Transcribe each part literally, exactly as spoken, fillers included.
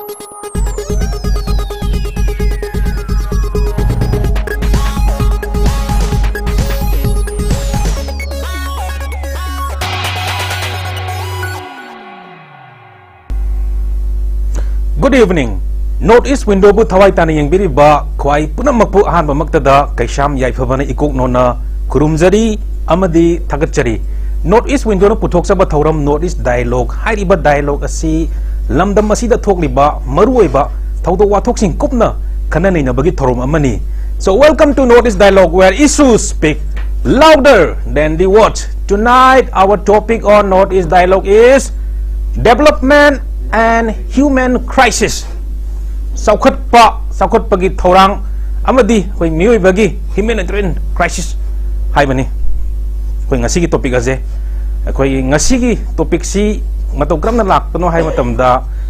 Good evening. North East Window ꯕꯨ ꯊꯋꯥꯏ ꯇꯥꯅ ꯌꯦꯡꯕꯤꯔꯤꯕ ꯈ꯭ꯋꯥꯏ ꯄꯨꯝꯅꯃꯛꯄꯨ ꯑꯍꯥꯟꯕꯃꯛꯇꯗ ꯀꯩꯁꯥꯝ ꯌꯥꯏꯐꯕꯅ ꯏꯀꯣꯛ ꯅꯣꯟꯅ ꯈꯨꯔꯨꯝꯖꯔꯤ ꯑꯃꯗꯤ ꯊꯥꯒꯠꯆꯔꯤ꯫ North East Window ꯅ ꯄꯨꯊꯣꯛꯆꯕ ꯊꯧꯔꯝ North East Dialogue ꯍꯥꯏꯔꯤꯕ dialogue ꯑꯁꯤ ꯂꯝꯗꯝ ꯑꯁꯤꯗ ꯊꯣꯛꯂꯤꯕ ꯃꯔꯨꯑꯣꯏꯕ ꯊꯧꯗꯣꯛ ꯋꯥꯊꯣꯛꯁꯤꯡ ꯀꯨꯞꯅ ꯈꯟꯅ ꯅꯩꯅꯕꯒꯤ ꯊꯧꯔꯝ ꯑꯃꯅꯤ꯫ So welcome to North East Dialogue, where issues speak louder than the words. Tonight our topic on North East Dialogue is development and human crisis. ꯆꯥꯎꯈꯠꯄ, ꯆꯥꯎꯈꯠꯄꯒꯤ ꯊꯧꯔꯥꯡ ꯑꯃꯗꯤ ꯑꯩꯈꯣꯏ ꯃꯤꯑꯣꯏꯕꯒꯤ humanitarian crisis ꯍꯥꯏꯕꯅꯤ ꯑꯩꯈꯣꯏ ꯉꯁꯤꯒꯤ topic ꯑꯁꯦ꯫ ꯑꯩꯈꯣꯏꯒꯤ ꯉꯁꯤꯒꯤ topic ꯁꯤ ꯃꯇꯧ ꯀꯔꯝꯅ ꯂꯥꯛꯄꯅꯣ ꯍꯥꯏꯕ ꯃꯇꯝꯗ,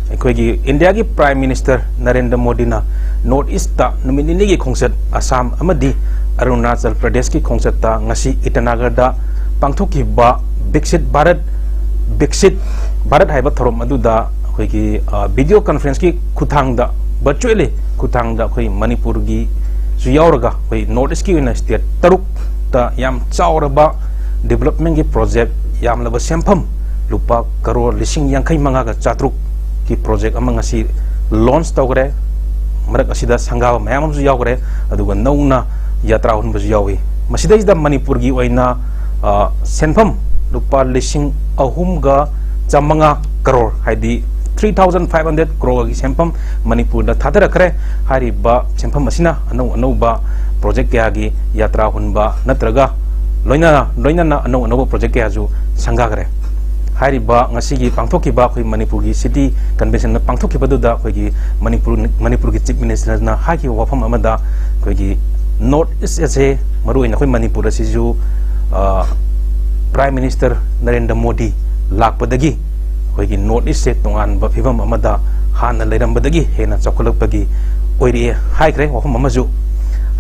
ꯑꯩꯈꯣꯏꯒꯤ ꯏꯟꯗꯤꯌꯥꯒꯤ Prime Minister ꯅꯔꯦꯟꯗ꯭ꯔ ꯃꯣꯗꯤꯅ North East ꯇ ꯅꯨꯃꯤꯠ ꯅꯤꯅꯤꯒꯤ ꯈꯣꯡꯆꯠ ꯑꯁꯥꯝ ꯑꯃꯗꯤ ꯑꯔꯨꯅꯥꯆꯜ ꯄ꯭ꯔꯗꯦꯁꯀꯤ ꯈꯣꯡꯆꯠꯇ ꯉꯁꯤ ꯏꯇꯥꯅꯒꯔꯗ ꯄꯥꯡꯊꯣꯛꯈꯤꯕ ꯕꯤꯛꯁꯤꯠ ꯚꯥꯔꯠ, ꯕꯤꯛꯁꯤꯠ ꯚꯥꯔꯠ ꯍꯥꯏꯕ ꯊꯧꯔꯝ ꯑꯗꯨꯗ ꯑꯩꯈꯣꯏꯒꯤ, ꯑ, video conference ꯀꯤ ꯈꯨꯠꯊꯥꯡꯗ, virtually ꯈꯨꯠꯊꯥꯡꯗ ꯑꯩꯈꯣꯏ ꯃꯅꯤꯄꯨꯔꯒꯤꯁꯨ ꯌꯥꯎꯔꯒ ꯑꯩꯈꯣꯏ North East ꯀꯤ ꯑꯣꯏꯅ state ꯇꯔꯨꯛꯇ ꯌꯥꯝ ꯆꯥꯎꯔꯕ development ꯀꯤ project ꯌꯥꯝꯂꯕ ꯁꯦꯟꯐꯝ ꯂꯨꯄꯥ ꯀꯔꯣꯔ ꯂꯤꯁꯤꯡ ꯌꯥꯡꯈꯩ ꯃꯉꯥꯒ ꯆꯥꯇ꯭ꯔꯨꯛꯀꯤ project ꯑꯃ ꯉꯁꯤ launch ꯇꯧꯈ꯭ꯔꯦ꯫ ꯃꯔꯛ ꯑꯁꯤꯗ ꯁꯪꯒꯥꯕ ꯃꯌꯥꯝ ꯑꯃꯁꯨ ꯌꯥꯎꯈ꯭ꯔꯦ, ꯑꯗꯨꯒ ꯅꯧꯅ ꯌꯥꯇ꯭ꯔꯥ ꯍꯨꯟꯕꯁꯨ ꯌꯥꯎꯏ꯫ ꯃꯁꯤꯗꯩꯁꯤꯗ ꯃꯅꯤꯄꯨꯔꯒꯤ ꯑꯣꯏꯅ, ꯑ, ꯁꯦꯟꯐꯝ ꯂꯨꯄꯥ ꯂꯤꯁꯤꯡ ꯑꯍꯨꯝꯒ ꯆꯥꯃꯉꯥ ꯀꯔꯣꯔ, ꯍꯥꯏꯗꯤ three thousand five hundred crore ꯒꯤ ꯁꯦꯟꯐꯝ ꯃꯅꯤꯄꯨꯔꯗ ꯊꯥꯗꯔꯛꯈ꯭ꯔꯦ꯫ ꯍꯥꯏꯔꯤꯕ ꯁꯦꯟꯐꯝ ꯑꯁꯤꯅ ꯑꯅꯧ ꯑꯅꯧꯕ project ꯀꯌꯥꯒꯤ ꯌꯥꯇ꯭ꯔꯥ ꯍꯨꯟꯕ ꯅꯠꯇ꯭ꯔꯒ ꯂꯣꯏꯅꯅ, ꯂꯣꯏꯅꯅ ꯑꯅꯧ ꯑꯅꯧꯕ project ꯀꯌꯥꯁꯨ ꯁꯪꯒꯥꯈ꯭ꯔꯦ꯫ ꯍꯥꯏꯔꯤꯕ ꯉꯁꯤꯒꯤ ꯄꯥꯡꯊꯣꯛꯈꯤꯕ ꯑꯩꯈꯣꯏ ꯃꯅꯤꯄꯨꯔꯒꯤ city convention ꯅ ꯄꯥꯡꯊꯣꯛꯈꯤꯕꯗꯨꯗ ꯑꯩꯈꯣꯏꯒꯤ ꯃꯅꯤꯄꯨꯔ, ꯃꯅꯤꯄꯨꯔꯒꯤ Chief Minister ꯅ ꯍꯥꯏꯈꯤꯕ ꯋꯥꯐꯝ ꯑꯃꯗ, ꯑꯩꯈꯣꯏꯒꯤ North East ꯑꯁꯦ, ꯃꯔꯨꯑꯣꯏꯅ ꯑꯩꯈꯣꯏ ꯃꯅꯤꯄꯨꯔ ꯑꯁꯤꯁꯨ, ꯑ, Prime Minister ꯅꯔꯦꯟꯗ꯭ꯔ ꯃꯣꯗꯤ ꯂꯥꯛꯄꯗꯒꯤ ꯑꯩꯈꯣꯏꯒꯤ North East ꯁꯦ ꯇꯣꯉꯥꯟꯕ ꯐꯤꯕꯝ ꯑꯃꯗ ꯍꯥꯟꯅ ꯂꯩꯔꯝꯕꯗꯒꯤ ꯍꯦꯟꯅ ꯆꯥꯎꯈꯠꯂꯛꯄꯒꯤ ꯑꯣꯏꯔꯛꯑꯦ ꯍꯥꯏꯈ꯭ꯔꯦ ꯋꯥꯐꯝ ꯑꯃꯁꯨ꯫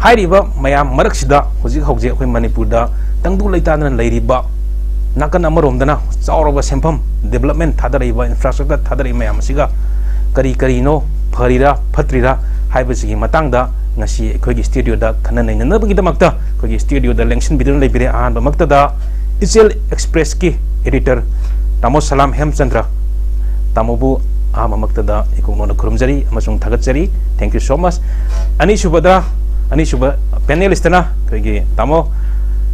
ꯍꯥꯏꯔꯤꯕ ꯃꯌꯥꯝ ꯃꯔꯛꯁꯤꯗ ꯍꯧꯖꯤꯛ ꯍꯧꯖꯤꯛ ꯑꯩꯈꯣꯏ ꯃꯅꯤꯄꯨꯔꯗ ꯇꯪꯗꯨ ꯂꯩꯇꯥꯗꯅ ꯂꯩꯔꯤꯕ, ꯅꯥꯀꯟ ꯑꯃꯔꯣꯝꯗꯅ ꯆꯥꯎꯔꯕ ꯁꯦꯟꯐꯝ, development ꯊꯥꯗꯔꯛꯏꯕ, infrastructure ꯊꯥꯗꯔꯛꯏꯕ ꯃꯌꯥꯝ ꯑꯁꯤꯒ, ꯀꯔꯤ ꯀꯔꯤꯅꯣ, ꯐꯔꯤꯔꯥ ꯐꯠꯇ꯭ꯔꯤꯔꯥ ꯍꯥꯏꯕꯁꯤꯒꯤ ꯃꯇꯥꯡꯗ ꯉꯁꯤ ꯑꯩꯈꯣꯏꯒꯤ ꯁ꯭ꯇꯨꯗꯤꯑꯣꯗ ꯈꯟꯅ ꯅꯩꯅꯅꯕꯒꯤꯗꯃꯛꯇ ꯑꯩꯈꯣꯏꯒꯤ ꯁ꯭ꯇꯨꯗꯤꯑꯣꯗ ꯂꯦꯡꯁꯤꯟꯕꯤꯗꯨꯅ ꯂꯩꯕꯤꯔꯦ꯫ ꯑꯍꯥꯟꯕꯃꯛꯇꯗ ꯏꯆꯦꯜ ꯑꯦꯛꯁꯄ꯭ꯔꯦꯁꯀꯤ ꯏꯗꯤꯇꯔ ꯇꯥꯃꯣ ꯁꯂꯥꯝ ꯍꯦꯝꯆꯟꯗ꯭ꯔ, ꯇꯥꯃꯣꯕꯨ ꯑꯍꯥꯟꯕꯃꯛꯇꯗ ꯏꯀꯣꯛꯅꯣꯅ ꯈꯨꯔꯨꯝꯖꯔꯤ ꯑꯃꯁꯨꯡ ꯊꯥꯒꯠꯆꯔꯤ꯫ Thank you so much꯫ ꯑꯅꯤꯁꯨꯕꯗ, ꯑꯅꯤꯁꯨꯕ ꯄꯦꯅꯦꯂꯤꯁꯇꯅ ꯑꯩꯈꯣꯏꯒꯤ ꯇꯥꯃꯣ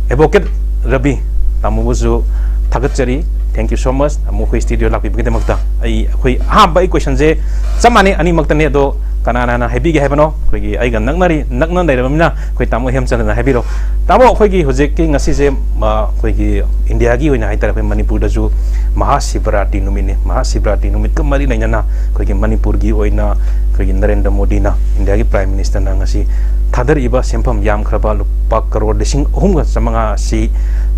ꯑꯦꯗꯚꯣꯀꯦꯠ ꯔꯕꯤ, ꯇꯥꯃꯣꯕꯨꯁꯨ ꯊꯥꯒꯠꯆꯔꯤ꯫ Thank you so much꯫ ꯇꯥꯃꯣ ꯑꯩꯈꯣꯏ ꯁ꯭ꯇꯨꯗꯤꯑꯣ ꯂꯥꯛꯄꯤꯕꯒꯤꯗꯃꯛꯇ꯫ ꯑꯩ, ꯑꯩꯈꯣꯏ ꯑꯍꯥꯟꯕ ꯑꯩ ꯀꯣꯏꯁꯟꯁꯦ ꯆꯞ ꯃꯥꯟꯅꯩ ꯑꯅꯤꯃꯛꯇꯅꯦ, ꯑꯗꯣ ꯀꯅꯥꯅ ꯍꯥꯟꯅ ꯍꯥꯏꯕꯤꯒꯦ ꯍꯥꯏꯕꯅꯣ? ꯑꯩꯈꯣꯏꯒꯤ ꯑꯩꯒ ꯅꯛꯅꯔꯤ, ꯅꯛꯅ ꯂꯩꯔꯕꯅꯤꯅ ꯑꯩꯈꯣꯏ ꯇꯥꯃꯣ ꯍꯦꯝꯆꯟꯗ꯭ꯔꯅ ꯍꯥꯏꯕꯤꯔꯣ꯫ ꯇꯥꯃꯣ, ꯑꯩꯈꯣꯏꯒꯤ ꯍꯧꯖꯤꯛꯀꯤ ꯉꯁꯤꯁꯦ, ꯑ, ꯑꯩꯈꯣꯏꯒꯤ ꯏꯟꯗꯤꯌꯥꯒꯤ ꯑꯣꯏꯅ ꯍꯥꯏꯇꯥꯔꯦ, ꯑꯩꯈꯣꯏ ꯃꯅꯤꯄꯨꯔꯗꯁꯨ ꯃꯍꯥꯁꯤꯕꯔꯥꯇ꯭ꯔꯤ ꯅꯨꯃꯤꯠꯅꯤ꯫ ꯃꯍꯥꯁꯤꯕꯔꯥꯇ꯭ꯔꯤ ꯅꯨꯃꯤꯠꯀ ꯃꯔꯤ ꯂꯩꯅꯅ ꯑꯩꯈꯣꯏꯒꯤ ꯃꯅꯤꯄꯨꯔꯒꯤ ꯑꯣꯏꯅ ꯑꯩꯈꯣꯏꯒꯤ ꯅꯔꯦꯟꯗ꯭ꯔ ꯃꯣꯗꯤꯅ, ꯏꯟꯗꯤꯌꯥꯒꯤ ꯄ꯭ꯔꯥꯏꯝ ꯃꯤꯅꯤꯁꯇꯔꯅ ꯉꯁꯤ ꯊꯥꯗꯔꯛꯏꯕ ꯁꯦꯟꯐꯝ ꯌꯥꯝꯈ꯭ꯔꯕ ꯂꯨꯄꯥ ꯀꯔꯣꯔ ꯂꯤꯁꯤꯡ ꯑꯍꯨꯝꯒ ꯆꯥꯃꯉꯥ ꯑꯁꯤ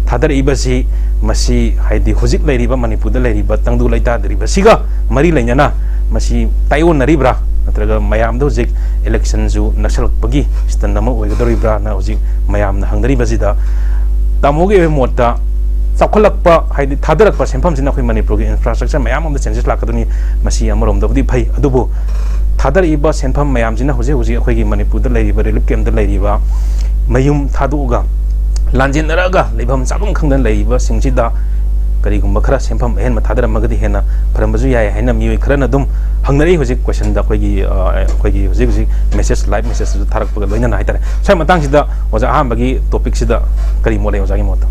ꯊꯥꯗꯔꯛꯏꯕꯁꯤ, ꯃꯁꯤ ꯍꯥꯏꯗꯤ ꯍꯧꯖꯤꯛ ꯂꯩꯔꯤꯕ ꯃꯅꯤꯄꯨꯔꯗ ꯂꯩꯔꯤꯕ ꯇꯪꯗꯨ ꯂꯩꯇꯥꯗ꯭ꯔꯤꯕꯁꯤꯒ ꯃꯔꯤ ꯂꯩꯅꯅ ꯃꯁꯤ ꯇꯥꯏꯑꯣꯟꯅꯔꯤꯕ꯭ꯔꯥ? ꯅꯠꯇ꯭ꯔꯒ ꯃꯌꯥꯝꯗ ꯍꯧꯖꯤꯛ ꯏꯂꯦꯛꯁꯟꯁꯨ ꯅꯛꯁꯜꯂꯛꯄꯒꯤ ꯁ꯭ꯇꯟ ꯑꯃ ꯑꯣꯏꯒꯗꯧꯔꯤꯕ꯭ꯔꯥꯅ ꯍꯧꯖꯤꯛ ꯃꯌꯥꯝꯅ ꯍꯪꯅꯔꯤꯕꯁꯤꯗ, ꯇꯥꯃꯣꯒꯤ ꯑꯣꯏꯕ ꯃꯣꯠꯇ ꯆꯥꯎꯈꯠꯂꯛꯄ, ꯍꯥꯏꯗꯤ ꯊꯥꯗꯔꯛꯄ ꯁꯦꯟꯐꯝꯁꯤꯅ ꯑꯩꯈꯣꯏ ꯃꯅꯤꯄꯨꯔꯒꯤ ꯏꯟꯐ꯭ꯔꯥꯁ꯭ꯇ꯭ꯔꯛꯆꯔ ꯃꯌꯥꯝ ꯑꯃꯗ ꯆꯦꯟꯖꯦꯁ ꯂꯥꯛꯀꯗꯣꯏꯅꯤ꯫ ꯃꯁꯤ ꯑꯃꯔꯣꯝꯗꯕꯨꯗꯤ ꯐꯩ, ꯑꯗꯨꯕꯨ ꯊꯥꯗꯔꯛꯏꯕ ꯁꯦꯟꯐꯝ ꯃꯌꯥꯝꯁꯤꯅ ꯍꯧꯖꯤꯛ ꯍꯧꯖꯤꯛ ꯑꯩꯈꯣꯏꯒꯤ ꯃꯅꯤꯄꯨꯔꯗ ꯂꯩꯔꯤꯕ ꯔꯤꯂꯤꯐ ꯀꯦꯝꯞꯇ ꯂꯩꯔꯤꯕ, ꯃꯌꯨꯝ ꯊꯥꯗꯣꯛꯑꯒ ꯂꯥꯟꯖꯦꯟꯅꯔꯛꯑꯒ ꯂꯩꯐꯝ ꯆꯥꯐꯝ ꯈꯪꯗꯅ ꯂꯩꯔꯤꯕꯁꯤꯡꯁꯤꯗ ꯀꯔꯤꯒꯨꯝꯕ ꯈꯔ ꯁꯦꯟꯐꯝ ꯑꯍꯦꯟꯕ ꯊꯥꯗꯔꯝꯃꯒꯗꯤ ꯍꯦꯟꯅ ꯐꯔꯝꯕꯁꯨ ꯌꯥꯏ ꯍꯥꯏꯅ ꯃꯤꯑꯣꯏ ꯈꯔꯅ ꯑꯗꯨꯝ ꯍꯪꯅꯔꯛꯏ꯫ ꯍꯧꯖꯤꯛ ꯀꯣꯏꯁꯟꯗ ꯑꯩꯈꯣꯏꯒꯤ, ꯑ, ꯑꯩꯈꯣꯏꯒꯤ ꯍꯧꯖꯤꯛ ꯍꯧꯖꯤꯛ ꯃꯦꯁꯦꯖ, ꯂꯥꯏꯚ ꯃꯦꯁꯦꯖꯇꯁꯨ ꯊꯥꯔꯛꯄꯒ ꯂꯣꯏꯅꯅ ꯍꯥꯏꯇꯥꯔꯦ꯫ ꯁ꯭ꯋꯥꯏ ꯃꯇꯥꯡꯁꯤꯗ ꯑꯣꯖꯥ, ꯑꯍꯥꯟꯕꯒꯤ ꯇꯣꯄꯤꯛꯁꯤꯗ ꯀꯔꯤ ꯃꯣꯠ ꯂꯩ ꯑꯣꯖꯥꯒꯤ ꯃꯣꯠꯇ?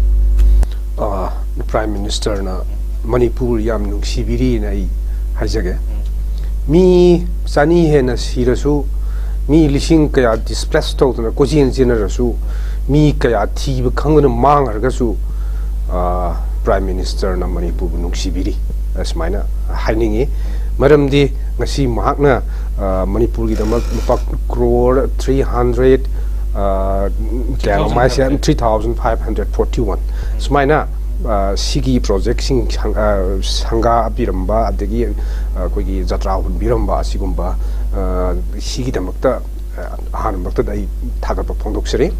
ꯑ, ꯄ꯭ꯔꯥꯏꯝ ꯃꯤꯅꯤꯁꯇꯔꯅ ꯃꯅꯤꯄꯨꯔ ꯌꯥꯝ ꯅꯨꯡꯁꯤꯕꯤꯔꯤꯅ ꯑꯩ ꯍꯥꯏꯖꯒꯦ꯫ ꯃꯤ ꯆꯅꯤ ꯍꯦꯟꯅ ꯁꯤꯔꯁꯨ, ꯃꯤ ꯂꯤꯁꯤꯡ ꯀꯌꯥ ꯗꯤꯁꯄ꯭ꯂꯦꯁ ꯇꯧꯗꯅ ꯀꯣꯏꯆꯦꯟ ꯆꯦꯟꯅꯔꯁꯨ, ꯃꯤ ꯀꯌꯥ ꯊꯤꯕ ꯈꯪꯗꯅ ꯃꯥꯡꯈ꯭ꯔꯒꯁꯨ, ꯑ, ꯄ꯭ꯔꯥꯏꯝ ꯃꯤꯅꯤꯁꯇꯔꯅ ꯃꯅꯤꯄꯨꯔꯕꯨ ꯅꯨꯡꯁꯤꯕꯤꯔꯤ, ꯑꯁꯨꯃꯥꯏꯅ ꯍꯥꯏꯅꯤꯡꯉꯤ꯫ ꯃꯔꯝꯗꯤ ꯉꯁꯤ ꯃꯍꯥꯛꯅ, ꯑ, ꯃꯅꯤꯄꯨꯔꯒꯤꯗꯃꯛ ꯂꯨꯄꯥ ꯀ꯭ꯔꯣꯔ ꯊ꯭ꯔꯤ ꯍꯟꯗ꯭ꯔꯦꯠ, ꯑ, ꯀꯌꯥꯅꯣ ꯃꯥꯏꯁꯦ? Three thousand five hundred forty one. ꯁꯨꯃꯥꯏꯅ, ꯑ, ꯁꯤꯒꯤ ꯄ꯭ꯔꯣꯖꯦꯛꯁꯤꯡ ꯁꯪ-, ꯑ, ꯁꯪꯒꯥꯕꯤꯔꯝꯕ, ꯑꯗꯒꯤ, ꯑ, ꯑꯩꯈꯣꯏꯒꯤ ꯖꯇ꯭ꯔꯥ ꯍꯨꯟꯕꯤꯔꯝꯕ ꯑꯁꯤꯒꯨꯝꯕ, ꯑ, ꯁꯤꯒꯤꯗꯃꯛꯇ, ꯑ, ꯑꯍꯥꯟꯕꯃꯛꯇꯗ ꯑꯩ ꯊꯥꯒꯠꯄ ꯐꯣꯡꯗꯣꯛꯆꯔꯤ꯫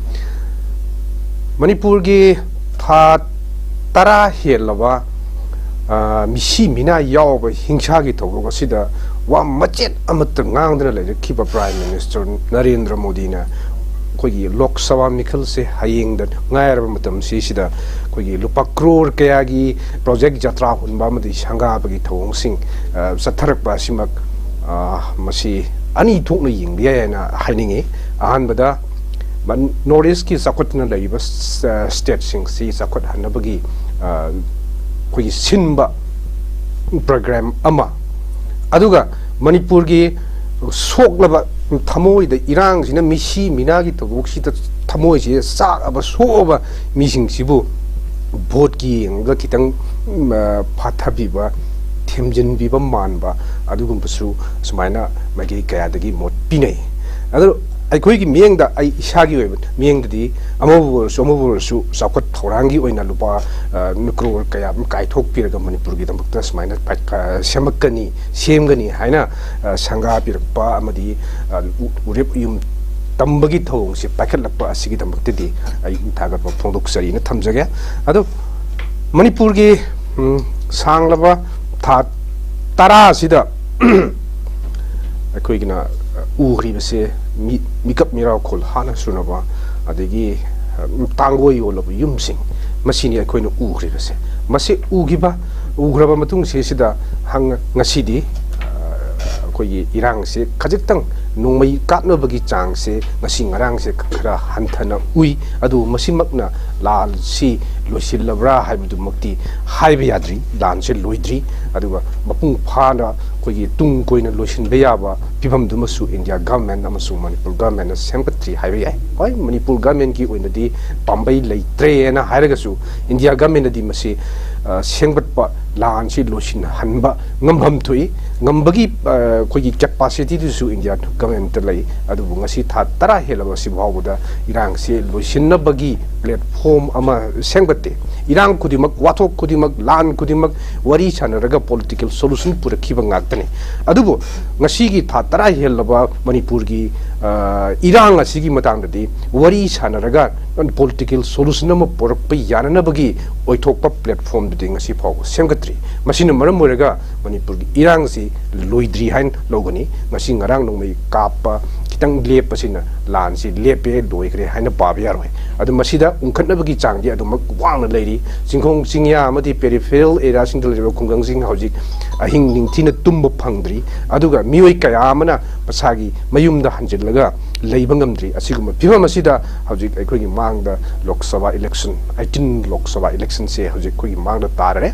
ꯃꯅꯤꯄꯨꯔꯒꯤ ꯊꯥ ꯇꯔꯥ ꯍꯦꯜꯂꯕ, ꯑ, ꯃꯤꯁꯤ ꯃꯤꯅꯥ ꯌꯥꯎꯕ ꯍꯤꯡꯁꯥꯒꯤ ꯊꯧꯗꯣꯛ ꯑꯁꯤꯗ ꯋꯥ ꯃꯆꯦꯠ ꯑꯃꯠꯇ ꯉꯥꯡꯗꯅ ꯂꯩꯔꯛꯈꯤꯕ Prime Minister ꯅꯔꯦꯟꯗ꯭ꯔ ꯃꯣꯗꯤꯅ ꯑꯩꯈꯣꯏꯒꯤ ꯂꯣꯛ ꯁꯚꯥ ꯃꯤꯈꯜꯁꯦ ꯍꯌꯦꯡꯗ ꯉꯥꯏꯔꯕ ꯃꯇꯝꯁꯤꯁꯤꯗ ꯑꯩꯈꯣꯏꯒꯤ ꯂꯨꯄꯥ ꯀ꯭ꯔꯣꯔ ꯀꯌꯥꯒꯤ ꯄ꯭ꯔꯣꯖꯦꯛ ꯖꯇ꯭ꯔꯥ ꯍꯨꯟꯕ ꯑꯃꯗꯤ ꯁꯪꯒꯥꯕꯒꯤ ꯊꯧꯑꯣꯡꯁꯤꯡ, ꯑ, ꯆꯠꯊꯔꯛꯄ ꯑꯁꯤꯃꯛ, ꯑ, ꯃꯁꯤ ꯑꯅꯤ ꯊꯣꯛꯅ ꯌꯦꯡꯕ ꯌꯥꯏ ꯍꯥꯏꯅ ꯍꯥꯏꯅꯤꯡꯏ꯫ ꯑꯍꯥꯟꯕꯗ, ꯃꯟ-, North East ꯀꯤ ꯆꯥꯎꯈꯠꯇꯨꯅ ꯂꯩꯔꯤꯕ ꯁ-, states ꯁꯤꯡꯁꯤ ꯆꯥꯎꯈꯠꯍꯟꯅꯕꯒꯤ, ꯑ, ꯑꯩꯈꯣꯏꯒꯤ ꯁꯤꯟꯕ program ꯑꯃ, ꯑꯗꯨꯒ ꯃꯅꯤꯄꯨꯔꯒꯤ ꯁꯣꯛꯂꯕ ꯊꯃꯣꯏꯗ ꯏꯔꯥꯡꯁꯤꯅ ꯃꯤꯁꯤ ꯃꯤꯅꯥꯒꯤ ꯊꯧꯗꯣꯛꯁꯤꯗ ꯊꯃꯣꯏꯁꯤ ꯆꯥꯛꯑꯕ ꯁꯣꯛꯑꯕ ꯃꯤꯁꯤꯡꯁꯤꯕꯨ ꯚꯣꯠꯀꯤ ꯌꯦꯡꯉꯒ ꯈꯤꯇꯪ, ꯎꯝ, ꯑ, ꯐꯥꯊꯕꯤꯕ, ꯊꯦꯝꯖꯤꯟꯕꯤꯕ ꯃꯥꯟꯕ ꯑꯗꯨꯒꯨꯝꯕꯁꯨ ꯁꯨꯃꯥꯏꯅ ꯃꯥꯏꯀꯩ ꯀꯌꯥꯗꯒꯤ ꯃꯣꯠ ꯄꯤꯅꯩ꯫ ꯑꯗꯨ ꯑꯩꯈꯣꯏꯒꯤ ꯃꯤꯠꯌꯦꯡꯗ, ꯑꯩ ꯏꯁꯥꯒꯤ ꯑꯣꯏꯕ ꯃꯤꯠꯌꯦꯡꯗꯗꯤ ꯑꯃꯕꯨ ꯑꯣꯏꯔꯁꯨ ꯑꯃꯕꯨ ꯑꯣꯏꯔꯁꯨ ꯆꯥꯎꯈꯠ ꯊꯧꯔꯥꯡꯒꯤ ꯑꯣꯏꯅ ꯂꯨꯄꯥ, ꯑ, ꯀ꯭ꯔꯣꯔ ꯀꯌꯥ ꯑꯃ ꯀꯥꯏꯊꯣꯛꯄꯤꯔꯒ ꯃꯅꯤꯄꯨꯔꯒꯤꯗꯃꯛꯇ ꯁꯨꯃꯥꯏꯅ ꯄꯥꯏ-, ꯑ, ꯁꯦꯝꯃꯛꯀꯅꯤ, ꯁꯦꯝꯒꯅꯤ ꯍꯥꯏꯅ, ꯑ, ꯁꯪꯒꯥꯕꯤꯔꯛꯄ ꯑꯃꯗꯤ, ꯑ, ꯎ-, ꯎꯔꯦꯞ ꯎꯌꯨꯝ ꯇꯝꯕꯒꯤ ꯊꯧꯑꯣꯡꯁꯦ ꯄꯥꯏꯈꯠꯂꯛꯄ ꯑꯁꯤꯒꯤꯗꯃꯛꯇꯗꯤ ꯑꯩ ꯊꯥꯒꯠꯄ ꯐꯣꯡꯗꯣꯛꯆꯔꯤꯅ ꯊꯝꯖꯒꯦ꯫ ꯑꯗꯣ ꯃꯅꯤꯄꯨꯔꯒꯤ, ꯎꯝ, ꯁꯥꯡꯂꯕ ꯊꯥ ꯇꯔꯥ ꯑꯁꯤꯗ ꯑꯩꯈꯣꯏꯒꯤꯅ ꯎꯈ꯭ꯔꯤꯕꯁꯦ ꯃꯤ-, ꯃꯤꯀꯞ ꯃꯤꯔꯥꯎꯈꯣꯜ ꯍꯥꯠꯅ ꯁꯨꯅꯕ, ꯑꯗꯒꯤ, ꯎꯝ, ꯇꯥꯡꯒꯣꯏ ꯌꯣꯜꯂꯕ ꯌꯨꯝꯁꯤꯡ, ꯃꯁꯤꯅꯤ ꯑꯩꯈꯣꯏꯅ ꯎꯈ꯭ꯔꯤꯕꯁꯦ꯫ ꯃꯁꯤ ꯎꯈꯤꯕ, ꯎꯈ꯭ꯔꯕ ꯃꯇꯨꯡꯁꯤꯁꯤꯗ ꯍꯪ-, ꯉꯁꯤꯗꯤ, ꯑ, ꯑꯩꯈꯣꯏꯒꯤ ꯏꯔꯥꯡꯁꯦ ꯈꯖꯤꯛꯇꯪ ꯅꯣꯡꯃꯩ ꯀꯥꯞꯅꯕꯒꯤ ꯆꯥꯡꯁꯦ ꯉꯁꯤ ꯉꯔꯥꯡꯁꯦ ꯈꯔ ꯍꯟꯊꯅ ꯎꯏ꯫ ꯑꯗꯨꯕꯨ ꯃꯁꯤꯃꯛꯅ ꯂꯥꯟꯁꯤ ꯂꯣꯏꯁꯤꯜꯂꯕ꯭ꯔꯥ ꯍꯥꯏꯕꯗꯨꯃꯛꯇꯤ ꯍꯥꯏꯕ ꯌꯥꯗ꯭ꯔꯤ꯫ ꯂꯥꯟꯁꯦ ꯂꯣꯏꯗ꯭ꯔꯤ꯫ ꯑꯗꯨꯒ ꯃꯄꯨꯡ ꯐꯥꯅ ꯑꯩꯈꯣꯏꯒꯤ ꯇꯨꯡ ꯀꯣꯏꯅ ꯂꯣꯏꯁꯤꯟꯕ ꯌꯥꯕ ꯐꯤꯕꯝꯗꯨꯃꯁꯨ ꯏꯟꯗꯤꯌꯥ ꯒꯚꯔꯟꯃꯦꯟꯠ ꯑꯃꯁꯨꯡ ꯃꯅꯤꯄꯨꯔ ꯒꯚꯔꯟꯃꯦꯟꯠꯅ ꯁꯦꯝꯒꯠꯇ꯭ꯔꯤ ꯍꯥꯏꯕ ꯌꯥꯏ꯫ ꯍꯣꯏ, ꯃꯅꯤꯄꯨꯔ ꯒꯚꯔꯟꯃꯦꯟꯠꯀꯤ ꯑꯣꯏꯅꯗꯤ ꯄꯥꯝꯕꯩ ꯂꯩꯇ꯭ꯔꯦꯅ ꯍꯥꯏꯔꯒꯁꯨ ꯏꯟꯗꯤꯌꯥ ꯒꯚꯔꯟꯃꯦꯟꯠꯅꯗꯤ ꯃꯁꯤ, ꯑ, ꯁꯦꯝꯒꯠꯄ, ꯂꯥꯟꯁꯤ ꯂꯣꯏꯁꯤꯟꯍꯟꯕ ꯉꯝꯐꯝ ꯊꯣꯛꯏ꯫ ꯉꯝꯕꯒꯤ, ꯑ, ꯑꯩꯈꯣꯏꯒꯤ ꯀꯦꯄꯥꯁꯤꯇꯤꯗꯨꯁꯨ ꯏꯟꯗꯤꯌꯥ ꯒꯚꯔꯟꯃꯦꯟꯠꯇ ꯂꯩ꯫ ꯑꯗꯨꯕꯨ ꯉꯁꯤ ꯊꯥ ꯇꯔꯥ ꯍꯦꯜꯂꯕ ꯑꯁꯤ ꯐꯥꯎꯕꯗ ꯏꯔꯥꯡꯁꯤ ꯂꯣꯏꯁꯤꯟꯅꯕꯒꯤ platform ꯑꯃ ꯁꯦꯝꯒꯠꯇꯦ꯫ ꯏꯔꯥꯡ ꯈꯨꯗꯤꯡꯃꯛ, ꯋꯥꯊꯣꯛ ꯈꯨꯗꯤꯡꯃꯛ, ꯂꯥꯟ ꯈꯨꯗꯤꯡꯃꯛ ꯋꯥꯔꯤ ꯁꯥꯟꯅꯔꯒ political solution ꯄꯨꯔꯛꯈꯤꯕ ꯉꯥꯛꯇꯅꯤ꯫ ꯑꯗꯨꯕꯨ ꯉꯁꯤꯒꯤ ꯊꯥ ꯇꯔꯥ ꯍꯦꯜꯂꯕ ꯃꯅꯤꯄꯨꯔꯒꯤ, ꯑ, ꯏꯔꯥꯡ ꯑꯁꯤꯒꯤ ꯃꯇꯥꯡꯗꯗꯤ ꯋꯥꯔꯤ ꯁꯥꯟꯅꯔꯒ political solution ꯑꯃ ꯄꯨꯔꯛꯄ ꯌꯥꯅꯅꯕꯒꯤ ꯑꯣꯏꯊꯣꯛꯄ platformꯗꯨꯗꯤ ꯉꯁꯤ ꯐꯥꯎꯕ ꯁꯦꯝꯒꯠꯇ꯭ꯔꯤ꯫ ꯃꯁꯤꯅ ꯃꯔꯝ ꯑꯣꯏꯔꯒ ꯃꯅꯤꯄꯨꯔꯒꯤ ꯏꯔꯥꯡꯁꯤ ꯂꯣꯏꯗ꯭ꯔꯤ ꯍꯥꯏꯅ ꯂꯧꯒꯅꯤ꯫ ꯉꯁꯤ ꯉꯔꯥꯡ ꯅꯣꯡꯃꯩ ꯀꯥꯞꯄ ꯈꯤꯇꯪ ꯂꯦꯞꯄꯁꯤꯅ ꯂꯥꯟꯁꯤ ꯂꯦꯞꯄꯦ, ꯂꯣꯏꯈ꯭ꯔꯦ ꯍꯥꯏꯅ ꯄꯥꯕ ꯌꯥꯔꯣꯏ꯫ ꯑꯗꯨ ꯃꯁꯤꯗ ꯎꯪꯈꯠꯅꯕꯒꯤ ꯆꯥꯡꯗꯤ ꯑꯗꯨꯃꯛ ꯋꯥꯡꯅ ꯂꯩꯔꯤ꯫ ꯆꯤꯡꯈꯣꯡ ꯆꯤꯡꯌꯥ ꯑꯃꯗꯤ peripheral areaꯁꯤꯡꯗ ꯂꯩꯔꯤꯕ ꯈꯨꯡꯒꯪꯁꯤꯡ ꯍꯧꯖꯤꯛ ꯑꯍꯤꯡ ꯅꯤꯡꯊꯤꯅ ꯇꯨꯝꯕ ꯐꯪꯗ꯭ꯔꯤ꯫ ꯑꯗꯨꯒ ꯃꯤꯑꯣꯏ ꯀꯌꯥ ꯑꯃꯅ ꯃꯁꯥꯒꯤ ꯃꯌꯨꯝꯗ ꯍꯟꯖꯤꯜꯂꯒ ꯂꯩꯕ ꯉꯝꯗ꯭ꯔꯤ꯫ ꯑꯁꯤꯒꯨꯝꯕ ꯐꯤꯕꯝ ꯑꯁꯤꯗ ꯍꯧꯖꯤꯛ ꯑꯩꯈꯣꯏꯒꯤ ꯃꯥꯡꯗ ꯂꯣꯛ ꯁꯚꯥ election, eighteen ꯂꯣꯛ ꯁꯚꯥ electionꯁꯦ ꯍꯧꯖꯤꯛ ꯑꯩꯈꯣꯏꯒꯤ ꯃꯥꯡꯗ ꯇꯥꯔꯦ꯫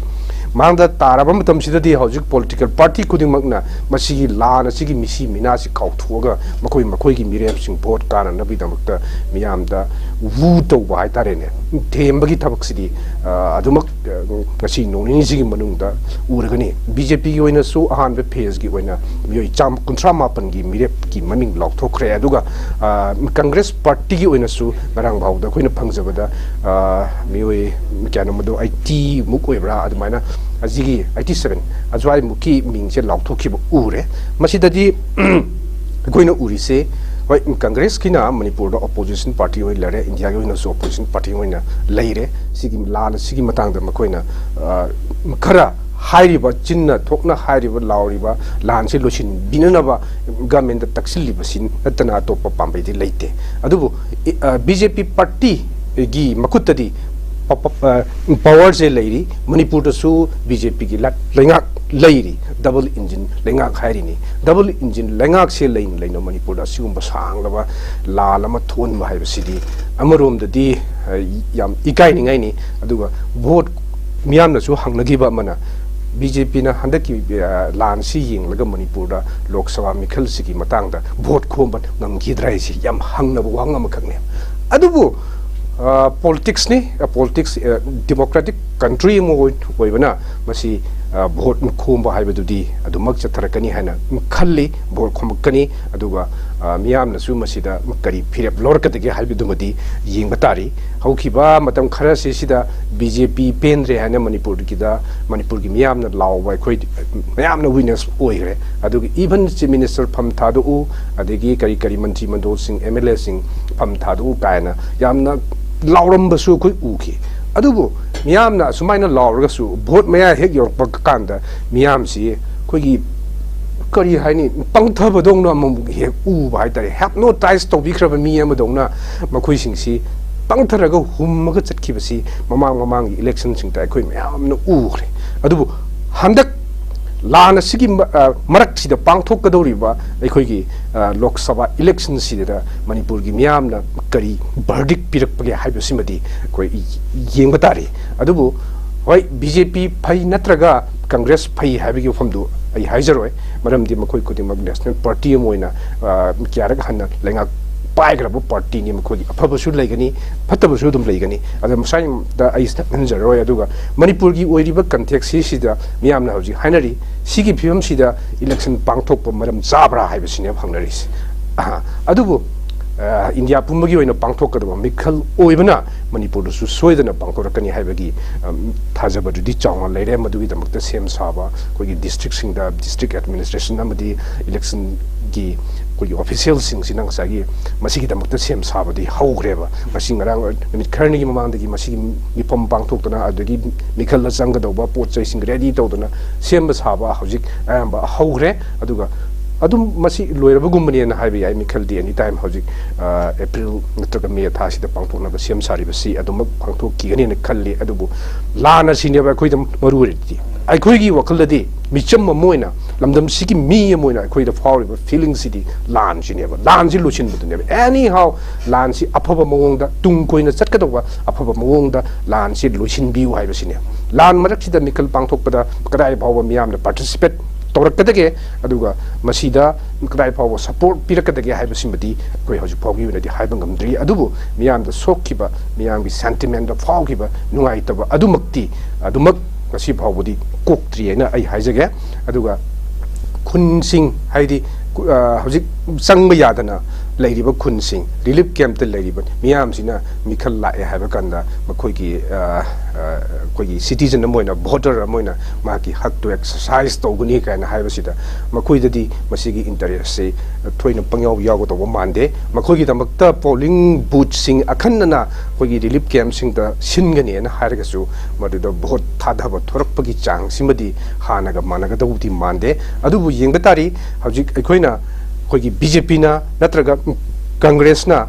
ꯃꯥꯡꯗ ꯇꯥꯔꯕ ꯃꯇꯝꯁꯤꯗꯗꯤ ꯍꯧꯖꯤꯛ political party ꯈꯨꯗꯤꯡꯃꯛꯅ ꯃꯁꯤꯒꯤ ꯂꯥꯟ ꯑꯁꯤꯒꯤ ꯃꯤꯁꯤ ꯃꯤꯅꯥꯁꯤ ꯀꯥꯎꯊꯣꯛꯑꯒ ꯃꯈꯣꯏ ꯃꯈꯣꯏꯒꯤ ꯃꯤꯔꯦꯞꯁꯤꯡ vote ꯀꯥꯅꯅꯕꯒꯤꯗꯃꯛꯇ ꯃꯤꯌꯥꯝꯗ ꯋꯨ ꯇꯧꯕ ꯍꯥꯏꯇꯥꯔꯦꯅꯦ, ꯊꯦꯝꯕꯒꯤ ꯊꯕꯛꯁꯤꯗꯤ, ꯑ, ꯑꯗꯨꯃꯛ, ꯑ, ꯉꯁꯤ ꯅꯣꯡ ꯅꯤꯅꯤꯁꯤꯒꯤ ꯃꯅꯨꯡꯗ ꯎꯔꯒꯅꯤ꯫ BJPꯒꯤ ꯑꯣꯏꯅꯁꯨ ꯑꯍꯥꯟꯕ phaseꯀꯤ ꯑꯣꯏꯅ ꯃꯤꯑꯣꯏ ꯆꯥꯝ ꯀꯨꯟꯊ꯭ꯔꯥ ꯃꯥꯄꯟꯒꯤ ꯃꯤꯔꯦꯞꯀꯤ ꯃꯃꯤꯡ ꯂꯥꯎꯊꯣꯛꯈ꯭ꯔꯦ꯫ ꯑꯗꯨꯒ, ꯑ, Congress partyꯒꯤ ꯑꯣꯏꯅꯁꯨ ꯉꯔꯥꯡ ꯐꯥꯎꯕꯗ ꯑꯩꯈꯣꯏꯅ ꯐꯪꯖꯕꯗ, ꯑ, ꯃꯤꯑꯣꯏ ꯀꯌꯥꯅꯣ ꯃꯗꯨ eighty ꯃꯨꯛ ꯑꯣꯏꯕ꯭ꯔꯥ, ꯑꯗꯨꯃꯥꯏꯅ ꯑꯁꯤꯒꯤ eighty seven ꯑꯁ꯭ꯋꯥꯏꯃꯨꯛꯀꯤ ꯃꯤꯡꯁꯦ ꯂꯥꯎꯊꯣꯛꯈꯤꯕ ꯎꯔꯦ꯫ ꯃꯁꯤꯗꯗꯤ ꯑꯩꯈꯣꯏꯅ ꯎꯔꯤꯁꯦ, ꯍꯣꯏ, Congressꯀꯤꯅ ꯃꯅꯤꯄꯨꯔꯗ opposition party ꯑꯣꯏꯅ ꯂꯩꯔꯦ, ꯏꯟꯗꯤꯌꯥꯒꯤ ꯑꯣꯏꯅꯁꯨ opposition party ꯑꯣꯏꯅ ꯂꯩꯔꯦ꯫ ꯁꯤꯒꯤ ꯂꯥꯟ ꯑꯁꯤꯒꯤ ꯃꯇꯥꯡꯗ ꯃꯈꯣꯏꯅ, ꯑ, ꯈꯔ ꯍꯥꯏꯔꯤꯕ, ꯆꯤꯟꯅ ꯊꯣꯛꯅ ꯍꯥꯏꯔꯤꯕ, ꯂꯥꯎꯔꯤꯕ ꯂꯥꯟꯁꯤ ꯂꯣꯏꯁꯤꯟꯕꯤꯅꯅꯕ governmentꯗ ꯇꯛꯁꯤꯜꯂꯤꯕꯁꯤ ꯅꯠꯇꯅ ꯑꯇꯣꯞꯄ ꯄꯥꯝꯕꯩꯗꯤ ꯂꯩꯇꯦ꯫ ꯑꯗꯨꯕꯨ, ꯏ-, ꯑ, BJP partyꯒꯤ ꯃꯈꯨꯠꯇꯗꯤ ꯄ-, ꯄ-, ꯑ, powerꯁꯦ ꯂꯩꯔꯤ꯫ ꯃꯅꯤꯄꯨꯔꯗꯁꯨ BJPꯒꯤ ꯂ-, ꯂꯩꯉꯥꯛ ꯂꯩꯔꯤ, double engine ꯂꯩꯉꯥꯛ ꯍꯥꯏꯔꯤꯅꯤ꯫ Double engine ꯂꯩꯉꯥꯛꯁꯦ ꯂꯩꯅ ꯂꯩꯅ ꯃꯅꯤꯄꯨꯔꯗ ꯑꯁꯤꯒꯨꯝꯕ ꯁꯥꯡꯂꯕ ꯂꯥꯟ ꯑꯃ ꯊꯣꯛꯍꯟꯕ ꯍꯥꯏꯕꯁꯤꯗꯤ ꯑꯃꯔꯣꯝꯗꯗꯤ, ꯑ, ꯌꯥꯝ ꯏꯀꯥꯏꯅꯤꯡꯉꯥꯏꯅꯤ꯫ ꯑꯗꯨꯒ vote ꯃꯤꯌꯥꯝꯅꯁꯨ ꯍꯪꯅꯈꯤꯕ ꯑꯃꯅ, BJPꯅ ꯍꯟꯗꯛꯀꯤ, ꯑ, ꯂꯥꯟꯁꯤ ꯌꯦꯡꯂꯒ ꯃꯅꯤꯄꯨꯔꯗ ꯂꯣꯛ ꯁꯚꯥ ꯃꯤꯈꯜꯁꯤꯒꯤ ꯃꯇꯥꯡꯗ vote ꯈꯣꯝꯕ ꯉꯝꯈꯤꯗ꯭ꯔꯥ ꯍꯥꯏꯁꯤ ꯌꯥꯝ ꯍꯪꯅꯕ ꯋꯥꯍꯪ ꯑꯃꯈꯛꯅꯦ꯫ ꯑꯗꯨꯕꯨ, ꯑ, politicsꯅꯤ, ꯑ, politics, ꯑ, democratic country ꯑꯃ ꯑꯣꯏ-, ꯑꯣꯏꯕꯅ ꯃꯁꯤ, ꯑ, vote ꯈꯣꯝꯕ ꯍꯥꯏꯕꯗꯨꯗꯤ ꯑꯗꯨꯃꯛ ꯆꯠꯊꯔꯛꯀꯅꯤ ꯍꯥꯏꯅ ꯈꯜꯂꯤ꯫ Vote ꯈꯣꯝꯃꯛꯀꯅꯤ꯫ ꯑꯗꯨꯒ, ꯃꯤꯌꯥꯝꯅꯁꯨ ꯃꯁꯤꯗ ꯀꯔꯤ ꯐꯤꯔꯦꯞ ꯂꯧꯔꯛꯀꯗꯒꯦ ꯍꯥꯏꯕꯗꯨꯃꯗꯤ ꯌꯦꯡꯕ ꯇꯥꯔꯤ꯫ ꯍꯧꯈꯤꯕ ꯃꯇꯝ ꯈꯔꯁꯤꯁꯤꯗ ꯕꯤ ꯖꯦ ꯄꯤ ꯄꯦꯟꯗ꯭ꯔꯦ ꯍꯥꯏꯅ ꯃꯅꯤꯄꯨꯔꯒꯤꯗ, ꯃꯅꯤꯄꯨꯔꯒꯤ ꯃꯤꯌꯥꯝꯅ ꯂꯥꯎꯕ ꯑꯩꯈꯣꯏ ꯃꯌꯥꯝꯅ ꯋꯤꯠꯅꯦꯁ ꯑꯣꯏꯈ꯭ꯔꯦ꯫ ꯑꯗꯨꯒ even ꯆꯤꯐ ꯃꯤꯅꯤꯁꯇꯔ ꯐꯝ ꯊꯥꯗꯣꯛꯎ, ꯑꯗꯒꯤ ꯀꯔꯤ ꯀꯔꯤ ꯃꯟꯇ꯭ꯔꯤ ꯃꯟꯗꯣꯜꯁꯤꯡ, ꯑꯦꯝ ꯑꯦꯜ ꯑꯦꯁꯤꯡ ꯐꯝ ꯊꯥꯗꯣꯛꯎ ꯀꯥꯏꯅ ꯌꯥꯝꯅ ꯂꯥꯎꯔꯝꯕꯁꯨ ꯑꯩꯈꯣꯏ ꯎꯈꯤ꯫ ꯑꯗꯨꯕꯨ ꯃꯤꯌꯥꯝꯅ ꯑꯁꯨꯃꯥꯏꯅ ꯂꯥꯎꯔꯒꯁꯨ ꯚꯣꯠ ꯃꯌꯥ ꯍꯦꯛ ꯌꯧꯔꯛꯄ ꯀꯥꯟꯗ ꯃꯤꯌꯥꯝꯁꯤ ꯑꯩꯈꯣꯏꯒꯤ ꯀꯔꯤ ꯍꯥꯏꯅꯤ, ꯄꯪꯊꯕꯗꯧꯅ ꯑꯃꯨꯛ ꯍꯦꯛ ꯎꯕ ꯍꯥꯏꯇꯥꯔꯦ꯫ ꯍꯦꯞꯅꯣꯇꯥꯏꯁ ꯇꯧꯕꯤꯈ꯭ꯔꯕ ꯃꯤ ꯑꯃꯗꯧꯅ ꯃꯈꯣꯏꯁꯤꯡꯁꯤ ꯄꯪꯊꯔꯒ ꯍꯨꯝꯃꯒ ꯆꯠꯈꯤꯕꯁꯤ ꯃꯃꯥꯡ ꯃꯃꯥꯡꯒꯤ ꯏꯂꯦꯛꯁꯟꯁꯤꯡꯗ ꯑꯩꯈꯣꯏ ꯃꯌꯥꯝꯅ ꯎꯈ꯭ꯔꯦ꯫ ꯑꯗꯨꯕꯨ ꯍꯟꯗꯛ ꯂꯥꯟ ꯑꯁꯤꯒꯤ ꯃ-, ꯑ, ꯃꯔꯛꯁꯤꯗ ꯄꯥꯡꯊꯣꯛꯀꯗꯧꯔꯤꯕ ꯑꯩꯈꯣꯏꯒꯤ, ꯑ, ꯂꯣꯛ ꯁꯚꯥ ꯏꯂꯦꯛꯁꯟꯁꯤꯗ ꯃꯅꯤꯄꯨꯔꯒꯤ ꯃꯤꯌꯥꯝꯅ ꯀꯔꯤ ꯚꯔꯗꯤꯛ ꯄꯤꯔꯛꯄꯒꯦ ꯍꯥꯏꯕꯁꯤꯃꯗꯤ ꯑꯩꯈꯣꯏ ꯌꯦꯡꯕ ꯇꯥꯔꯤ꯫ ꯑꯗꯨꯕꯨ ꯍꯣꯏ, ꯕꯤ ꯖꯦ ꯄꯤ ꯐꯩ ꯅꯠꯇ꯭ꯔꯒ ꯀꯪꯒ꯭ꯔꯦꯁ ꯐꯩ ꯍꯥꯏꯕꯒꯤ ꯋꯥꯐꯝꯗꯨ ꯑꯩ ꯍꯥꯏꯖꯔꯣꯏ, ꯃꯔꯝꯗꯤ ꯃꯈꯣꯏ ꯈꯨꯗꯤꯡꯃꯛ ꯅꯦꯁꯅꯦꯜ ꯄꯥꯔꯇꯤ ꯑꯃ ꯑꯣꯏꯅ, ꯑ, ꯀꯌꯥꯔꯛ ꯍꯟꯅ ꯂꯩꯉꯥꯛ ꯄꯥꯏꯈ꯭ꯔꯕ ꯄꯥꯔꯇꯤꯅꯤ꯫ ꯃꯈꯣꯏꯒꯤ ꯑꯐꯕꯁꯨ ꯂꯩꯒꯅꯤ, ꯐꯠꯇꯕꯁꯨ ꯑꯗꯨꯝ ꯂꯩꯒꯅꯤ꯫ ꯑꯗꯣ ꯃꯁꯥꯏꯗ ꯑꯩ ꯁꯤꯗ ꯍꯟꯖꯔꯔꯣꯏ꯫ ꯑꯗꯨꯒ ꯃꯅꯤꯄꯨꯔꯒꯤ ꯑꯣꯏꯔꯤꯕ ꯀꯟꯇꯦꯛꯁ ꯁꯤꯁꯤꯗ ꯃꯤꯌꯥꯝꯅ ꯍꯧꯖꯤꯛ ꯍꯥꯏꯅꯔꯤ, ꯁꯤꯒꯤ ꯐꯤꯕꯝꯁꯤꯗ ꯏꯂꯦꯛꯁꯟ ꯄꯥꯡꯊꯣꯛꯄ ꯃꯔꯝ ꯆꯥꯕ꯭ꯔꯥ ꯍꯥꯏꯕꯁꯤꯅꯦꯕ ꯍꯪꯅꯔꯤꯁꯦ꯫ ꯑꯍꯥ, ꯑꯗꯨꯕꯨ, ꯑ, ꯏꯟꯗꯤꯌꯥ ꯄꯨꯝꯕꯒꯤ ꯑꯣꯏꯅ ꯄꯥꯡꯊꯣꯛꯀꯗꯕ ꯃꯤꯈꯜ ꯑꯣꯏꯕꯅ ꯃꯅꯤꯄꯨꯔꯗꯁꯨ ꯁꯣꯏꯗꯅ ꯄꯥꯡꯊꯣꯔꯛꯀꯅꯤ ꯍꯥꯏꯕꯒꯤ, ꯑꯝ, ꯊꯥꯖꯕꯗꯨꯗꯤ ꯆꯥꯎꯅ ꯂꯩꯔꯦ꯫ ꯃꯗꯨꯒꯤꯗꯃꯛꯇ ꯁꯦꯝ ꯁꯥꯕ ꯑꯩꯈꯣꯏꯒꯤ ꯗꯤꯁꯇ꯭ꯔꯤꯛꯁꯤꯡꯗ ꯗꯤꯁꯇ꯭ꯔꯤꯛ ꯑꯦꯗꯃꯤꯅꯤꯁꯇ꯭ꯔꯦꯁꯟ ꯑꯃꯗꯤ ꯏꯂꯦꯛꯁꯟꯒꯤ ꯑꯩꯈꯣꯏꯒꯤ ꯑꯣꯐꯤꯁꯤꯌꯦꯜꯁꯤꯡꯁꯤꯅ ꯉꯁꯥꯏꯒꯤ ꯃꯁꯤꯒꯤꯗꯃꯛꯇ ꯁꯦꯝ ꯁꯥꯕꯗꯤ ꯍꯧꯈ꯭ꯔꯦꯕ꯫ ꯉꯁꯤ ꯉꯔꯥꯡ ꯅꯨꯃꯤꯠ ꯈꯔꯅꯤꯒꯤ ꯃꯃꯥꯡꯗꯒꯤ ꯃꯁꯤꯒꯤ ꯃꯤꯐꯝ ꯄꯥꯡꯊꯣꯛꯇꯅ, ꯑꯗꯨꯗꯒꯤ ꯃꯤꯈꯜꯗ ꯆꯪꯒꯗꯧꯕ ꯄꯣꯠ ꯆꯩꯁꯤꯡ ꯔꯦꯗꯤ ꯇꯧꯗꯅ ꯁꯦꯝꯕ ꯁꯥꯕ ꯍꯧꯖꯤꯛ ꯑꯌꯥꯝꯕ ꯍꯧꯈ꯭ꯔꯦ꯫ ꯑꯗꯨꯒ ꯑꯗꯨꯝ ꯃꯁꯤ ꯂꯣꯏꯔꯕꯒꯨꯝꯕꯅꯦꯅ ꯍꯥꯏꯕ ꯌꯥꯏ꯫ ꯃꯤꯈꯜꯗꯤ ꯑꯦꯅꯤ ꯇꯥꯏꯝ ꯍꯧꯖꯤꯛ, ꯑ, ꯑꯦꯄ꯭ꯔꯤꯜ ꯅꯠꯇ꯭ꯔꯒ ꯃꯦ ꯊꯥꯁꯤꯗ ꯄꯥꯡꯊꯣꯛꯅꯕ ꯁꯦꯝ ꯁꯥꯔꯤꯕꯁꯤ ꯑꯗꯨꯃꯛ ꯄꯥꯡꯊꯣꯛꯈꯤꯒꯅꯦꯅ ꯈꯜꯂꯤ꯫ ꯑꯗꯨꯕꯨ ꯂꯥꯟ ꯑꯁꯤꯅꯦꯕ ꯑꯩꯈꯣꯏꯗ ꯃꯔꯨ ꯑꯣꯏꯔꯤꯗꯤ꯫ ꯑꯩꯈꯣꯏꯒꯤ ꯋꯥꯈꯜꯗꯗꯤ, ꯃꯤꯆꯝ ꯑꯃ ꯑꯣꯏꯅ, ꯂꯝꯗꯝꯁꯤꯒꯤ ꯃꯤ ꯑꯃ ꯑꯣꯏꯅ ꯑꯩꯈꯣꯏꯗ ꯐꯥꯎꯔꯤꯕ ꯐꯤꯂꯤꯡꯁꯤꯗꯤ ꯂꯥꯟꯁꯤꯅꯦꯕ꯫ ꯂꯥꯟꯁꯤ ꯂꯣꯏꯁꯤꯟꯕꯗꯨꯅꯦꯕ꯫ ꯑꯦꯅꯤ ꯍꯥꯎ, ꯂꯥꯟꯁꯤ ꯑꯐꯕ ꯃꯑꯣꯡꯗ, ꯇꯨꯡ ꯀꯣꯏꯅ ꯆꯠꯀꯗꯧꯕ ꯑꯐꯕ ꯃꯑꯣꯡꯗ ꯂꯥꯟꯁꯤ ꯂꯣꯏꯁꯤꯟꯕꯤꯌꯨ ꯍꯥꯏꯕꯁꯤꯅꯦ꯫ ꯂꯥꯟ ꯃꯔꯛꯁꯤꯗ ꯃꯤꯈꯜ ꯄꯥꯡꯊꯣꯛꯄꯗ ꯀꯗꯥꯏ ꯐꯥꯎꯕ ꯃꯤꯌꯥꯝꯅ ꯄꯥꯔꯇꯤꯁꯤꯄꯦꯠ ꯇꯧꯔꯛꯀꯗꯒꯦ, ꯑꯗꯨꯒ ꯃꯁꯤꯗ ꯀꯗꯥꯏ ꯐꯥꯎꯕ ꯁꯄꯣꯔꯠ ꯄꯤꯔꯛꯀꯗꯒꯦ ꯍꯥꯏꯕꯁꯤꯃꯗꯤ ꯑꯩꯈꯣꯏ ꯍꯧꯖꯤꯛ ꯐꯥꯎꯒꯤ ꯑꯣꯏꯅꯗꯤ ꯍꯥꯏꯕ ꯉꯝꯗ꯭ꯔꯤ꯫ ꯑꯗꯨꯕꯨ ꯃꯤꯌꯥꯝꯗ ꯁꯣꯛꯈꯤꯕ, ꯃꯤꯌꯥꯝꯒꯤ ꯁꯦꯟꯇꯤꯃꯦꯟꯗ ꯐꯥꯎꯈꯤꯕ ꯅꯨꯡꯉꯥꯏꯇꯕ ꯑꯗꯨꯃꯛꯇꯤ, ꯑꯗꯨꯃꯛ ꯉꯁꯤ ꯐꯥꯎꯕꯗꯤ ꯀꯣꯛꯇ꯭ꯔꯤ ꯍꯥꯏꯅ ꯑꯩ ꯍꯥꯏꯖꯒꯦ꯫ ꯑꯗꯨꯒ ꯈꯨꯟꯁꯤꯡ, ꯍꯥꯏꯗꯤ ꯀꯨ- ꯑ, ꯍꯧꯖꯤꯛ ꯆꯪꯕ ꯌꯥꯗꯅ ꯂꯩꯔꯤꯕ ꯈꯨꯟꯁꯤꯡ, ꯔꯤꯂꯤꯐ ꯀꯦꯝꯞꯇ ꯂꯩꯔꯤꯕ ꯃꯤꯌꯥꯝꯁꯤꯅ ꯃꯤꯈꯜ ꯂꯥꯛꯑꯦ ꯍꯥꯏꯕ ꯀꯥꯟꯗ ꯃꯈꯣꯏꯒꯤ, ꯑ, ꯑ, ꯑꯩꯈꯣꯏꯒꯤ ꯁꯤꯇꯤꯖꯟ ꯑꯃ ꯑꯣꯏꯅ, ꯚꯣꯇꯔ ꯑꯃ ꯑꯣꯏꯅ ꯃꯍꯥꯛꯀꯤ ꯍꯛꯇꯨ ꯑꯦꯛꯁꯔꯁꯥꯏꯁ ꯇꯧꯒꯅꯤ ꯀꯥꯏꯅ ꯍꯥꯏꯕꯁꯤꯗ ꯃꯈꯣꯏꯗꯗꯤ ꯃꯁꯤꯒꯤ ꯏꯟꯇꯔꯦꯁꯁꯤ ꯊꯣꯏꯅ ꯄꯪꯌꯥꯎ ꯌꯥꯎꯒꯗꯧꯕ ꯃꯥꯟꯗꯦ꯫ ꯃꯈꯣꯏꯒꯤꯗꯃꯛꯇ ꯄꯣꯂꯤꯡ ꯕꯨꯠꯁꯤꯡ ꯑꯈꯟꯅꯅ ꯑꯩꯈꯣꯏꯒꯤ ꯔꯤꯂꯤꯐ ꯀꯦꯝꯞꯁꯤꯡꯗ ꯁꯤꯟꯒꯅꯤꯅ ꯍꯥꯏꯔꯒꯁꯨ ꯃꯗꯨꯗ ꯚꯣꯠ ꯊꯥꯗꯕ ꯊꯣꯔꯛꯄꯒꯤ ꯆꯥꯡꯁꯤꯃꯗꯤ ꯍꯥꯟꯅꯒ ꯃꯥꯟꯅꯒꯗꯧꯕꯗꯤ ꯃꯥꯟꯗꯦ꯫ ꯑꯗꯨꯕꯨ ꯌꯦꯡꯕ ꯇꯥꯔꯤ꯫ ꯍꯧꯖꯤꯛ ꯑꯩꯈꯣꯏꯅ, ꯑꯩꯈꯣꯏꯒꯤ ꯕꯤ ꯖꯦ ꯄꯤꯅ ꯅꯠꯇ꯭ꯔꯒ ꯀꯪꯒ꯭ꯔꯦꯁꯅ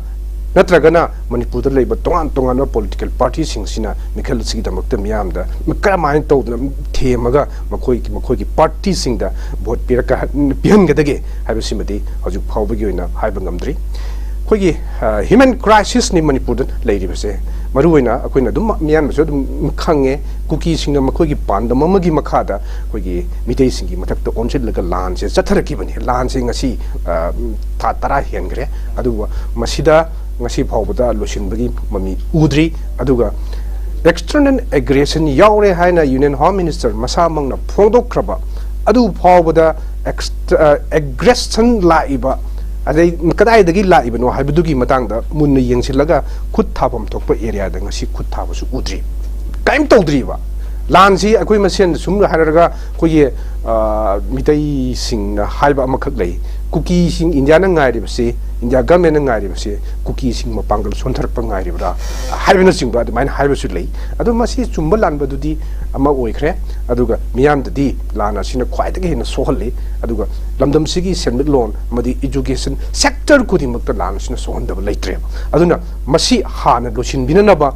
ꯅꯠꯇ꯭ꯔꯒꯅ ꯃꯅꯤꯄꯨꯔꯗ ꯂꯩꯕ ꯇꯣꯉꯥꯟ ꯇꯣꯉꯥꯟꯕ ꯄꯣꯂꯤꯇꯤꯀꯦꯜ ꯄꯥꯔꯇꯤꯁꯤꯡꯁꯤꯅ ꯃꯤꯈꯜ ꯑꯁꯤꯒꯤꯗꯃꯛꯇ ꯃꯤꯌꯥꯝꯗ ꯀꯔꯝꯍꯥꯏꯅ ꯇꯧꯗꯅ ꯊꯦꯝꯃꯒ ꯃꯈꯣꯏꯒꯤ, ꯃꯈꯣꯏꯒꯤ ꯄꯥꯔꯇꯤꯁꯤꯡꯗ ꯚꯣꯠ ꯄꯤꯔꯛꯀ-, ꯄꯤꯍꯟꯒꯗꯒꯦ ꯍꯥꯏꯕꯁꯤꯃꯗꯤ ꯍꯧꯖꯤꯛ ꯐꯥꯎꯕꯒꯤ ꯑꯣꯏꯅ ꯍꯥꯏꯕ ꯉꯝꯗ꯭ꯔꯤ꯫ ꯑꯩꯈꯣꯏꯒꯤ, ꯑ, ꯍ꯭ꯌꯨꯃꯦꯟ ꯀ꯭ꯔꯥꯏꯁꯤꯁꯅꯤ ꯃꯅꯤꯄꯨꯔꯗ ꯂꯩꯔꯤꯕꯁꯦ꯫ ꯃꯔꯨꯑꯣꯏꯅ ꯑꯩꯈꯣꯏꯅ ꯑꯗꯨꯝ ꯃꯤꯌꯥꯝꯅꯁꯨ ꯑꯗꯨꯝ ꯈꯪꯉꯦ, ꯀꯨꯀꯤꯁꯤꯡꯅ ꯃꯈꯣꯏꯒꯤ ꯄꯥꯟꯗꯝ ꯑꯃꯒꯤ ꯃꯈꯥꯗ ꯑꯩꯈꯣꯏꯒꯤ ꯃꯤꯇꯩꯁꯤꯡꯒꯤ ꯃꯊꯛꯇ ꯑꯣꯟꯁꯤꯜꯂꯒ ꯂꯥꯟꯁꯦ ꯆꯠꯊꯔꯛꯈꯤꯕꯅꯤ꯫ ꯂꯥꯟꯁꯦ ꯉꯁꯤ, ꯑ, ꯊꯥ ꯇꯔꯥ ꯍꯦꯟꯈ꯭ꯔꯦ꯫ ꯑꯗꯨꯕꯨ ꯃꯁꯤꯗ ꯉꯁꯤ ꯐꯥꯎꯕꯗ ꯂꯣꯏꯁꯤꯟꯕꯒꯤ ꯃꯃꯤ ꯎꯗ꯭ꯔꯤ꯫ ꯑꯗꯨꯒ ꯑꯦꯛꯁꯇꯔꯅꯦꯜ ꯑꯦꯒ꯭ꯔꯦꯁꯟ ꯌꯥꯎꯔꯦ ꯍꯥꯏꯅ ꯌꯨꯅꯤꯌꯟ ꯍꯣꯝ ꯃꯤꯅꯤꯁꯇꯔ ꯃꯁꯥꯃꯛꯅ ꯐꯣꯡꯗꯣꯛꯈ꯭ꯔꯕ ꯑꯗꯨ ꯐꯥꯎꯕꯗ ꯑꯦꯛꯁ-, ꯑ, ꯑꯦꯒ꯭ꯔꯦꯁꯟ ꯂꯥꯛꯏꯕ, ꯑꯗꯩ ꯀꯗꯥꯏꯗꯒꯤ ꯂꯥꯛꯏꯕꯅꯣ ꯍꯥꯏꯕꯗꯨꯒꯤ ꯃꯇꯥꯡꯗ ꯃꯨꯟꯅ ꯌꯦꯡꯁꯤꯜꯂꯒ ꯈꯨꯠ ꯊꯥꯐꯝ ꯊꯣꯛꯄ ꯑꯦꯔꯤꯌꯥꯗ ꯉꯁꯤ ꯈꯨꯠ ꯊꯥꯕꯁꯨ ꯎꯗ꯭ꯔꯤ꯫ ꯀꯔꯤꯝ ꯇꯧꯗ꯭ꯔꯤꯕ꯫ ꯂꯥꯟꯁꯤ ꯑꯩꯈꯣꯏ ꯃꯁꯦꯟ ꯁꯨꯝ ꯍꯥꯏꯔꯒ ꯑꯩꯈꯣꯏꯒꯤ, ꯑ, ꯃꯤꯇꯩꯁꯤꯡꯅ ꯍꯥꯏꯕ ꯑꯃꯈꯛ ꯂꯩ, "ꯀꯨꯀꯤꯁꯤꯡ, ꯏꯟꯗꯤꯌꯥꯅ ꯉꯥꯏꯔꯤꯕꯁꯤ, ꯏꯟꯗꯤꯌꯥ ꯒꯃꯦꯟꯅ ꯉꯥꯏꯔꯤꯕꯁꯤ ꯀꯨꯀꯤꯁꯤꯡ ꯃꯄꯥꯡꯒꯜ ꯁꯣꯟꯊꯔꯛꯄ ꯉꯥꯏꯔꯤꯕ꯭ꯔꯥ?" ꯍꯥꯏꯕꯅꯆꯤꯡꯕ ꯑꯗꯨꯃꯥꯏꯅ ꯍꯥꯏꯕꯁꯨ ꯂꯩ꯫ ꯑꯗꯣ ꯃꯁꯤ ꯆꯨꯝꯕ ꯂꯥꯟꯕꯗꯨꯗꯤ ꯑꯃ ꯑꯣꯏꯈ꯭ꯔꯦ꯫ ꯑꯗꯨꯒ ꯃꯤꯌꯥꯝꯗꯗꯤ ꯂꯥꯟ ꯑꯁꯤꯅ ꯈ꯭ꯋꯥꯏꯗꯒꯤ ꯍꯦꯟꯅ ꯁꯣꯛꯍꯜꯂꯤ꯫ ꯑꯗꯨꯒ ꯂꯝꯗꯝꯁꯤꯒꯤ ꯁꯦꯟꯃꯤꯠꯂꯣꯟ ꯑꯃꯗꯤ ꯏꯖꯨꯀꯦꯁꯟ ꯁꯦꯛꯇꯔ ꯈꯨꯗꯤꯡꯃꯛꯇ ꯂꯥꯟ ꯑꯁꯤꯅ ꯁꯣꯛꯍꯟꯗꯕ ꯂꯩꯇ꯭ꯔꯦꯕ꯫ ꯑꯗꯨꯅ ꯃꯁꯤ ꯍꯥꯟꯅ ꯂꯣꯏꯁꯤꯟꯕꯤꯅꯅꯕ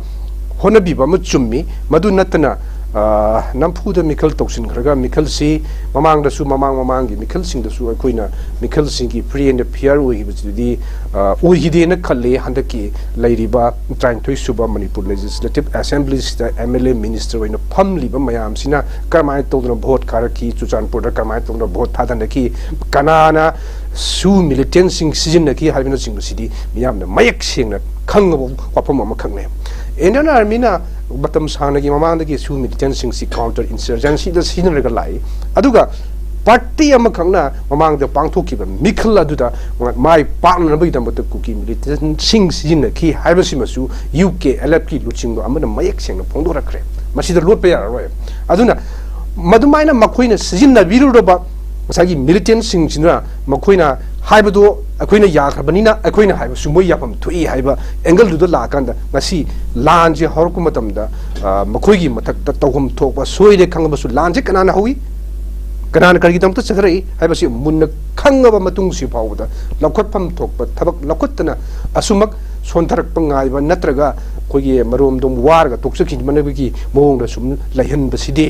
ꯍꯣꯠꯅꯕꯤꯕ ꯑꯃ ꯆꯨꯝꯃꯤ꯫ ꯃꯗꯨ ꯅꯠꯇꯅ, ꯑ, ꯅꯝꯐꯨꯗ ꯃꯤꯈꯜ ꯇꯧꯁꯤꯟꯈ꯭ꯔꯒ ꯃꯤꯈꯜꯁꯤ ꯃꯃꯥꯡꯗꯁꯨ, ꯃꯃꯥꯡ ꯃꯃꯥꯡꯒꯤ ꯃꯤꯈꯜꯁꯤꯡꯗꯁꯨ ꯑꯩꯈꯣꯏꯅ ꯃꯤꯈꯜꯁꯤꯡꯒꯤ free and fair ꯑꯣꯏꯈꯤꯕꯁꯤꯗꯤ, ꯑ, ꯑꯣꯏꯈꯤꯗꯦꯅ ꯈꯜꯂꯤ꯫ ꯍꯟꯗꯛꯀꯤ ꯂꯩꯔꯤꯕ ꯇꯔꯥꯅꯤꯊꯣꯏ ꯁꯨꯕ ꯃꯅꯤꯄꯨꯔ ꯂꯦꯖꯤꯁꯂꯦꯇꯤꯚ ꯑꯦꯁꯦꯝꯕ꯭ꯂꯤꯁꯤꯗ ꯑꯦꯝ ꯑꯦꯜ ꯑꯦ ꯃꯤꯅꯤꯁꯇꯔ ꯑꯣꯏꯅ ꯐꯝꯂꯤꯕ ꯃꯌꯥꯝꯁꯤꯅ ꯀꯔꯝꯍꯥꯏꯅ ꯇꯧꯗꯅ ꯚꯣꯠ ꯀꯥꯔꯛꯈꯤ, ꯆꯨꯔꯆꯥꯟꯄꯨꯔꯗ ꯀꯔꯝꯍꯥꯏꯅ ꯇꯧꯗꯅ ꯚꯣꯠ ꯊꯥꯗꯅꯈꯤ, ꯀꯅꯥꯅ ꯁꯨ ꯃꯤꯂꯤꯇꯦꯟꯁꯤꯡ ꯁꯤꯖꯤꯟꯅꯈꯤ ꯍꯥꯏꯕꯅꯆꯤꯡꯕꯁꯤꯗꯤ ꯃꯤꯌꯥꯝꯅ ꯃꯌꯦꯛ ꯁꯦꯡꯅ ꯈꯪꯉꯕ ꯋꯥꯐꯝ ꯑꯃꯈꯛꯅꯦ꯫ ꯏꯟꯗꯤꯌꯟ ꯑꯥꯔꯃꯤꯅ ꯃꯇꯝ ꯁꯥꯡꯅꯒꯤ ꯃꯃꯥꯡꯗꯒꯤ ꯁꯨ ꯃꯤꯂꯤꯇꯦꯟꯁꯤꯡꯁꯤ ꯀꯥꯎꯟꯇꯔ ꯏꯟꯁꯔꯖꯦꯟꯁꯤꯗ ꯁꯤꯖꯤꯟꯅꯔꯒ ꯂꯥꯛꯏ꯫ ꯑꯗꯨꯒ ꯄꯥꯔꯇꯤ ꯑꯃꯈꯛꯅ ꯃꯃꯥꯡꯗ ꯄꯥꯡꯊꯣꯛꯈꯤꯕ ꯃꯤꯈꯜ ꯑꯗꯨꯗ ꯃꯥꯏ ꯄꯥꯛꯅꯅꯕꯒꯤꯗꯃꯛꯇ ꯀꯨꯀꯤ ꯃꯤꯂꯤꯇꯦꯟꯁꯤꯡ ꯁꯤꯖꯤꯟꯅꯈꯤ ꯍꯥꯏꯕꯁꯤꯃꯁꯨ ꯌꯨ ꯀꯦ ꯑꯦꯜ ꯑꯦꯐꯀꯤ ꯂꯨꯆꯤꯡꯕ ꯑꯃꯅ ꯃꯌꯦꯛ ꯁꯦꯡꯅ ꯐꯣꯡꯗꯣꯔꯛꯈ꯭ꯔꯦ꯫ ꯃꯁꯤꯗ ꯂꯣꯠꯄ ꯌꯥꯔꯔꯣꯏ꯫ ꯑꯗꯨꯅ ꯃꯗꯨꯃꯥꯏꯅ ꯃꯈꯣꯏꯅ ꯁꯤꯖꯤꯟꯅꯕꯤꯔꯨꯔꯕ ꯉꯁꯥꯏꯒꯤ ꯃꯤꯂꯤꯇꯦꯟꯁꯤꯡꯁꯤꯅ ꯃꯈꯣꯏꯅ ꯍꯥꯏꯕꯗꯣ ꯑꯩꯈꯣꯏꯅ ꯌꯥꯈ꯭ꯔꯕꯅꯤꯅ, ꯑꯩꯈꯣꯏꯅ ꯍꯥꯏꯕꯁꯨ ꯃꯣꯏ ꯌꯥꯐꯝ ꯊꯣꯛꯏ ꯍꯥꯏꯕ ꯑꯦꯡꯒꯜꯗꯨꯗ ꯂꯥꯛꯑꯀꯥꯟꯗ ꯉꯁꯤ ꯂꯥꯟꯁꯦ ꯍꯧꯔꯛꯄ ꯃꯇꯝꯗ, ꯑ, ꯃꯈꯣꯏꯒꯤ ꯃꯊꯛꯇ ꯇꯧꯐꯝ ꯊꯣꯛꯄ ꯁꯣꯏꯔꯦ ꯈꯪꯉꯕꯁꯨ ꯂꯥꯟꯁꯦ ꯀꯅꯥꯅ ꯍꯧꯏ, ꯀꯅꯥꯅ ꯀꯔꯤꯒꯤꯗꯃꯛꯇ ꯆꯠꯊꯔꯛꯏ ꯍꯥꯏꯕꯁꯤ ꯃꯨꯟꯅ ꯈꯪꯉꯕ ꯃꯇꯨꯡꯁꯤ ꯐꯥꯎꯕꯗ ꯂꯧꯈꯠꯐꯝ ꯊꯣꯛꯄ ꯊꯕꯛ ꯂꯧꯈꯠꯇꯅ ꯑꯁꯨꯃꯛ ꯁꯣꯟꯊꯔꯛꯄ ꯉꯥꯏꯕ ꯅꯠꯇ꯭ꯔꯒ ꯑꯩꯈꯣꯏꯒꯤ ꯃꯔꯣꯝꯗꯣꯝ ꯋꯥꯔꯒ ꯇꯣꯛꯆꯈꯤꯕꯅꯕꯒꯤ ꯃꯑꯣꯡꯗ ꯁꯨꯝ ꯂꯩꯍꯟꯕꯁꯤꯗꯤ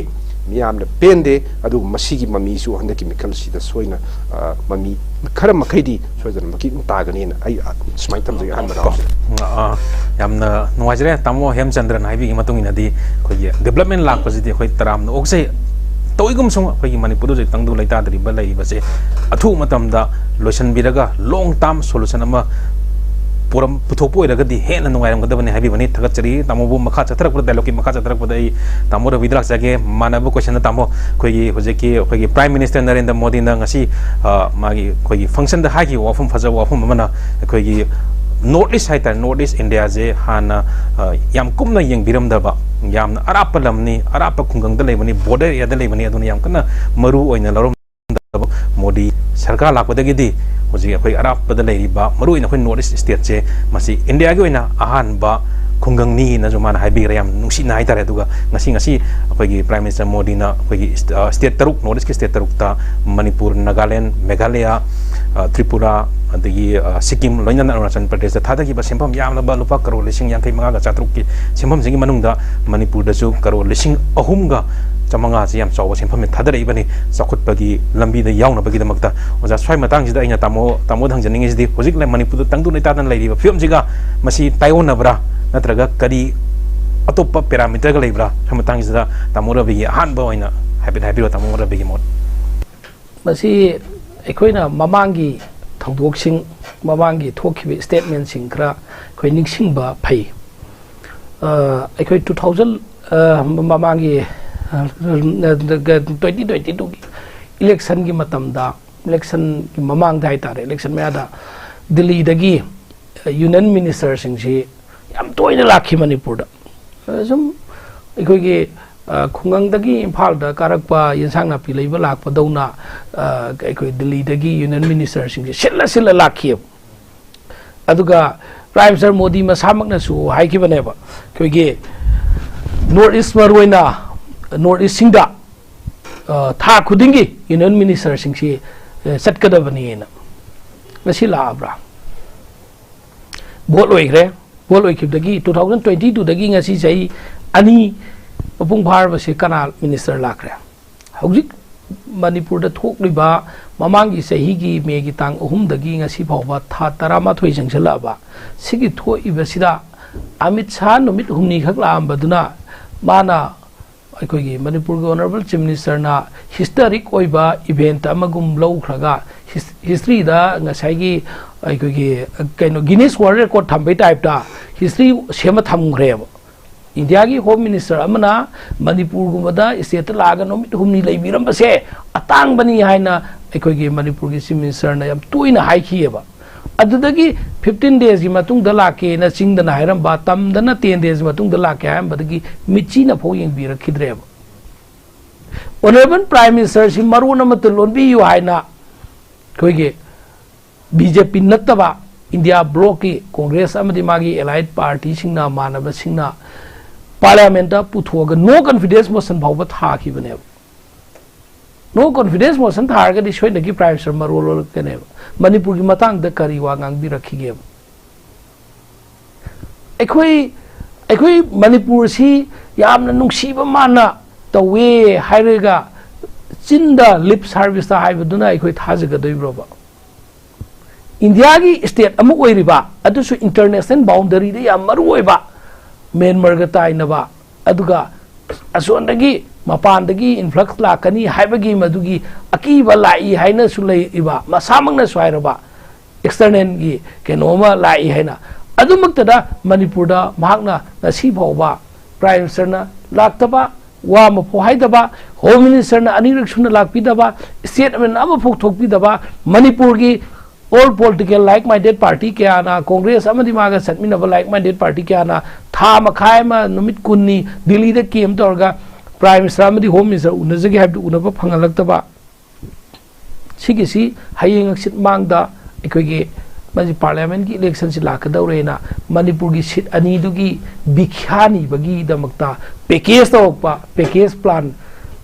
ꯃꯤꯌꯥꯝꯅ ꯄꯦꯟꯗꯦ꯫ ꯑꯗꯨꯕꯨ ꯃꯁꯤꯒꯤ ꯃꯃꯤꯁꯨ ꯍꯟꯗꯛꯀꯤ ꯃꯤꯈꯜꯁꯤꯗ ꯁꯣꯏꯅ, ꯑ, ꯃꯃꯤ ꯈꯔ ꯃꯈꯩꯗꯤ ꯁꯣꯏꯗꯅꯃꯛꯀꯤ ꯇꯥꯒꯅꯤꯅ ꯑꯩ, ꯑ, ꯁꯨꯃꯥꯏꯅ ꯊꯝꯖꯒꯦ ꯑꯍꯥꯟꯕ ꯔꯥꯎꯟꯁꯤꯗ꯫ ꯑ, ꯑ, ꯌꯥꯝꯅ ꯅꯨꯡꯉꯥꯏꯖꯔꯦ ꯇꯥꯃꯣ ꯍꯦꯝꯆꯟꯗ꯭ꯔꯅ ꯍꯥꯏꯕꯤꯒꯤ ꯃꯇꯨꯡ ꯏꯟꯅꯗꯤ ꯑꯩꯈꯣꯏꯒꯤ ꯗꯤꯕ꯭ꯂꯞꯃꯦꯟ ꯂꯥꯛꯄꯁꯤꯗꯤ ꯑꯩꯈꯣꯏ ꯇꯔꯥꯝꯅ ꯑꯣꯛꯆꯩ꯫ ꯇꯧꯏꯒꯨꯝꯁꯨꯡ ꯑꯩꯈꯣꯏꯒꯤ ꯃꯅꯤꯄꯨꯔꯗ ꯍꯧꯖꯤꯛ ꯇꯪꯗꯨ ꯂꯩꯇꯥꯗ꯭ꯔꯤꯕ ꯂꯩꯔꯤꯕꯁꯦ ꯑꯊꯨꯕ ꯃꯇꯝꯗ ꯂꯣꯏꯁꯤꯟꯕꯤꯔꯒ ꯂꯣꯡ ꯇꯥꯔꯝ ꯁꯣꯂꯨꯁꯟ ꯑꯃ ꯄꯨꯔꯝ-, ꯄꯨꯊꯣꯛꯄ ꯑꯣꯏꯔꯒꯗꯤ ꯍꯦꯟꯅ ꯅꯨꯡꯉꯥꯏꯔꯝꯒꯗꯕꯅꯤ ꯍꯥꯏꯕꯤꯕꯅꯤ꯫ ꯊꯥꯒꯠꯆꯔꯤ ꯇꯥꯃꯣꯕꯨ꯫ ꯃꯈꯥ ꯆꯠꯊꯔꯛꯄꯗ, ꯗꯥꯏꯂꯣꯒꯀꯤ ꯃꯈꯥ ꯆꯠꯊꯔꯛꯄꯗ ꯑꯩ ꯇꯥꯃꯣ ꯔꯕꯤꯗ ꯂꯥꯛꯆꯒꯦ꯫ ꯃꯥꯟꯅꯕ ꯀꯣꯏꯁꯟꯗ ꯇꯥꯃꯣ, ꯑꯩꯈꯣꯏꯒꯤ ꯍꯧꯖꯤꯛꯀꯤ ꯑꯩꯈꯣꯏꯒꯤ ꯄ꯭ꯔꯥꯏꯝ ꯃꯤꯅꯤꯁꯇꯔ ꯅꯔꯦꯟꯗ꯭ꯔ ꯃꯣꯗꯤꯅ ꯉꯁꯤ, ꯑ, ꯃꯥꯒꯤ ꯑꯩꯈꯣꯏꯒꯤ ꯐꯪꯁꯟꯗ ꯍꯥꯏꯈꯤꯕ ꯋꯥꯐꯝ, ꯐꯖꯕ ꯋꯥꯐꯝ ꯑꯃꯅ ꯑꯩꯈꯣꯏꯒꯤ ꯅꯣꯔꯠ ꯏꯁ ꯍꯥꯏꯇꯥꯔꯦ, ꯅꯣꯔꯠ ꯏꯁ ꯏꯟꯗꯤꯌꯥꯁꯦ ꯍꯥꯟꯅ, ꯑ, ꯌꯥꯝ ꯀꯨꯞꯅ ꯌꯦꯡꯕꯤꯔꯝꯗꯕ, ꯌꯥꯝꯅ ꯑꯔꯥꯞꯄ ꯂꯝꯅꯤ, ꯑꯔꯥꯞꯄ ꯈꯨꯡꯒꯪꯗ ꯂꯩꯕꯅꯤ, ꯕꯣꯔꯗꯔ ꯑꯦꯔꯤꯌꯥꯗ ꯂꯩꯕꯅꯤ, ꯑꯗꯨꯅ ꯌꯥꯝ ꯀꯟꯅ ꯃꯔꯨ ꯑꯣꯏꯅ ꯂꯧꯔꯝꯗꯕ꯫ ꯃꯣꯗꯤ ꯁꯔꯀꯥꯔ ꯂꯥꯛꯄꯗꯒꯤꯗꯤ ꯍꯧꯖꯤꯛ ꯑꯩꯈꯣꯏ ꯑꯔꯥꯞꯄꯗ ꯂꯩꯔꯤꯕ, ꯃꯔꯨ ꯑꯣꯏꯅ ꯑꯩꯈꯣꯏ ꯅꯣꯔꯠ ꯏꯁ ꯁ꯭ꯇꯦꯠꯁꯦ, ꯃꯁꯤ ꯏꯟꯗꯤꯌꯥꯒꯤ ꯑꯣꯏꯅ ꯑꯍꯥꯟꯕ ꯈꯨꯡꯒꯪꯅꯤꯅꯁꯨ ꯃꯥꯅ ꯍꯥꯏꯕꯤꯈ꯭ꯔꯦ꯫ ꯌꯥꯝ ꯅꯨꯡꯁꯤꯅ ꯍꯥꯏꯇꯥꯔꯦ꯫ ꯑꯗꯨꯒ ꯉꯁꯤ, ꯉꯁꯤ ꯑꯩꯈꯣꯏꯒꯤ ꯄ꯭ꯔꯥꯏꯝ ꯃꯤꯅꯤꯁꯇꯔ ꯃꯣꯗꯤꯅ ꯑꯩꯈꯣꯏꯒꯤ ꯏꯁ-, ꯑ, ꯁ꯭ꯇꯦꯠ ꯇꯔꯨꯛ, ꯅꯣꯔꯠ ꯏꯁꯀꯤ ꯁ꯭ꯇꯦꯠ ꯇꯔꯨꯛꯇ, ꯃꯅꯤꯄꯨꯔ, ꯅꯥꯒꯥꯂꯦꯟ, ꯃꯦꯘꯥꯂꯌꯥ, ꯑ, ꯇ꯭ꯔꯤꯄꯨꯔꯥ, ꯑꯗꯒꯤ, ꯑ, ꯁꯤꯛꯀꯤꯝ, ꯂꯣꯏꯅꯅ ꯑꯔꯨꯅꯥꯆꯜ ꯄ꯭ꯔꯗꯦꯁꯇ ꯊꯥꯗꯈꯤꯕ ꯁꯦꯟꯐꯝ ꯌꯥꯝꯂꯕ ꯂꯨꯄꯥ ꯀꯔꯣꯔ ꯂꯤꯁꯤꯡ ꯌꯥꯡꯈꯩ ꯃꯉꯥꯒ ꯆꯥꯇ꯭ꯔꯨꯛꯀꯤ ꯁꯦꯟꯐꯝꯁꯤꯒꯤ ꯃꯅꯨꯡꯗ ꯃꯅꯤꯄꯨꯔꯗꯁꯨ ꯀꯔꯣꯔ ꯂꯤꯁꯤꯡ ꯑꯍꯨꯝꯒ ꯆꯥꯃꯉꯥꯁꯤ ꯌꯥꯝ ꯆꯥꯎꯕ ꯁꯦꯟꯐꯝ ꯊꯥꯗꯔꯛꯏꯕꯅꯤ꯫ ꯆꯥꯎꯈꯠꯄꯒꯤ ꯂꯝꯕꯤꯗ ꯌꯥꯎꯅꯕꯒꯤꯗꯃꯛꯇ꯫ ꯑꯣꯖꯥ, ꯁ꯭ꯋꯥꯏ ꯃꯇꯥꯡꯁꯤꯗ ꯑꯩꯅ ꯇꯥꯃꯣ, ꯇꯥꯃꯣꯗ ꯍꯪꯖꯅꯤꯡꯉꯤꯁꯤꯗꯤ, ꯍꯧꯖꯤꯛ ꯂꯩ-, ꯃꯅꯤꯄꯨꯔꯗ ꯇꯪꯗꯨ ꯂꯩꯇꯥꯗꯅ ꯂꯩꯔꯤꯕ ꯐꯤꯕꯝꯁꯤꯒ ꯃꯁꯤ ꯇꯥꯏꯑꯣꯟꯅꯕ꯭ꯔꯥ, ꯅꯠꯇ꯭ꯔꯒ ꯀꯔꯤ ꯑꯇꯣꯞꯄ ꯄꯦꯔꯥꯃꯤꯇꯔꯒ ꯂꯩꯕ꯭ꯔꯥ? ꯁ꯭ꯋꯥꯏ ꯃꯇꯥꯡꯁꯤꯗ ꯇꯥꯃꯣ ꯔꯕꯤꯒꯤ ꯑꯍꯥꯟꯕ ꯑꯣꯏꯅ ꯍꯥꯏꯐꯦꯠ ꯍꯥꯏꯕꯤꯔꯣ, ꯇꯥꯃꯣ ꯔꯕꯤꯒꯤ ꯃꯣꯠ꯫ ꯃꯁꯤ ꯑꯩꯈꯣꯏꯅ ꯃꯃꯥꯡꯒꯤ ꯊꯧꯗꯣꯛꯁꯤꯡ, ꯃꯃꯥꯡꯒꯤ ꯊꯣꯛꯈꯤꯕ ꯁ꯭ꯇꯦꯠꯃꯦꯟꯁꯤꯡ ꯈꯔ ꯑꯩꯈꯣꯏ ꯅꯤꯡꯁꯤꯡꯕ ꯐꯩ꯫ ꯑ, ꯑꯩꯈꯣꯏ ꯇꯨ ꯊꯥꯎꯖꯟ, ꯑ, ꯃꯃꯥꯡꯒꯤ, ꯑ, ꯇ꯭ꯋꯦꯟꯇꯤ ꯇ꯭ꯋꯦꯟꯇꯤ ꯇꯨꯒꯤ ꯏꯂꯦꯛꯁꯟꯒꯤ ꯃꯇꯝꯗ, ꯏꯂꯦꯛꯁꯟꯒꯤ ꯃꯃꯥꯡꯗ ꯍꯥꯏꯇꯥꯔꯦ, ꯏꯂꯦꯛꯁꯟ ꯃꯌꯥꯗ ꯗꯤꯜꯂꯤꯗꯒꯤ ꯌꯨꯅꯤꯌꯟ ꯃꯤꯅꯤꯁꯇꯔꯁꯤꯡꯁꯤ ꯌꯥꯝ ꯇꯣꯏꯅ ꯂꯥꯛꯈꯤ ꯃꯅꯤꯄꯨꯔꯗ꯫ ꯑ, ꯁꯨꯝ ꯑꯩꯈꯣꯏꯒꯤ, ꯑ, ꯈꯨꯡꯒꯪꯗꯒꯤ ꯏꯝꯐꯥꯜꯗ ꯀꯥꯔꯛꯄ ꯌꯦꯟꯁꯥꯡ ꯅꯥꯄꯤ ꯂꯩꯕ ꯂꯥꯛꯄꯗꯧꯅ, ꯑ, ꯑꯩꯈꯣꯏ ꯗꯤꯜꯂꯤꯗꯒꯤ ꯌꯨꯅꯤꯌꯟ ꯃꯤꯅꯤꯁꯇꯔꯁꯤꯡꯁꯦ ꯁꯤꯜꯂ ꯁꯤꯜꯂ ꯂꯥꯛꯈꯤꯑꯕ꯫ ꯑꯗꯨꯒ ꯄ꯭ꯔꯥꯏꯝ ꯃꯤꯅꯤꯁꯇꯔ ꯃꯣꯗꯤ ꯃꯁꯥꯃꯛꯅꯁꯨ ꯍꯥꯏꯈꯤꯕꯅꯦꯕ, ꯑꯩꯈꯣꯏꯒꯤ ꯅꯣꯔꯠ ꯏꯁ, ꯃꯔꯨꯑꯣꯏꯅ ꯅꯣꯔꯠ ꯏꯁꯁꯤꯡꯗ, ꯑ, ꯊꯥ ꯈꯨꯗꯤꯡꯒꯤ ꯌꯨꯅꯤꯌꯟ ꯃꯤꯅꯤꯁꯇꯔꯁꯤꯡꯁꯤ, ꯑ, ꯆꯠꯀꯗꯕꯅꯤꯅ꯫ ꯉꯁꯤ ꯂꯥꯛꯑꯕ꯭ꯔꯥ? ꯚꯣꯠ ꯑꯣꯏꯈ꯭ꯔꯦ꯫ ꯚꯣꯠ ꯑꯣꯏꯈꯤꯕꯗꯒꯤ, ꯇꯨ ꯊꯥꯎꯖꯟ ꯇ꯭ꯋꯦꯟꯇꯤ ꯇꯨꯗꯒꯤ ꯉꯁꯤ ꯆꯍꯤ ꯑꯅꯤ ꯃꯄꯨꯡ ꯐꯥꯔꯕꯁꯦ ꯀꯅꯥ ꯃꯤꯅꯤꯁꯇꯔ ꯂꯥꯛꯈ꯭ꯔꯦ? ꯍꯧꯖꯤꯛ ꯃꯅꯤꯄꯨꯔꯗ ꯊꯣꯛꯂꯤꯕ ꯃꯃꯥꯡꯒꯤ ꯆꯍꯤꯒꯤ ꯃꯦꯒꯤ ꯇꯥꯡ ꯑꯍꯨꯝꯗꯒꯤ ꯉꯁꯤ ꯐꯥꯎꯕ ꯊꯥ ꯇꯔꯥꯃꯥꯊꯣꯏ ꯆꯪꯁꯤꯜꯂꯛꯑꯕ, ꯁꯤꯒꯤ ꯊꯣꯛꯏꯕꯁꯤꯗ ꯑꯃꯤꯠ ꯁꯥꯍ ꯅꯨꯃꯤꯠ ꯍꯨꯝꯅꯤꯈꯛ ꯂꯥꯛꯑꯝꯕꯗꯨꯅ ꯃꯥꯅ, ꯑꯩꯈꯣꯏꯒꯤ ꯃꯅꯤꯄꯨꯔꯒꯤ ꯑꯣꯅꯔꯦꯕꯜ ꯆꯤꯐ ꯃꯤꯅꯤꯁꯇꯔꯅ ꯍꯤꯁꯇꯔꯤꯛ ꯑꯣꯏꯕ ꯏꯚꯦꯟꯠ ꯑꯃꯒꯨꯝ ꯂꯧꯈ꯭ꯔꯒ, ꯍꯤꯁ-, ꯍꯤꯁꯇ꯭ꯔꯤꯗ ꯉꯁꯥꯏꯒꯤ ꯑꯩꯈꯣꯏꯒꯤ, ꯀꯩꯅꯣ, ꯒꯤꯅꯤꯁ ꯋꯥꯔꯜ ꯔꯦꯀꯣꯔꯠ ꯊꯝꯕꯩ ꯇꯥꯏꯞꯇ ꯍꯤꯁꯇ꯭ꯔꯤ ꯁꯦꯝꯃ ꯊꯝꯈ꯭ꯔꯦꯕ꯫ ꯏꯟꯗꯤꯌꯥꯒꯤ ꯍꯣꯝ ꯃꯤꯅꯤꯁꯇꯔ ꯑꯃꯅ ꯃꯅꯤꯄꯨꯔꯒꯨꯝꯕꯗ ꯁ꯭ꯇꯦꯠꯇ ꯂꯥꯛꯑꯒ ꯅꯨꯃꯤꯠ ꯍꯨꯝꯅꯤ ꯂꯩꯕꯤꯔꯝꯕꯁꯦ ꯑꯇꯥꯡꯕꯅꯤ ꯍꯥꯏꯅ ꯑꯩꯈꯣꯏꯒꯤ ꯃꯅꯤꯄꯨꯔꯒꯤ ꯆꯤꯐ ꯃꯤꯅꯤꯁꯇꯔꯅ ꯌꯥꯝ ꯇꯣꯏꯅ ꯍꯥꯏꯈꯤꯑꯕ꯫ ꯑꯗꯨꯗꯒꯤ ꯐꯤꯐꯇꯤꯟ ꯗꯦꯖꯀꯤ ꯃꯇꯨꯡꯗ ꯂꯥꯛꯀꯦꯅ ꯆꯤꯡꯗꯅ ꯍꯥꯏꯔꯝꯕ, ꯇꯝꯗꯅ ꯇꯦꯟ ꯗꯦꯖ ꯃꯇꯨꯡꯗ ꯂꯥꯛꯀꯦ ꯍꯥꯏꯔꯝꯕꯗꯒꯤ ꯃꯤꯠꯆꯤꯅꯐꯥꯎ ꯌꯦꯡꯕꯤꯔꯛꯈꯤꯗ꯭ꯔꯦꯕ꯫ ꯑꯣꯅꯔꯦꯕꯜ ꯄ꯭ꯔꯥꯏꯝ ꯃꯤꯅꯤꯁꯇꯔꯁꯤ ꯃꯔꯣꯟ ꯑꯃꯠꯇ ꯂꯣꯟꯕꯤꯌꯨ ꯍꯥꯏꯅ ꯑꯩꯈꯣꯏꯒꯤ ꯕꯤ ꯖꯦ ꯄꯤ ꯅꯠꯇꯕ ꯏꯟꯗꯤꯌꯥ ꯕ꯭ꯂꯣꯛꯀꯤ ꯀꯣꯡꯒ꯭ꯔꯦꯁ ꯑꯃꯗꯤ ꯃꯥꯒꯤ ꯑꯦꯂꯥꯏꯠ ꯄꯥꯔꯇꯤꯁꯤꯡꯅ, ꯃꯥꯟꯅꯕꯁꯤꯡꯅ ꯄꯥꯔꯂꯤꯌꯥꯃꯦꯟꯠꯇ ꯄꯨꯊꯣꯛꯑꯒ ꯅꯣ ꯀꯟꯐꯤꯗꯦꯟꯁ ꯃꯣꯁꯟ ꯐꯥꯎꯕ ꯊꯥꯈꯤꯕꯅꯦꯕ꯫ ꯅꯣ ꯀꯟꯐꯤꯗꯦꯟꯁ ꯃꯣꯁꯟ ꯊꯥꯔꯒꯗꯤ ꯁꯣꯏꯗꯅꯒꯤ ꯄ꯭ꯔꯥꯏꯝ ꯃꯤꯅꯤꯁꯇꯔ ꯃꯔꯣꯜ ꯂꯣꯜꯂꯛꯀꯅꯦꯕ꯫ ꯃꯅꯤꯄꯨꯔꯒꯤ ꯃꯇꯥꯡꯗ ꯀꯔꯤ ꯋꯥ ꯉꯥꯡꯕꯤꯔꯛꯈꯤꯒꯦꯕ? ꯑꯩꯈꯣꯏ, ꯑꯩꯈꯣꯏ ꯃꯅꯤꯄꯨꯔꯁꯤ ꯌꯥꯝꯅ ꯅꯨꯡꯁꯤꯕ ꯃꯥꯟꯅ ꯇꯧꯋꯦ ꯍꯥꯏꯔꯒ ꯆꯤꯟꯗ ꯂꯤꯞ ꯁꯥꯔꯚꯤꯁꯇ ꯍꯥꯏꯕꯗꯨꯅ ꯑꯩꯈꯣꯏ ꯊꯥꯖꯒꯗꯣꯔꯤꯕ꯭ꯔꯣꯕ? ꯏꯟꯗꯤꯌꯥꯒꯤ ꯁ꯭ꯇꯦꯠ ꯑꯃ ꯑꯣꯏꯔꯤꯕ, ꯑꯗꯨꯁꯨ ꯏꯟꯇꯔꯅꯦꯁꯅꯦꯜ ꯕꯥꯎꯟꯗꯔꯤꯗ ꯌꯥꯝ ꯃꯔꯨ ꯑꯣꯏꯕ, ꯃ꯭ꯌꯥꯟꯃꯥꯔꯒ ꯇꯥꯏꯅꯕ, ꯑꯗꯨꯒ ꯑꯁꯣꯟꯗꯒꯤ ꯃꯄꯥꯟꯗꯒꯤ ꯏꯟꯐ꯭ꯂꯛꯁ ꯂꯥꯛꯀꯅꯤ ꯍꯥꯏꯕꯒꯤ ꯃꯗꯨꯒꯤ ꯑꯀꯤꯕ ꯂꯥꯛꯏ ꯍꯥꯏꯅꯁꯨ ꯂꯩꯔꯤꯕ, ꯃꯁꯥꯃꯛꯅꯁꯨ ꯍꯥꯏꯔꯕ ꯑꯦꯛꯁꯇꯔꯅꯦꯜꯒꯤ ꯀꯩꯅꯣ ꯑꯃ ꯂꯥꯛꯏ ꯍꯥꯏꯅ꯫ ꯑꯗꯨꯃꯛꯇꯗ ꯃꯅꯤꯄꯨꯔꯗ ꯃꯍꯥꯛꯅ ꯉꯁꯤ ꯐꯥꯎꯕ ꯄ꯭ꯔꯥꯏꯝ ꯃꯤꯅꯤꯁꯇꯔꯅ ꯂꯥꯛꯇꯕ, ꯋꯥ ꯑꯃꯐꯥꯎ ꯍꯥꯏꯗꯕ, ꯍꯣꯝ ꯃꯤꯅꯤꯁꯇꯔꯅ ꯑꯅꯤꯔꯛ ꯁꯨꯅ ꯂꯥꯛꯄꯤꯗꯕ, ꯁ꯭ꯇꯦꯠꯃꯦꯟ ꯑꯃꯐꯥꯎ ꯊꯣꯛꯄꯤꯗꯕ, ꯃꯅꯤꯄꯨꯔꯒꯤ all political like minded party ꯀꯌꯥꯅ, ꯀꯣꯡꯒ꯭ꯔꯦꯁ ꯑꯃꯗꯤ ꯃꯥꯒ ꯆꯠꯃꯤꯟꯅꯕ ꯂꯥꯏꯛ ꯃꯥꯏꯟꯗꯦꯠ ꯄꯥꯔꯇꯤ ꯀꯌꯥꯅ ꯊꯥ ꯃꯈꯥꯏ ꯑꯃ, ꯅꯨꯃꯤꯠ ꯀꯨꯟꯅꯤ ꯗꯤꯜꯂꯤꯗ ꯀꯦꯝ ꯇꯧꯔꯒ ꯄ꯭ꯔꯥꯏꯝ ꯃꯤꯅꯤꯁꯇꯔ ꯑꯃꯗꯤ ꯍꯣꯝ ꯃꯤꯅꯤꯁꯇꯔ ꯎꯅꯖꯒꯦ ꯍꯥꯏꯕꯗꯨ ꯎꯅꯕ ꯐꯪꯍꯜꯂꯛꯇꯕ꯫ ꯁꯤꯒꯤꯁꯤ ꯍꯌꯦꯡ ꯍꯪꯆꯤꯠ ꯃꯥꯡꯗ ꯑꯩꯈꯣꯏꯒꯤ ꯃꯁꯤ ꯄꯥꯔꯂꯤꯌꯥꯃꯦꯟꯒꯤ ꯏꯂꯦꯛꯁꯟꯁꯤ ꯂꯥꯛꯀꯗꯧꯔꯦꯅ ꯃꯅꯤꯄꯨꯔꯒꯤ ꯁꯤꯠ ꯑꯅꯤꯗꯨꯒꯤ ꯚꯤꯈ꯭ꯌꯥ ꯅꯤꯕꯒꯤꯗꯃꯛꯇ ꯄꯦꯀꯦꯖ ꯇꯧꯔꯛꯄ, ꯄꯦꯀꯦꯖ ꯄ꯭ꯂꯥꯟ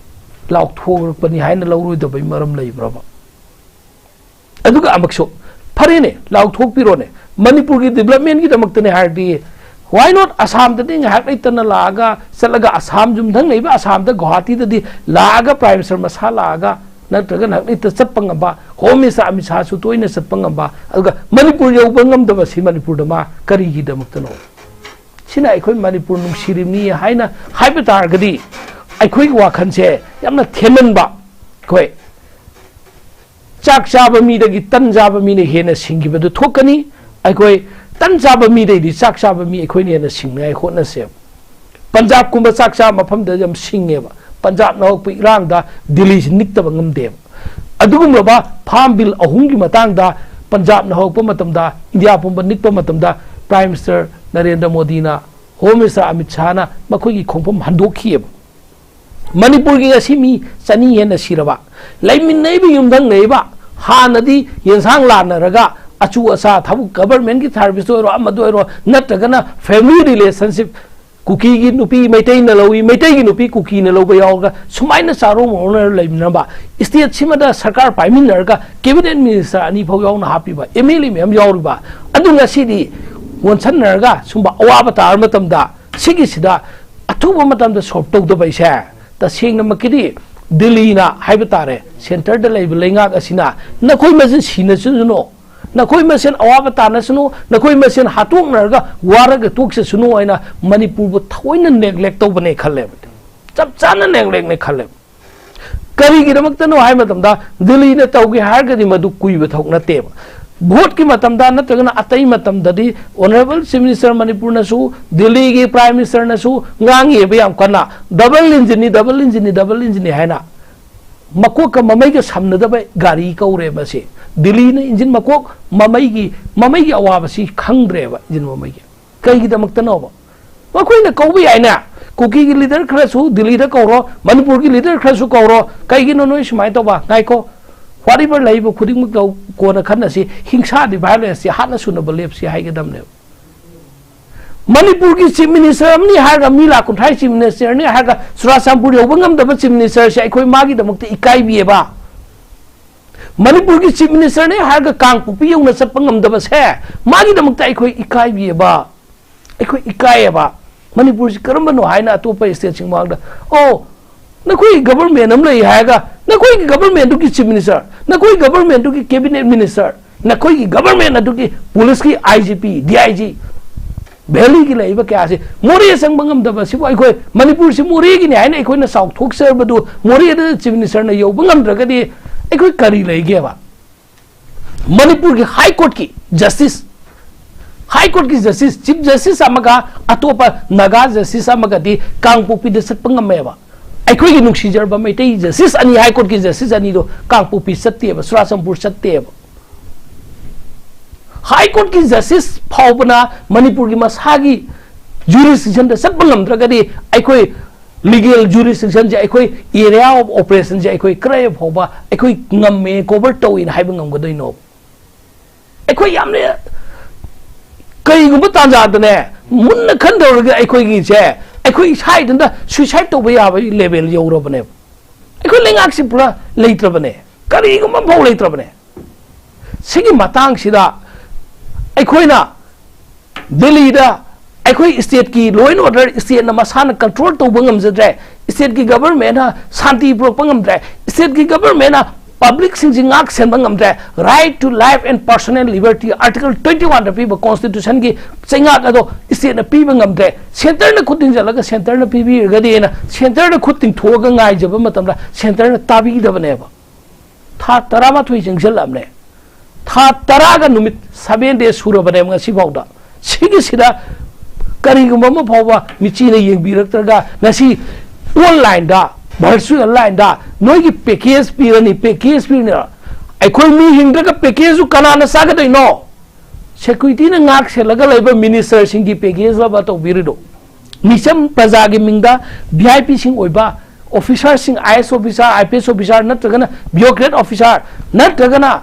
ꯂꯥꯎꯊꯣꯛꯂꯛꯄꯅꯤ ꯍꯥꯏꯅ ꯂꯧꯔꯣꯏꯗꯕꯩ ꯃꯔꯝ ꯂꯩꯕ꯭ꯔꯕ? ꯑꯗꯨꯒ ꯑꯃꯨꯛꯁꯨ, ꯐꯔꯦꯅꯦ, ꯂꯥꯎꯊꯣꯛꯄꯤꯔꯣꯅꯦ, ꯃꯅꯤꯄꯨꯔꯒꯤ ꯗꯤꯕꯂꯞꯃꯦꯟꯒꯤꯗꯃꯛꯇꯅꯦ ꯍꯥꯏꯔꯗꯤ, why not ꯑꯁꯥꯝꯗꯗꯤ ꯉꯥꯏꯍꯥꯛ ꯂꯩꯇꯅ ꯂꯥꯛꯑꯒ, ꯆꯠꯂꯒ ꯑꯁꯥꯝ ꯌꯨꯝꯊꯪꯅꯩꯕ ꯑꯁꯥꯝꯗ ꯒꯨꯋꯥꯍꯥꯇꯤꯗꯗꯤ ꯂꯥꯛꯑꯒ ꯄ꯭ꯔꯥꯏꯝ ꯃꯤꯅꯤꯁꯇꯔ ꯃꯁꯥ ꯂꯥꯛꯑꯒ, ꯅꯠꯇ꯭ꯔꯒ ꯉꯥꯏꯍꯥꯛ ꯂꯩꯇ ꯆꯠꯄ ꯉꯝꯕ, ꯍꯣꯝ ꯃꯤꯅꯤꯁꯇꯔ ꯑꯃꯤꯠ ꯁꯥꯍꯁꯨ ꯇꯣꯏꯅ ꯆꯠꯄ ꯉꯝꯕ, ꯑꯗꯨꯒ ꯃꯅꯤꯄꯨꯔ ꯌꯧꯕ ꯉꯝꯗꯕꯁꯤ ꯃꯅꯤꯄꯨꯔꯗ ꯃꯥ ꯀꯔꯤꯒꯤꯗꯃꯛꯇꯅꯣ? ꯁꯤꯅ ꯑꯩꯈꯣꯏ ꯃꯅꯤꯄꯨꯔ ꯅꯨꯡꯁꯤꯔꯤꯕꯅꯤ ꯍꯥꯏꯅ ꯍꯥꯏꯕ ꯇꯥꯔꯒꯗꯤ, ꯑꯩꯈꯣꯏꯒꯤ ꯋꯥꯈꯜꯁꯦ ꯌꯥꯝꯅ ꯊꯦꯟꯃꯟꯕ, ꯑꯩꯈꯣꯏ ꯆꯥꯛ ꯆꯥꯕ ꯃꯤꯗꯒꯤ ꯇꯟ ꯆꯥꯕ ꯃꯤꯅ ꯍꯦꯟꯅ ꯁꯤꯡꯈꯤꯕꯗꯨ ꯊꯣꯛꯀꯅꯤ꯫ ꯑꯩꯈꯣꯏ ꯇꯟ ꯆꯥꯕ ꯃꯤꯗꯩꯗꯤ ꯆꯥꯛ ꯆꯥꯕ ꯃꯤ ꯑꯩꯈꯣꯏꯅ ꯍꯦꯟꯅ ꯁꯤꯡꯅꯉꯥꯏ ꯍꯣꯠꯅꯁꯦꯕ꯫ ꯄꯟꯖꯥꯕꯀꯨꯝꯕ ꯆꯥꯛ ꯆꯥꯕ ꯃꯐꯝꯗ ꯌꯥꯝ ꯁꯤꯡꯉꯦꯕ꯫ ꯄꯟꯖꯥꯕꯅ ꯍꯧꯔꯛꯄ ꯏꯔꯥꯡꯗ ꯗꯤꯜꯂꯤꯁꯤ ꯅꯤꯛꯇꯕ ꯉꯝꯗꯦꯕ꯫ ꯑꯗꯨꯒꯨꯝꯂꯕ ꯐꯥꯔꯝ ꯕꯤꯜ ꯑꯍꯨꯝꯒꯤ ꯃꯇꯥꯡꯗ ꯄꯟꯖꯥꯕꯅ ꯍꯧꯔꯛꯄ ꯃꯇꯝꯗ, ꯏꯟꯗꯤꯌꯥ ꯄꯨꯝꯕ ꯅꯤꯛꯄ ꯃꯇꯝꯗ, ꯄ꯭ꯔꯥꯏꯝ ꯃꯤꯅꯤꯁꯇꯔ ꯅꯔꯦꯟꯗ꯭ꯔ ꯃꯣꯗꯤꯅ, ꯍꯣꯝ ꯃꯤꯅꯤꯁꯇꯔ ꯑꯃꯤꯠ ꯁꯥꯍꯅ ꯃꯈꯣꯏꯒꯤ ꯈꯣꯡꯐꯝ ꯍꯟꯗꯣꯛꯈꯤꯑꯕ꯫ ꯃꯅꯤꯄꯨꯔꯒꯤ ꯉꯁꯤ ꯃꯤ ꯆꯅꯤ ꯍꯦꯟꯅ ꯁꯤꯔꯕ, ꯂꯩꯃꯤꯟꯅꯩꯕ, ꯌꯨꯝꯊꯪꯅꯩꯕ, ꯍꯥꯟꯅꯗꯤ ꯌꯦꯟꯁꯥꯡ ꯂꯥꯟꯅꯔꯒ ꯑꯆꯨ ꯑꯆꯥ ꯊꯕꯛ, ꯒꯚꯔꯟꯃꯦꯟꯒꯤ ꯁꯥꯔꯚꯤꯁꯇ ꯑꯣꯏꯔꯣ, ꯑꯃꯗ ꯑꯣꯏꯔꯣ, ꯅꯠꯇ꯭ꯔꯒꯅ ꯐꯦꯃꯤꯂꯤ ꯔꯤꯂꯦꯁꯟꯁꯤꯞ, ꯀꯨꯀꯤꯒꯤ ꯅꯨꯄꯤ ꯃꯩꯇꯩꯅ ꯂꯧꯏ, ꯃꯩꯇꯩꯒꯤ ꯅꯨꯄꯤ ꯀꯨꯀꯤꯅ ꯂꯧꯕ ꯌꯥꯎꯔꯒ, ꯁꯨꯃꯥꯏꯅ ꯆꯥꯔꯣꯡ ꯃꯔꯣꯡꯅꯔ ꯂꯩꯃꯤꯟꯅꯕ, ꯁ꯭ꯇꯦꯠꯁꯤꯃꯗ ꯁꯔꯀꯥꯔ ꯄꯥꯏꯃꯤꯟꯅꯔꯒ ꯀꯦꯕꯤꯅꯦꯠ ꯃꯤꯅꯤꯁꯇꯔ ꯑꯅꯤ ꯐꯥꯎ ꯌꯥꯎꯅ ꯍꯥꯞꯄꯤꯕ, ꯑꯦꯝ ꯑꯦꯜ ꯑꯦ ꯃꯌꯥꯝ ꯌꯥꯎꯔꯤꯕ, ꯑꯗꯨ ꯉꯁꯤꯗꯤ ꯑꯣꯟꯁꯟꯅꯔꯒ ꯁꯨꯝꯕ ꯑꯋꯥꯕ ꯇꯥꯔ ꯃꯇꯝꯗ, ꯁꯤꯒꯤꯁꯤꯗ ꯑꯊꯨꯕ ꯃꯇꯝꯗ ꯁꯣꯜꯕ ꯇꯧꯗꯕ ꯍꯥꯏꯁꯦ, ꯇꯁꯦꯡꯅꯃꯛꯀꯤꯗꯤ ꯗꯤꯜꯂꯤꯅ ꯍꯥꯏꯕ ꯇꯥꯔꯦ, ꯁꯦꯟꯇꯔꯗ ꯂꯩꯕ ꯂꯩꯉꯥꯛ ꯑꯁꯤꯅ ꯅꯈꯣꯏ ꯃꯁꯦꯟ ꯁꯤꯅꯁꯅꯨ, ꯅꯈꯣꯏ ꯃꯁꯦꯟ ꯑꯋꯥꯕ ꯇꯥꯅꯁꯅꯨ, ꯅꯈꯣꯏ ꯃꯁꯦꯟ ꯍꯥꯠꯇꯣꯛꯅꯔꯒ ꯋꯥꯔꯒ ꯇꯣꯛꯆꯁꯅꯨ ꯍꯥꯏꯅ ꯃꯅꯤꯄꯨꯔꯕꯨ ꯊꯑꯣꯏꯅ ꯅꯦꯒ꯭ꯂꯦꯛ ꯇꯧꯕꯅꯦ ꯈꯜꯂꯦꯕ꯫ ꯆꯞ ꯆꯥꯅ ꯅꯦꯒ꯭ꯂꯦꯛꯅꯦ ꯈꯜꯂꯦꯕ꯫ ꯀꯔꯤꯒꯤꯗꯃꯛꯇꯅꯣ ꯍꯥꯏꯕ ꯃꯇꯝꯗ, ꯗꯤꯜꯂꯤꯅ ꯇꯧꯒꯦ ꯍꯥꯏꯔꯒꯗꯤ ꯃꯗꯨ ꯀꯨꯏꯕ ꯊꯕꯛ ꯅꯠꯇꯦꯕ꯫ ꯚꯣꯠꯀꯤ ꯃꯇꯝꯗ ꯅꯠꯇ꯭ꯔꯒꯅ ꯑꯇꯩ ꯃꯇꯝꯗꯗꯤ Honourable Chief Minister ꯃꯅꯤꯄꯨꯔꯅꯁꯨ, ꯗꯤꯜꯂꯤꯒꯤ Prime Ministerꯅꯁꯨ ꯉꯥꯡꯉꯤꯑꯕ ꯌꯥꯝ ꯀꯟꯅ, "Double engineꯅꯤ, double engineꯅꯤ, double engineꯅꯤ" ꯍꯥꯏꯅ꯫ ꯃꯀꯣꯛꯀ ꯃꯃꯩꯒ ꯁꯝꯅꯗꯕ ꯒꯥꯔꯤ ꯀꯧꯔꯦ ꯃꯁꯤ꯫ ꯗꯤꯜꯂꯤꯅ ꯏꯟꯖꯤꯟ ꯃꯀꯣꯛ ꯃꯃꯩꯒꯤ, ꯃꯃꯩꯒꯤ ꯑꯋꯥꯕꯁꯤ ꯈꯪꯗ꯭ꯔꯦꯕ, ꯏꯟꯖꯤꯟ ꯃꯃꯩꯒꯤ꯫ ꯀꯩꯒꯤꯗꯃꯛꯇꯅꯣꯕ? ꯃꯈꯣꯏꯅ ꯀꯧꯕ ꯌꯥꯏꯅꯦ꯫ ꯀꯨꯀꯤꯒꯤ leader ꯈꯔꯁꯨ ꯗꯤꯜꯂꯤꯗ ꯀꯧꯔꯣ, ꯃꯅꯤꯄꯨꯔꯒꯤ leader ꯈꯔꯁꯨ ꯀꯧꯔꯣ꯫ ꯀꯩꯒꯤꯅꯣ ꯅꯣꯏ ꯁꯨꯃꯥꯏꯅ ꯇꯧꯕ? ꯉꯥꯏꯈꯣ, whatever ꯂꯩꯕ ꯈꯨꯗꯤꯡꯃꯛ ꯇꯧ, ꯀꯣꯟꯅ ꯈꯟꯅꯁꯤ꯫ ꯍꯤꯡꯁꯥꯗꯤ, violenceꯁꯤ ꯍꯥꯠꯅ ꯁꯨꯅꯕ ꯂꯦꯞꯁꯤ ꯍꯥꯏꯒꯗꯕꯅꯦꯕ꯫ ꯃꯅꯤꯄꯨꯔꯒꯤ Chief Minister ꯑꯃꯅꯤ ꯍꯥꯏꯔꯒ, ꯃꯤ ꯂꯥꯈ ꯀꯨꯟꯊ꯭ꯔꯥ Chief Ministerꯅꯤ ꯍꯥꯏꯔꯒ, ꯆꯨꯔꯥꯆꯥꯟꯄꯨꯔ ꯌꯧꯕ ꯉꯝꯗꯕ Chief Ministerꯁꯦ ꯑꯩꯈꯣꯏ ꯃꯥꯒꯤꯗꯃꯛꯇ ꯏꯀꯥꯏꯕꯤꯌꯦꯕ꯫ ꯃꯅꯤꯄꯨꯔꯒꯤ Chief Ministerꯅꯤ ꯍꯥꯏꯔꯒ ꯀꯥꯡꯄꯣꯛꯄꯤ ꯌꯧꯅ ꯆꯠꯄ ꯉꯝꯗꯕꯁꯦ ꯃꯥꯒꯤꯗꯃꯛꯇ ꯑꯩꯈꯣꯏ ꯏꯀꯥꯏꯕꯤꯌꯦꯕ꯫ ꯑꯩꯈꯣꯏ ꯏꯀꯥꯏꯌꯦꯕ꯫ ꯃꯅꯤꯄꯨꯔꯁꯤ ꯀꯔꯝꯕꯅꯣ ꯍꯥꯏꯅ ꯑꯇꯣꯞꯄ stateꯁꯤꯡ ꯃꯃꯥꯡꯗ, "ꯑꯣ, ꯅꯈꯣꯏꯒꯤ government ꯑꯃ ꯂꯩ" ꯍꯥꯏꯔꯒ, ꯅꯈꯣꯏꯒꯤ governmentꯗꯨꯒꯤ Chief Minister, ꯅꯈꯣꯏꯒꯤ governmentꯗꯨꯒꯤ Cabinet Minister, ꯅꯈꯣꯏꯒꯤ government ꯑꯗꯨꯒꯤ policeꯀꯤ IGP, DIG, valleyꯒꯤ ꯂꯩꯔꯤꯕ ꯀꯌꯥꯁꯤ ꯃꯣꯔꯦ ꯆꯪꯕ ꯉꯝꯗꯕ ꯑꯁꯤꯕꯨ, ꯑꯩꯈꯣꯏ ꯃꯅꯤꯄꯨꯔꯁꯤ ꯃꯣꯔꯦꯒꯤꯅꯤ ꯍꯥꯏꯅ ꯑꯩꯈꯣꯏꯅ ꯆꯥꯎꯊꯣꯛꯆꯔꯕꯗꯨ, ꯃꯣꯔꯦꯗ Chief Ministerꯅ ꯌꯧꯕ ꯉꯝꯗ꯭ꯔꯒꯗꯤ ꯑꯩꯈꯣꯏ ꯀꯔꯤ ꯂꯩꯒꯦꯕ? ꯃꯅꯤꯄꯨꯔꯒꯤ High Courtꯀꯤ justice, High Courtꯀꯤ justice, Chief Justice ꯑꯃꯒ ꯑꯇꯣꯞꯄ ꯅꯥꯒꯥ justice ꯑꯃꯒꯗꯤ ꯀꯥꯡꯄꯣꯛꯄꯤꯗ ꯆꯠꯄ ꯉꯝꯃꯦꯕ꯫ ꯑꯩꯈꯣꯏꯒꯤ ꯅꯨꯡꯁꯤꯖꯔꯕ ꯃꯩꯇꯩ justice ꯑꯅꯤ, High Courtꯀꯤ justice ꯑꯅꯤꯗꯣ ꯀꯥꯡꯄꯣꯛꯄꯤ ꯆꯠꯇꯦꯕ, ꯆꯨꯔꯥꯆꯥꯟꯄꯨꯔ ꯆꯠꯇꯦꯕ꯫ High Courtꯀꯤ justice ꯐꯥꯎꯕꯅ ꯃꯅꯤꯄꯨꯔꯒꯤ ꯃꯁꯥꯒꯤ jurisdictionꯗ ꯆꯠꯄ ꯉꯝꯗ꯭ꯔꯒꯗꯤ, ꯑꯩꯈꯣꯏ legal jurisdictionꯁꯦ, ꯑꯩꯈꯣꯏ area of operationꯁꯦ ꯑꯩꯈꯣꯏ ꯀꯔꯥꯏ ꯐꯥꯎꯕ ꯑꯩꯈꯣꯏ ꯉꯝꯃꯦ, cover ꯇꯧꯏꯅ ꯍꯥꯏꯕ ꯉꯝꯒꯗꯣꯏꯅꯣ? ꯑꯩꯈꯣꯏ ꯌꯥꯝꯅ, ꯀꯔꯤꯒꯨꯝꯕ ꯇꯥꯟꯖꯥꯗꯅꯦ, ꯃꯨꯟꯅ ꯈꯟꯊꯔꯒ ꯑꯩꯈꯣꯏꯒꯤꯁꯦ, ꯑꯩꯈꯣꯏ ꯏꯁꯥ ꯏꯊꯟꯇ suicide ꯇꯧꯕ ꯌꯥꯕꯒꯤ level ꯌꯧꯔꯕꯅꯦꯕ꯫ ꯑꯩꯈꯣꯏ ꯂꯩꯉꯥꯛꯁꯤ ꯄꯨꯔꯥ ꯂꯩꯇ꯭ꯔꯕꯅꯦ, ꯀꯔꯤꯒꯨꯝꯕ ꯑꯃꯐꯥꯎ ꯂꯩꯇ꯭ꯔꯕꯅꯦ꯫ ꯁꯤꯒꯤ ꯃꯇꯥꯡꯁꯤꯗ ꯑꯩꯈꯣꯏꯅ ꯗꯤꯜꯂꯤꯗ ꯑꯩꯈꯣꯏ stateꯀꯤ law and order stateꯅ ꯃꯁꯥꯅ control ꯇꯧꯕ ꯉꯝꯖꯗ꯭ꯔꯦ, stateꯀꯤ governmentꯅ ꯁꯥꯟꯇꯤ ꯄꯨꯔꯛꯄ ꯉꯝꯗ꯭ꯔꯦ, stateꯀꯤ governmentꯅ publicꯁꯤꯡꯁꯤ ꯉꯥꯛ ꯁꯦꯟꯕ ꯉꯝꯗ꯭ꯔꯦ, right to life and personal liberty, Article twenty oneꯗ ꯄꯤꯕ constitutionꯒꯤ ꯆꯩꯉꯥꯛ ꯑꯗꯣ stateꯅ ꯄꯤꯕ ꯉꯝꯗ꯭ꯔꯦ, centreꯅ ꯈꯨꯠ ꯊꯤꯡꯖꯤꯜꯂꯒ centreꯅ ꯄꯤꯕꯤꯔꯒꯗꯤꯅ centreꯗ ꯈꯨꯠ ꯇꯤꯡꯊꯣꯛꯑꯒ ꯉꯥꯏꯖꯕ ꯃꯇꯝꯗ centreꯅ ꯇꯥꯕꯤꯗꯕꯅꯦꯕ꯫ ꯊꯥ ꯇꯔꯥꯃꯥꯊꯣꯏ ꯆꯪꯁꯤꯜꯂꯛꯑꯕꯅꯦ꯫ ꯊꯥ ꯇꯔꯥꯒ ꯅꯨꯃꯤꯠ seven days ꯁꯨꯔꯕꯅꯦꯕ ꯉꯁꯤꯐꯥꯎꯗ꯫ ꯁꯤꯒꯤꯁꯤꯗ ꯀꯔꯤꯒꯨꯝꯕ ꯑꯃ ꯐꯥꯎꯕ ꯃꯤꯆꯤꯅ ꯌꯦꯡꯕꯤꯔꯛꯇ꯭ꯔꯒ ꯉꯁꯤ online-ꯗ, virtual line-ꯗ ꯅꯣꯏꯒꯤ package ꯄꯤꯔꯅꯤ, package ꯄꯤꯔꯅꯤ꯫ ꯑꯩꯈꯣꯏ ꯃꯤ ꯍꯤꯡꯗ꯭ꯔꯒ package-ꯇꯨ ꯀꯅꯥꯅ ꯆꯥꯒꯗꯣꯏꯅꯣ? Security-ꯅ ꯉꯥꯛ ꯁꯦꯜꯂꯒ ꯂꯩꯕ minister-ꯁꯤꯡꯒꯤ package-ꯂꯕ ꯇꯧꯕꯤꯔꯤꯗꯣ? ꯃꯤꯆꯝ ꯄ꯭ꯔꯖꯥꯒꯤ ꯃꯤꯡꯗ V I P-ꯁꯤꯡ ꯑꯣꯏꯕ officer-ꯁꯤꯡ, I A S officer, I P S officer, ꯅꯠꯇ꯭ꯔꯒꯅ bureaucrat officer, ꯅꯠꯇ꯭ꯔꯒꯅ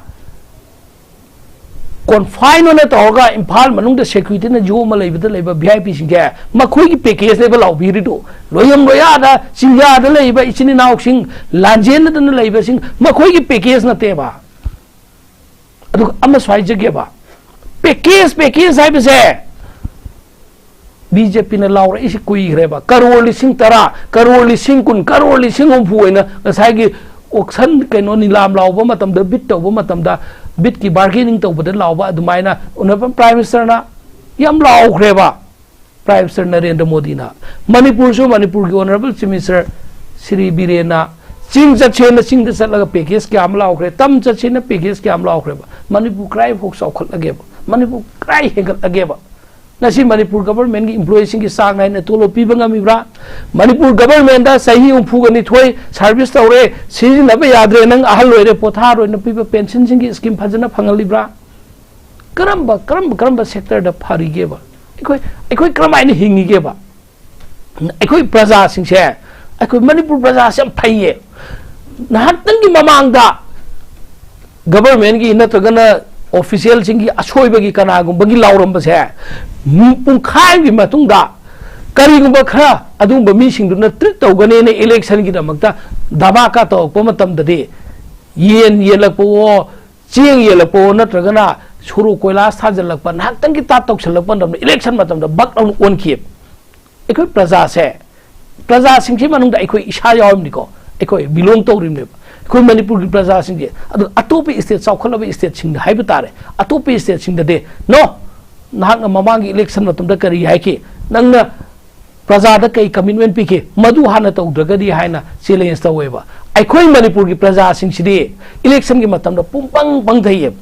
confine ꯑꯣꯏꯅ ꯇꯧꯔꯒ ꯏꯝꯐꯥꯜ ꯃꯅꯨꯡꯗ security-ꯅ ꯌꯣꯝꯃ ꯂꯩꯕꯗ ꯂꯩꯕ V I P-ꯁꯤꯡꯁꯦ ꯃꯈꯣꯏꯒꯤ package-ꯅꯦꯕ ꯂꯥꯎꯕꯤꯔꯤꯗꯣ꯫ ꯂꯣꯌꯝ ꯂꯣꯌꯥꯗ, ꯆꯤꯡꯌꯥꯗ ꯂꯩꯕ ꯏꯆꯤꯟ ꯏꯅꯥꯎꯁꯤꯡ, ꯂꯥꯟꯖꯦꯟꯅꯗꯅ ꯂꯩꯕꯁꯤꯡ, ꯃꯈꯣꯏꯒꯤ package ꯅꯠꯇꯦꯕ꯫ ꯑꯗꯨꯒ ꯑꯃꯁꯨ ꯍꯥꯏꯖꯒꯦꯕ, package, package ꯍꯥꯏꯕꯁꯦ B J P-ꯅ ꯂꯥꯎꯔꯛꯏꯁꯤ ꯀꯨꯏꯈ꯭ꯔꯦꯕ꯫ ꯀꯔꯣꯔ ꯂꯤꯁꯤꯡ ꯇꯔꯥ, ꯀꯔꯣꯔ ꯂꯤꯁꯤꯡ ꯀꯨꯟ, ꯀꯔꯣꯔ ꯂꯤꯁꯤꯡ ꯍꯨꯝꯐꯨ ꯑꯣꯏꯅ ꯉꯁꯥꯏꯒꯤ auction, ꯀꯩꯅꯣ, ꯅꯤꯂꯥꯝ ꯂꯥꯎꯕ ꯃꯇꯝꯗ, bid ꯇꯧꯕ ꯃꯇꯝꯗ, bid-ꯀꯤ bargaining ꯇꯧꯕꯗ ꯂꯥꯎꯕ ꯑꯗꯨꯃꯥꯏꯅ Honourable Prime Minister-ꯅ ꯌꯥꯝ ꯂꯥꯎꯈ꯭ꯔꯦꯕ꯫ Prime Minister ꯅꯔꯦꯟꯗ꯭ꯔ ꯃꯣꯗꯤꯅ꯫ ꯃꯅꯤꯄꯨꯔꯁꯨ, ꯃꯅꯤꯄꯨꯔꯒꯤ Honourable Chief Minister ꯁ꯭ꯔꯤ ꯕꯤꯔꯦꯟꯅ, ꯆꯤꯡ ꯆꯠꯁꯦꯅ ꯆꯤꯡꯗ ꯆꯠꯂꯒ package ꯀꯌꯥ ꯑꯃ ꯂꯥꯎꯈ꯭ꯔꯦ, ꯇꯝ ꯆꯠꯁꯦꯅ package ꯀꯌꯥ ꯑꯃ ꯂꯥꯎꯈ꯭ꯔꯦꯕ꯫ ꯃꯅꯤꯄꯨꯔ ꯀꯔꯥꯏꯐꯥꯎ ꯆꯥꯎꯈꯠꯂꯒꯦꯕ? ꯃꯅꯤꯄꯨꯔ ꯀꯔꯥꯏ ꯍꯦꯟꯒꯠꯂꯒꯦꯕ? ꯉꯁꯤ ꯃꯅꯤꯄꯨꯔ government-ꯀꯤ employee-ꯁꯤꯡꯒꯤ ꯆꯥꯡ ꯅꯥꯏꯅ ꯇꯣꯂꯣꯞ ꯄꯤꯕ ꯉꯝꯃꯤꯕ꯭ꯔꯥ? ꯃꯅꯤꯄꯨꯔ government-ꯇ ꯆꯍꯤ ꯍꯨꯝꯐꯨꯒ ꯅꯤꯊꯣꯏ service ꯇꯧꯔꯦ, ꯁꯤꯖꯤꯟꯅꯕ ꯌꯥꯗ꯭ꯔꯦ, ꯅꯪ ꯑꯍꯜ ꯑꯣꯏꯔꯦ, ꯄꯣꯊꯥꯔꯣꯏꯅ ꯄꯤꯕ pension-ꯁꯤꯡꯒꯤ scheme ꯐꯖꯅ ꯐꯪꯍꯜꯂꯤꯕ꯭ꯔꯥ? ꯀꯔꯝꯕ, ꯀꯔꯝꯕ, ꯀꯔꯝꯕ sector-ꯗ ꯐꯔꯤꯒꯦꯕ? ꯑꯩꯈꯣꯏ, ꯑꯩꯈꯣꯏ ꯀꯔꯝꯍꯥꯏꯅ ꯍꯤꯡꯉꯤꯒꯦꯕ? ꯑꯩꯈꯣꯏ ꯄ꯭ꯔꯖꯥꯁꯤꯡꯁꯦ, ꯑꯩꯈꯣꯏ ꯃꯅꯤꯄꯨꯔ ꯄ꯭ꯔꯖꯥꯁꯦ ꯌꯥꯝ ꯐꯩꯌꯦ꯫ ꯉꯥꯏꯍꯥꯛꯇꯪꯒꯤ ꯃꯃꯥꯡꯗ government-ꯀꯤ ꯅꯠꯇ꯭ꯔꯒꯅ official-ꯁꯤꯡꯒꯤ ꯑꯁꯣꯏꯕꯒꯤ ꯀꯅꯥꯒꯨꯝꯕꯒꯤ ꯂꯥꯎꯔꯝꯕꯁꯦ, ꯃꯤ ꯄꯨꯡꯈꯥꯏ ꯑꯃꯒꯤ ꯃꯇꯨꯡꯗ ꯀꯔꯤꯒꯨꯝꯕ ꯈꯔ ꯑꯗꯨꯒꯨꯝꯕ ꯃꯤꯁꯤꯡꯗꯨꯅ treat ꯇꯧꯒꯅꯦꯅ election-ꯒꯤꯗꯃꯛꯇ ꯙꯃꯥꯀꯥ ꯇꯧꯔꯛꯄ ꯃꯇꯝꯗꯗꯤ, ꯌꯦꯟ ꯌꯦꯜꯂꯛꯄꯋꯣ, ꯆꯦꯡ ꯌꯦꯜꯂꯛꯄꯋꯣ, ꯅꯠꯇ꯭ꯔꯒꯅ ꯁꯣꯔꯣꯛ ꯀꯣꯏꯂꯥꯁ ꯊꯥꯖꯤꯜꯂꯛꯄ, ꯉꯥꯏꯍꯥꯛꯇꯪꯒꯤ ꯇꯥ ꯇꯧꯁꯜꯂꯛꯄ ꯃꯇꯝꯗ, election ꯃꯇꯝꯗ ꯕꯛ ꯂꯥꯎꯅ ꯑꯣꯟꯈꯤꯑꯕ꯫ ꯑꯩꯈꯣꯏ ꯄ꯭ꯔꯖꯥꯁꯦ, ꯄ꯭ꯔꯖꯥꯁꯤꯡꯁꯤ ꯃꯅꯨꯡꯗ ꯑꯩꯈꯣꯏ ꯏꯁꯥ ꯌꯥꯎꯔꯤꯕꯅꯤꯀꯣ, ꯑꯩꯈꯣꯏ belong ꯇꯧꯔꯤꯕꯅꯦꯕ꯫ ꯑꯩꯈꯣꯏ ꯃꯅꯤꯄꯨꯔꯒꯤ ꯄ꯭ꯔꯖꯥꯁꯤꯡꯁꯦ, ꯑꯗꯨ ꯑꯇꯣꯞꯄ state, ꯆꯥꯎꯈꯠꯂꯕ state-ꯁꯤꯡꯗ ꯍꯥꯏꯕ ꯇꯥꯔꯦ, ꯑꯇꯣꯞꯄ state-ꯁꯤꯡꯗꯗꯤ, no, ꯅꯍꯥꯛꯅ ꯃꯃꯥꯡꯒꯤ election ꯃꯇꯝꯗ ꯀꯔꯤ ꯍꯥꯏꯈꯤ, ꯅꯪꯅ ꯄ꯭ꯔꯖꯥꯗ ꯀꯩ commitment ꯄꯤꯈꯤ, ꯃꯗꯨ ꯍꯥꯟꯅ ꯇꯧꯗ꯭ꯔꯒꯗꯤ ꯍꯥꯏꯅ challenge ꯇꯧꯋꯦꯕ꯫ ꯑꯩꯈꯣꯏ ꯃꯅꯤꯄꯨꯔꯒꯤ ꯄ꯭ꯔꯖꯥꯁꯤꯡꯁꯤꯗꯤ election-ꯒꯤ ꯃꯇꯝꯗ ꯄꯨꯡꯄꯪ ꯄꯪꯊꯩꯌꯦꯕ꯫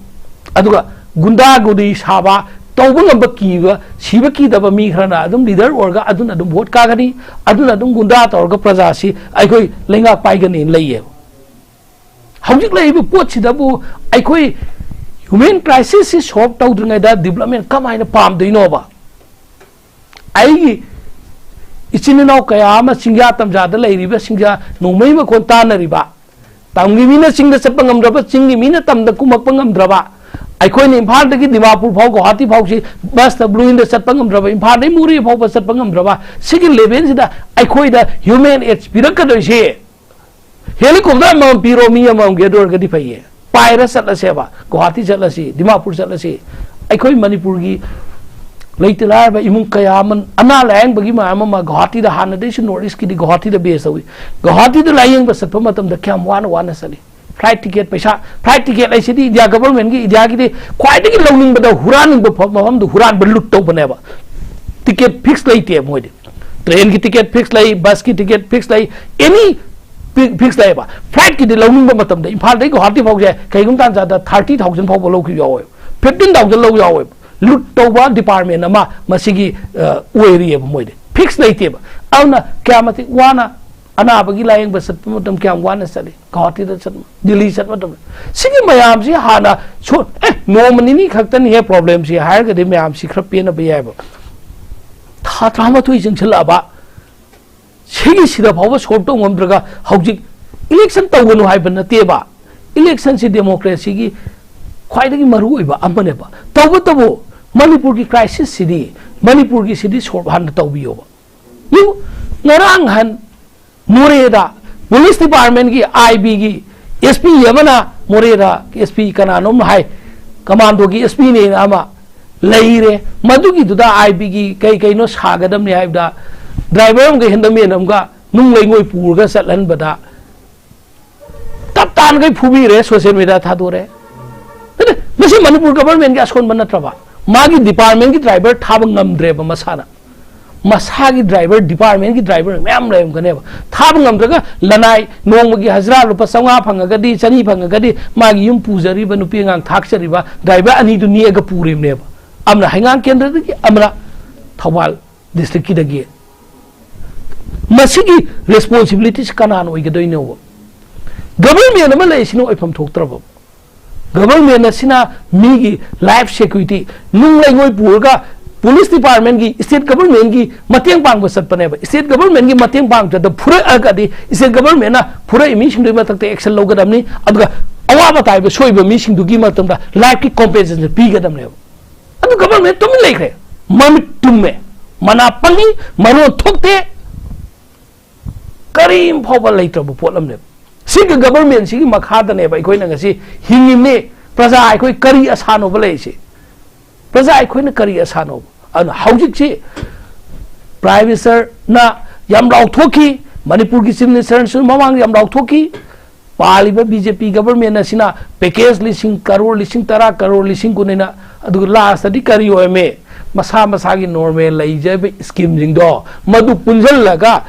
ꯑꯗꯨꯒ ꯒꯨꯟꯗꯥꯒꯨꯔꯤ ꯁꯥꯕ, ꯇꯧꯕ ꯉꯝꯕ ꯀꯤꯕ, ꯁꯤꯕ ꯀꯤꯗꯕ ꯃꯤ ꯈꯔꯅ ꯑꯗꯨꯝ ꯂꯤꯗꯔ ꯑꯣꯏꯔꯒ ꯑꯗꯨꯅ ꯑꯗꯨꯝ ꯚꯣꯠ ꯀꯥꯒꯅꯤ, ꯑꯗꯨꯅ ꯑꯗꯨꯝ ꯒꯨꯟꯗꯥ ꯇꯧꯔꯒ ꯄ꯭ꯔꯖꯥꯁꯤ ꯑꯩꯈꯣꯏ ꯂꯩꯉꯥꯛ ꯄꯥꯏꯒꯅꯤꯅ ꯂꯩꯌꯦꯕ꯫ ꯍꯧꯖꯤꯛ ꯂꯩꯔꯤꯕ ꯄꯣꯠꯁꯤꯗꯕꯨ ꯑꯩꯈꯣꯏ ꯍ꯭ꯌꯨꯃꯦꯟ ꯀ꯭ꯔꯥꯏꯁꯤꯁꯁꯤ ꯁꯣꯜꯕ ꯇꯧꯗ꯭ꯔꯤꯉꯩꯗ ꯗꯤꯕꯂꯞꯃꯦꯟ ꯀꯃꯥꯏꯅ ꯄꯥꯝꯗꯣꯏꯅꯣꯕ? ꯑꯩꯒꯤ ꯏꯆꯤꯟ ꯏꯅꯥꯎ ꯀꯌꯥ ꯑꯃ ꯆꯤꯡꯖꯥ ꯇꯝꯖꯥꯗ ꯂꯩꯔꯤꯕ, ꯆꯤꯡꯖꯥ ꯅꯣꯡꯃꯩ ꯃꯈꯣꯟ ꯇꯥꯅꯔꯤꯕ, ꯇꯝꯒꯤ ꯃꯤꯅ ꯆꯤꯡꯗ ꯆꯠꯄ ꯉꯝꯗ꯭ꯔꯕ, ꯆꯤꯡꯒꯤ ꯃꯤꯅ ꯇꯝꯗ ꯀꯨꯝꯃꯛꯄ ꯉꯝꯗ꯭ꯔꯕ, ꯑꯩꯈꯣꯏꯅ ꯏꯝꯐꯥꯜꯗꯒꯤ ꯗꯤꯃꯥꯄꯨꯔ ꯐꯥꯎ, ꯒꯨꯋꯥꯍꯥꯇꯤ ꯐꯥꯎꯁꯤ ꯕꯁꯇ, ꯕ꯭ꯂꯨ ꯏꯟꯗ ꯆꯠꯄ ꯉꯝꯗ꯭ꯔꯕ, ꯏꯝꯐꯥꯜꯗꯒꯤ ꯃꯣꯔꯦ ꯐꯥꯎꯕ ꯆꯠꯄ ꯉꯝꯗ꯭ꯔꯕ, ꯁꯤꯒꯤ ꯂꯦꯚꯦꯜꯁꯤꯗ ꯑꯩꯈꯣꯏꯗ ꯍ꯭ꯌꯨꯃꯦꯟ ꯑꯦꯗ ꯄꯤꯔꯛꯀꯗꯣꯏꯁꯦ ꯍꯦꯂꯤꯀꯣꯞꯇꯔ ꯑꯃꯃꯝ ꯄꯤꯔꯣ, ꯃꯤ ꯑꯃꯃꯝꯒꯤ, ꯑꯗꯨ ꯑꯣꯏꯔꯒꯗꯤ ꯐꯩꯌꯦ꯫ ꯄꯥꯏꯔ ꯆꯠꯂꯁꯦꯕ, ꯒꯨꯋꯥꯍꯥꯇꯤ ꯆꯠꯂꯁꯤ, ꯗꯤꯃꯥꯄꯨꯔ ꯆꯠꯂꯁꯤ꯫ ꯑꯩꯈꯣꯏ ꯃꯅꯤꯄꯨꯔꯒꯤ ꯂꯩꯇ ꯂꯥꯏꯔꯕ ꯏꯃꯨꯡ ꯀꯌꯥ ꯑꯃ, ꯑꯅꯥ ꯂꯥꯌꯦꯡꯕꯒꯤ ꯃꯌꯥꯝ ꯑꯃ ꯒꯨꯋꯥꯍꯥꯇꯤꯗ, ꯍꯥꯟꯅꯗꯩꯁꯨ ꯅꯣꯔꯠ ꯏꯁꯀꯤꯗꯤ ꯒꯨꯋꯥꯍꯥꯇꯤꯗ ꯕꯦꯁ ꯇꯧꯏ꯫ ꯒꯨꯋꯥꯍꯥꯇꯤꯗ ꯂꯥꯌꯦꯡꯕ ꯆꯠꯄ ꯃꯇꯝꯗ ꯀꯌꯥꯝ ꯋꯥꯅ ꯋꯥꯅ ꯆꯠꯂꯤ꯫ ꯐ꯭ꯂꯥꯏꯠ ꯇꯤꯀꯦꯠ ꯄꯩꯁꯥ, ꯐ꯭ꯂꯥꯏꯠ ꯇꯤꯀꯦꯠ ꯍꯥꯏꯁꯤꯗꯤ ꯏꯟꯗꯤꯌꯥ ꯒꯚꯔꯟꯃꯦꯟꯒꯤ, ꯏꯟꯗꯤꯌꯥꯒꯤꯗꯤ ꯈ꯭ꯋꯥꯏꯗꯒꯤ ꯂꯧꯅꯤꯡꯕꯗ ꯍꯨꯔꯥꯟꯅꯤꯡꯕ ꯐ-, ꯃꯐꯝꯗꯨ ꯍꯨꯔꯥꯟꯕ, ꯂꯨꯠ ꯇꯧꯕꯅꯦꯕ꯫ ꯇꯤꯀꯦꯠ ꯐꯤꯛꯁ ꯂꯩꯇꯦ ꯃꯣꯏꯗꯤ꯫ ꯇ꯭ꯔꯦꯟꯒꯤ ꯇꯤꯀꯦꯠ ꯐꯤꯛꯁ ꯂꯩ, ꯕꯁꯀꯤ ꯇꯤꯀꯦꯠ ꯐꯤꯛꯁ ꯂꯩ, ꯑꯦꯅꯤ ꯐꯤꯛꯁ ꯂꯩꯌꯦꯕ꯫ ꯐ꯭ꯂꯥꯏꯠꯀꯤꯗꯤ ꯂꯧꯅꯤꯡꯕ ꯃꯇꯝꯗ ꯏꯝꯐꯥꯜꯗꯒꯤ ꯒꯨꯋꯥꯍꯥꯇꯤ ꯐꯥꯎꯁꯦ ꯀꯩꯒꯨꯝꯕ ꯇꯥꯟꯖꯥꯗ ꯊꯥꯔꯇꯤ ꯊꯥꯎꯖꯟ ꯐꯥꯎꯕ ꯂꯧꯈꯤꯕ ꯌꯥꯎꯋꯦꯕ, ꯐꯤꯐꯇꯤꯟ ꯊꯥꯎꯖꯟ ꯂꯧ ꯌꯥꯎꯋꯦꯕ꯫ ꯂꯨꯠ ꯇꯧꯕ ꯗꯤꯄꯥꯔꯠꯃꯦꯟ ꯑꯃ ꯃꯁꯤꯒꯤ, ꯑ, ꯑꯣꯏꯔꯤꯑꯕ ꯃꯣꯏꯗꯤ꯫ ꯐꯤꯛꯁ ꯂꯩꯇꯦꯕ꯫ ꯑꯗꯨꯅ ꯀꯌꯥ ꯃꯇꯤꯛ ꯋꯥꯅ ꯑꯅꯥꯕꯒꯤ ꯂꯥꯌꯦꯡꯕ ꯆꯠꯄ ꯃꯇꯝ ꯀꯌꯥꯝ ꯋꯥꯅ ꯆꯠꯂꯤ? ꯒꯨꯋꯥꯍꯥꯇꯤꯗ ꯆꯠꯄ, ꯗꯤꯜꯂꯤ ꯆꯠꯄ ꯃꯇꯝꯗ꯫ ꯁꯤꯒꯤ ꯃꯌꯥꯝꯁꯤ ꯍꯥꯟꯅ ꯁꯣ-, ꯑꯦ, ꯅꯣꯡꯃ ꯅꯤꯅꯤ ꯈꯛꯇꯅꯤꯍꯦ ꯄ꯭ꯔꯣꯕ꯭ꯂꯦꯝꯁꯤ ꯍꯥꯏꯔꯒꯗꯤ ꯃꯌꯥꯝꯁꯤ ꯈꯔ ꯄꯦꯟꯅꯕ ꯌꯥꯏꯕ꯫ ꯊꯥ ꯇꯔꯥꯃꯥꯊꯣꯏ ꯆꯪꯁꯤꯜꯂꯛꯑꯕ, ꯁꯤꯒꯤꯁꯤꯗ ꯐꯥꯎꯕ ꯁꯣꯜꯕ ꯇꯧ ꯉꯝꯗ꯭ꯔꯒ ꯍꯧꯖꯤꯛ ꯏꯂꯦꯛꯁꯟ ꯇꯧꯒꯅꯨ ꯍꯥꯏꯕ ꯅꯠꯇꯦꯕ꯫ ꯏꯂꯦꯛꯁꯟꯁꯤ ꯗꯦꯃꯣꯀ꯭ꯔꯦꯁꯤꯒꯤ ꯈ꯭ꯋꯥꯏꯗꯒꯤ ꯃꯔꯨꯑꯣꯏꯕ ꯑꯃꯅꯦꯕ꯫ ꯇꯧꯕꯇꯕꯨ ꯃꯅꯤꯄꯨꯔꯒꯤ ꯀ꯭ꯔꯥꯏꯁꯤꯁꯁꯤꯗꯤ, ꯃꯅꯤꯄꯨꯔꯒꯤꯁꯤꯗꯤ ꯁꯣꯜꯕ ꯍꯥꯟꯅ ꯇꯧꯕꯤꯌꯣꯕ꯫ ꯌꯦꯡꯉꯨ, ꯉꯔꯥꯡ ꯍꯟ ꯃꯣꯔꯦꯗ ꯄꯨꯂꯤꯁ ꯗꯤꯄꯥꯔꯠꯃꯦꯟꯒꯤ, ꯑꯥꯏ ꯕꯤꯒꯤ ꯑꯦꯁ ꯄꯤ ꯑꯃꯅ, ꯃꯣꯔꯦꯗ ꯑꯦꯁ ꯄꯤ ꯀꯅꯥꯅꯣꯝ ꯍꯥꯏ, ꯀꯃꯥꯟꯗꯣꯒꯤ ꯑꯦꯁ ꯄꯤꯅꯦꯅ ꯑꯃ ꯂꯩꯔꯦ꯫ ꯃꯗꯨꯒꯤꯗꯨꯗ ꯑꯥꯏ ꯕꯤꯒꯤ ꯀꯩ ꯀꯩꯅꯣ ꯁꯥꯒꯗꯕꯅꯤ ꯍꯥꯏꯕꯗ, ꯗ꯭ꯔꯥꯏꯚꯔ ꯑꯃꯒ ꯍꯦꯟꯗꯃꯦꯟ ꯑꯃꯒ ꯅꯨꯡ ꯂꯩꯉꯣꯏ ꯄꯨꯔꯒ ꯆꯠꯍꯟꯕꯗ ꯇꯞ ꯇꯥꯅꯈꯩ ꯐꯨꯕꯤꯔꯦ, ꯁꯣꯁꯤꯌꯦꯜ ꯃꯤꯗꯤꯌꯥ ꯊꯥꯗꯣꯔꯦ꯫ ꯅꯠꯇꯦ, ꯃꯁꯤ ꯃꯅꯤꯄꯨꯔ ꯒꯚꯔꯟꯃꯦꯟꯒꯤ ꯑꯁꯣꯟꯕ ꯅꯠꯇ꯭ꯔꯕ? ꯃꯥꯒꯤ ꯗꯤꯄꯥꯔꯠꯃꯦꯟꯒꯤ ꯗ꯭ꯔꯥꯏꯚꯔ ꯊꯥꯕ ꯉꯝꯗ꯭ꯔꯦꯕ ꯃꯁꯥꯅ꯫ ꯃꯁꯥꯒꯤ ꯗ꯭ꯔꯥꯏꯚꯔ, ꯗꯤꯄꯥꯔꯠꯃꯦꯟꯒꯤ ꯗ꯭ꯔꯥꯏꯚꯔ ꯃꯌꯥꯝ ꯂꯩꯔꯝꯒꯅꯦꯕ꯫ ꯊꯥꯕ ꯉꯝꯗ꯭ꯔꯒ ꯂꯅꯥꯏ ꯅꯣꯡꯃꯒꯤ ꯍꯖꯤꯔꯥ ꯂꯨꯄꯥ ꯆꯥꯝꯃꯉꯥ ꯐꯪꯉꯒꯗꯤ, ꯆꯅꯤ ꯐꯪꯉꯒꯗꯤ, ꯃꯥꯒꯤ ꯌꯨꯝ ꯄꯨꯖꯔꯤꯕ ꯅꯨꯄꯤ ꯑꯉꯥꯡ ꯊꯥꯛꯆꯔꯤꯕ ꯗ꯭ꯔꯥꯏꯚꯔ ꯑꯅꯤꯗꯨ ꯅꯦꯛꯑꯒ ꯄꯨꯔꯤꯕꯅꯦꯕ꯫ ꯑꯃꯅ ꯍꯩꯉꯥꯡ ꯀꯦꯟꯗ꯭ꯔꯗꯒꯤ, ꯑꯃꯅ ꯊꯧꯕꯥꯜ ꯗꯤꯁꯇ꯭ꯔꯤꯛꯀꯤꯗꯒꯤ꯫ ꯃꯁꯤꯒꯤ ꯔꯦꯁꯄꯣꯟꯁꯤꯕꯤꯂꯤꯇꯤꯁꯤ ꯀꯅꯥꯅ ꯑꯣꯏꯒꯗꯣꯏꯅꯣꯕ? ꯒꯚꯔꯟꯃꯦꯟ ꯑꯃ ꯂꯩꯔꯤꯁꯤꯅ ꯑꯣꯏꯐꯝ ꯊꯣꯛꯇ꯭ꯔꯕ? ꯒꯚꯔꯟꯃꯦꯟ ꯑꯁꯤꯅ ꯃꯤꯒꯤ ꯂꯥꯏꯐ ꯁꯦꯀ꯭ꯌꯨꯔꯤꯇꯤ, ꯅꯨꯡ ꯂꯩꯉꯣꯏ ꯄꯨꯔꯒ ꯄꯨꯂꯤꯁ ꯗꯤꯄꯥꯔꯠꯃꯦꯟꯒꯤ, ꯁ꯭ꯇꯦꯠ ꯒꯚꯔꯟꯃꯦꯟꯒꯤ ꯃꯇꯦꯡ ꯄꯥꯡꯕ ꯆꯠꯄꯅꯦꯕ꯫ ꯁ꯭ꯇꯦꯠ ꯒꯚꯔꯟꯃꯦꯟꯒꯤ ꯃꯇꯦꯡ ꯄꯥꯡꯕꯗ ꯐꯨꯔꯛꯑꯒꯗꯤ ꯁ꯭ꯇꯦꯠ ꯒꯚꯔꯟꯃꯦꯟꯅ ꯐꯨꯔꯛꯏ ꯃꯤꯁꯤꯡꯗꯨꯒꯤ ꯃꯊꯛꯇ ꯑꯦꯛꯁꯟ ꯂꯧꯒꯗꯕꯅꯤ, ꯑꯗꯨꯒ ꯑꯋꯥꯕ ꯇꯥꯔꯤꯕ ꯁꯣꯏꯕ ꯃꯤꯁꯤꯡꯗꯨꯒꯤ ꯃꯇꯝꯗ ꯂꯥꯏꯐꯀꯤ ꯀꯣꯝꯄꯦꯟꯁꯦꯁꯟ ꯄꯤꯒꯗꯕꯅꯦꯕ꯫ ꯑꯗꯨ ꯒꯚꯔꯟꯃꯦꯟ ꯇꯨꯃꯤꯟ ꯂꯩꯈ꯭ꯔꯦ, ꯃꯃꯤꯠ ꯇꯨꯝꯃꯦ, ꯃꯅꯥ ꯄꯪꯉꯤ, ꯃꯔꯣꯟ ꯊꯣꯛꯇꯦ, ꯀꯔꯤꯝ ꯐꯥꯎꯕ ꯂꯩꯇ꯭ꯔꯕ ꯄꯣꯠ ꯑꯃꯅꯦꯕ꯫ ꯁꯤꯒꯤ ꯒꯚꯔꯟꯃꯦꯟꯁꯤꯒꯤ ꯃꯈꯥꯗꯅꯦꯕ ꯑꯩꯈꯣꯏꯅ ꯉꯁꯤ ꯍꯤꯡꯉꯤꯕꯅꯤ꯫ ꯄ꯭ꯔꯖꯥ ꯑꯩꯈꯣꯏ ꯀꯔꯤ ꯑꯁꯥꯅꯣꯕ ꯂꯩꯔꯤꯁꯦ? ꯄ꯭ꯔꯖꯥ ꯑꯩꯈꯣꯏꯅ ꯀꯔꯤ ꯑꯁꯥꯅꯣꯕ? ꯑꯗꯨꯅ ꯍꯧꯖꯤꯛꯁꯤ ꯄ꯭ꯔꯥꯏꯝ ꯃꯤꯅꯤꯁꯇꯔꯅ ꯌꯥꯝ ꯂꯥꯎꯊꯣꯛꯈꯤ, ꯃꯅꯤꯄꯨꯔꯒꯤ ꯆꯤꯐ ꯃꯤꯅꯤꯁꯇꯔꯅꯁꯨ ꯃꯃꯥꯡꯗ ꯌꯥꯝ ꯂꯥꯎꯊꯣꯛꯈꯤ, ꯄꯥꯜꯂꯤꯕ ꯕꯤ ꯖꯦ ꯄꯤ ꯒꯚꯔꯟꯃꯦꯟ ꯑꯁꯤꯅ ꯄꯦꯀꯦꯖ ꯂꯤꯁꯤꯡ ꯀꯔꯣꯔ ꯂꯤꯁꯤꯡ ꯇꯔꯥ, ꯀꯔꯣꯔ ꯂꯤꯁꯤꯡ ꯀꯨꯟ ꯍꯥꯏꯅ, ꯑꯗꯨꯒ ꯂꯥꯁꯇꯗꯤ ꯀꯔꯤ ꯑꯣꯏꯔꯝꯃꯤ? ꯃꯁꯥ ꯃꯁꯥꯒꯤ ꯅꯣꯔꯃꯦꯜ ꯂꯩꯖꯕ ꯁ꯭ꯀꯤꯝꯁꯤꯡꯗꯣ ꯃꯗꯨ ꯄꯨꯟꯁꯤꯜꯂꯒ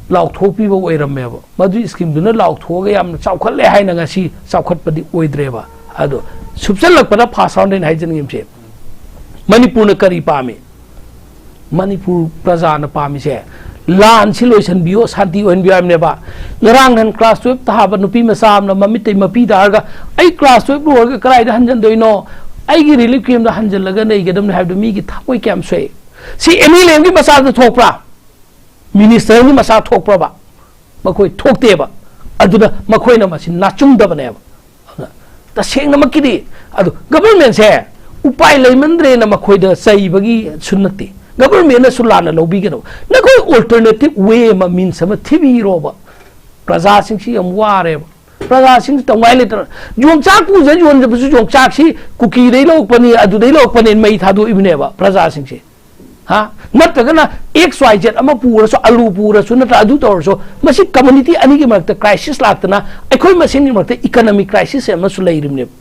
ꯂꯥꯎꯊꯣꯛꯄꯤꯕ ꯑꯣꯏꯔꯝꯃꯦꯕ꯫ ꯃꯗꯨ ꯁ꯭ꯀꯤꯝꯗꯨꯅ ꯂꯥꯎꯊꯣꯛꯑꯒ ꯌꯥꯝꯅ ꯆꯥꯎꯈꯠꯂꯦ ꯍꯥꯏꯅ ꯉꯁꯤ ꯆꯥꯎꯈꯠꯄꯗꯤ ꯑꯣꯏꯗ꯭ꯔꯦꯕ꯫ ꯑꯗꯣ ꯁꯨꯞꯆꯜꯂꯛꯄꯗ ꯐꯥꯔꯁ ꯔꯥꯎꯟꯗ ꯑꯩꯅ ꯍꯥꯏꯖꯅꯤꯡꯉꯤꯕꯁꯦ, ꯃꯅꯤꯄꯨꯔꯅ ꯀꯔꯤ ꯄꯥꯝꯃꯤ? ꯃꯅꯤꯄꯨꯔ ꯄ꯭ꯔꯖꯥꯅ ꯄꯥꯝꯃꯤꯁꯦ ꯂꯥꯟꯁꯤ ꯂꯣꯏꯁꯤꯟꯕꯤꯌꯣ, ꯁꯥꯟꯇꯤ ꯑꯣꯏꯍꯟꯕꯤꯌꯣ ꯍꯥꯏꯕꯅꯦꯕ꯫ ꯉꯔꯥꯡ ꯅꯍꯥꯟ ꯀ꯭ꯂꯥꯁ ꯇꯨꯌꯦꯜꯞ ꯊꯥꯕ ꯅꯨꯄꯤ ꯃꯆꯥ ꯑꯃꯅ ꯃꯃꯤꯠꯇꯩ ꯃꯄꯤ ꯇꯥꯔꯒ, "ꯑꯩ ꯀ꯭ꯂꯥꯁ ꯇꯨꯌꯦꯜꯞ ꯂꯣꯏꯔꯒ ꯀꯗꯥꯏꯗ ꯍꯟꯖꯟꯗꯣꯏꯅꯣ? ꯑꯩꯒꯤ ꯔꯤꯂꯤꯐ ꯀꯦꯝꯗ ꯍꯟꯖꯜꯂꯒ ꯂꯩꯒꯗꯕꯅꯤ" ꯍꯥꯏꯕꯗꯨ ꯃꯤꯒꯤ ꯊꯃꯣꯏ ꯀꯌꯥꯝ ꯁꯣꯛꯏ꯫ ꯁꯤ ꯑꯦꯝ ꯑꯦꯜ ꯑꯦ ꯑꯃꯒꯤ ꯃꯆꯥꯗ ꯊꯣꯛꯄ꯭ꯔꯥ? ꯃꯤꯅꯤꯁꯇꯔꯒꯤ ꯃꯆꯥ ꯊꯣꯛꯄ꯭ꯔꯕ? ꯃꯈꯣꯏ ꯊꯣꯛꯇꯦꯕ꯫ ꯑꯗꯨꯅ ꯃꯈꯣꯏꯅ ꯃꯁꯤ ꯅꯥꯆꯨꯝꯗꯕꯅꯦꯕ꯫ ꯑꯗꯨꯅ ꯇꯁꯦꯡꯅꯃꯛꯀꯤꯗꯤ ꯑꯗꯨ ꯒꯚꯔꯟꯃꯦꯟꯁꯦ ꯎꯄꯥꯏ ꯂꯩꯃꯟꯗ꯭ꯔꯦꯅ ꯃꯈꯣꯏꯗ ꯆꯩꯕꯒꯤꯁꯨ ꯅꯠꯇꯦ, ꯒꯚꯔꯟꯃꯦꯟꯅꯁꯨ ꯂꯥꯟꯅ ꯂꯧꯕꯤꯒꯅꯨ꯫ ꯅꯈꯣꯏ ꯑꯣꯜꯇꯔꯅꯦꯇꯤꯞ ꯋꯦ ꯑꯃ, ꯃꯤꯟꯁ ꯑꯃ ꯊꯤꯕꯤꯔꯣꯕ꯫ ꯄ꯭ꯔꯖꯥꯁꯤꯡꯁꯤ ꯌꯥꯝ ꯋꯥꯔꯦꯕ꯫ ꯄ꯭ꯔꯖꯥꯁꯤꯡꯁꯤ ꯇꯧꯉꯥꯏ ꯂꯩꯇꯅ ꯌꯣꯡꯆꯥꯛ ꯄꯨꯖ ꯌꯣꯟꯖꯕꯁꯨ, ꯌꯣꯡꯆꯥꯛꯁꯤ ꯀꯨꯀꯤꯗꯩ ꯂꯧꯔꯛꯄꯅꯤ, ꯑꯗꯨꯗꯩ ꯂꯧꯔꯛꯄꯅꯦꯅ ꯃꯩ ꯊꯥꯗꯣꯛꯏꯕꯅꯦꯕ ꯄ꯭ꯔꯖꯥꯁꯤꯡꯁꯦ꯫ ꯍꯥ? ꯅꯠꯇ꯭ꯔꯒꯅ ꯑꯦꯛꯁ ꯋꯥꯏ ꯖꯦꯠ ꯑꯃ ꯄꯨꯔꯁꯨ, ꯑꯂꯨ ꯄꯨꯔꯁꯨ, ꯅꯠꯇ꯭ꯔ ꯑꯗꯨ ꯇꯧꯔꯁꯨ, ꯃꯁꯤ ꯀꯝꯃꯨꯅꯤꯇꯤ ꯑꯅꯤꯒꯤ ꯃꯔꯛꯇ ꯀ꯭ꯔꯥꯏꯁꯤꯁ ꯂꯥꯛꯇꯅ ꯑꯩꯈꯣꯏ ꯃꯁꯦꯟꯒꯤ ꯃꯔꯛꯇ ꯏꯀꯅꯃꯤꯛ ꯀ꯭ꯔꯥꯏꯁꯤꯁ ꯑꯃꯁꯨ ꯂꯩꯔꯤꯕꯅꯦꯕ꯫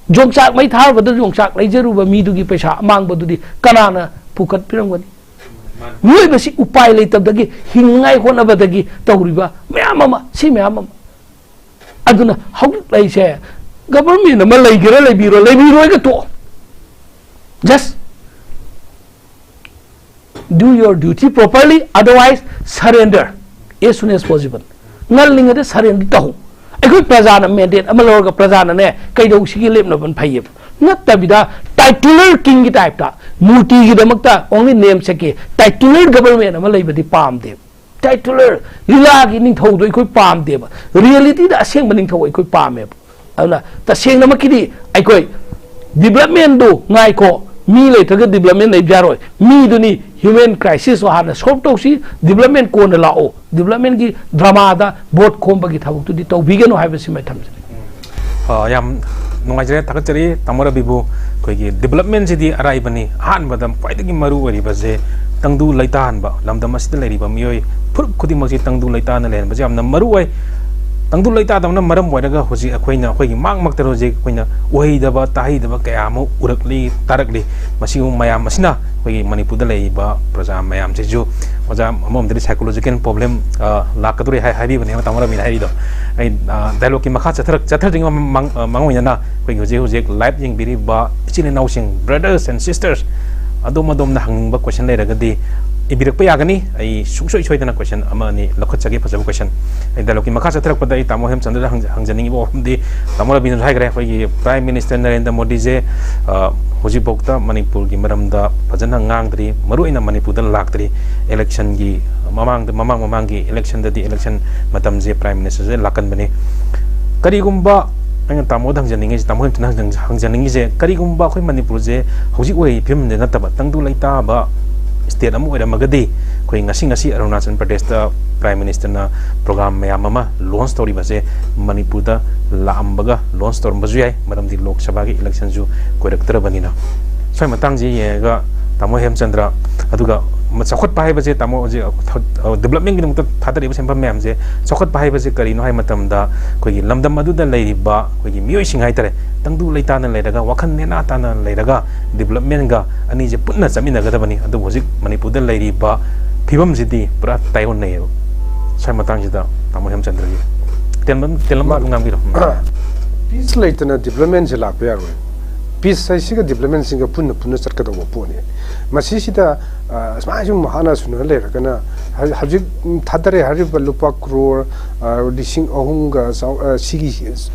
ꯌꯣꯡꯆꯥꯛ ꯃꯩ ꯊꯥꯔꯨꯕꯗ ꯌꯣꯡꯆꯥꯛ ꯂꯩꯖꯔꯨꯕ ꯃꯤꯗꯨꯒꯤ ꯄꯩꯁꯥ ꯑꯃꯥꯡꯕꯗꯨꯗꯤ ꯀꯅꯥꯅ ꯄꯨꯈꯠꯄꯤꯔꯝꯒꯅꯤ? ꯃꯤꯑꯣꯏꯕꯁꯤ ꯎꯄꯥꯏ ꯂꯩꯇꯕꯗꯒꯤ, ꯍꯤꯡꯅꯉꯥꯏ ꯍꯣꯠꯅꯕꯗꯒꯤ ꯇꯧꯔꯤꯕ ꯃꯌꯥꯝ ꯑꯃ, ꯁꯤ ꯃꯌꯥꯝ ꯑꯃ꯫ ꯑꯗꯨꯅ ꯍꯧꯖꯤꯛ ꯂꯩꯁꯦ, ꯒꯕꯔꯃꯦꯟ ꯑꯃ ꯂꯩꯒꯦꯔꯥ ꯂꯩꯕꯤꯔꯣ, ꯂꯩꯕꯤꯔꯣꯏꯒ ꯇꯣꯛꯑꯣ꯫ Just do your duty properly, otherwise surrender as soon as possible. ꯉꯜꯂꯤꯉꯩꯗ surrender ꯇꯧ꯫ ꯑꯩꯈꯣꯏ ꯄ꯭ꯔꯖꯥꯅ mandate ꯑꯃ ꯂꯧꯔꯒ ꯄ꯭ꯔꯖꯥꯅꯅꯦ ꯀꯩꯗꯧꯁꯤꯒꯦ ꯂꯦꯞꯅꯕꯅ ꯐꯩꯌꯦꯕ꯫ ꯅꯠꯇꯕꯤꯗ titular king ꯒꯤ type ꯇ, ꯃꯨꯔꯇꯤꯒꯤꯗꯃꯛꯇ only name sake ꯀꯤ titular government ꯑꯃ ꯂꯩꯕꯗꯤ ꯄꯥꯝꯗꯦꯕ꯫ Titular ꯂꯤꯂꯥꯒꯤ ꯅꯤꯡꯊꯧꯗꯣ ꯑꯩꯈꯣꯏ ꯄꯥꯝꯗꯦꯕ꯫ Reality ꯗ ꯑꯁꯦꯡꯕ ꯅꯤꯡꯊꯧ ꯑꯩꯈꯣꯏ ꯄꯥꯝꯃꯦꯕ꯫ ꯑꯗꯨꯅ ꯇꯁꯦꯡꯅꯃꯛꯀꯤꯗꯤ ꯑꯩꯈꯣꯏ development ꯗꯨ ꯉꯥꯏꯈꯣ, ꯃꯤ ꯂꯩꯇ꯭ꯔꯒ development ꯂꯩꯕ ꯌꯥꯔꯣꯏ꯫ ꯃꯤꯗꯨꯅꯤ human crisis ꯇꯣ ꯍꯥꯟꯅ solve ꯇꯧꯁꯤ, development ꯀꯣꯟꯅ ꯂꯥꯛꯑꯣ꯫ Development ꯀꯤ drama ꯗ vote ꯈꯣꯝꯕꯒꯤ ꯊꯕꯛꯇꯨꯗꯤ ꯇꯧꯕꯤꯒꯅꯨ ꯍꯥꯏꯕꯁꯤꯃ ꯊꯝꯖꯒꯦ꯫ ꯑ, ꯌꯥꯝ ꯅꯨꯡꯉꯥꯏꯖꯔꯦ, ꯊꯥꯒꯠꯆꯔꯤ ꯇꯥꯃꯣ ꯔꯕꯤꯕꯨ꯫ ꯑꯩꯈꯣꯏꯒꯤ development ꯁꯤꯗꯤ ꯑꯔꯥꯏꯕꯅꯤ, ꯑꯍꯥꯟꯕꯗ ꯈ꯭ꯋꯥꯏꯗꯒꯤ ꯃꯔꯨ ꯑꯣꯏꯔꯤꯕꯁꯦ ꯇꯪꯗꯨ ꯂꯩꯇꯥꯍꯟꯕ, ꯂꯝꯗꯝ ꯑꯁꯤꯗ ꯂꯩꯔꯤꯕ ꯃꯤꯑꯣꯏ ꯐꯨꯔꯨꯞ ꯈꯨꯗꯤꯡꯃꯛꯁꯤ ꯇꯪꯗꯨ ꯂꯩꯇꯥꯅ ꯂꯩꯍꯟꯕꯁꯦ ꯌꯥꯝꯅ ꯃꯔꯨ ꯑꯣꯏ꯫ ꯇꯪꯗꯨ ꯂꯩꯇꯥꯗꯕꯅ ꯃꯔꯝ ꯑꯣꯏꯔꯒ ꯍꯧꯖꯤꯛ ꯑꯩꯈꯣꯏꯅ ꯑꯩꯈꯣꯏꯒꯤ ꯃꯥꯡꯃꯛꯇ ꯍꯧꯖꯤꯛ ꯑꯩꯈꯣꯏꯅ ꯎꯍꯩꯗꯕ ꯇꯥꯍꯩꯗꯕ ꯀꯌꯥ ꯑꯃ ꯎꯔꯛꯂꯤ, ꯇꯥꯔꯛꯂꯤ꯫ ꯃꯁꯤꯒꯨꯝꯕ ꯃꯌꯥꯝ ꯑꯁꯤꯅ ꯑꯩꯈꯣꯏꯒꯤ ꯃꯅꯤꯄꯨꯔꯗ ꯂꯩꯔꯤꯕ ꯄ꯭ꯔꯖꯥ ꯃꯌꯥꯝꯁꯤꯁꯨ, ꯑꯣꯖꯥ, ꯑꯃꯔꯣꯝꯗꯗꯤ psychological problem, ꯑ, ꯂꯥꯛꯀꯗꯧꯔꯦ ꯍꯥꯏ-, ꯍꯥꯏꯕꯤꯕꯅꯦꯕ ꯇꯥꯃꯣ ꯔꯕꯤꯅ ꯍꯥꯏꯔꯤꯗꯣ꯫ ꯑꯩ, ꯑ, dialogue ꯀꯤ ꯃꯈꯥ ꯆꯠꯊꯔꯛ-, ꯆꯠꯊꯗ꯭ꯔꯤꯉꯩ ꯃꯃꯥꯡ-, ꯑ, ꯃꯥꯡꯑꯣꯏꯅꯅ ꯑꯩꯈꯣꯏꯒꯤ ꯍꯧꯖꯤꯛ ꯍꯧꯖꯤꯛ live ꯌꯦꯡꯕꯤꯔꯤꯕ ꯏꯆꯤꯜ ꯏꯅꯥꯎꯁꯤꯡ, brothers and sisters, ꯑꯗꯣꯝ ꯑꯗꯣꯝꯅ ꯍꯪꯅꯤꯡꯕ question ꯂꯩꯔꯒꯗꯤ ꯏꯕꯤꯔꯛꯄ ꯌꯥꯒꯅꯤ꯫ ꯑꯩ ꯁꯨꯡꯁꯣꯏ ꯁꯣꯏꯗꯅ question ꯑꯃ ꯑꯅꯤ ꯂꯧꯈꯠꯆꯒꯦ, ꯐꯖꯕ question꯫ ꯑꯩ dialogue ꯀꯤ ꯃꯈꯥ ꯆꯠꯊꯔꯛꯄꯗ ꯑꯩ ꯇꯥꯃꯣ ꯍꯦꯝꯆꯟꯗ꯭ꯔꯗ ꯍꯪꯖ-, ꯍꯪꯖꯅꯤꯡꯉꯤꯕ ꯋꯥꯐꯝꯗꯤ, ꯇꯥꯃꯣ ꯔꯕꯤꯅꯁꯨ ꯍꯥꯏꯈ꯭ꯔꯦ, ꯑꯩꯈꯣꯏꯒꯤ Prime Minister ꯅꯔꯦꯟꯗ꯭ꯔ ꯃꯣꯗꯤꯁꯦ, ꯑ, ꯍꯧꯖꯤꯛꯐꯥꯎꯗ ꯃꯅꯤꯄꯨꯔꯒꯤ ꯃꯔꯝꯗ ꯐꯖꯅ ꯉꯥꯡꯗ꯭ꯔꯤ, ꯃꯔꯨꯑꯣꯏꯅ ꯃꯅꯤꯄꯨꯔꯗ ꯂꯥꯛꯇ꯭ꯔꯤ꯫ Election ꯒꯤ ꯃꯃꯥꯡꯗ, ꯃꯃꯥꯡ ꯃꯃꯥꯡꯒꯤ election ꯗꯗꯤ election ꯃꯇꯝꯁꯦ Prime Minister ꯁꯦ ꯂꯥꯛꯀꯟꯕꯅꯤ꯫ ꯀꯔꯤꯒꯨꯝꯕ ꯑꯩꯅ ꯇꯥꯃꯣꯗ ꯍꯪꯖꯅꯤꯡꯉꯤꯁꯦ, ꯇꯥꯃꯣ ꯍꯦꯝꯆꯟꯗ ꯍꯪꯖ-, ꯍꯪꯖꯅꯤꯡꯉꯤꯁꯦ, ꯀꯔꯤꯒꯨꯝꯕ ꯑꯩꯈꯣꯏ ꯃꯅꯤꯄꯨꯔꯁꯦ ꯍꯧꯖꯤꯛ ꯑꯣꯏꯔꯤꯕ ꯐꯤꯕꯝꯗ ꯅꯠꯇꯕ ꯇꯪꯗꯨ ꯂꯩꯇꯥꯕ state ꯑꯃ ꯑꯣꯏꯔꯝꯃꯒꯗꯤ, ꯑꯩꯈꯣꯏ ꯉꯁꯤ, ꯉꯁꯤ ꯑꯔꯨꯅꯥꯆꯜ ꯄ꯭ꯔꯗꯦꯁꯇ Prime Minister ꯅ program ꯃꯌꯥꯝ ꯑꯃ launch ꯇꯧꯔꯤꯕꯁꯦ ꯃꯅꯤꯄꯨꯔꯗ ꯂꯥꯛꯑꯝꯕꯒ launch ꯇꯧꯔꯝꯕꯁꯨ ꯌꯥꯏ, ꯃꯔꯝꯗꯤ ꯂꯣꯛ ꯁꯚꯥꯒꯤ election ꯁꯨ ꯀꯣꯏꯔꯛꯇ꯭ꯔꯕꯅꯤꯅ꯫ ꯁ꯭ꯋꯥꯏ ꯃꯇꯥꯡꯁꯦ ꯌꯦꯡꯉꯒ ꯇꯥꯃꯣ ꯍꯦꯝꯆꯟꯗ꯭ꯔ, ꯑꯗꯨꯒ ꯃ-, ꯆꯥꯎꯈꯠꯄ ꯍꯥꯏꯕꯁꯦ, ꯇꯥꯃꯣ, ꯍꯧꯖꯤꯛ ꯊ-, development ꯒꯤꯗꯃꯛꯇ ꯊꯥꯗꯔꯤꯕ ꯁꯦꯟꯐꯝ ꯃꯌꯥꯝꯁꯦ, ꯆꯥꯎꯈꯠꯄ ꯍꯥꯏꯕꯁꯦ ꯀꯔꯤꯅꯣ ꯍꯥꯏꯕ ꯃꯇꯝꯗ ꯑꯩꯈꯣꯏꯒꯤ ꯂꯝꯗꯝ ꯑꯗꯨꯗ ꯂꯩꯔꯤꯕ ꯑꯩꯈꯣꯏꯒꯤ ꯃꯤꯑꯣꯏꯁꯤꯡ ꯍꯥꯏꯇꯥꯔꯦ, ꯇꯪꯗꯨ ꯂꯩꯇꯥꯅ ꯂꯩꯔꯒ, ꯋꯥꯈꯜ ꯅꯦꯅꯥ ꯇꯥꯅ ꯂꯩꯔꯒ, ꯗꯤꯕꯂꯞꯃꯦꯟꯒ ꯑꯅꯤꯁꯦ ꯄꯨꯟꯅ ꯆꯠꯃꯤꯟꯅꯒꯗꯕꯅꯤ꯫ ꯑꯗꯨꯕꯨ ꯍꯧꯖꯤꯛ ꯃꯅꯤꯄꯨꯔꯗ ꯂꯩꯔꯤꯕ ꯐꯤꯕꯝꯁꯤꯗꯤ ꯄꯨꯔꯥ ꯇꯥꯏꯑꯣꯟꯅꯩꯌꯦꯕ꯫ ꯁ꯭ꯋꯥꯏ ꯃꯇꯥꯡꯁꯤꯗ ꯇꯥꯃꯣ ꯍꯦꯝꯆꯟꯗ꯭ꯔꯒꯤ ꯇꯦꯟꯕꯝ ꯇꯦꯟꯂꯝꯕ ꯑꯗꯨꯝ ꯉꯥꯡꯕꯤꯔꯣ꯫ ꯄꯤꯁ ꯂꯩꯇꯅ ꯗꯤꯕꯂꯞꯃꯦꯟꯁꯦ ꯂꯥꯛꯄ ꯌꯥꯔꯣꯏ꯫ ꯄꯤꯁ ꯍꯥꯏꯁꯤꯒ ꯗꯤꯕꯂꯞꯃꯦꯟꯁꯤꯒ ꯄꯨꯟꯅ ꯄꯨꯟꯅ ꯆꯠꯀꯗꯧꯕ ꯄꯣꯠꯅꯤ꯫ ꯃꯁꯤꯁꯤꯗ, ꯑ, ꯁꯨꯃꯥꯏꯅ ꯁꯨꯝ ꯍꯥꯟꯅ ꯁꯨꯅ ꯂꯩꯔꯒꯅ ꯍꯧ-, ꯍꯧꯖꯤꯛ, ꯎꯝ, ꯊꯥꯗꯔꯦ ꯍꯥꯏꯔꯤꯕ ꯂꯨꯄꯥ ꯀ꯭ꯔꯣꯔ, ꯑ, ꯂꯤꯁꯤꯡ ꯑꯍꯨꯝꯒ ꯆꯥꯝ-, ꯑ, ꯁꯤꯒꯤ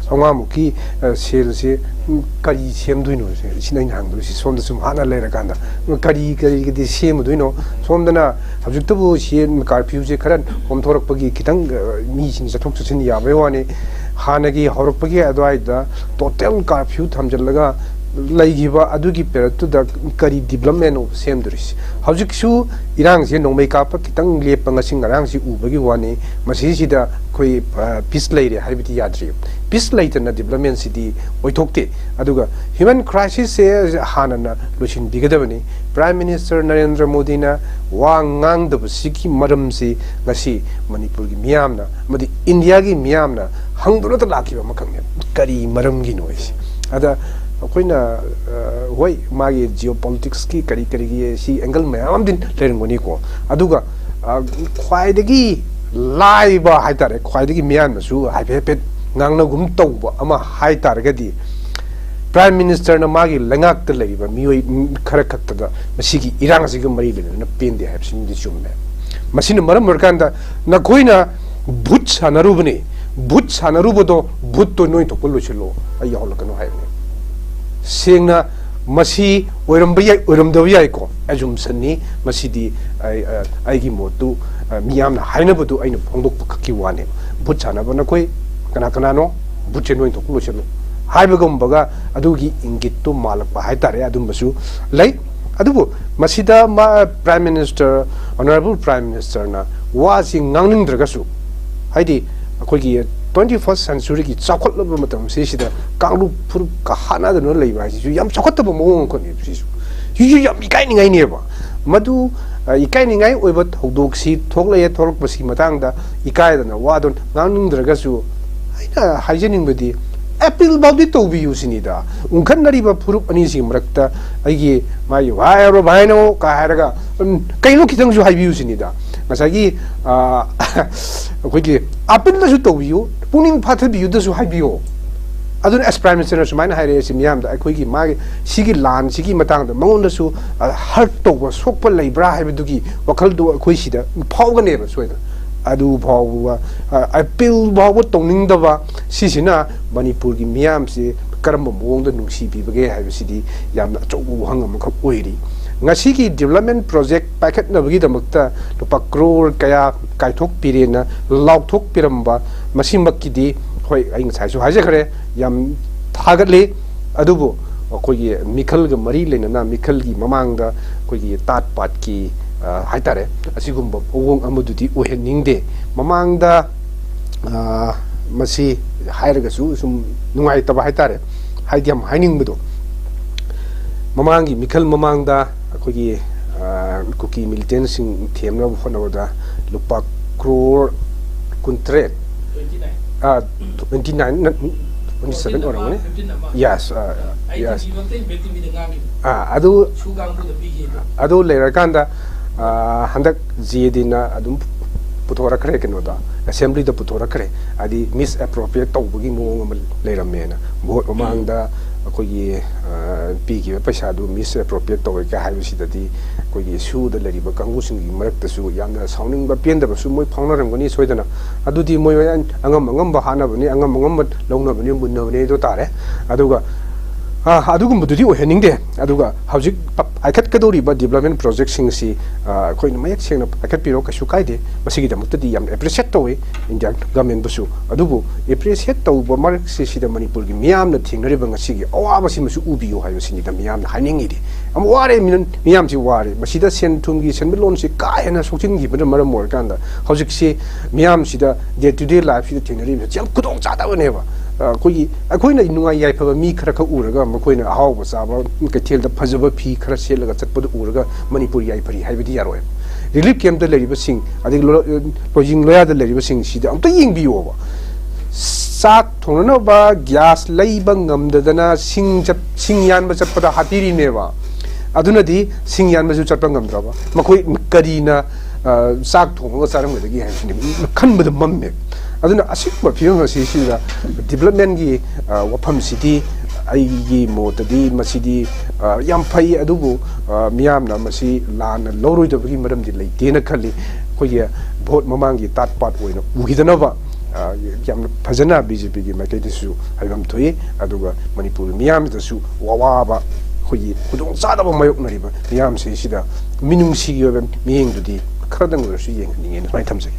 ꯆꯥꯝꯃꯉꯥꯃꯨꯛꯀꯤ, ꯑ, ꯁꯦꯜꯁꯦ, ꯎꯝ, ꯀꯔꯤ ꯁꯦꯝꯗꯣꯏꯅꯣ? ꯁꯤ-, ꯁꯤꯅ ꯑꯩꯅ ꯍꯪꯗꯣꯏꯁꯤ꯫ ꯁꯣꯝꯗ ꯁꯨꯝ ꯍꯥꯟꯅ ꯂꯩꯔꯀꯥꯟꯗ ꯀꯔꯤ, ꯀꯔꯤꯒꯗꯤ ꯁꯦꯝꯃꯨꯗꯣꯏꯅꯣ? ꯁꯣꯝꯗꯅ ꯍꯧꯖꯤꯛꯇꯕꯨ ꯁꯤ ꯀꯥꯔꯐ꯭ꯌꯨꯁꯦ ꯈꯔ ꯀꯣꯝꯊꯣꯔꯛꯄꯒꯤ ꯈꯤꯇꯪ, ꯑ, ꯃꯤꯁꯤꯡ ꯆꯠꯊꯣꯛ ꯆꯠꯁꯤꯟ ꯌꯥꯕꯩ ꯋꯥꯅꯤ꯫ ꯍꯥꯟꯅꯒꯤ ꯍꯧꯔꯛꯄꯒꯤ ꯑꯗꯨꯋꯥꯏꯗ ꯇꯣꯇꯦꯜ ꯀꯥꯔꯐ꯭ꯌꯨ ꯊꯝꯖꯤꯜꯂꯒ ꯂꯩꯈꯤꯕ ꯑꯗꯨꯒꯤ ꯄꯦꯔꯠꯇꯨꯗ ꯀꯔꯤ ꯗꯤꯕꯂꯞꯃꯦꯟꯅꯣ ꯁꯦꯝꯗꯣꯔꯤꯁꯤ? ꯍꯧꯖꯤꯛꯁꯨ ꯏꯔꯥꯡꯁꯦ ꯅꯣꯡꯃꯩ ꯀꯥꯞꯄ ꯈꯤꯇꯪ ꯂꯦꯞꯄ ꯉꯁꯤ ꯉꯔꯥꯡꯁꯤ ꯎꯕꯒꯤ ꯋꯥꯅꯤ꯫ ꯃꯁꯤꯁꯤꯗ ꯑꯩꯈꯣꯏ, ꯑ, ꯄꯤꯁ ꯂꯩꯔꯦ ꯍꯥꯏꯕꯗꯤ ꯌꯥꯗ꯭ꯔꯤ꯫ ꯄꯤꯁ ꯂꯩꯇꯅ ꯗꯤꯕꯂꯞꯃꯦꯟꯁꯤꯗꯤ ꯑꯣꯏꯊꯣꯛꯇꯦ꯫ ꯑꯗꯨꯒ ꯍ꯭ꯌꯨꯃꯦꯟ ꯀ꯭ꯔꯥꯏꯁꯤꯁꯁꯦ ꯍꯥꯟꯅꯅ ꯂꯣꯏꯁꯤꯟꯕꯤꯒꯗꯕꯅꯤ꯫ ꯄ꯭ꯔꯥꯏꯝ ꯃꯤꯅꯤꯁꯇꯔ ꯅꯔꯦꯟꯗ꯭ꯔ ꯃꯣꯗꯤꯅ ꯋꯥ ꯉꯥꯡꯗꯕꯁꯤꯒꯤ ꯃꯔꯝꯁꯤ ꯉꯁꯤ ꯃꯅꯤꯄꯨꯔꯒꯤ ꯃꯤꯌꯥꯝꯅ ꯑꯃꯗꯤ ꯏꯟꯗꯤꯌꯥꯒꯤ ꯃꯤꯌꯥꯝꯅ ꯍꯪꯗꯨꯅꯇ ꯂꯥꯛꯈꯤꯕ ꯑꯃꯈꯛꯅꯦ꯫ ꯀꯔꯤ ꯃꯔꯝꯒꯤꯅꯣ ꯍꯥꯏꯁꯦ? ꯑꯗ ꯑꯩꯈꯣꯏꯅ, ꯑ, ꯍꯣꯏ, ꯃꯥꯒꯤ ꯖꯤꯑꯣ ꯄꯣꯂꯤꯇꯤꯛꯁꯀꯤ ꯀꯔꯤ ꯀꯔꯤꯒꯤ ꯁꯤ ꯑꯦꯡꯒꯜ ꯃꯌꯥꯝ ꯑꯃꯗꯤ ꯂꯩꯔꯝꯒꯅꯤꯀꯣ꯫ ꯑꯗꯨꯒ, ꯑ, ꯈ꯭ꯋꯥꯏꯗꯒꯤ ꯂꯥꯏꯕ ꯍꯥꯏꯇꯥꯔꯦ, ꯈ꯭ꯋꯥꯏꯗꯒꯤ ꯃꯤꯌꯥꯝꯅꯁꯨ ꯍꯥꯏꯐꯦꯠ ꯍꯥꯏꯐꯦꯠ ꯉꯥꯡꯅꯒꯨꯝ ꯇꯧꯕ ꯑꯃ ꯍꯥꯏ ꯇꯥꯔꯒꯗꯤ, ꯄ꯭ꯔꯥꯏꯝ ꯃꯤꯅꯤꯁꯇꯔꯅ ꯃꯥꯒꯤ ꯂꯩꯉꯥꯛꯇ ꯂꯩꯔꯤꯕ ꯃꯤꯑꯣꯏ ꯈꯔ ꯈꯛꯇꯗ ꯃꯁꯤꯒꯤ ꯏꯔꯥꯡ ꯑꯁꯤꯒ ꯃꯔꯤ ꯂꯩꯅꯅ ꯄꯦꯟꯗꯦ ꯍꯥꯏꯕꯁꯤꯃꯗꯤ ꯆꯨꯝꯃꯦ꯫ ꯃꯁꯤꯅ ꯃꯔꯝ ꯑꯣꯏꯔꯀꯥꯟꯗ ꯅꯈꯣꯏꯅ ꯚꯨꯠ ꯁꯥꯟꯅꯔꯨꯕꯅꯤ, ꯚꯨꯠ ꯁꯥꯟꯅꯔꯨꯕꯗꯣ, ꯚꯨꯠꯇꯣ ꯅꯣꯏ ꯊꯣꯛꯄ ꯂꯣꯏꯁꯤꯜꯂꯣ, ꯑꯩ ꯌꯥꯎꯍꯜꯂꯛꯀꯅꯨ ꯍꯥꯏꯕꯅꯤ꯫ ꯁꯦꯡꯅ ꯃꯁꯤ ꯑꯣꯏꯔꯝꯕ ꯌꯥꯏ, ꯑꯣꯏꯔꯝꯗꯕ ꯌꯥꯏꯀꯣ, ꯑꯦꯖꯨꯝꯁꯟꯅꯤ꯫ ꯃꯁꯤꯗꯤ ꯑꯩ, ꯑ, ꯑꯩꯒꯤ ꯃꯣꯠꯇꯨ, ꯑ, ꯃꯤꯌꯥꯝꯅ ꯍꯥꯏꯅꯕꯗꯨ ꯑꯩꯅ ꯐꯣꯡꯗꯣꯛꯄ ꯈꯛꯀꯤ ꯋꯥꯅꯦ꯫ ꯚꯨꯠ ꯁꯥꯟꯅꯕ ꯅꯈꯣꯏ ꯀꯅꯥ ꯀꯅꯥꯅꯣ? ꯚꯨꯠꯁꯦ ꯅꯣꯏ ꯊꯣꯛꯄ ꯂꯣꯏꯁꯤꯜꯂꯨ ꯍꯥꯏꯕꯒꯨꯝꯕꯒ ꯑꯗꯨꯒꯤ ꯏꯪꯒꯤꯠꯇꯨ ꯃꯥꯜꯂꯛꯄ ꯍꯥꯏꯇꯥꯔꯦ, ꯑꯗꯨꯝꯕꯁꯨ ꯂꯩ꯫ ꯑꯗꯨꯕꯨ ꯃꯁꯤꯗ ꯃꯥ, ꯄ꯭ꯔꯥꯏꯝ ꯃꯤꯅꯤꯁꯇꯔ, ꯑꯣꯅꯔꯦꯕꯜ ꯄ꯭ꯔꯥꯏꯝ ꯃꯤꯅꯤꯁꯇꯔꯅ ꯋꯥꯁꯤ ꯉꯥꯡꯅꯤꯡꯗ꯭ꯔꯒꯁꯨ, ꯍꯥꯏꯗꯤ ꯑꯩꯈꯣꯏꯒꯤ ꯇ꯭ꯋꯦꯟꯇꯤ ꯐꯥꯔꯁ ꯁꯦꯟꯆꯨꯔꯤꯒꯤ ꯆꯥꯎꯈꯠꯂꯕ ꯃꯇꯝꯁꯤꯁꯤꯗ ꯀꯥꯡꯂꯨꯞ ꯐꯨꯔꯨꯞꯀ ꯍꯥꯠꯅꯗꯨꯅ ꯂꯩꯕ ꯍꯥꯏꯁꯤꯁꯨ ꯌꯥꯝ ꯆꯥꯎꯈꯠꯇꯕ ꯃꯑꯣꯡ ꯑꯃꯈꯛꯅꯦꯕ ꯁꯤꯁꯨ꯫ ꯁꯤꯁꯨ ꯌꯥꯝ ꯏꯀꯥꯏꯅꯤꯡꯉꯥꯏꯅꯦꯕ꯫ ꯃꯗꯨ, ꯑ, ꯏꯀꯥꯏꯅꯤꯡꯉꯥꯏ ꯑꯣꯏꯕ ꯊꯧꯗꯣꯛꯁꯤ ꯊꯣꯛꯂꯛꯑꯦ, ꯊꯣꯛꯂꯛꯄꯁꯤꯒꯤ ꯃꯇꯥꯡꯗ ꯏꯀꯥꯏꯗꯅ ꯋꯥꯗꯣ ꯉꯥꯡꯅꯤꯡꯗ꯭ꯔꯒꯁꯨ, ꯑꯩꯅ ꯍꯥꯏꯖꯅꯤꯡꯕꯗꯤ ꯑꯦꯄꯤꯜ ꯐꯥꯎꯗꯤ ꯇꯧꯕꯤꯌꯨ ꯁꯤꯅꯤꯗ꯫ ꯎꯪꯈꯠꯅꯔꯤꯕ ꯐꯨꯔꯨꯞ ꯑꯅꯤꯁꯤꯒꯤ ꯃꯔꯛꯇ ꯑꯩꯒꯤ ꯃꯥꯒꯤ "ꯚꯥꯏ ꯑꯣꯏꯔꯣ ꯚꯥꯏꯅꯣ" ꯀꯥ ꯍꯥꯏꯔꯒ, ꯎꯝ, ꯀꯩꯅꯣ ꯈꯤꯇꯪꯁꯨ ꯍꯥꯏꯕꯤꯌꯨ ꯁꯤꯅꯤꯗ꯫ ꯉꯁꯥꯏꯒꯤ, ꯑ, ꯑꯩꯈꯣꯏꯒꯤ ꯑꯄꯤꯜꯗꯁꯨ ꯇꯧꯕꯤꯌꯨ, ꯄꯨꯛꯅꯤꯡ ꯐꯥꯊꯕꯤꯌꯨꯗꯁꯨ ꯍꯥꯏꯕꯤꯌꯨ꯫ ꯑꯗꯨꯅ ꯑꯦꯁ ꯄ꯭ꯔꯥꯏꯝ ꯃꯤꯅꯤꯁꯇꯔꯅ ꯁꯨꯃꯥꯏꯅ ꯍꯥꯏꯔꯛꯑꯦ ꯁꯤ ꯃꯤꯌꯥꯝꯗ, ꯑꯩꯈꯣꯏꯒꯤ ꯃꯥꯒꯤ ꯁꯤꯒꯤ ꯂꯥꯟꯁꯤꯒꯤ ꯃꯇꯥꯡꯗ ꯃꯉꯣꯟꯗꯁꯨ, ꯑ, ꯍꯔꯠ ꯇꯧꯕ, ꯁꯣꯛꯄ ꯂꯩꯕ꯭ꯔꯥ ꯍꯥꯏꯕꯗꯨꯒꯤ ꯋꯥꯈꯜꯗꯣ ꯑꯩꯈꯣꯏ ꯁꯤꯗ ꯐꯥꯎꯒꯅꯦꯕ ꯁꯣꯏꯗꯅ꯫ ꯑꯗꯨ ꯐꯥꯎꯕ, ꯑ, ꯑꯄꯤꯜ ꯐꯥꯎꯕ ꯇꯧꯅꯤꯡꯗꯕ ꯁꯤꯁꯤꯅ ꯃꯅꯤꯄꯨꯔꯒꯤ ꯃꯤꯌꯥꯝꯁꯤ ꯀꯔꯝꯕ ꯃꯑꯣꯡꯗ ꯅꯨꯡꯁꯤꯕꯤꯕꯒꯦ ꯍꯥꯏꯕꯁꯤꯗꯤ ꯌꯥꯝꯅ ꯑꯆꯧꯕ ꯋꯥꯍꯪ ꯑꯃꯈꯛ ꯑꯣꯏꯔꯤ꯫ ꯉꯁꯤꯒꯤ development project ꯄꯥꯏꯈꯠꯅꯕꯒꯤꯗꯃꯛꯇ ꯂꯨꯄꯥ ꯀ꯭ꯔꯣꯔ ꯀꯌꯥ ꯀꯥꯏꯊꯣꯛꯄꯤꯔꯦꯅ ꯂꯥꯎꯊꯣꯛꯄꯤꯔꯝꯕ ꯃꯁꯤꯃꯛꯀꯤꯗꯤ, ꯍꯣꯏ, ꯑꯩ ꯉꯁꯥꯏꯁꯨ ꯍꯥꯏꯖꯈ꯭ꯔꯦ, ꯌꯥꯝ ꯊꯥꯒꯠꯂꯤ꯫ ꯑꯗꯨꯕꯨ ꯑꯩꯈꯣꯏꯒꯤ ꯃꯤꯈꯜꯒ ꯃꯔꯤ ꯂꯩꯅꯅ ꯃꯤꯈꯜꯒꯤ ꯃꯃꯥꯡꯗ ꯑꯩꯈꯣꯏꯒꯤ ꯇꯥꯠ ꯄꯥꯠꯀꯤ, ꯑ, ꯍꯥꯏꯇꯥꯔꯦ, ꯑꯁꯤꯒꯨꯝꯕ ꯃꯑꯣꯡ ꯑꯃꯗꯨꯗꯤ ꯑꯣꯏꯍꯟꯅꯤꯡꯗꯦ꯫ ꯃꯃꯥꯡꯗ, ꯑ, ꯃꯁꯤ ꯍꯥꯏꯔꯒꯁꯨ ꯁꯨꯝ ꯅꯨꯡꯉꯥꯏꯇꯕ ꯍꯥꯏꯇꯥꯔꯦ, ꯍꯥꯏꯗꯤ ꯌꯥꯝ ꯍꯥꯏꯅꯤꯡꯕꯗꯣ, ꯃꯃꯥꯡꯒꯤ ꯃꯤꯈꯜ ꯃꯃꯥꯡꯗ ꯑꯩꯈꯣꯏꯒꯤ, ꯑ, ꯀꯨꯀꯤ ꯃꯤꯂꯤꯇꯦꯟꯁꯤꯡ ꯊꯦꯝꯅꯕ ꯍꯣꯠꯅꯕꯗ ꯂꯨꯄꯥ ꯀ꯭ꯔꯣꯔ ꯀꯨꯟꯇꯔꯦꯠ, ꯑ, ꯇ꯭ꯋꯦꯟꯇꯤ ꯅꯥꯏꯟ, ꯇ꯭ꯋꯦꯟꯇꯤ ꯁꯚꯦꯟ ꯑꯣꯏꯔꯝꯒꯅꯤ꯫ Yes, ꯑ, yes꯫ ꯑ, ꯑꯗꯨ, ꯑꯗꯨ ꯂꯩꯔꯀꯥꯟꯗ, ꯑ, ꯍꯟꯗꯛ ꯖꯦ ꯗꯤꯅ ꯑꯗꯨꯝ ꯄꯨꯊꯣꯔꯛꯈ꯭ꯔꯦ ꯀꯩꯅꯣꯗ, ꯑꯦꯁꯦꯝꯕ꯭ꯂꯤꯗ ꯄꯨꯊꯣꯔꯛꯈ꯭ꯔꯦ꯫ ꯍꯥꯏꯗꯤ ꯃꯤꯁ ꯑꯦꯄ꯭ꯔꯣꯄ꯭ꯔꯤꯌꯦꯠ ꯇꯧꯕꯒꯤ ꯃꯑꯣꯡ ꯑꯃ ꯂꯩꯔꯝꯃꯦꯅ꯫ ꯚꯣꯠ ꯃꯃꯥꯡꯗ ꯑꯩꯈꯣꯏꯒꯤ, ꯑ, ꯄꯤꯈꯤꯕ ꯄꯩꯁꯥꯗꯨ ꯃꯤꯁ ꯑꯦꯄ꯭ꯔꯣꯄ꯭ꯔꯤꯌꯦꯠ ꯇꯧꯋꯦ ꯀ ꯍꯥꯏꯕꯁꯤꯗꯗꯤ ꯑꯩꯈꯣꯏꯒꯤ ꯁꯨꯗ ꯂꯩꯔꯤꯕ ꯀꯥꯡꯕꯨꯁꯤꯡꯒꯤ ꯃꯔꯛꯇꯁꯨ ꯌꯥꯝꯅ ꯁꯥꯎꯅꯤꯡꯕ ꯄꯦꯟꯗꯕꯁꯨ ꯃꯣꯏ ꯐꯥꯎꯅꯔꯝꯒꯅꯤ ꯁꯣꯏꯗꯅ꯫ ꯑꯗꯨꯗꯤ ꯃꯣꯏ ꯑꯉꯝ ꯑꯉꯝꯕ ꯍꯥꯠꯅꯕꯅꯤ, ꯑꯉꯝ ꯑꯉꯝꯕ ꯂꯧꯅꯕꯅꯤ, ꯃꯨꯟꯅꯕꯅꯤ ꯍꯥꯏꯗꯣ ꯇꯥꯔꯦ꯫ ꯑꯗꯨꯒ, ꯑ, ꯑꯗꯨꯒꯨꯝꯕꯗꯨꯗꯤ ꯑꯣꯏꯍꯟꯅꯤꯡꯗꯦ꯫ ꯑꯗꯨꯒ ꯍꯧꯖꯤꯛ ꯄ-, ꯄꯥꯏꯈꯠꯀꯗꯧꯔꯤꯕ development projectꯁꯤꯡꯁꯤ, ꯑ, ꯑꯩꯈꯣꯏꯅ ꯃꯌꯦꯛ ꯁꯦꯡꯅ ꯄꯥꯏꯈꯠꯄꯤꯔꯣ, ꯀꯩꯁꯨ ꯀꯥꯏꯗꯦ꯫ ꯃꯁꯤꯒꯤꯗꯃꯛꯇꯗꯤ ꯌꯥꯝ appreciate ꯇꯧꯋꯤ Indian governmentꯕꯨꯁꯨ꯫ ꯑꯗꯨꯕꯨ appreciate ꯇꯧꯕ ꯃꯔꯛꯁꯤ ꯁꯤꯗ ꯃꯅꯤꯄꯨꯔꯒꯤ ꯃꯤꯌꯥꯝꯅ ꯊꯦꯡꯅꯔꯤꯕ ꯉꯁꯤꯒꯤ ꯑꯋꯥꯕꯁꯤꯃꯁꯨ ꯎꯕꯤꯌꯨ ꯍꯥꯏꯕꯁꯤꯅꯤꯗ ꯃꯤꯌꯥꯝꯅ ꯍꯥꯏꯅꯤꯡꯉꯤꯗꯤ꯫ ꯌꯥꯝ ꯋꯥꯔꯦ, ꯃꯤꯅ-, ꯃꯤꯌꯥꯝꯁꯤ ꯋꯥꯔꯦ꯫ ꯃꯁꯤꯗ ꯁꯦꯟ ꯊꯨꯝꯒꯤ ꯁꯦꯟꯃꯤꯠꯂꯣꯟꯁꯤ ꯀꯥ ꯍꯦꯟꯅ ꯁꯣꯛꯆꯤꯟꯈꯤꯕꯅ ꯃꯔꯝ ꯑꯣꯏꯔꯀꯥꯟꯗ ꯍꯧꯖꯤꯛꯁꯤ ꯃꯤꯌꯥꯝꯁꯤꯗ day to day lifeꯁꯤꯗ ꯊꯦꯡꯅꯔꯤꯕꯁꯤ ꯌꯥꯝ ꯈꯨꯗꯣꯡ ꯆꯥꯗꯕꯅꯦꯕ꯫ ꯑ, ꯑꯩꯈꯣꯏꯒꯤ, ꯑꯩꯈꯣꯏꯅ ꯅꯨꯡꯉꯥꯏ ꯌꯥꯏꯐꯕ ꯃꯤ ꯈꯔ ꯈꯛ ꯎꯔꯒ ꯃꯈꯣꯏꯅ ꯑꯍꯥꯎꯕ ꯆꯥꯕ, ꯀꯩꯊꯦꯜꯗ ꯐꯖꯕ ꯐꯤ ꯈꯔ ꯁꯦꯠꯂꯒ ꯆꯠꯄꯗꯨ ꯎꯔꯒ ꯃꯅꯤꯄꯨꯔ ꯌꯥꯏꯐꯔꯤ ꯍꯥꯏꯕꯗꯤ ꯌꯥꯔꯣꯏ꯫ ꯔꯤꯂꯤꯐ ꯀꯦꯝꯞꯇ ꯂꯩꯔꯤꯕꯁꯤꯡ, ꯑꯗꯒꯤ ꯂꯣ-, ꯂꯣꯏꯖꯤꯡ ꯂꯣꯌꯥꯗ ꯂꯩꯔꯤꯕꯁꯤꯡꯁꯤꯗ ꯑꯝꯇ ꯌꯦꯡꯕꯤꯌꯣꯕ꯫ ꯆꯥꯛ ꯊꯣꯡꯅꯅꯕ ꯒ꯭ꯌꯥꯁ ꯂꯩꯕ ꯉꯝꯗꯗꯅ ꯁꯤꯡ ꯆꯠ-, ꯁꯤꯡ ꯌꯥꯟꯕ ꯆꯠꯄꯗ ꯍꯥꯠꯄꯤꯔꯤꯅꯦꯕ꯫ ꯑꯗꯨꯅꯗꯤ ꯁꯤꯡ ꯌꯥꯟꯕꯁꯨ ꯆꯠꯄ ꯉꯝꯗ꯭ꯔꯕ꯫ ꯃꯈꯣꯏ ꯀꯔꯤꯅ, ꯑ, ꯆꯥꯛ ꯊꯣꯡꯉꯒ ꯆꯥꯔꯝꯒꯗꯒꯦ ꯍꯥꯏꯕꯁꯤꯅꯤ ꯈꯟꯕꯗ ꯃꯝꯃꯦ꯫ ꯑꯗꯨꯅ ꯑꯁꯤꯒꯨꯝꯕ ꯐꯤꯕꯝ ꯑꯁꯤꯁꯤꯗ developmentꯀꯤ, ꯑ, ꯋꯥꯐꯝꯁꯤꯗꯤ ꯑꯩꯒꯤ ꯃꯣꯠꯇꯗꯤ ꯃꯁꯤꯗꯤ, ꯑ, ꯌꯥꯝ ꯐꯩ, ꯑꯗꯨꯕꯨ, ꯑ, ꯃꯤꯌꯥꯝꯅ ꯃꯁꯤ ꯂꯥꯟꯅ ꯂꯧꯔꯣꯏꯗꯕꯒꯤ ꯃꯔꯝꯗꯤ ꯂꯩꯇꯦꯅ ꯈꯜꯂꯤ꯫ ꯑꯩꯈꯣꯏꯒꯤ ꯚꯣꯠ ꯃꯃꯥꯡꯒꯤ ꯇꯥꯠ ꯄꯥꯠ ꯑꯣꯏꯅ ꯎꯈꯤꯗꯅꯕ, ꯑ, ꯌꯥꯝꯅ ꯐꯖꯅ ꯕꯤ ꯖꯦ ꯄꯤꯒꯤ ꯃꯥꯏꯀꯩꯗꯁꯨ ꯍꯥꯏꯐꯝ ꯊꯣꯛꯏ, ꯑꯗꯨꯒ ꯃꯅꯤꯄꯨꯔꯒꯤ ꯃꯤꯌꯥꯝꯗꯁꯨ ꯑꯋꯥꯕ, ꯑꯩꯈꯣꯏꯒꯤ ꯈꯨꯗꯣꯡꯆꯥꯗꯕ ꯃꯥꯌꯣꯛꯅꯔꯤꯕ ꯃꯤꯌꯥꯝꯁꯤꯡꯁꯤꯗ ꯃꯤꯅꯨꯡꯁꯤꯒꯤ ꯑꯣꯏꯕ ꯃꯤꯠꯌꯦꯡꯗꯨꯗꯤ ꯈꯔꯗꯪ ꯑꯣꯏꯔꯁꯨ ꯌꯦꯡꯍꯟꯅꯤꯡꯉꯦꯅ ꯁꯨꯃꯥꯏꯅ ꯊꯝꯖꯒꯦ꯫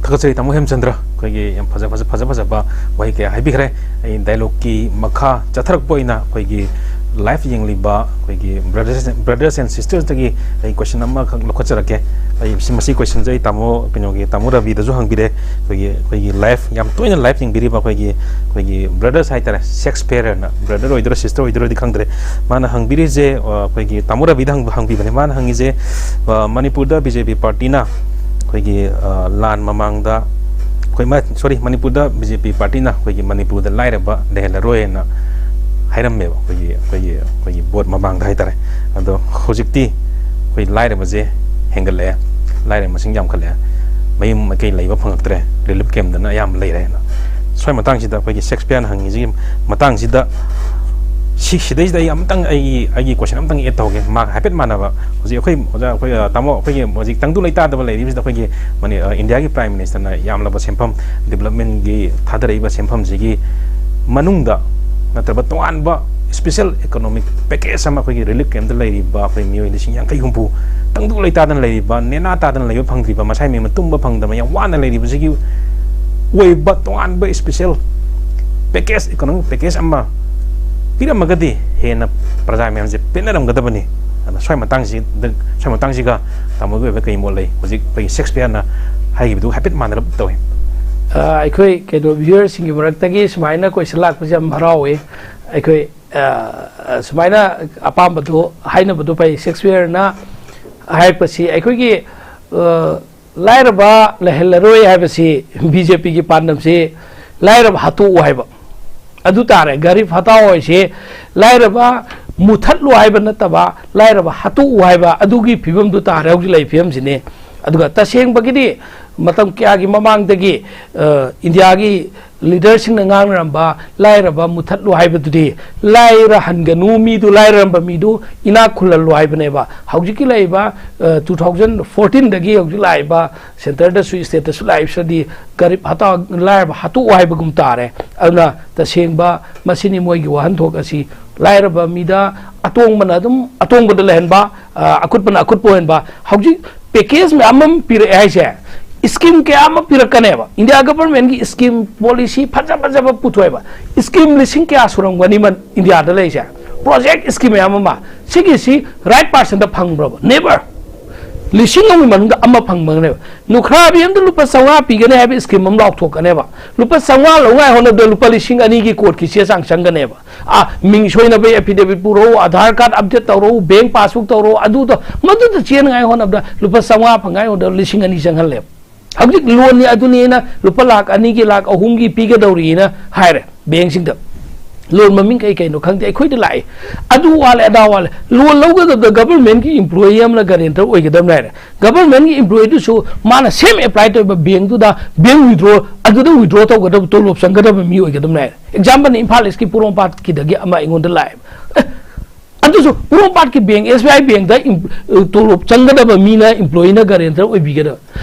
ꯊꯥꯒꯠꯆꯔꯤ ꯇꯥꯃꯣ ꯍꯦꯝꯆꯟꯗ꯭ꯔ, ꯑꯩꯈꯣꯏꯒꯤ ꯌꯥꯝ ꯐꯖ ꯐꯖ ꯐꯖ ꯐꯖꯕ ꯋꯥꯍꯩ ꯀꯌꯥ ꯍꯥꯏꯕꯤꯈ꯭ꯔꯦ꯫ ꯑꯩ dialogueꯀꯤ ꯃꯈꯥ ꯆꯠꯊꯔꯛꯄ ꯑꯣꯏꯅ ꯑꯩꯈꯣꯏꯒꯤ live ꯌꯦꯡꯂꯤꯕ ꯑꯩꯈꯣꯏꯒꯤ brothers, brothers and sistersꯇꯒꯤ ꯑꯩ question ꯑꯃꯈꯛ ꯂꯧꯈꯠꯆꯔꯛꯀꯦ꯫ ꯑꯩ ꯁꯤ, ꯃꯁꯤ questionꯁꯦ ꯑꯩ ꯇꯥꯃꯣ, ꯀꯩꯅꯣꯒꯤ ꯇꯥꯃꯣ ꯔꯕꯤꯗꯁꯨ ꯍꯪꯕꯤꯔꯦ꯫ ꯑꯩꯈꯣꯏꯒꯤ, ꯑꯩꯈꯣꯏꯒꯤ live, ꯌꯥꯝ ꯇꯣꯏꯅ live ꯌꯦꯡꯕꯤꯔꯤꯕ ꯑꯩꯈꯣꯏꯒꯤ, ꯑꯩꯈꯣꯏꯒꯤ brothers ꯍꯥꯏꯇꯥꯔꯦ, Shakespeareꯅ, brother ꯑꯣꯏꯗꯣꯏꯔꯥ sister ꯑꯣꯏꯗꯣꯏꯔꯥꯗꯤ ꯈꯪꯗ꯭ꯔꯦ, ꯃꯥꯅ ꯍꯪꯕꯤꯔꯤꯁꯦ, ꯑ, ꯑꯩꯈꯣꯏꯒꯤ ꯇꯥꯃꯣ ꯔꯕꯤꯗ ꯍꯪꯕ, ꯍꯪꯕꯤꯕꯅꯦ꯫ ꯃꯥꯅ ꯍꯪꯉꯤꯁꯦ, ꯑ, ꯃꯅꯤꯄꯨꯔꯗ ꯕꯤ ꯖꯦ ꯄꯤ partyꯅ ꯑꯩꯈꯣꯏꯒꯤ, ꯑ, ꯂꯥꯟ ꯃꯃꯥꯡꯗ ꯑꯩꯈꯣꯏ ꯃ-, sorry, ꯃꯅꯤꯄꯨꯔꯗ ꯕꯤ ꯖꯦ ꯄꯤ partyꯅ ꯑꯩꯈꯣꯏꯒꯤ ꯃꯅꯤꯄꯨꯔꯗ ꯂꯥꯏꯔꯕ ꯂꯩꯍꯜꯂꯔꯣꯏꯅ ꯍꯥꯏꯔꯝꯃꯦꯕ, ꯑꯩꯈꯣꯏꯒꯤ, ꯑꯩꯈꯣꯏꯒꯤ, ꯑꯩꯈꯣꯏꯒꯤ ꯚꯣꯠ ꯃꯃꯥꯡꯗ ꯍꯥꯏꯇꯥꯔꯦ꯫ ꯑꯗꯣ ꯍꯧꯖꯤꯛꯇꯤ ꯑꯩꯈꯣꯏ ꯂꯥꯏꯔꯕꯁꯦ ꯍꯦꯟꯒꯠꯂꯛꯑꯦ, ꯂꯥꯏꯔꯕ ꯃꯁꯤꯡ ꯌꯥꯝꯈꯠꯂꯛꯑꯦ, ꯃꯌꯨꯝ ꯃꯀꯩ ꯂꯩꯕ ꯐꯪꯉꯛꯇ꯭ꯔꯦ, relief campꯇꯅ ꯑꯌꯥꯝꯕ ꯂꯩꯔꯦꯅ꯫ ꯁ꯭ꯋꯥꯏ ꯃꯇꯥꯡꯁꯤꯗ ꯑꯩꯈꯣꯏꯒꯤ Shakespeareꯅ ꯍꯪꯉꯤꯁꯤꯒꯤ ꯃꯇꯥꯡꯁꯤꯗ, ꯁꯤ, ꯁꯤꯗꯩꯁꯤꯗ ꯑꯩ ꯑꯃꯇꯪ, ꯑꯩꯒꯤ, ꯑꯩꯒꯤ question ꯑꯃꯇꯪ add ꯇꯧꯒꯦ, ꯃꯥ ꯍꯥꯏꯐꯦꯠ ꯃꯥꯟꯅꯕ꯫ ꯍꯧꯖꯤꯛ ꯑꯩꯈꯣꯏ ꯑꯣꯖꯥ, ꯑꯩꯈꯣꯏ, ꯑ, ꯇꯥꯃꯣ, ꯑꯩꯈꯣꯏꯒꯤ ꯍꯧꯖꯤꯛ ꯇꯪꯗꯨ ꯂꯩꯇꯥꯗꯕ ꯂꯩꯔꯤꯕꯁꯤꯗ ꯑꯩꯈꯣꯏꯒꯤ ꯃꯅꯤ-, ꯑ, ꯏꯟꯗꯤꯌꯥꯒꯤ Prime Ministerꯅ ꯌꯥꯝꯂꯕ ꯁꯦꯟꯐꯝ developmentꯀꯤ ꯊꯥꯗꯔꯛꯏꯕ ꯁꯦꯟꯐꯝꯁꯤꯒꯤ ꯃꯅꯨꯡꯗ ꯅꯠꯇ꯭ꯔꯕ ꯇꯣꯉꯥꯟꯕ special economic package ꯑꯃ ꯑꯩꯈꯣꯏꯒꯤ relief campꯇ ꯂꯩꯔꯤꯕ ꯑꯩꯈꯣꯏ ꯃꯤꯑꯣꯏ ꯂꯤꯁꯤꯡ ꯌꯥꯡꯈꯩ ꯍꯨꯝꯐꯨ ꯇꯪꯗꯨ ꯂꯩꯇꯥꯗꯅ ꯂꯩꯔꯤꯕ, ꯅꯦꯅꯥ ꯇꯥꯗꯅ ꯂꯩꯕ ꯐꯪꯗ꯭ꯔꯤꯕ, ꯃꯁꯥꯏ ꯃꯌꯨꯝꯗ ꯇꯨꯝꯕ ꯐꯪꯗꯕ, ꯌꯥꯝ ꯋꯥꯅ ꯂꯩꯔꯤꯕꯁꯤꯒꯤ ꯑꯣꯏꯕ ꯇꯣꯉꯥꯟꯕ special package, economic package ꯑꯃ ꯄꯤꯔꯝꯃꯒꯗꯤ ꯍꯦꯟꯅ ꯄ꯭ꯔꯖꯥ ꯃꯌꯥꯝꯁꯦ ꯄꯦꯟꯅꯔꯝꯒꯗꯕꯅꯤ꯫ ꯑꯗ ꯁ꯭ꯋꯥꯏ ꯃꯇꯥꯡꯁꯤꯗ, ꯁ꯭ꯋꯥꯏ ꯃꯇꯥꯡꯁꯤꯒ ꯇꯥꯃꯣꯒꯤ ꯑꯣꯏꯕ ꯀꯔꯤ ꯃꯣꯠ ꯂꯩ? ꯍꯧꯖꯤꯛ ꯑꯩꯈꯣꯏꯒꯤ Shakespeareꯅ ꯍꯥꯏꯈꯤꯕꯗꯨ ꯍꯥꯏꯐꯦꯠ ꯃꯥꯟꯅꯔꯞ ꯇꯧꯏ꯫ ꯑ, ꯑꯩꯈꯣꯏ ꯀꯩꯅꯣ viewerꯁꯤꯡꯒꯤ ꯃꯔꯛꯇꯒꯤ ꯁꯨꯃꯥꯏꯅ question ꯂꯥꯛꯄꯁꯦ ꯌꯥꯝ ꯍꯔꯥꯎꯋꯦ꯫ ꯑꯩꯈꯣꯏ, ꯑ, ꯑ, ꯁꯨꯃꯥꯏꯅ ꯑꯄꯥꯝꯕꯗꯣ ꯍꯥꯏꯅꯕꯗꯣ ꯐꯩ꯫ Shakespeareꯅ ꯍꯥꯏꯔꯛꯄꯁꯤ ꯑꯩꯈꯣꯏꯒꯤ, ꯑ, ꯂꯥꯏꯔꯕ ꯂꯩꯍꯜꯂꯔꯣꯏ ꯍꯥꯏꯕꯁꯤ ꯕꯤ ꯖꯦ ꯄꯤꯒꯤ ꯄꯥꯟꯗꯝꯁꯤ ꯂꯥꯏꯔꯕ ꯍꯥꯠꯇꯣꯛꯎ ꯍꯥꯏꯕ ꯑꯗꯨ ꯇꯥꯔꯦ꯫ ꯒꯔꯤꯕ ꯍꯇꯥꯎ ꯍꯥꯏꯁꯤ ꯂꯥꯏꯔꯕ ꯃꯨꯊꯠꯂꯨ ꯍꯥꯏꯕ ꯅꯠꯇꯕ, ꯂꯥꯏꯔꯕ ꯍꯥꯠꯇꯣꯛꯎ ꯍꯥꯏꯕ ꯑꯗꯨꯒꯤ ꯐꯤꯕꯝꯗꯨ ꯇꯥꯔꯦ ꯍꯧꯖꯤꯛ ꯂꯩꯔꯤꯕ ꯐꯤꯕꯝꯁꯤꯅꯤ꯫ ꯑꯗꯨꯒ ꯇꯁꯦꯡꯕꯒꯤꯗꯤ ꯃꯇꯝ ꯀꯌꯥꯒꯤ ꯃꯃꯥꯡꯗꯒꯤ, ꯑ, ꯏꯟꯗꯤꯌꯥꯒꯤ ꯂꯤꯗꯔꯁꯤꯡꯅ ꯉꯥꯡꯅꯔꯝꯕ ꯂꯥꯏꯔꯕ ꯃꯨꯊꯠꯂꯨ ꯍꯥꯏꯕꯗꯨꯗꯤ, ꯂꯥꯏꯔꯍꯟꯒꯅꯨ, ꯃꯤꯗꯨ, ꯂꯥꯏꯔꯔꯝꯕ ꯃꯤꯗꯨ ꯏꯅꯥꯛ ꯈꯨꯜꯍꯜꯂꯨ ꯍꯥꯏꯕꯅꯦꯕ꯫ ꯍꯧꯖꯤꯛꯀꯤ ꯂꯩꯔꯤꯕ, ꯑ, two thousand fourteen ꯗꯒꯤ ꯍꯧꯖꯤꯛ ꯂꯥꯛꯏꯕ ꯁꯦꯟꯇꯔꯗꯁꯨ ꯁ꯭ꯇꯦꯠꯇꯁꯨ ꯂꯥꯛꯏꯕꯁꯤꯗꯤ ꯒꯔꯤꯕ ꯍꯇꯥꯎ, ꯂꯥꯏꯔꯕ ꯍꯥꯠꯇꯣꯛꯎ ꯍꯥꯏꯕꯒꯨꯝ ꯇꯥꯔꯦ꯫ ꯑꯗꯨꯅ ꯇꯁꯦꯡꯕ ꯃꯁꯤꯅꯤ ꯃꯣꯏꯒꯤ ꯋꯥꯍꯟꯊꯣꯛ ꯑꯁꯤ꯫ ꯂꯥꯏꯔꯕ ꯃꯤꯗ ꯑꯇꯣꯡꯕꯅ ꯑꯗꯨꯝ ꯑꯇꯣꯡꯕꯗ ꯂꯩꯍꯟꯕ, ꯑ, ꯑꯀꯨꯠꯄꯅ ꯑꯀꯨꯠꯄ ꯑꯣꯏꯍꯟꯕ꯫ ꯍꯧꯖꯤꯛ ꯄꯦꯀꯦꯖ ꯃꯌꯥꯝ ꯑꯃ ꯄꯤꯔꯛꯑꯦ ꯍꯥꯏꯁꯦ, ꯁ꯭ꯀꯤꯝ ꯀꯌꯥ ꯑꯃ ꯄꯤꯔꯛꯀꯅꯦꯕ꯫ ꯏꯟꯗꯤꯌꯥ ꯒꯚꯔꯟꯃꯦꯟꯒꯤ ꯁ꯭ꯀꯤꯝ, ꯄꯣꯂꯤꯁꯤ ꯐꯖ ꯐꯖꯕ ꯄꯨꯊꯣꯛꯑꯦꯕ꯫ ꯁ꯭ꯀꯤꯝ ꯂꯤꯁꯤꯡ ꯀꯌꯥ ꯁꯨꯔꯝꯒꯅꯤ ꯃꯟ-, ꯏꯟꯗꯤꯌꯥꯗ ꯂꯩꯔꯤꯁꯦ? ꯄ꯭ꯔꯣꯖꯦꯛ ꯁ꯭ꯀꯤꯝ ꯃꯌꯥꯝ ꯑꯃ꯫ ꯁꯤꯒꯤꯁꯤ ꯔꯥꯏꯠ ꯄꯥꯔꯁꯟꯗ ꯐꯪꯕ꯭ꯔꯕ? ꯅꯦꯕꯔ꯫ ꯂꯤꯁꯤꯡ ꯑꯃꯒꯤ ꯃꯅꯨꯡꯗ ꯑꯃ ꯐꯪꯕꯅꯦꯕ꯫ ꯅꯨꯈ꯭ꯔꯥꯕꯤ ꯑꯃꯗ ꯂꯨꯄꯥ ꯆꯥꯝꯃꯉꯥ ꯄꯤꯒꯅꯤ ꯍꯥꯏꯕ ꯁ꯭ꯀꯤꯝ ꯑꯃ ꯂꯥꯎꯊꯣꯛꯀꯅꯦꯕ꯫ ꯂꯨꯄꯥ ꯆꯥꯝꯃꯉꯥ ꯂꯧꯉꯥꯏ ꯍꯣꯠꯅꯕꯗ ꯂꯨꯄꯥ ꯂꯤꯁꯤꯡ ꯑꯅꯤꯒꯤ ꯀꯣꯔꯠꯀꯤ ꯆꯦ ꯆꯥꯡ ꯆꯪꯒꯅꯦꯕ꯫ ꯑꯥ, ꯃꯤꯡ ꯁꯣꯏꯅꯕꯩ ꯑꯦꯐꯤꯗꯦꯕꯤꯠ ꯄꯨꯔꯛꯎ, ꯑꯙꯥꯔ ꯀꯥꯔꯗ ꯑꯞꯗꯦꯠ ꯇꯧꯔꯛꯎ, ꯕꯦꯡ ꯄꯥꯁꯕꯨꯛ ꯇꯧꯔꯛꯎ, ꯑꯗꯨꯗꯣ, ꯃꯗꯨꯗ ꯆꯦꯟꯉꯥꯏ ꯍꯣꯠꯅꯕꯗ ꯂꯨꯄꯥ ꯆꯥꯝꯃꯉꯥ ꯐꯪꯉꯥꯏ ꯍꯣꯠꯅꯕꯗ ꯂꯤꯁꯤꯡ ꯑꯅꯤ ꯆꯪꯍꯜꯂꯦꯕ꯫ ꯍꯧꯖꯤꯛ ꯂꯣꯟꯅꯤ ꯑꯗꯨꯅꯤꯅ ꯂꯨꯄꯥ ꯂꯥꯛ ꯑꯅꯤꯒꯤ, ꯂꯥꯛ ꯑꯍꯨꯝꯒꯤ ꯄꯤꯒꯗꯧꯔꯤꯅ ꯍꯥꯏꯔꯦ ꯕꯦꯡꯁꯤꯡꯗ꯫ ꯂꯣꯟ ꯃꯃꯤꯡ ꯀꯩ ꯀꯩꯅꯣ ꯈꯪꯗꯦ, ꯑꯩꯈꯣꯏꯗ ꯂꯥꯛꯏ꯫ ꯑꯗꯨ ꯋꯥꯠꯂꯦ, ꯑꯗꯥ ꯋꯥꯠꯂꯦ꯫ ꯂꯣꯟ ꯂꯧꯒꯗꯕꯗ ꯒꯚꯔꯟꯃꯦꯟꯠꯀꯤ ꯏꯝꯄ꯭ꯂꯣꯌꯤ ꯑꯃꯅ ꯒꯥꯔꯦꯟꯇꯔ ꯑꯣꯏꯒꯗꯕꯅꯦ ꯍꯥꯏꯔꯦ꯫ ꯒꯚꯔꯟꯃꯦꯟꯠꯀꯤ ꯏꯝꯄ꯭ꯂꯣꯌꯤꯗꯨꯁꯨ ꯃꯥꯅ ꯁꯦꯝ ꯑꯦꯄ꯭ꯂꯥꯏ ꯇꯧꯔꯤꯕ ꯕꯦꯡꯛꯇꯨꯗ ꯕꯦꯡꯛ ꯋꯤꯗ꯭ꯔꯣ, ꯑꯗꯨꯗ ꯋꯤꯗ꯭ꯔꯣ ꯇꯧꯒꯗꯕ, ꯇꯣꯂꯣꯞ ꯆꯪꯒꯗꯕ ꯃꯤ ꯑꯣꯏꯒꯗꯕꯅꯦ ꯍꯥꯏꯔꯦ꯫ ꯑꯦꯛꯖꯥꯝꯄꯜꯅꯤ, ꯏꯝꯐꯥꯜ ꯏꯁꯀꯤ ꯄꯣꯔꯣꯝꯄꯥꯠꯀꯤꯗꯒꯤ ꯑꯃ ꯑꯩꯉꯣꯟꯗ ꯂꯥꯛꯑꯦꯕ꯫ ꯑꯦ, ꯑꯗꯨꯁꯨ ꯄꯣꯔꯣꯝꯄꯥꯠꯀꯤ ꯕꯦꯡꯛ, ꯑꯦꯁ ꯕꯤ ꯑꯥꯏ ꯕꯦꯡꯛꯇ ꯏꯝ-, ꯇꯣꯂꯣꯞ ꯆꯪꯒꯗꯕ ꯃꯤꯅ ꯏꯝꯄ꯭ꯂꯣꯌꯤꯅ ꯒꯥꯔꯦꯟꯇꯔ ꯑꯣꯏꯕꯤꯒꯗꯕ꯫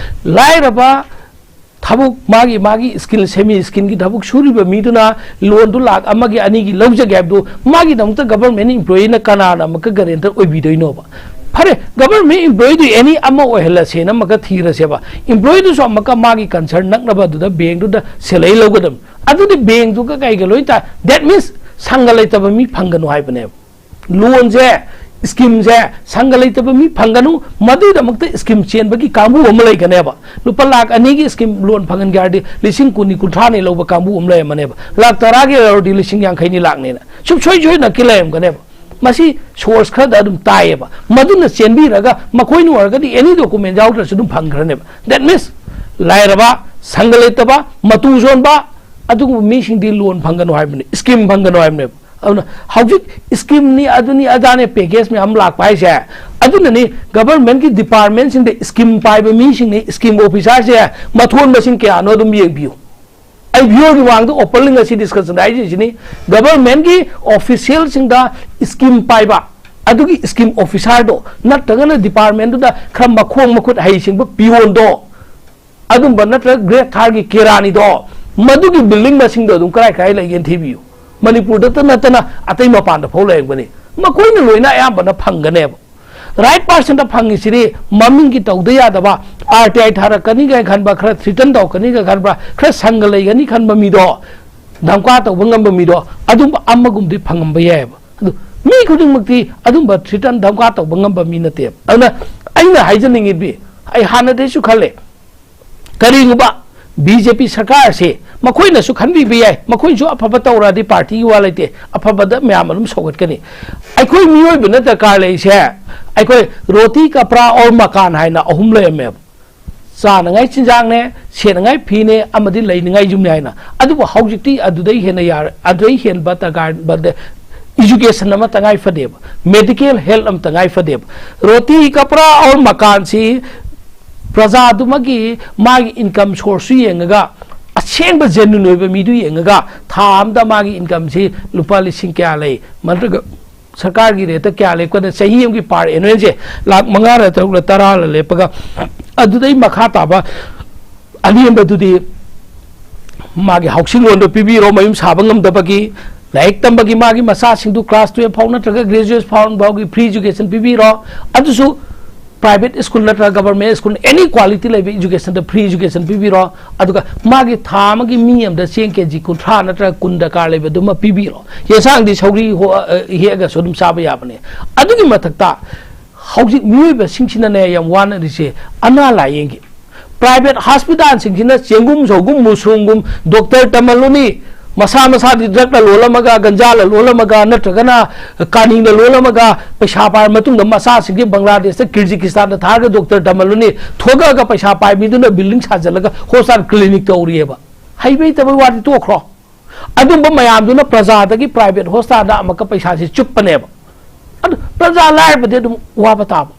ꯂꯥꯏꯔꯕ ꯊꯕꯛ, ꯃꯥꯒꯤ, ꯃꯥꯒꯤ ꯁ꯭ꯀꯤꯜ, ꯁꯦꯃꯤ ꯁ꯭ꯀꯤꯜꯒꯤ ꯊꯕꯛ ꯁꯨꯔꯤꯕ ꯃꯤꯗꯨꯅ ꯂꯣꯟꯗꯨ ꯂꯥꯛ ꯑꯃꯒꯤ, ꯑꯅꯤꯒꯤ ꯂꯧꯖꯒꯦ ꯍꯥꯏꯕꯗꯨ, ꯃꯥꯒꯤꯗꯃꯛꯇ ꯒꯚꯔꯟꯃꯦꯟꯠ ꯏꯝꯄ꯭ꯂꯣꯌꯤꯅ ꯀꯅꯥꯅ ꯑꯃꯨꯛꯀ ꯒꯥꯔꯦꯟꯇꯔ ꯑꯣꯏꯕꯤꯗꯣꯏꯅꯣꯕ? ꯐꯔꯦ, ꯒꯚꯔꯟꯃꯦꯟꯠ ꯏꯝꯄ꯭ꯂꯣꯌꯤꯗꯨ ꯑꯦꯅꯤ ꯑꯃ ꯑꯣꯏꯍꯜꯂꯁꯦꯅ ꯑꯃꯨꯛꯀ ꯊꯤꯔꯁꯦꯕ꯫ ꯏꯝꯄ꯭ꯂꯣꯌꯤꯗꯨꯁꯨ ꯑꯃꯨꯛꯀ ꯃꯥꯒꯤ ꯀꯟꯁꯔꯟ ꯅꯛꯅꯕ ꯑꯗꯨꯗ ꯕꯦꯡꯛꯇꯨꯗ ꯁꯦꯂꯔꯤ ꯂꯧꯒꯗꯕꯅꯤ꯫ ꯑꯗꯨꯗꯤ ꯕꯦꯡꯛꯇꯨꯒ ꯀꯩꯒ ꯂꯣꯏ ꯇꯥꯏ꯫ That means ꯁꯪꯒ ꯂꯩꯇꯕ ꯃꯤ ꯐꯪꯒꯅꯨ ꯍꯥꯏꯕꯅꯦꯕ꯫ ꯂꯣꯟꯁꯦ, ꯁ꯭ꯀꯤꯝꯁꯦ ꯁꯪꯒ ꯂꯩꯇꯕ ꯃꯤ ꯐꯪꯒꯅꯨ, ꯃꯗꯨꯒꯤꯗꯃꯛꯇ ꯁ꯭ꯀꯤꯝ ꯆꯦꯟꯕꯒꯤ ꯀꯥꯡꯕꯨ ꯑꯃ ꯂꯩꯒꯅꯦꯕ꯫ ꯂꯨꯄꯥ ꯂꯥꯛ ꯑꯅꯤꯒꯤ ꯁ꯭ꯀꯤꯝ ꯂꯣꯟ ꯐꯪꯍꯟꯒꯦ ꯍꯥꯏꯔꯗꯤ ꯂꯤꯁꯤꯡ ꯀꯨꯟꯅꯤ, ꯀꯨꯟꯊ꯭ꯔꯥꯅꯤ ꯂꯧꯕ ꯀꯥꯡꯕꯨ ꯑꯃ ꯂꯩꯔꯝꯃꯅꯦꯕ꯫ ꯂꯥꯛ ꯇꯔꯥꯒꯤ ꯂꯧꯔꯗꯤ ꯂꯤꯁꯤꯡ ꯌꯥꯡꯈꯩꯅꯤ, ꯂꯥꯛꯅꯦꯅ ꯁꯨꯡꯁꯣꯏ ꯁꯣꯏꯗꯅꯀꯤ ꯂꯩꯔꯝꯒꯅꯦꯕ꯫ ꯃꯁꯤ ꯁꯣꯔꯁ ꯈꯔꯗ ꯑꯗꯨꯝ ꯇꯥꯏꯌꯦꯕ꯫ ꯃꯗꯨꯅ ꯆꯦꯟꯕꯤꯔꯒ ꯃꯈꯣꯏꯅ ꯑꯣꯏꯔꯒꯗꯤ ꯑꯦꯅꯤ ꯗꯣꯀꯨꯃꯦꯟ ꯌꯥꯎꯗ꯭ꯔꯁꯨ ꯑꯗꯨꯝ ꯐꯪꯈ꯭ꯔꯅꯦꯕ꯫ ꯗꯦꯠ ꯃꯤꯟꯁ, ꯂꯥꯏꯔꯕ, ꯁꯪꯒ ꯂꯩꯇꯕ, ꯃꯇꯨ ꯁꯣꯟꯕ, ꯑꯗꯨꯒꯨꯝꯕ ꯃꯤꯁꯤꯡꯗꯤ ꯂꯣꯟ ꯐꯪꯒꯅꯨ ꯍꯥꯏꯕꯅꯤ, ꯁ꯭ꯀꯤꯝ ꯐꯪꯒꯅꯨ ꯍꯥꯏꯕꯅꯦꯕ꯫ ꯑꯗꯨꯅ ꯍꯧꯖꯤꯛ ꯁ꯭ꯀꯤꯝꯅꯤ, ꯑꯗꯨꯅꯤ, ꯑꯗꯥꯅꯦ, ꯄꯦꯀꯦꯖ ꯃꯌꯥꯝ ꯂꯥꯛꯄ ꯍꯥꯏꯁꯦ꯫ ꯑꯗꯨꯅꯅꯤ ꯒꯚꯔꯟꯃꯦꯟꯠꯀꯤ ꯗꯤꯄꯥꯔꯠꯃꯦꯟꯠꯁꯤꯡꯗ ꯁ꯭ꯀꯤꯝ ꯄꯥꯏꯕ ꯃꯤꯁꯤꯡꯅꯤ, ꯁ꯭ꯀꯤꯝ ꯑꯣꯐꯤꯁꯥꯔꯁꯦ ꯃꯊꯣꯟ ꯃꯁꯤꯡ ꯀꯌꯥꯅꯣ ꯑꯗꯨꯝ ꯌꯦꯡꯕꯤꯌꯨ꯫ ꯑꯩ ꯚꯤꯌꯣꯔꯒꯤ ꯃꯃꯥꯡꯗ ꯑꯣꯄꯟꯂꯤ ꯉꯁꯤ ꯗꯤꯁꯀꯁꯟ ꯍꯥꯏꯔꯤꯁꯤꯅꯤ꯫ ꯒꯚꯔꯟꯃꯦꯟꯠꯀꯤ ꯑꯣꯐꯤꯁꯤꯌꯦꯜꯁꯤꯡꯗ ꯁ꯭ꯀꯤꯝ ꯄꯥꯏꯕ, ꯑꯗꯨꯒꯤ ꯁ꯭ꯀꯤꯝ ꯑꯣꯐꯤꯁꯥꯔꯗꯣ ꯅꯠꯇ꯭ꯔꯒꯅ ꯗꯤꯄꯥꯔꯠꯃꯦꯟꯠꯇꯨꯗ ꯈꯔ ꯃꯈꯣꯡ ꯃꯈꯨꯠ ꯍꯩꯁꯤꯡꯕ ꯄꯤꯌꯣꯟꯗꯣ, ꯑꯗꯨꯝꯕ ꯅꯠꯇ꯭ꯔꯒ ꯒ꯭ꯔꯦꯗ ꯊꯥꯔꯒꯤ ꯀꯦꯔꯥꯅꯤꯗꯣ, ꯃꯗꯨꯒꯤ ꯕꯤꯜꯗꯤꯡ ꯃꯁꯤꯡꯗꯣ ꯑꯗꯨꯝ ꯀꯔꯥꯏ ꯀꯔꯥꯏ ꯂꯩꯒꯦꯅ ꯊꯤꯕꯤꯌꯨ꯫ ꯃꯅꯤꯄꯨꯔꯗꯇ ꯅꯠꯇꯅ ꯑꯇꯩ ꯃꯄꯥꯟꯗ ꯐꯥꯎ ꯂꯩꯔꯝꯒꯅꯤ꯫ ꯃꯈꯣꯏꯅ ꯂꯣꯏꯅ ꯑꯌꯥꯝꯕꯅ ꯐꯪꯒꯅꯦꯕ꯫ ꯔꯥꯏꯠ ꯄꯥꯔꯁꯟꯗ ꯐꯪꯉꯤꯁꯤꯗꯤ ꯃꯃꯤꯡꯒꯤ ꯇꯧꯗ ꯌꯥꯗꯕ, ꯑꯥꯔ ꯇꯤ ꯑꯥꯏ ꯊꯥꯔꯛꯀꯅꯤ ꯀꯥꯏꯅ ꯈꯟꯕ, ꯈꯔ ꯊ꯭ꯔꯤꯇꯟ ꯇꯧꯔꯛꯀꯅꯤ ꯀꯥꯏꯅ ꯈꯟꯕ, ꯈꯔ ꯁꯪꯒ ꯂꯩꯒꯅꯤ ꯈꯟꯕ ꯃꯤꯗꯣ, ꯙꯝꯀꯥ ꯇꯧꯕ ꯉꯝꯕ ꯃꯤꯗꯣ, ꯑꯗꯨꯝꯕ ꯑꯃꯒꯨꯝꯕꯗꯤ ꯐꯪꯉꯝꯕ ꯌꯥꯏꯑꯕ꯫ ꯑꯗꯨ ꯃꯤ ꯈꯨꯗꯤꯡꯃꯛꯇꯤ ꯑꯗꯨꯝꯕ ꯊ꯭ꯔꯤꯇꯟ ꯙꯝꯀꯥ ꯇꯧꯕ ꯉꯝꯕ ꯃꯤ ꯅꯠꯇꯦꯕ꯫ ꯑꯗꯨꯅ ꯑꯩꯅ ꯍꯥꯏꯖꯅꯤꯡꯉꯤꯗꯤ, ꯑꯩ ꯍꯥꯟꯅꯗꯩꯁꯨ ꯈꯜꯂꯦ, ꯀꯔꯤꯒꯨꯝꯕ ꯕꯤ ꯖꯦ ꯄꯤ ꯁꯔꯀꯥꯔꯁꯦ, ꯃꯈꯣꯏꯅꯁꯨ ꯈꯟꯕꯤꯕ ꯌꯥꯏ, ꯃꯈꯣꯏꯅꯁꯨ ꯑꯐꯕ ꯇꯧꯔꯛꯑꯗꯤ ꯄꯥꯔꯇꯤꯒꯤ ꯋꯥ ꯂꯩꯇꯦ, ꯑꯐꯕꯗ ꯃꯌꯥꯝ ꯑꯗꯨꯝ ꯁꯧꯒꯠꯀꯅꯤ꯫ ꯑꯩꯈꯣꯏ ꯃꯤꯑꯣꯏꯕꯅ ꯗꯔꯀꯥꯔ ꯂꯩꯔꯤꯁꯦ, ꯑꯩꯈꯣꯏ ꯔꯣꯇꯤ ꯀꯄ꯭ꯔꯥ ꯑꯣꯔ ꯃꯀꯥꯟ ꯍꯥꯏꯅ ꯑꯍꯨꯝ ꯂꯩꯔꯝꯃꯦꯕ꯫ ꯆꯥꯅꯉꯥꯏ ꯆꯤꯟꯖꯥꯛꯅꯦ, ꯁꯦꯠꯅꯉꯥꯏ ꯐꯤꯅꯦ, ꯑꯃꯗꯤ ꯂꯩꯅꯉꯥꯏ ꯌꯨꯝꯅꯦ ꯍꯥꯏꯅ꯫ ꯑꯗꯨꯕꯨ ꯍꯧꯖꯤꯛꯇꯤ ꯑꯗꯨꯗꯩ ꯍꯦꯟꯅ ꯌꯥꯔ-, ꯑꯗꯨꯗꯩ ꯍꯦꯟꯕ ꯗꯔꯀꯥꯔ, education ꯑꯃ ꯇꯉꯥꯏ ꯐꯗꯦꯕ, medical health ꯑꯃ ꯇꯉꯥꯏ ꯐꯗꯦꯕ꯫ ꯔꯣꯇꯤ ꯀꯄ꯭ꯔꯥ ꯑꯣꯔ ꯃꯀꯥꯟꯁꯤ ꯄ꯭ꯔꯖꯥꯗꯨꯃꯒꯤ ꯃꯥꯒꯤ income source ꯁꯨ ꯌꯦꯡꯉꯒ, ꯑꯁꯦꯡꯕ genuine ꯑꯣꯏꯕ ꯃꯤꯗꯨ ꯌꯦꯡꯉꯒ, ꯊꯥ ꯑꯃꯗ ꯃꯥꯒꯤ income ꯁꯤ ꯂꯨꯄꯥ ꯂꯤꯁꯤꯡ ꯀꯌꯥ ꯂꯩ, ꯅꯠꯇ꯭ꯔꯒ ꯁꯔꯀꯥꯔꯒꯤ rate ꯇ ꯀꯌꯥ ꯂꯦꯞꯀꯗ, ꯆꯍꯤ ꯑꯃꯒꯤ per annual ꯁꯦ ꯂꯥꯈ ꯃꯉꯥꯔ ꯇꯔꯨꯛꯂ ꯇꯔꯥꯂ ꯂꯦꯞꯄꯒ, ꯑꯗꯨꯗꯩ ꯃꯈꯥ ꯇꯥꯕ ꯑꯅꯦꯝꯕꯗꯨꯗꯤ ꯃꯥꯒꯤ housing loan ꯗꯣ ꯄꯤꯕꯤꯔꯣ, ꯃꯌꯨꯝ ꯁꯥꯕ ꯉꯝꯗꯕꯒꯤ, ꯂꯥꯏꯔꯤꯛ ꯇꯝꯕꯒꯤ, ꯃꯥꯒꯤ ꯃꯆꯥꯁꯤꯡꯗꯨ class twelve ꯐꯥꯎ ꯅꯠꯇ꯭ꯔꯒ graduate ꯐꯥꯎ ꯐꯥꯎꯒꯤ free education ꯄꯤꯕꯤꯔꯣ꯫ ꯑꯗꯨꯁꯨ private school ꯅꯠꯇ꯭ꯔꯒ government school, any quality ꯂꯩꯕ education ꯗ free education ꯄꯤꯕꯤꯔꯣ꯫ ꯑꯗꯨꯒ ꯃꯥꯒꯤ ꯊꯥ ꯑꯃꯒꯤ ꯃꯤ ꯑꯃꯗ ꯆꯦꯡ ꯀꯦ ꯖꯤ ꯀꯨꯟꯊ꯭ꯔꯥ ꯅꯠꯇ꯭ꯔꯒ ꯀꯨꯟ ꯗꯔꯀꯥꯔ ꯂꯩꯕꯗꯨꯃ ꯄꯤꯕꯤꯔꯣ꯫ ꯌꯦꯟꯁꯥꯡꯗꯤ ꯁꯧꯒ꯭ꯔꯤ ꯍꯣ-, ꯑ, ꯍꯦꯛꯑꯒꯁꯨ ꯑꯗꯨꯝ ꯆꯥꯕ ꯌꯥꯕꯅꯦ꯫ ꯑꯗꯨꯒꯤ ꯃꯊꯛꯇ ꯍꯧꯖꯤꯛ ꯃꯤꯑꯣꯏꯕꯁꯤꯡꯁꯤꯅꯅꯦ ꯌꯥꯝ ꯋꯥꯅꯔꯤꯁꯦ ꯑꯅꯥ ꯂꯥꯏꯌꯦꯡꯒꯤ꯫ Private hospital ꯁꯤꯡꯁꯤꯅ ꯆꯦꯡꯒꯨꯝ, ꯁꯧꯒꯨꯝ, ꯃꯨꯁꯔꯨꯝꯒꯨꯝ, doctor ꯇꯝꯍꯜꯂꯨꯅꯤ, ꯃꯁꯥ ꯃꯁꯥꯗꯤ ꯗ꯭ꯔꯒꯅ ꯂꯣꯜꯂꯝꯃꯒ, ꯒꯟꯖꯥꯅ ꯂꯣꯜꯂꯝꯃꯒ, ꯅꯠꯇ꯭ꯔꯒꯅ ꯀꯥꯅꯤꯅ ꯂꯣꯜꯂꯝꯃꯒ, ꯄꯩꯁꯥ ꯄꯥꯏꯔ ꯃꯇꯨꯡꯗ ꯃꯆꯥꯁꯤꯡꯁꯦ ꯕꯪꯒ꯭ꯂꯥꯗꯦꯁꯇ, ꯀꯤꯔꯖꯤꯀꯤꯁꯇꯥꯟꯗ ꯊꯥꯔꯒ ꯗꯣꯛꯇꯔ ꯇꯝꯍꯜꯂꯨꯅꯤ, ꯊꯣꯛꯂꯛꯑꯒ ꯄꯩꯁꯥ ꯄꯥꯏꯕꯤꯗꯨꯅ ꯕꯤꯜꯗꯤꯡ ꯁꯥꯖꯤꯜꯂꯒ ꯍꯣꯁꯄꯤꯇꯥꯜ ꯀ꯭ꯂꯤꯅꯤꯛ ꯇꯧꯔꯤꯑꯕ꯫ ꯍꯩꯕ ꯍꯩꯇꯕꯒꯤ ꯋꯥꯗꯤ ꯇꯣꯛꯈ꯭ꯔꯣ, ꯑꯗꯨꯝꯕ ꯃꯌꯥꯝꯗꯨꯅ ꯄ꯭ꯔꯖꯥꯗꯒꯤ ꯄ꯭ꯔꯥꯏꯚꯦꯠ ꯍꯣꯁꯄꯤꯇꯥꯜꯗ ꯑꯃꯨꯛꯀ ꯄꯩꯁꯥꯁꯤ ꯆꯨꯞꯄꯅꯦꯕ꯫ ꯑꯗꯨ ꯄ꯭ꯔꯖꯥ ꯂꯥꯏꯔꯕꯗꯤ ꯑꯗꯨꯝ ꯋꯥꯕ ꯇꯥꯕ꯫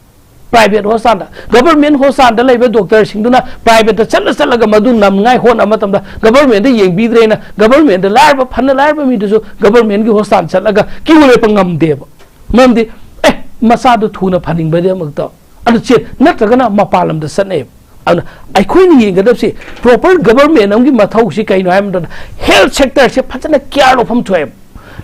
ꯄ꯭ꯔꯥꯏꯚꯦꯠ ꯍꯣꯁꯄꯤꯇꯥꯜꯗ, ꯒꯚꯔꯟꯃꯦꯟ ꯍꯣꯁꯄꯤꯇꯥꯜꯗ ꯂꯩꯕ ꯗꯣꯛꯇꯔꯁꯤꯡꯗꯨꯅ ꯄ꯭ꯔꯥꯏꯚꯦꯠꯇ ꯆꯠꯂ ꯆꯠꯂꯒ ꯃꯗꯨ ꯅꯝꯅꯤꯡꯉꯥꯏ ꯍꯣꯠꯅꯕ ꯃꯇꯝꯗ ꯒꯚꯔꯟꯃꯦꯟꯗ ꯌꯦꯡꯕꯤꯗ꯭ꯔꯦꯅ ꯒꯚꯔꯟꯃꯦꯟꯗ ꯂꯥꯏꯔꯕ, ꯐꯅ ꯂꯥꯏꯔꯕ ꯃꯤꯗꯨꯁꯨ ꯒꯚꯔꯟꯃꯦꯟꯒꯤ ꯍꯣꯁꯄꯤꯇꯥꯜ ꯆꯠꯂꯒ ꯀ꯭ꯌꯨ ꯂꯦꯞꯄ ꯉꯝꯗꯦꯕ꯫ ꯃꯔꯝꯗꯤ ꯑꯦ, ꯃꯆꯥꯗꯨ ꯊꯨꯅ ꯐꯅꯤꯡꯕꯗꯃꯛꯇ꯫ ꯑꯗꯨ ꯆꯦ, ꯅꯠꯇ꯭ꯔꯒꯅ ꯃꯄꯥꯟ ꯂꯝꯗ ꯆꯠꯅꯩꯕ꯫ ꯑꯗꯨꯅ ꯑꯩꯈꯣꯏꯅ ꯌꯦꯡꯒꯗꯕꯁꯤ ꯄ꯭ꯔꯣꯄꯔ ꯒꯚꯔꯟꯃꯦꯟ ꯑꯃꯒꯤ ꯃꯊꯧꯁꯤ ꯀꯩꯅꯣ ꯍꯥꯏꯕ ꯃꯇꯝꯗ ꯍꯦꯜꯊ ꯁꯦꯛꯇꯔꯁꯦ ꯐꯖꯅ ꯀꯤꯌꯔ ꯂꯧꯐꯝ ꯊꯣꯛꯑꯦꯕ꯫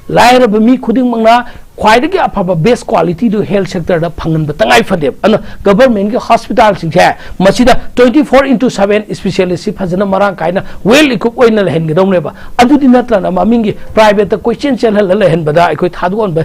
ꯂꯥꯏꯔꯕ ꯃꯤ ꯈꯨꯗꯤꯡꯃꯛꯅ ꯈ꯭ꯋꯥꯏꯗꯒꯤ ꯑꯐꯕ ꯕꯦꯁ ꯀ꯭ꯋꯥꯂꯤꯇꯤꯗꯨ ꯍꯦꯜꯊ ꯁꯦꯛꯇꯔꯗ ꯐꯪꯍꯟꯕ ꯇꯉꯥꯏ ꯐꯗꯦꯕ꯫ ꯑꯗꯨꯅ ꯒꯚꯔꯟꯃꯦꯟꯒꯤ ꯍꯣꯁꯄꯤꯇꯥꯜꯁꯤꯡꯁꯦ ꯃꯁꯤꯗ twenty four into seven ꯏꯁꯄꯤꯁꯦꯂꯤꯁꯁꯤ ꯐꯖꯅ ꯃꯔꯥꯡ ꯀꯥꯏꯅ ꯋꯦꯜ ꯏꯀ꯭ꯋꯤꯞ ꯑꯣꯏꯅ ꯂꯩꯍꯟꯒꯗꯧꯅꯦꯕ꯫ ꯑꯗꯨꯗꯤ ꯅꯠꯇꯅ ꯃꯃꯤꯡꯒꯤ ꯄ꯭ꯔꯥꯏꯚꯦꯠꯇ ꯀꯣꯏꯆꯦꯟ ꯆꯦꯜꯍꯜꯂ ꯂꯩꯍꯟꯕꯗ ꯑꯩꯈꯣꯏ ꯊꯥꯗꯣꯛꯍꯟꯕ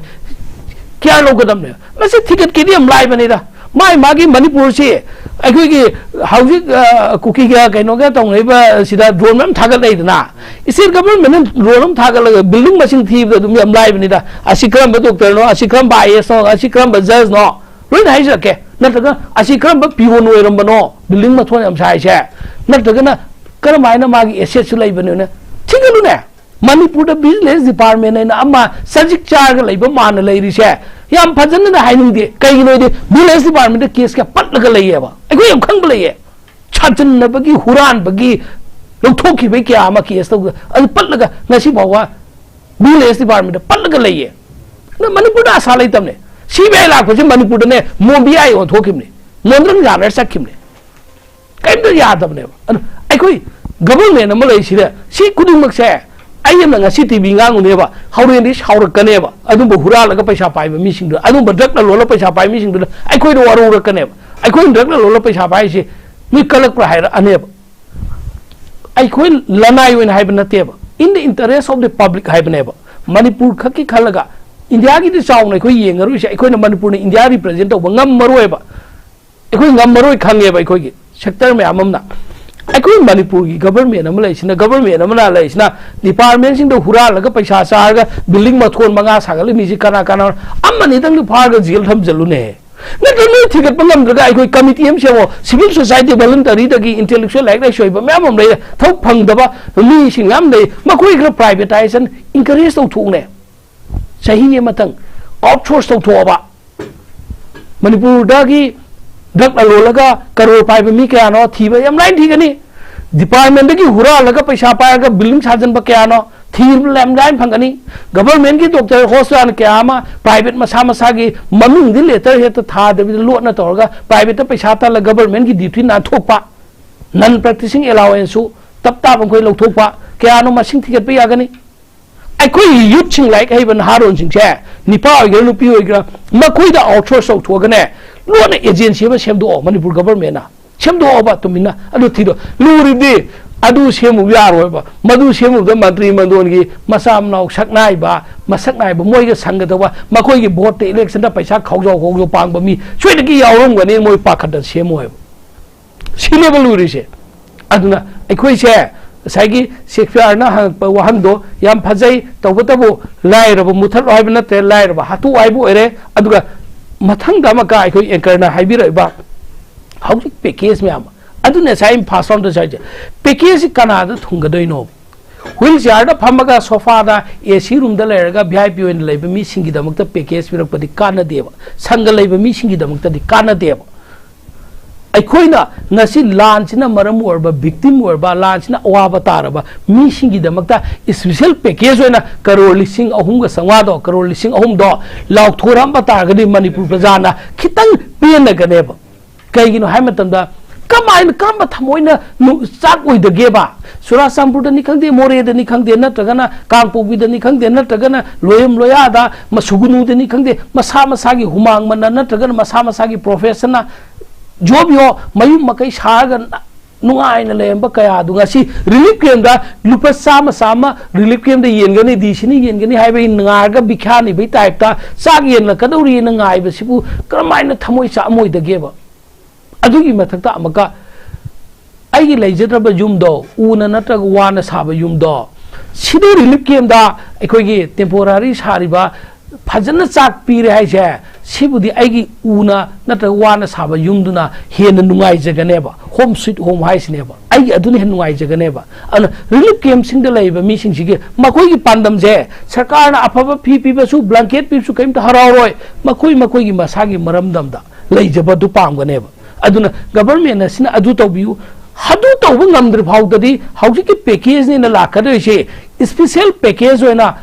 ꯀꯤꯌꯔ ꯂꯧꯒꯗꯕꯅꯦꯕ꯫ ꯃꯁꯤ ꯊꯤꯒꯠꯀꯦꯗꯤ ꯌꯥꯝ ꯂꯥꯏꯕꯅꯤꯗ꯫ ꯃꯥꯏ ꯃꯥꯒꯤ ꯃꯅꯤꯄꯨꯔꯁꯤ ꯑꯩꯈꯣꯏꯒꯤ ꯍꯧꯖꯤꯛ, ꯑ, ꯀꯨꯀꯤꯒ ꯀꯩꯅꯣꯒ ꯇꯧꯅꯔꯤꯕ ꯁꯤꯗ ꯗ꯭ꯔꯣꯟ ꯃꯌꯥꯝ ꯊꯥꯒꯠꯅꯩꯗꯅ, ꯏꯁꯇꯦꯠ ꯒꯚꯔꯟꯃꯦꯟꯅ ꯗ꯭ꯔꯣꯟ ꯑꯃ ꯊꯥꯒꯠꯂꯒ ꯕꯤꯜꯗꯤꯡ ꯃꯁꯤꯡ ꯊꯤꯕꯗ ꯑꯗꯨꯝ ꯌꯥꯝ ꯂꯥꯏꯕꯅꯤꯗ꯫ ꯑꯁꯤ ꯀꯔꯝꯕ ꯗꯣꯛꯇꯔꯅꯣ, ꯑꯁꯤ ꯀꯔꯝꯕ IAS ꯅꯣ, ꯑꯁꯤ ꯀꯔꯝꯕ ꯖꯖꯅꯣ, ꯂꯣꯏꯅ ꯍꯥꯏꯖꯔꯛꯀꯦ꯫ ꯅꯠꯇ꯭ꯔꯒ ꯑꯁꯤ ꯀꯔꯝꯕ ꯄꯤꯌꯣꯟ ꯑꯣꯏꯔꯝꯕꯅꯣ, ꯕꯤꯜꯗꯤꯡ ꯃꯊꯣꯟ ꯌꯥꯝ ꯁꯥꯏꯁꯦ, ꯅꯠꯇ꯭ꯔꯒꯅ ꯀꯔꯝꯍꯥꯏꯅ ꯃꯥꯒꯤ ꯑꯦꯁꯦꯠꯁꯨ ꯂꯩꯕꯅꯣꯅ ꯊꯤꯒꯠꯂꯨꯅꯦ꯫ ꯃꯅꯤꯄꯨꯔꯗ ꯚꯤꯖꯤꯂꯦꯟꯁ ꯗꯤꯄꯥꯔꯠꯃꯦꯟ ꯍꯥꯏꯅ ꯑꯃ ꯆꯖꯤꯛ ꯆꯥꯔꯒ ꯂꯩꯕ ꯃꯥꯅ ꯂꯩꯔꯤꯁꯦ ꯌꯥꯝ ꯐꯖꯅ ꯍꯥꯏꯅꯤꯡꯗꯦ꯫ ꯀꯩꯒꯤꯅꯣꯗꯤ ꯚꯤꯖꯤꯂꯦꯟꯁ ꯗꯤꯄꯥꯔꯠꯃꯦꯟꯗ ꯀꯦꯁ ꯀꯌꯥ ꯄꯠꯂꯒ ꯂꯩꯌꯦꯕ, ꯑꯩꯈꯣꯏ ꯌꯥꯝ ꯈꯪꯕ ꯂꯩꯌꯦ꯫ ꯁꯥꯖꯤꯟꯅꯕꯒꯤ, ꯍꯨꯔꯥꯟꯕꯒꯤ, ꯂꯧꯊꯣꯛꯈꯤꯕꯒꯤ ꯀꯌꯥ ꯑꯃ ꯀꯦꯁ ꯇꯧꯗ, ꯑꯗꯨ ꯄꯠꯂꯒ ꯉꯁꯤ ꯐꯥꯎꯕ ꯚꯤꯖꯤꯂꯦꯟꯁ ꯗꯤꯄꯥꯔꯠꯃꯦꯟꯗ ꯄꯠꯂꯒ ꯂꯩꯌꯦ꯫ ꯑꯗꯣ ꯃꯅꯤꯄꯨꯔꯗ ꯑꯁꯥ ꯂꯩꯇꯕꯅꯦ꯫ CBI ꯂꯥꯛꯄꯁꯤ ꯃꯅꯤꯄꯨꯔꯗꯅꯦ ꯃꯣꯕꯤ ꯑꯥꯏ ꯑꯣꯟꯊꯣꯛꯈꯤꯕꯅꯦ, ꯃꯣꯟꯗ꯭ꯔꯪ ꯌꯥꯅꯔ ꯆꯠꯈꯤꯕꯅꯦ꯫ ꯀꯔꯤꯝꯇ ꯌꯥꯗꯕꯅꯦꯕ꯫ ꯑꯗꯣ ꯑꯩꯈꯣꯏ ꯒꯚꯔꯟꯃꯦꯟ ꯑꯃ ꯂꯩꯁꯤꯗ ꯁꯤ ꯈꯨꯗꯤꯡꯃꯛꯁꯦ ꯑꯩ ꯑꯃꯅ ꯉꯁꯤ ꯇꯤꯚꯤ ꯉꯥꯡꯉꯨꯅꯦꯕ, ꯍꯣꯔꯦꯟꯗꯤ ꯁꯥꯎꯔꯛꯀꯅꯦꯕ꯫ ꯑꯗꯨꯝꯕ ꯍꯨꯔꯥꯜꯂꯒ ꯄꯩꯁꯥ ꯄꯥꯏꯕ ꯃꯤꯁꯤꯡꯗꯨ, ꯑꯗꯨꯝꯕ ꯗ꯭ꯔꯒꯅ ꯂꯣꯜꯂꯒ ꯄꯩꯁꯥ ꯄꯥꯏꯕ ꯃꯤꯁꯤꯡꯗꯨꯅ ꯑꯩꯈꯣꯏꯗ ꯋꯥꯔꯧꯔꯛꯀꯅꯦꯕ꯫ ꯑꯩꯈꯣꯏꯅ ꯗ꯭ꯔꯒꯅ ꯂꯣꯜꯂꯒ ꯄꯩꯁꯥ ꯄꯥꯏꯔꯤꯁꯤ ꯃꯤ ꯀꯜꯂꯛꯄ꯭ꯔꯥ ꯍꯥꯏꯔꯛꯑꯅꯦꯕ꯫ ꯑꯩꯈꯣꯏ ꯂꯅꯥꯏ ꯑꯣꯏꯅ ꯍꯥꯏꯕ ꯅꯠꯇꯦꯕ, in the interest of the public ꯍꯥꯏꯕꯅꯦꯕ꯫ ꯃꯅꯤꯄꯨꯔ ꯈꯛꯀꯤ ꯈꯜꯂꯒ ꯏꯟꯗꯤꯌꯥꯒꯤꯗꯤ ꯆꯥꯎꯅ ꯑꯩꯈꯣꯏ ꯌꯦꯡꯉꯔꯣꯏꯁꯦ꯫ ꯑꯩꯈꯣꯏꯅ ꯃꯅꯤꯄꯨꯔꯅ ꯏꯟꯗꯤꯌꯥ ꯔꯤꯄ꯭ꯔꯖꯦꯟ ꯇꯧꯕ ꯉꯝꯃꯔꯣꯏꯕ꯫ ꯑꯩꯈꯣꯏ ꯉꯝꯃꯔꯣꯏ ꯈꯪꯉꯦꯕ꯫ ꯑꯩꯈꯣꯏꯒꯤ ꯁꯦꯛꯇꯔ ꯃꯌꯥꯝ ꯑꯃꯅ ꯑꯩꯈꯣꯏ ꯃꯅꯤꯄꯨꯔꯒꯤ ꯒꯕꯔꯃꯦꯟ ꯑꯃ ꯂꯩꯁꯤꯅ, ꯒꯕꯔꯃꯦꯟ ꯑꯃꯅ ꯂꯩꯁꯤꯅ ꯗꯤꯄꯥꯔꯠꯃꯦꯟꯁꯤꯡꯗ ꯍꯨꯔꯥꯜꯂꯒ ꯄꯩꯁꯥ ꯆꯥꯔꯒ ꯕꯤꯜꯗꯤꯡ ꯃꯊꯣꯟ ꯃꯉꯥ ꯁꯥꯒꯠꯂꯤ ꯃꯤꯁꯤ ꯀꯅꯥ ꯀꯅꯥ? ꯑꯃꯅꯤꯗꯪꯗꯤ ꯐꯥꯔꯒ ꯖꯦꯜ ꯊꯝꯖꯜꯂꯨꯅꯦ꯫ ꯅꯠꯇ꯭ꯔ ꯅꯣꯏ ꯊꯤꯒꯠꯄ ꯉꯝꯗ꯭ꯔꯒ ꯑꯩꯈꯣꯏ ꯀꯃꯤꯇꯤ ꯑꯃ ꯁꯦꯝꯃꯣ꯫ ꯁꯤꯚꯤꯜ ꯁꯣꯁꯥꯏꯇꯤ ꯚꯣꯂꯨꯟꯇꯔꯤꯗꯒꯤ ꯏꯟꯇꯦꯂꯦꯛꯆꯨꯋꯦꯜ ꯂꯥꯏꯔꯤꯛ ꯂꯥꯏꯁꯨ ꯍꯩꯕ ꯃꯌꯥꯝ ꯑꯃ ꯂꯩ, ꯊꯕꯛ ꯐꯪꯗꯕ ꯃꯤꯁꯤꯡ ꯃꯌꯥꯝ ꯂꯩ, ꯃꯈꯣꯏ ꯈꯔ ꯄ꯭ꯔꯥꯏꯚꯦꯇꯥꯏꯖꯦꯁꯟ ꯏꯟꯀꯔꯦꯖ ꯇꯧꯊꯣꯛꯎꯅꯦ꯫ ꯆꯍꯤ ꯑꯃꯇꯪ ꯑꯥꯎꯠꯁꯣꯔꯁ ꯇꯧꯊꯣꯛꯑꯕ ꯃꯅꯤꯄꯨꯔꯗꯒꯤ ꯗ꯭ꯔꯒ ꯂꯂꯣꯜꯂꯒ ꯀꯔꯣꯔ ꯄꯥꯏꯕ ꯃꯤ ꯀꯌꯥꯅꯣ ꯊꯤꯕ ꯌꯥꯝ ꯂꯥꯏꯅ ꯊꯤꯒꯅꯤ꯫ ꯗꯤꯄꯥꯔꯠꯃꯦꯟꯗꯒꯤ ꯍꯨꯔꯥꯜꯂꯒ ꯄꯩꯁꯥ ꯄꯥꯏꯔꯒ ꯕꯤꯜꯗꯤꯡ ꯁꯥꯖꯤꯟꯕ ꯀꯌꯥꯅꯣ ꯊꯤꯕ ꯌꯥꯝ ꯂꯥꯏꯅ ꯐꯪꯒꯅꯤ꯫ ꯒꯕꯔꯃꯦꯟꯒꯤ ꯗꯣꯛꯇꯔ ꯍꯣꯁꯄꯤꯇꯥꯜ ꯀꯌꯥ ꯑꯃ ꯄ꯭ꯔꯥꯏꯚꯦꯠ ꯃꯁꯥ ꯃꯁꯥꯒꯤ ꯃꯃꯤꯡꯗꯤ ꯂꯦꯇꯔ ꯍꯦꯛꯇ ꯊꯥꯗꯕꯤꯗ ꯂꯣꯠꯅ ꯇꯧꯔꯒ ꯄ꯭ꯔꯥꯏꯚꯦꯠꯇ ꯄꯩꯁꯥ ꯇꯥꯜꯂ ꯒꯕꯔꯃꯦꯟꯒꯤ ꯗ꯭ꯌꯨꯇꯤ ꯅꯥꯟꯊꯣꯛꯄ, ꯅꯟ ꯄ꯭ꯔꯦꯛꯇꯤꯁꯤꯡ ꯑꯦꯂꯥꯋꯦꯟꯁꯁꯨ ꯇꯞ ꯇꯥꯞ ꯑꯩꯈꯣꯏ ꯂꯧꯊꯣꯛꯄ ꯀꯌꯥꯅꯣ ꯃꯁꯤꯡ ꯊꯤꯒꯠꯄ ꯌꯥꯒꯅꯤ꯫ ꯑꯩꯈꯣꯏꯒꯤ ꯌꯨꯠꯁꯤꯡ, ꯂꯥꯏꯔꯤꯛ ꯍꯩꯕ ꯅꯍꯥꯔꯣꯟꯁꯤꯡꯁꯦ, ꯅꯨꯄꯥ ꯑꯣꯏꯒꯦꯔꯥ ꯅꯨꯄꯤ ꯑꯣꯏꯒꯦꯔꯥ, ꯃꯈꯣꯏꯗ ꯑꯥꯎꯠꯁꯣꯔꯁ ꯇꯧꯊꯣꯛꯑꯒꯅꯦ, ꯂꯣꯟꯅ ꯑꯦꯖꯦꯟꯁꯤ ꯑꯃ ꯁꯦꯝꯗꯣꯛꯑꯣ꯫ ꯃꯅꯤꯄꯨꯔ ꯒꯕꯔꯃꯦꯟꯅ ꯁꯦꯝꯗꯣꯛꯑꯣꯕ ꯇꯨꯃꯤꯟꯅ꯫ ꯑꯗꯨ ꯊꯤꯗꯣ꯫ ꯂꯨꯔꯤꯗꯤ ꯑꯗꯨ ꯁꯦꯝꯃꯨ ꯌꯥꯔꯣꯏꯕ꯫ ꯃꯗꯨ ꯁꯦꯝꯃꯨꯕꯗ ꯃꯟꯇ꯭ꯔꯤ ꯃꯟꯗꯣꯟꯒꯤ ꯃꯆꯥ ꯃꯅꯥꯎ ꯁꯛ ꯅꯥꯏꯕ, ꯃꯁꯛ ꯅꯥꯏꯕ, ꯃꯣꯏꯒ ꯁꯪꯒꯗꯧꯕ, ꯃꯈꯣꯏꯒꯤ ꯚꯣꯠꯇ ꯏꯂꯦꯛꯁꯟꯗ ꯄꯩꯁꯥ ꯈꯥꯎꯖꯥꯎ ꯈꯥꯎꯖꯥꯎ ꯄꯥꯡꯕ ꯃꯤ ꯁꯣꯏꯗꯅ ꯌꯥꯎꯔꯝꯒꯅꯤ꯫ ꯃꯣꯏ ꯄꯥꯈꯠꯇꯅ ꯁꯦꯝꯃꯣꯏꯕ꯫ ꯁꯤꯅꯦꯕ ꯂꯨꯔꯤꯁꯦ꯫ ꯑꯗꯨꯅ ꯑꯩꯈꯣꯏꯁꯦ ꯉꯁꯥꯏꯒꯤ ꯁꯦꯛꯁꯄꯤꯌꯔꯅ ꯍꯪꯉꯛꯄ ꯋꯥꯍꯪꯗꯣ ꯌꯥꯝ ꯐꯖꯩ, ꯇꯧꯕꯇꯕꯨ ꯂꯥꯏꯔꯕ ꯃꯨꯊꯠꯂꯣ ꯍꯥꯏꯕ ꯅꯠꯇ꯭ꯔꯦ, ꯂꯥꯏꯔꯕ ꯍꯥꯠꯇꯣꯛꯑꯣ ꯍꯥꯏꯕ ꯑꯣꯏꯔꯦ꯫ ꯑꯗꯨꯒ ꯃꯊꯪꯗ ꯑꯃꯨꯛꯀ ꯑꯩꯈꯣꯏ ꯑꯦꯡꯀꯔꯅ ꯍꯥꯏꯕꯤꯔꯛꯏꯕ ꯍꯧꯖꯤꯛ ꯄꯦꯀꯦꯖ ꯃꯌꯥꯝ ꯑꯃ, ꯑꯗꯨꯅ ꯉꯁꯥꯏ ꯑꯩꯅ ꯐꯥꯔꯁ ꯔꯥꯎꯟꯗꯁꯨ ꯍꯥꯏꯁꯦ, ꯄꯦꯀꯦꯖꯁꯤ ꯀꯅꯥꯗ ꯊꯨꯡꯒꯗꯣꯏꯅꯣ? ꯍ꯭ꯋꯤꯜ ꯆꯤꯌꯥꯔꯗ ꯐꯝꯃꯒ ꯁꯣꯐꯥꯗ ꯑꯦ ꯁꯤ ꯔꯨꯝꯗ ꯂꯩꯔꯒ ꯚꯤ ꯑꯥꯏ ꯄꯤ ꯑꯣꯏꯅ ꯂꯩꯕ ꯃꯤꯁꯤꯡꯒꯤꯗꯃꯛꯇ ꯄꯦꯀꯦꯖ ꯄꯤꯔꯛꯄꯗꯤ ꯀꯥꯟꯅꯗꯦꯕ, ꯁꯪꯒ ꯂꯩꯕ ꯃꯤꯁꯤꯡꯒꯤꯗꯃꯛꯇꯗꯤ ꯀꯥꯟꯅꯗꯦꯕ꯫ ꯑꯩꯈꯣꯏꯅ ꯉꯁꯤ ꯂꯥꯟꯁꯤꯅ ꯃꯔꯝ ꯑꯣꯏꯔꯕ, ꯚꯤꯛꯇꯤꯝ ꯑꯣꯏꯔꯕ, ꯂꯥꯟꯁꯤꯅ ꯑꯋꯥꯕ ꯇꯥꯔꯕ ꯃꯤꯁꯤꯡꯒꯤꯗꯃꯛꯇ ꯏꯁꯄꯤꯁꯦꯜ ꯄꯦꯀꯦꯖ ꯑꯣꯏꯅ ꯀꯔꯣꯔ ꯂꯤꯁꯤꯡ ꯑꯍꯨꯝꯒ ꯆꯥꯝꯃꯉꯥꯗꯣ, ꯀꯔꯣꯔ ꯂꯤꯁꯤꯡ ꯑꯍꯨꯝꯗꯣ ꯂꯥꯎꯊꯣꯔꯛꯑꯝꯕ ꯇꯥꯔꯒꯗꯤ ꯃꯅꯤꯄꯨꯔ ꯄ꯭ꯔꯖꯥꯅ ꯈꯤꯇꯪ ꯄꯦꯟꯅꯒꯅꯦꯕ꯫ ꯀꯩꯒꯤꯅꯣ ꯍꯥꯏꯕ ꯃꯇꯝꯗ, ꯀꯃꯥꯏꯅ, ꯀꯔꯝꯕ ꯊꯃꯣꯏꯅ ꯅꯨ-, ꯆꯥꯛ ꯑꯣꯏꯗꯒꯦꯕ? ꯆꯨꯔꯥꯆꯥꯟꯄꯨꯔꯗꯅꯤ ꯈꯪꯗꯦ, ꯃꯣꯔꯦꯗꯅꯤ ꯈꯪꯗꯦ, ꯅꯠꯇ꯭ꯔꯒꯅ ꯀꯥꯡꯄꯣꯛꯄꯤꯗꯅꯤ ꯈꯪꯗꯦ, ꯅꯠꯇ꯭ꯔꯒꯅ ꯂꯣꯌꯝ ꯂꯣꯌꯥꯗ, ꯃ-, ꯁꯨꯒꯨꯅꯨꯗꯅꯤ ꯈꯪꯗꯦ, ꯃꯁꯥ ꯃꯁꯥꯒꯤ ꯍꯨꯃꯥꯡ ꯃꯅꯝ ꯅꯠꯇ꯭ꯔꯒꯅ ꯃꯁꯥ ꯃꯁꯥꯒꯤ ꯄ꯭ꯔꯣꯐꯦꯁꯟꯅ ꯖꯣꯕ ꯌꯣ ꯃꯌꯨꯝ ꯃꯀꯩ ꯁꯥꯔꯒ ꯅ-, ꯅꯨꯡꯉꯥꯏꯅ ꯂꯩꯔꯝꯕ ꯀꯌꯥꯗꯨ ꯉꯁꯤ ꯔꯤꯂꯤꯐ ꯀꯦꯝꯗ ꯂꯨꯄꯥ ꯆꯥꯝꯃ, ꯆꯥꯝꯃ ꯔꯤꯂꯤꯐ ꯀꯦꯝꯗ ꯌꯦꯟꯒꯅꯤ, ꯗꯤ ꯁꯤꯅ ꯌꯦꯟꯒꯅꯤ ꯍꯥꯏꯕꯒꯤ ꯉꯥꯏꯔꯒ ꯚꯤꯈ꯭ꯌꯥꯅꯤꯕꯩ ꯇꯥꯏꯞꯇ ꯆꯥꯛ ꯌꯦꯜꯂꯛꯀꯗꯧꯔꯤꯅ ꯉꯥꯏꯕꯁꯤꯕꯨ ꯀꯔꯝꯍꯥꯏꯅ ꯊꯃꯣꯏ ꯆꯥꯛꯑꯝꯃꯣꯏꯗꯒꯦꯕ? ꯑꯗꯨꯒꯤ ꯃꯊꯛꯇ ꯑꯃꯨꯛꯀ ꯑꯩꯒꯤ ꯂꯩꯖꯗ꯭ꯔꯕ ꯌꯨꯝꯗꯣ, ꯎꯅ ꯅꯠꯇ꯭ꯔꯒ ꯋꯥꯅ ꯁꯥꯕ ꯌꯨꯝꯗꯣ, ꯁꯤꯗ ꯔꯤꯂꯤꯐ ꯀꯦꯝꯗ ꯑꯩꯈꯣꯏꯒꯤ ꯇꯦꯝꯄꯣꯔꯥꯔꯤ ꯁꯥꯔꯤꯕ, ꯐꯖꯅ ꯆꯥꯛ ꯄꯤꯔꯦ ꯍꯥꯏꯁꯦ, ꯁꯤꯕꯨꯗꯤ ꯑꯩꯒꯤ ꯎꯅ ꯅꯠꯇ꯭ꯔꯒ ꯋꯥꯅ ꯁꯥꯕ ꯌꯨꯝꯗꯨꯅ ꯍꯦꯟꯅ ꯅꯨꯡꯉꯥꯏꯖꯒꯅꯦꯕ꯫ ꯍꯣꯝ ꯁ꯭ꯋꯤꯠ ꯍꯣꯝ ꯍꯥꯏꯁꯤꯅꯦꯕ, ꯑꯩꯒꯤ ꯑꯗꯨꯅ ꯍꯦꯟꯅ ꯅꯨꯡꯉꯥꯏꯖꯒꯅꯦꯕ꯫ ꯑꯗꯨꯅ ꯔꯤꯂꯤꯐ ꯀꯦꯝꯁꯤꯡꯗ ꯂꯩꯔꯤꯕ ꯃꯤꯁꯤꯡꯁꯤꯒꯤ ꯃꯈꯣꯏꯒꯤ ꯄꯥꯟꯗꯝꯁꯦ, ꯁꯔꯀꯥꯔꯅ ꯑꯐꯕ ꯐꯤ ꯄꯤꯕꯁꯨ, ꯕ꯭ꯂꯥꯡꯀꯦꯠ ꯄꯤꯕꯁꯨ ꯀꯔꯤꯝꯇ ꯍꯔꯥꯎꯔꯣꯏ꯫ ꯃꯈꯣꯏ ꯃꯈꯣꯏꯒꯤ ꯃꯁꯥꯒꯤ ꯃꯔꯝꯗꯝꯗ ꯂꯩꯖꯕꯗꯨ ꯄꯥꯝꯒꯅꯦꯕ꯫ ꯑꯗꯨꯅ ꯒꯚꯔꯟꯃꯦꯟ ꯑꯁꯤꯅ ꯑꯗꯨ ꯇꯧꯕꯤꯌꯨ, ꯑꯗꯨ ꯇꯧꯕ ꯉꯝꯗ꯭ꯔꯤ ꯐꯥꯎꯗꯗꯤ ꯍꯧꯖꯤꯛꯀꯤ ꯄꯦꯀꯦꯖꯅꯤꯅ ꯂꯥꯛꯀꯗꯣꯏꯁꯦ, ꯏꯁꯄꯤꯁꯦꯜ ꯄꯦꯀꯦꯖ ꯑꯣꯏꯅ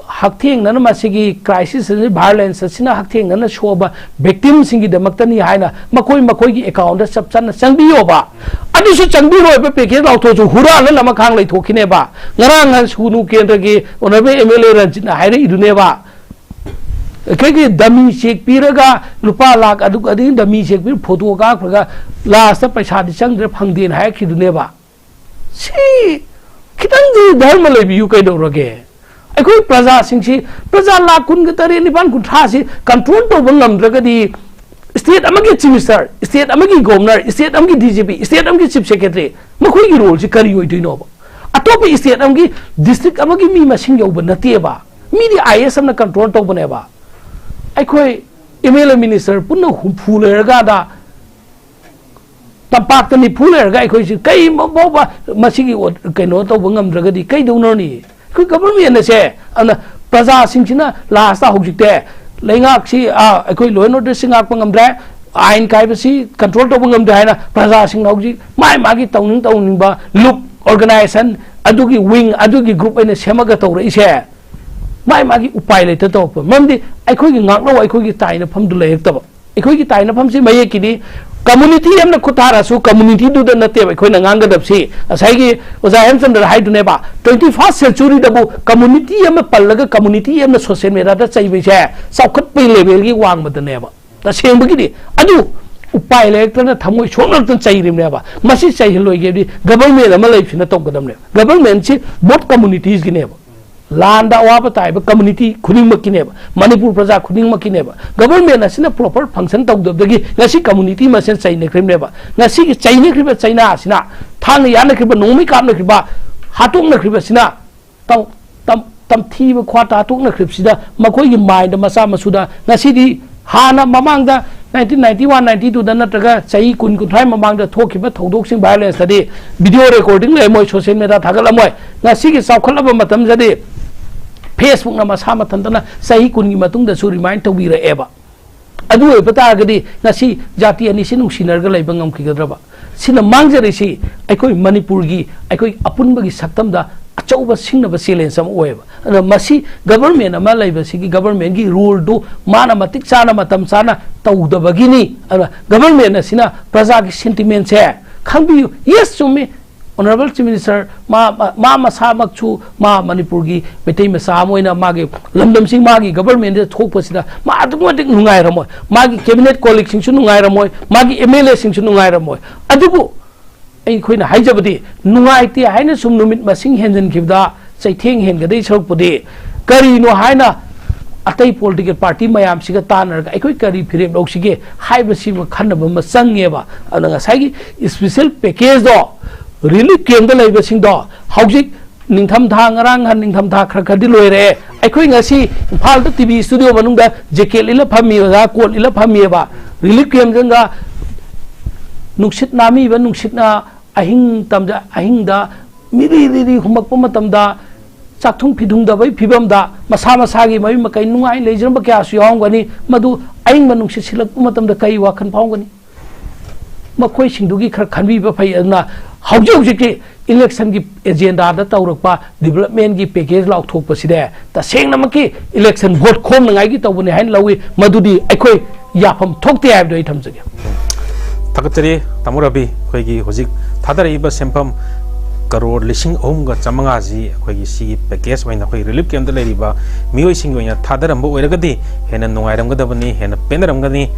ꯍꯛꯊꯦꯡꯅꯅ ꯃꯁꯤꯒꯤ ꯀ꯭ꯔꯥꯏꯁꯤꯁ ꯑꯁꯤ, ꯚꯥꯏꯑꯣꯂꯦꯟꯁ ꯑꯁꯤꯅ ꯍꯛꯊꯦꯡꯅꯅ ꯁꯣꯛꯑꯕ ꯚꯤꯛꯇꯤꯝꯁꯤꯡꯒꯤꯗꯃꯛꯇꯅꯤ ꯍꯥꯏꯅ ꯃꯈꯣꯏ ꯃꯈꯣꯏꯒꯤ ꯑꯦꯀꯥꯎꯟꯗ ꯆꯞ ꯆꯥꯅ ꯆꯪꯕꯤꯌꯣꯕ꯫ ꯑꯗꯨꯁꯨ ꯆꯪꯕꯤꯔꯣꯏꯕ, ꯄꯦꯀꯦꯖ ꯂꯥꯎꯊꯣꯛꯑꯁꯨ ꯍꯨꯔꯥꯟꯅ ꯂꯃꯈꯥꯡ ꯂꯩꯊꯣꯛꯈꯤꯅꯦꯕ꯫ ꯉꯔꯥꯡ ꯅꯍꯥꯟ ꯁꯨꯒꯅꯨ ꯀꯦꯟꯗ꯭ꯔꯒꯤ ꯑꯣꯅꯔꯦꯕꯜ ꯑꯦꯝ ꯑꯦꯜ ꯑꯦ ꯔꯟꯖꯤꯠꯅ ꯍꯥꯏꯔꯛꯏꯗꯨꯅꯦꯕ꯫ ꯑꯩꯈꯣꯏꯒꯤ ꯗꯃꯤ ꯆꯦꯛ ꯄꯤꯔꯒ ꯂꯨꯄꯥ ꯂꯥꯛ ꯑꯗꯨꯛ ꯑꯗꯨꯒꯤ ꯗꯃꯤ ꯆꯦꯛ ꯄꯤꯔ ꯐꯣꯇꯣ ꯀꯥꯞꯈ꯭ꯔꯒ ꯂꯥꯁꯇ ꯄꯩꯁꯥꯗꯤ ꯆꯪꯗ꯭ꯔꯦ, ꯐꯪꯗꯦꯅ ꯍꯥꯏꯔꯛꯈꯤꯗꯨꯅꯦꯕ꯫ ꯁꯤ ꯈꯤꯇꯪꯗꯤ ꯙꯔꯃ ꯂꯩꯕꯤꯌꯨ ꯀꯩꯗꯧꯔꯒꯦ? ꯑꯩꯈꯣꯏ ꯄ꯭ꯔꯖꯥꯁꯤꯡꯁꯤ, ꯄ꯭ꯔꯖꯥ ꯂꯥꯛ ꯀꯨꯟꯒ ꯇꯔꯦꯠ, ꯅꯤꯄꯥꯟ, ꯀꯨꯟꯊ꯭ꯔꯥꯁꯤ ꯀꯟꯇ꯭ꯔꯣꯜ ꯇꯧꯕ ꯉꯝꯗ꯭ꯔꯒꯗꯤ ꯁ꯭ꯇꯦꯠ ꯑꯃꯒꯤ ꯆꯤꯐ ꯃꯤꯅꯤꯁꯇꯔ, ꯁ꯭ꯇꯦꯠ ꯑꯃꯒꯤ ꯒꯣꯚꯔꯅꯔ, ꯁ꯭ꯇꯦꯠ ꯑꯃꯒꯤ ꯗꯤ ꯖꯤ ꯄꯤ, ꯁ꯭ꯇꯦꯠ ꯑꯃꯒꯤ ꯆꯤꯐ ꯁꯦꯀ꯭ꯔꯦꯇꯔꯤ, ꯃꯈꯣꯏꯒꯤ ꯔꯣꯜꯁꯤ ꯀꯔꯤ ꯑꯣꯏꯗꯣꯏꯅꯣꯕ? ꯑꯇꯣꯞꯄ ꯁ꯭ꯇꯦꯠ ꯑꯃꯒꯤ ꯗꯤꯁꯇ꯭ꯔꯤꯛ ꯑꯃꯒꯤ ꯃꯤ ꯃꯁꯤꯡ ꯌꯧꯕ ꯅꯠꯇꯦꯕ꯫ ꯃꯤꯗꯤ ꯑꯥꯏ ꯑꯦꯁ ꯑꯃꯅ ꯀꯟꯇ꯭ꯔꯣꯜ ꯇꯧꯕꯅꯦꯕ꯫ ꯑꯩꯈꯣꯏ ꯑꯦꯝ ꯑꯦꯜ ꯑꯦ ꯃꯤꯅꯤꯁꯇꯔ ꯄꯨꯟꯅ ꯍꯨꯝꯐꯨ ꯂꯩꯔꯀꯥꯟꯗ, ꯇꯝꯄꯥꯛꯇ ꯅꯤꯐꯨ ꯂꯩꯔꯒ ꯑꯩꯈꯣꯏꯁꯤ ꯀꯩ ꯐꯥꯎꯕ ꯃꯁꯤꯒꯤ ꯑꯣ-, ꯀꯩꯅꯣ ꯇꯧꯕ ꯉꯝꯗ꯭ꯔꯒꯗꯤ ꯀꯩꯗꯧꯅꯔꯅꯤ? ꯑꯩꯈꯣꯏ ꯒꯚꯔꯟꯃꯦꯟ ꯑꯁꯦ, ꯑꯗꯨꯅ ꯄ꯭ꯔꯖꯥꯁꯤꯡꯁꯤꯅ ꯂꯥꯁꯇ ꯍꯧꯖꯤꯛꯇꯤ ꯂꯩꯉꯥꯛꯁꯤ, ꯑꯥ, ꯑꯩꯈꯣꯏ ꯂꯣ ꯑꯦꯟ ꯑꯣꯔꯗꯔꯁꯤ ꯉꯥꯛꯄ ꯉꯝꯗ꯭ꯔꯦ, ꯑꯥꯏꯟ ꯀꯥꯏꯕꯁꯤ ꯀꯟꯇ꯭ꯔꯣꯜ ꯇꯧꯕ ꯉꯝꯗ꯭ꯔꯦ ꯍꯥꯏꯅ ꯄ꯭ꯔꯖꯥꯁꯤꯡꯅ ꯍꯧꯖꯤꯛ ꯃꯥꯏ ꯃꯥꯒꯤ ꯇꯧꯅꯤꯡ ꯇꯧꯅꯤꯡꯕ ꯂꯨꯞ, ꯑꯣꯔꯒꯅꯥꯏꯖꯦꯁꯟ, ꯑꯗꯨꯒꯤ ꯋꯤꯡ, ꯑꯗꯨꯒꯤ ꯒ꯭ꯔꯨꯞ ꯑꯣꯏꯅ ꯁꯦꯝꯃꯒ ꯇꯧꯔꯛꯏꯁꯦ꯫ ꯃꯥꯏ ꯃꯥꯒꯤ ꯎꯄꯥꯏ ꯂꯩꯇ ꯇꯧꯔꯛꯄ꯫ ꯃꯔꯝꯗꯤ ꯑꯩꯈꯣꯏꯒꯤ ꯉꯥꯛꯅꯧ, ꯑꯩꯈꯣꯏꯒꯤ ꯇꯥꯏꯅꯐꯝꯗꯨ ꯂꯩꯔꯛꯇꯕ꯫ ꯑꯩꯈꯣꯏꯒꯤ ꯇꯥꯏꯅꯐꯝꯁꯤ ꯃꯌꯦꯛꯀꯤꯗꯤ ꯀꯝꯃꯨꯅꯤꯇꯤ ꯑꯃꯅ ꯈꯨꯠ ꯊꯥꯔꯁꯨ ꯀꯝꯃꯨꯅꯤꯇꯤꯗꯨꯗ ꯅꯠꯇꯦꯕ ꯑꯩꯈꯣꯏꯅ ꯉꯥꯡꯒꯗꯕꯁꯤ꯫ ꯉꯁꯥꯏꯒꯤ ꯑꯣꯖꯥ ꯍꯦꯝꯆꯟꯗ꯭ꯔ ꯍꯥꯏꯗꯨꯅꯦꯕ, ꯇ꯭ꯋꯦꯟꯇꯤ ꯐꯥꯔꯁ ꯁꯦꯟꯆꯨꯔꯤꯗꯕꯨ ꯀꯝꯃꯨꯅꯤꯇꯤ ꯑꯃ ꯄꯜꯂꯒ ꯀꯝꯃꯨꯅꯤꯇꯤ ꯑꯃꯅ ꯁꯣꯁꯤꯌꯦꯜ ꯃꯦꯗꯤꯌꯥꯗ ꯆꯩꯕꯁꯦ ꯆꯥꯎꯈꯠꯄꯒꯤ ꯂꯦꯚꯦꯜꯒꯤ ꯋꯥꯡꯃꯗꯅꯦꯕ꯫ ꯇꯁꯦꯡꯕꯒꯤꯗꯤ ꯑꯗꯨ ꯎꯄꯥꯏ ꯂꯩꯔꯛꯇꯅ ꯊꯃꯣꯏ ꯁꯣꯛꯅꯔꯛꯇꯅ ꯆꯩꯔꯤꯕꯅꯦꯕ꯫ ꯃꯁꯤ ꯆꯩꯍꯜꯂꯣꯏꯒꯦꯗꯤ ꯒꯚꯔꯟꯃꯦꯟ ꯑꯃ ꯂꯩꯕꯁꯤꯅ ꯇꯧꯒꯗꯕꯅꯦꯕ꯫ ꯒꯚꯔꯟꯃꯦꯟꯁꯤ ꯕꯣꯠ ꯀꯝꯃꯨꯅꯤꯇꯤꯁꯀꯤꯅꯦꯕ꯫ ꯂꯥꯟꯗ ꯑꯋꯥꯕ ꯇꯥꯏꯕ community ꯈꯨꯗꯤꯡꯃꯛꯀꯤꯅꯦꯕ, ꯃꯅꯤꯄꯨꯔ ꯄ꯭ꯔꯖꯥ ꯈꯨꯗꯤꯡꯃꯛꯀꯤꯅꯦꯕ꯫ Government ꯑꯁꯤꯅ proper function ꯇꯧꯗꯕꯗꯒꯤ ꯉꯁꯤ community ꯃꯁꯦꯟ ꯆꯩꯅꯈ꯭ꯔꯤꯕꯅꯦꯕ꯫ ꯉꯁꯤꯒꯤ ꯆꯩꯅꯈ꯭ꯔꯤꯕ ꯆꯩꯅꯥ ꯑꯁꯤꯅ, ꯊꯥꯡꯅ ꯌꯥꯅꯈ꯭ꯔꯤꯕ, ꯅꯣꯡꯃꯩ ꯀꯥꯞꯅꯈ꯭ꯔꯤꯕ, ꯍꯥꯠꯇꯣꯛꯅꯈ꯭ꯔꯤꯕꯁꯤꯅ ꯇꯝ-, ꯇꯝ-, ꯇꯝꯊꯤꯕ ꯈ꯭ꯋꯥ ꯇꯥꯊꯣꯛꯅꯈ꯭ꯔꯤꯕꯁꯤꯗ ꯃꯈꯣꯏꯒꯤ mind ꯃꯆꯥ ꯃꯁꯨꯗ ꯉꯁꯤꯗꯤ ꯍꯥꯟꯅ ꯃꯃꯥꯡꯗ nineteen ninety one ninety two ꯗ ꯅꯠꯇ꯭ꯔꯒ ꯆꯍꯤ ꯀꯨꯟ ꯀꯨꯟꯊ꯭ꯔꯥ ꯃꯃꯥꯡꯗ ꯊꯣꯛꯈꯤꯕ ꯊꯧꯗꯣꯛꯁꯤꯡ, violence ꯇꯗꯤ video recording ꯂꯩꯔꯝꯃꯣꯏ, social media ꯊꯥꯒꯠꯂꯝꯃꯣꯏ꯫ ꯉꯁꯤꯒꯤ ꯆꯥꯎꯈꯠꯂꯕ ꯃꯇꯝꯗꯗꯤ Facebook ꯅ ꯃꯁꯥ ꯃꯊꯟꯇꯅ ꯆꯍꯤ ꯀꯨꯟꯒꯤ ꯃꯇꯨꯡꯗꯁꯨ remind ꯇꯧꯕꯤꯔꯛꯑꯦꯕ꯫ ꯑꯗꯨ ꯑꯣꯏꯕ ꯇꯥꯔꯒꯗꯤ ꯉꯁꯤ ꯖꯥꯇꯤ ꯑꯅꯤꯁꯤ ꯅꯨꯡꯁꯤꯅꯔꯒ ꯂꯩꯕ ꯉꯝꯈꯤꯒꯗ꯭ꯔꯕ? ꯁꯤꯅ ꯃꯥꯡꯖꯔꯤꯁꯤ ꯑꯩꯈꯣꯏ ꯃꯅꯤꯄꯨꯔꯒꯤ, ꯑꯩꯈꯣꯏ ꯑꯄꯨꯟꯕꯒꯤ ꯁꯛꯇꯝꯗ ꯑꯆꯧꯕ ꯁꯤꯡꯅꯕ challenge ꯑꯃ ꯑꯣꯏꯌꯦꯕ꯫ ꯑꯗꯨꯅ ꯃꯁꯤ government ꯑꯃ ꯂꯩꯕꯁꯤꯒꯤ government ꯀꯤ role ꯗꯨ ꯃꯥꯅ ꯃꯇꯤꯛ ꯆꯥꯅ ꯃꯇꯝ ꯆꯥꯅ ꯇꯧꯗꯕꯒꯤꯅꯤ꯫ ꯑꯗꯨꯅ government ꯑꯁꯤꯅ ꯄ꯭ꯔꯖꯥꯒꯤ sentiment ꯁꯦ ꯈꯪꯕꯤꯌꯨ꯫ Yes, ꯆꯨꯝꯃꯤ, Honourable Chief Minister, ꯃꯥ, ꯃꯥ, ꯃꯥ ꯃꯁꯥꯃꯛꯁꯨ, ꯃꯥ ꯃꯅꯤꯄꯨꯔꯒꯤ ꯃꯩꯇꯩ ꯃꯆꯥ ꯑꯃ ꯑꯣꯏꯅ ꯃꯥꯒꯤ ꯂꯝꯗꯝꯁꯤꯡ, ꯃꯥꯒꯤ government ꯇ ꯊꯣꯛꯄꯁꯤꯗ ꯃꯥ ꯑꯗꯨꯛꯀꯤ ꯃꯇꯤꯛ ꯅꯨꯡꯉꯥꯏꯔꯝꯃꯣꯏ, ꯃꯥꯒꯤ cabinet colleague ꯁꯤꯡꯁꯨ ꯅꯨꯡꯉꯥꯏꯔꯝꯃꯣꯏ, ꯃꯥꯒꯤ M L A ꯁꯤꯡꯁꯨ ꯅꯨꯡꯉꯥꯏꯔꯝꯃꯣꯏ꯫ ꯑꯗꯨꯕꯨ ꯑꯩꯈꯣꯏꯅ ꯍꯥꯏꯖꯕꯗꯤ, ꯅꯨꯡꯉꯥꯏꯇꯦ ꯍꯥꯏꯅ ꯁꯨꯝ ꯅꯨꯃꯤꯠ ꯃꯁꯤꯡ ꯍꯦꯟꯖꯤꯟꯈꯤꯕꯗ ꯆꯩꯊꯦꯡ ꯍꯦꯟꯒꯗꯧ ꯁꯔꯨꯛꯄꯨꯗꯤ, ꯀꯔꯤꯅꯣ ꯍꯥꯏꯅ ꯑꯇꯩ political party ꯃꯌꯥꯝꯁꯤꯒ ꯇꯥꯟꯅꯔꯒ ꯑꯩꯈꯣꯏ ꯀꯔꯤ ꯐꯤꯔꯦꯞ ꯂꯧꯁꯤꯒꯦ ꯍꯥꯏꯕꯁꯤꯃ ꯈꯟꯅꯕ ꯑꯃ ꯆꯪꯉꯦꯕ꯫ ꯑꯗꯨꯅ ꯉꯁꯥꯏꯒꯤ special package ꯗꯣ, relief camp ꯇ ꯂꯩꯕꯁꯤꯡꯗꯣ, ꯍꯧꯖꯤꯛ ꯅꯤꯡꯊꯝꯊꯥ, ꯉꯔꯥꯡ ꯅꯍꯥꯟ ꯅꯤꯡꯊꯝꯊꯥ ꯈꯔ ꯈꯔꯗꯤ ꯂꯣꯏꯔꯛꯑꯦ꯫ ꯑꯩꯈꯣꯏ ꯉꯁꯤ ꯏꯝꯐꯥꯜꯗ T V studio ꯃꯅꯨꯡꯗ jacket ꯏꯜꯂ ꯐꯝꯃꯤ, ꯑꯣꯖꯥ, coat ꯏꯜꯂ ꯐꯝꯃꯤꯑꯕ꯫ Relief camp ꯁꯤꯡꯒ ꯅꯨꯡꯁꯤꯠ ꯅꯥꯝꯃꯤꯕ ꯅꯨꯡꯁꯤꯠꯅ ꯑꯍꯤꯡ ꯇꯝꯖ-, ꯑꯍꯤꯡꯗ ꯃꯤꯔꯤ ꯔꯤꯔꯤ ꯍꯨꯝꯃꯛꯄ ꯃꯇꯝꯗ, ꯆꯥꯛꯊꯨꯡ ꯐꯤꯊꯨꯡꯗꯕꯒꯤ ꯐꯤꯕꯝꯗ ꯃꯁꯥ ꯃꯁꯥꯒꯤ ꯃꯌꯨꯝ ꯃꯀꯩ ꯅꯨꯡꯉꯥꯏ ꯂꯩꯖꯔꯝꯕ ꯀꯌꯥꯁꯨ ꯌꯥꯎꯔꯝꯒꯅꯤ꯫ ꯃꯗꯨ ꯑꯏꯪꯕ ꯅꯨꯡꯁꯤꯠ ꯁꯤꯠꯂꯛꯄ ꯃꯇꯝꯗ ꯀꯔꯤ ꯋꯥꯈꯜ ꯐꯥꯎꯒꯅꯤ? ꯃꯈꯣꯏꯁꯤꯡꯗꯨꯒꯤ ꯈꯔ ꯈꯟꯕꯤꯕ ꯐꯩ꯫ ꯑꯗꯨꯅ ꯍꯧꯖꯤꯛ ꯍꯧꯖꯤꯛꯀꯤ election ꯒꯤ agenda ꯗ ꯇꯧꯔꯛꯄ development ꯒꯤ package ꯂꯥꯎꯊꯣꯛꯄꯁꯤꯗꯤ ꯇꯁꯦꯡꯅꯃꯛꯀꯤ election vote ꯈꯣꯝꯅꯉꯥꯏꯒꯤ ꯇꯧꯕꯅꯤ ꯍꯥꯏꯅ ꯂꯧꯏ꯫ ꯃꯗꯨꯗꯤ ꯑꯩꯈꯣꯏ ꯌꯥꯐꯝ ꯊꯣꯛꯇꯦ ꯍꯥꯏꯕꯗꯨ ꯑꯩ ꯊꯝꯖꯒꯦ꯫ ꯊꯥꯒꯠꯆꯔꯤ ꯇꯥꯃꯣ ꯔꯕꯤ꯫ ꯑꯩꯈꯣꯏꯒꯤ ꯍꯧꯖꯤꯛ ꯊꯥꯗꯔꯛꯏꯕ ꯁꯦꯟꯐꯝ ꯀꯔꯣꯔ ꯂꯤꯁꯤꯡ ꯑꯍꯨꯝꯒ ꯆꯥꯃꯉꯥꯁꯤ ꯑꯩꯈꯣꯏꯒꯤ ꯁꯤꯒꯤ package ꯑꯣꯏꯅ ꯑꯩꯈꯣꯏ relief camp ꯇ ꯂꯩꯔꯤꯕ ꯃꯤꯑꯣꯏꯁꯤꯡꯒꯤ ꯑꯣꯏꯅ ꯊꯥꯗꯔꯝꯕ ꯑꯣꯏꯔꯒꯗꯤ ꯍꯦꯟꯅ ꯅꯨꯡꯉꯥꯏꯔꯝꯒꯗꯕꯅꯤ, ꯍꯦꯟꯅ ꯄꯦꯟꯅꯔꯝꯒꯅꯤ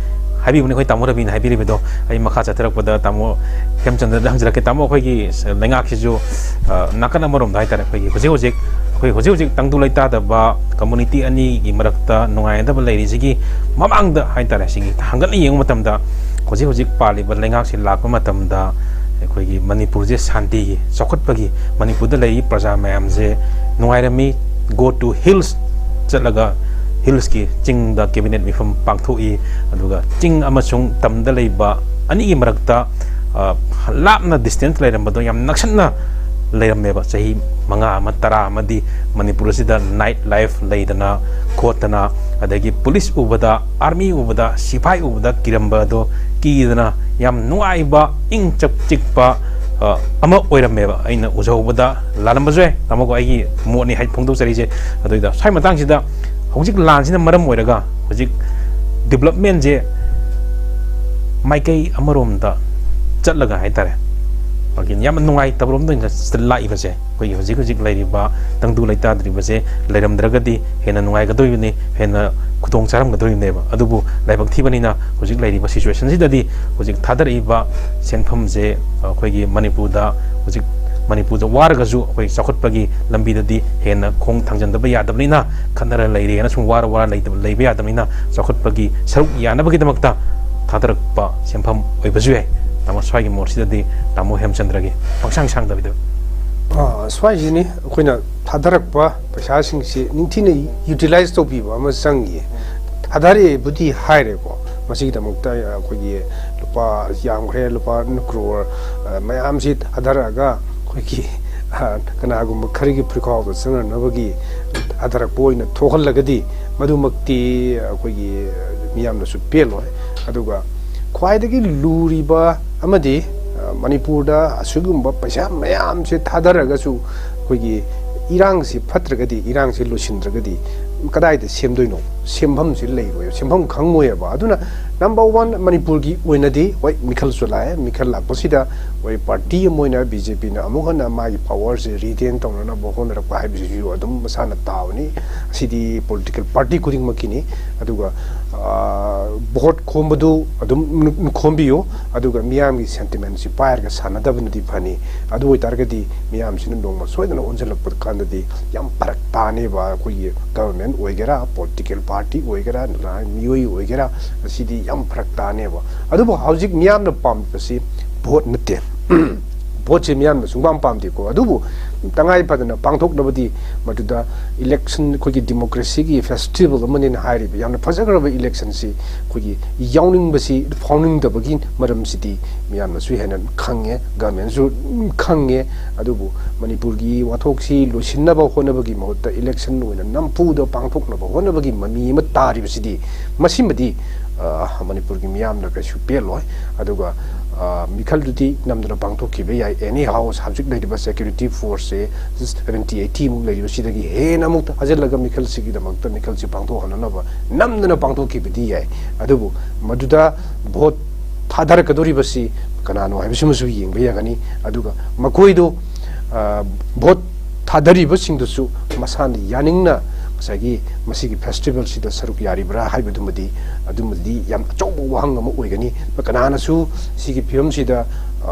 ꯍꯥꯏꯕꯤꯕꯅꯤ ꯑꯩꯈꯣꯏ ꯇꯥꯃꯣ ꯔꯕꯤꯅ ꯍꯥꯏꯕꯤꯔꯤꯕꯗꯣ꯫ ꯑꯩ ꯃꯈꯥ ꯆꯠꯊꯔꯛꯄꯗ ꯇꯥꯃꯣ ꯍꯦꯝꯆꯟꯗ꯭ꯔꯗ ꯍꯪꯖꯔꯛꯀꯦ꯫ ꯇꯥꯃꯣ, ꯑꯩꯈꯣꯏꯒꯤ ꯂꯩꯉꯥꯛꯁꯤꯁꯨ, ꯑ, ꯅꯥꯀꯟ ꯑꯃꯔꯣꯝꯗ ꯍꯥꯏꯇꯥꯔꯦ, ꯑꯩꯈꯣꯏꯒꯤ ꯍꯧꯖꯤꯛ ꯍꯧꯖꯤꯛ ꯑꯩꯈꯣꯏ ꯍꯧꯖꯤꯛ ꯍꯧꯖꯤꯛ ꯇꯪꯗꯨ ꯂꯩꯇꯥꯗꯕ ꯀꯝꯃꯨꯅꯤꯇꯤ ꯑꯅꯤꯒꯤ ꯃꯔꯛꯇ ꯅꯨꯡꯉꯥꯏꯅꯗꯕ ꯂꯩꯔꯤꯁꯤꯒꯤ ꯃꯃꯥꯡꯗ ꯍꯥꯏꯇꯥꯔꯦ, ꯁꯤꯒꯤ ꯍꯪꯒꯠꯅ ꯌꯦꯡꯕ ꯃꯇꯝꯗ, ꯍꯧꯖꯤꯛ ꯍꯧꯖꯤꯛ ꯄꯥꯜꯂꯤꯕ ꯂꯩꯉꯥꯛꯁꯤ ꯂꯥꯛꯄ ꯃꯇꯝꯗ ꯑꯩꯈꯣꯏꯒꯤ ꯃꯅꯤꯄꯨꯔꯁꯦ ꯁꯥꯟꯇꯤꯒꯤ, ꯆꯥꯎꯈꯠꯄꯒꯤ, ꯃꯅꯤꯄꯨꯔꯗ ꯂꯩꯔꯤꯕ ꯄ꯭ꯔꯖꯥ ꯃꯌꯥꯝꯁꯦ ꯅꯨꯡꯉꯥꯏꯔꯝꯃꯤ꯫ Go to hills ꯆꯠꯂꯒ, ꯍꯤꯜꯁꯀꯤ ꯆꯤꯡꯗ ꯀꯦꯕꯤꯅꯦꯠ ꯃꯤꯐꯝ ꯄꯥꯡꯊꯣꯛꯏ꯫ ꯑꯗꯨꯒ ꯆꯤꯡ ꯑꯃꯁꯨꯡ ꯇꯝꯗ ꯂꯩꯕ ꯑꯅꯤꯒꯤ ꯃꯔꯛꯇ, ꯑ, ꯂꯥꯞꯅ ꯗꯤꯁꯇꯦꯟꯁ ꯂꯩꯔꯝꯕꯗꯣ ꯌꯥꯝ ꯅꯛꯁꯟꯅ ꯂꯩꯔꯝꯃꯦꯕ꯫ ꯆꯍꯤ ꯃꯉꯥ ꯑꯃ, ꯇꯔꯥ ꯑꯃꯗꯤ ꯃꯅꯤꯄꯨꯔ ꯑꯁꯤꯗ ꯅꯥꯏꯠ ꯂꯥꯏꯐ ꯂꯩꯗꯅ ꯈꯣꯠꯇꯅ, ꯑꯗꯒꯤ ꯄꯨꯂꯤꯁ ꯎꯕꯗ, ꯑꯥꯔꯃꯤ ꯎꯕꯗ, ꯁꯤꯐꯥꯏ ꯎꯕꯗ ꯀꯤꯔꯝꯕꯗꯣ ꯀꯤꯗꯅ ꯌꯥꯝ ꯅꯨꯡꯉꯥꯏꯕ, ꯏꯪ ꯆꯞ ꯆꯤꯛꯄ, ꯑ, ꯑꯃ ꯑꯣꯏꯔꯝꯃꯦꯕ꯫ ꯑꯩꯅ ꯎꯖꯍꯧꯕꯗ, ꯂꯥꯜꯂꯝꯕꯁꯨ ꯌꯥꯏ, ꯇꯥꯃꯣꯀꯣ, ꯑꯩꯒꯤ ꯃꯣꯠꯅꯤ ꯍꯥꯏ ꯐꯣꯡꯗꯣꯛꯆꯔꯤꯁꯦ꯫ ꯑꯗꯨꯏꯗ ꯁ꯭ꯋꯥꯏ ꯃꯇꯥꯡꯁꯤꯗ ꯍꯧꯖꯤꯛ ꯂꯥꯟꯁꯤꯅ ꯃꯔꯝ ꯑꯣꯏꯔꯒ ꯍꯧꯖꯤꯛ ꯗꯤꯕꯂꯞꯃꯦꯟꯁꯦ ꯃꯥꯏꯀꯩ ꯑꯃꯔꯣꯝꯗ ꯆꯠꯂꯒ ꯍꯥꯏꯇꯥꯔꯦ, ꯑꯩꯈꯣꯏꯒꯤ ꯌꯥꯝꯅ ꯅꯨꯡꯉꯥꯏꯇꯕꯔꯣꯝꯗ ꯑꯣꯏꯅ ꯂꯥꯛꯏꯕꯁꯦ, ꯑꯩꯈꯣꯏꯒꯤ ꯍꯧꯖꯤꯛ ꯍꯧꯖꯤꯛ ꯂꯩꯔꯤꯕ ꯇꯪꯗꯨ ꯂꯩꯇꯥꯗ꯭ꯔꯤꯕꯁꯦ ꯂꯩꯔꯝꯗ꯭ꯔꯒꯗꯤ ꯍꯦꯟꯅ ꯅꯨꯡꯉꯥꯏꯒꯗꯧꯔꯤꯕꯅꯤ, ꯍꯦꯟꯅ ꯈꯨꯗꯣꯡ ꯆꯥꯔꯝꯒꯗꯧꯔꯤꯕꯅꯦꯕ꯫ ꯑꯗꯨꯕꯨ ꯂꯥꯏꯕꯛ ꯊꯤꯕꯅꯤꯅ ꯍꯧꯖꯤꯛ ꯂꯩꯔꯤꯕ ꯁꯤꯆꯨꯋꯦꯁꯟꯁꯤꯗꯗꯤ ꯍꯧꯖꯤꯛ ꯊꯥꯗꯔꯛꯏꯕ ꯁꯦꯟꯐꯝꯁꯦ ꯑꯩꯈꯣꯏꯒꯤ ꯃꯅꯤꯄꯨꯔꯗ, ꯍꯧꯖꯤꯛ ꯃꯅꯤꯄꯨꯔꯗ ꯋꯥꯔꯒꯁꯨ ꯑꯩꯈꯣꯏ ꯆꯥꯎꯈꯠꯄꯒꯤ ꯂꯝꯕꯤꯗꯗꯤ ꯍꯦꯟꯅ ꯈꯣꯡ ꯊꯥꯡꯖꯤꯟꯗꯕ ꯌꯥꯗꯕꯅꯤꯅ, ꯈꯠꯅꯔ ꯂꯩꯔꯦꯅ ꯁꯨꯝ ꯋꯥꯔ ꯋꯥꯔ ꯂꯩꯇꯕ, ꯂꯩꯕ ꯌꯥꯗꯕꯅꯤꯅ, ꯆꯥꯎꯈꯠꯄꯒꯤ ꯁꯔꯨꯛ ꯌꯥꯅꯕꯒꯤꯗꯃꯛꯇ ꯊꯥꯗꯔꯛꯄ ꯁꯦꯟꯐꯝ ꯑꯣꯏꯕꯁꯨ ꯌꯥꯏ꯫ ꯇꯥꯃꯣ, ꯁ꯭ꯋꯥꯏꯒꯤ ꯃꯣꯠꯁꯤꯗꯗꯤ ꯇꯥꯃꯣ ꯍꯦꯝꯆꯟꯗ꯭ꯔꯒꯤ ꯄꯪꯁꯥꯡ ꯁꯥꯡꯗꯕꯤꯗ꯫ ꯑꯥ, ꯁ꯭ꯋꯥꯏꯁꯤꯅꯤ ꯑꯩꯈꯣꯏꯅ ꯊꯥꯗꯔꯛꯄ ꯄꯩꯁꯥꯁꯤꯡꯁꯤ ꯅꯤꯡꯊꯤꯅ ꯌꯨꯇꯤꯂꯥꯏꯁ ꯇꯧꯕꯤꯕ ꯑꯃ ꯆꯪꯉꯤ꯫ ꯊꯥꯗꯔꯛꯑꯦꯕꯨꯗꯤ ꯍꯥꯏꯔꯦꯀꯣ, ꯃꯁꯤꯒꯤꯗꯃꯛꯇ ꯑꯩꯈꯣꯏꯒꯤ ꯂꯨꯄꯥ ꯌꯥꯝꯈ꯭ꯔꯦ, ꯂꯨꯄꯥ ꯀ꯭ꯔꯣꯔ, ꯑ, ꯃꯌꯥꯝꯁꯤ ꯊꯥꯗꯔꯛꯑꯒ ꯑꯩꯈꯣꯏꯒꯤ, ꯑ, ꯀꯅꯥꯒꯨꯝꯕ ꯈꯔꯒꯤ ꯐꯨꯔꯤꯈꯥꯎꯗ ꯆꯪꯅꯅꯕꯒꯤ ꯊꯥꯗꯔꯛꯄ ꯑꯣꯏꯅ ꯊꯣꯛꯍꯜꯂꯒꯗꯤ ꯃꯗꯨꯃꯛꯇꯤ ꯑꯩꯈꯣꯏꯒꯤ ꯃꯤꯌꯥꯝꯅꯁꯨ ꯄꯦꯜꯂꯣꯏ꯫ ꯑꯗꯨꯒ ꯈ꯭ꯋꯥꯏꯗꯒꯤ ꯂꯨꯔꯤꯕ ꯑꯃꯗꯤ, ꯑ, ꯃꯅꯤꯄꯨꯔꯗ ꯑꯁꯤꯒꯨꯝꯕ ꯄꯩꯁꯥ ꯃꯌꯥꯝꯁꯦ ꯊꯥꯗꯔꯒꯁꯨ ꯑꯩꯈꯣꯏꯒꯤ ꯏꯔꯥꯡꯁꯤ ꯐꯠꯇ꯭ꯔꯒꯗꯤ, ꯏꯔꯥꯡꯁꯤ ꯂꯣꯏꯁꯤꯟꯗ꯭ꯔꯒꯗꯤ ꯀꯗꯥꯏꯗ ꯁꯦꯝꯗꯣꯏꯅꯣ? ꯁꯦꯝꯐꯝꯁꯤ ꯂꯩꯔꯣꯏ, ꯁꯦꯝꯐꯝ ꯈꯪꯉꯣꯏꯕ꯫ ꯑꯗꯨꯅ number one, ꯃꯅꯤꯄꯨꯔꯒꯤ ꯑꯣꯏꯅꯗꯤ ꯍꯣꯏ ꯃꯤꯈꯜꯁꯨ ꯂꯥꯛꯑꯦ, ꯃꯤꯈꯜ ꯂꯥꯛꯄꯁꯤꯗ ꯍꯣꯏ ꯄꯥꯔꯇꯤ ꯑꯃ ꯑꯣꯏꯅ ꯕꯤ ꯖꯦ ꯄꯤꯅ ꯑꯃꯨꯛ ꯍꯟꯅ ꯃꯥꯒꯤ ꯄꯋꯥꯔꯁꯦ ꯔꯤꯇꯦꯟ ꯇꯧꯅꯅꯕ ꯍꯣꯠꯅꯔꯛꯄ ꯍꯥꯏꯕꯁꯤꯁꯨ ꯑꯗꯨꯝ ꯃꯁꯥꯅ ꯇꯥꯕꯅꯤ꯫ ꯑꯁꯤꯗꯤ ꯄꯣꯂꯤꯇꯤꯀꯦꯜ ꯄꯥꯔꯇꯤ ꯈꯨꯗꯤꯡꯃꯛꯀꯤꯅꯤ꯫ ꯑꯗꯨꯒ ꯚꯣꯠ ꯈꯣꯝꯕꯗꯨ ꯑꯗꯨꯝ ꯈꯣꯝꯕꯤꯌꯨ, ꯑꯗꯨꯒ ꯃꯤꯌꯥꯝꯒꯤ ꯁꯦꯟꯇꯤꯃꯦꯟꯁꯤ ꯄꯥꯏꯔꯒ ꯁꯥꯟꯅꯗꯕꯅꯗꯤ ꯐꯅꯤ꯫ ꯑꯗꯨ ꯑꯣꯏꯇꯥꯔꯒꯗꯤ ꯃꯤꯌꯥꯝꯁꯤꯅ ꯅꯣꯡꯃ ꯁꯣꯏꯗꯅ ꯑꯣꯟꯁꯤꯜꯂꯛꯄ ꯀꯥꯟꯗꯗꯤ ꯌꯥꯝ ꯐꯔꯛ ꯇꯥꯅꯦꯕ꯫ ꯑꯩꯈꯣꯏꯒꯤ ꯒꯚꯔꯟꯃꯦꯟ ꯑꯣꯏꯒꯦꯔꯥ, ꯄꯣꯂꯤꯇꯤꯀꯦꯜ ꯄꯥꯔꯇꯤ ꯑꯣꯏꯒꯦꯔꯥ, ꯅꯠꯇ꯭ꯔꯒ ꯃꯤꯑꯣꯏ ꯑꯣꯏꯒꯦꯔꯥ, ꯑꯁꯤꯗꯤ ꯌꯥꯝ ꯐꯔꯛ ꯇꯥꯅꯦꯕ꯫ ꯑꯗꯨꯕꯨ ꯍꯧꯖꯤꯛ ꯃꯤꯌꯥꯝꯅ ꯄꯥꯝꯕꯁꯤ ꯚꯣꯠ ꯅꯠꯇꯦ꯫ ꯚꯣꯠꯁꯦ ꯃꯤꯌꯥꯝꯅ ꯁꯨꯡꯄꯥꯝ ꯄꯥꯝꯗꯦꯀꯣ꯫ ꯑꯗꯨꯕꯨ ꯇꯉꯥꯏ ꯐꯗꯅ ꯄꯥꯡꯊꯣꯛꯅꯕꯗꯤ ꯃꯗꯨꯗ ꯏꯂꯦꯛꯁꯟ, ꯑꯩꯈꯣꯏꯒꯤ ꯗꯤꯃꯣꯀ꯭ꯔꯦꯁꯤꯒꯤ ꯐꯦꯁꯇꯤꯚꯦꯜ ꯑꯃꯅꯦꯅ ꯍꯥꯏꯔꯤꯕ ꯌꯥꯝꯅ ꯐꯖꯈ꯭ꯔꯕ ꯏꯂꯦꯛꯁꯟꯁꯤ ꯑꯩꯈꯣꯏꯒꯤ ꯌꯥꯎꯅꯤꯡꯕꯁꯤ ꯐꯥꯎꯅꯤꯡꯗꯕꯒꯤ ꯃꯔꯝꯁꯤꯗꯤ ꯃꯤꯌꯥꯝꯅꯁꯨ ꯍꯦꯟꯅ ꯈꯪꯉꯦ, ꯒꯚꯔꯟꯃꯦꯟꯁꯨ ꯈꯪꯉꯦ꯫ ꯑꯗꯨꯕꯨ ꯃꯅꯤꯄꯨꯔꯒꯤ ꯋꯥꯊꯣꯛꯁꯤ ꯂꯣꯏꯁꯤꯟꯅꯕ ꯍꯣꯠꯅꯕꯒꯤ ꯃꯍꯨꯠꯇ ꯏꯂꯦꯛꯁꯟ ꯑꯣꯏꯅ ꯅꯝꯐꯨꯗ ꯄꯥꯡꯊꯣꯛꯅꯕ ꯍꯣꯠꯅꯕꯒꯤ ꯃꯃꯤ ꯑꯃ ꯇꯥꯔꯤꯕꯁꯤꯗꯤ ꯃꯁꯤꯃꯗꯤ ꯃꯅꯤꯄꯨꯔꯒꯤ ꯃꯤꯌꯥꯝꯅ ꯀꯩꯁꯨ ꯄꯦꯜꯂꯣꯏ꯫ ꯑꯗꯨꯒ ꯃꯤꯈꯜꯗꯨꯗꯤ ꯅꯝꯗꯅ ꯄꯥꯡꯊꯣꯛꯈꯤꯕ ꯌꯥꯏ꯫ Anyhow, ꯍꯧꯖꯤꯛ ꯂꯩꯔꯤꯕ ꯁꯦꯀ꯭ꯌꯨꯔꯤꯇꯤ ꯐꯣꯔꯁꯁꯦ ꯁꯚꯦꯟꯇꯤ ꯑꯩꯠꯇꯤ ꯃꯨꯛ ꯂꯩꯔꯤꯕꯁꯤꯗꯒꯤ ꯍꯦꯟꯅ ꯑꯃꯨꯛ ꯊꯥꯖꯤꯜꯂꯒ ꯃꯤꯈꯜꯁꯤꯒꯤꯗꯃꯛꯇ ꯃꯤꯈꯜꯁꯤ ꯄꯥꯡꯊꯣꯛꯍꯟꯅꯅꯕ ꯅꯝꯗꯅ ꯄꯥꯡꯊꯣꯛꯈꯤꯕꯗꯤ ꯌꯥꯏ꯫ ꯑꯗꯨꯕꯨ ꯃꯗꯨꯗ ꯚꯣꯠ ꯊꯥꯗꯔꯛꯀꯗꯧꯔꯤꯕꯁꯤ ꯀꯅꯥꯅꯣ ꯍꯥꯏꯕꯁꯤꯃꯁꯨ ꯌꯦꯡꯕ ꯌꯥꯒꯅꯤ꯫ ꯑꯗꯨꯒ ꯃꯈꯣꯏꯗꯨ ꯚꯣꯠ ꯊꯥꯗꯔꯤꯕꯁꯤꯡꯗꯨꯁꯨ ꯃꯁꯥꯅ ꯌꯥꯅꯤꯡꯅ ꯉꯁꯥꯏꯒꯤ ꯃꯁꯤꯒꯤ ꯐꯦꯁꯇꯤꯚꯦꯜꯁꯤꯗ ꯁꯔꯨꯛ ꯌꯥꯔꯤꯕ꯭ꯔꯥ ꯍꯥꯏꯕꯗꯨꯃꯗꯤ, ꯑꯗꯨꯃꯗꯤ ꯌꯥꯝ ꯑꯆꯧꯕ ꯋꯥꯍꯪ ꯑꯃ ꯑꯣꯏꯒꯅꯤ꯫ ꯀꯅꯥꯅꯁꯨ ꯁꯤꯒꯤ ꯐꯤꯕꯝꯁꯤꯗ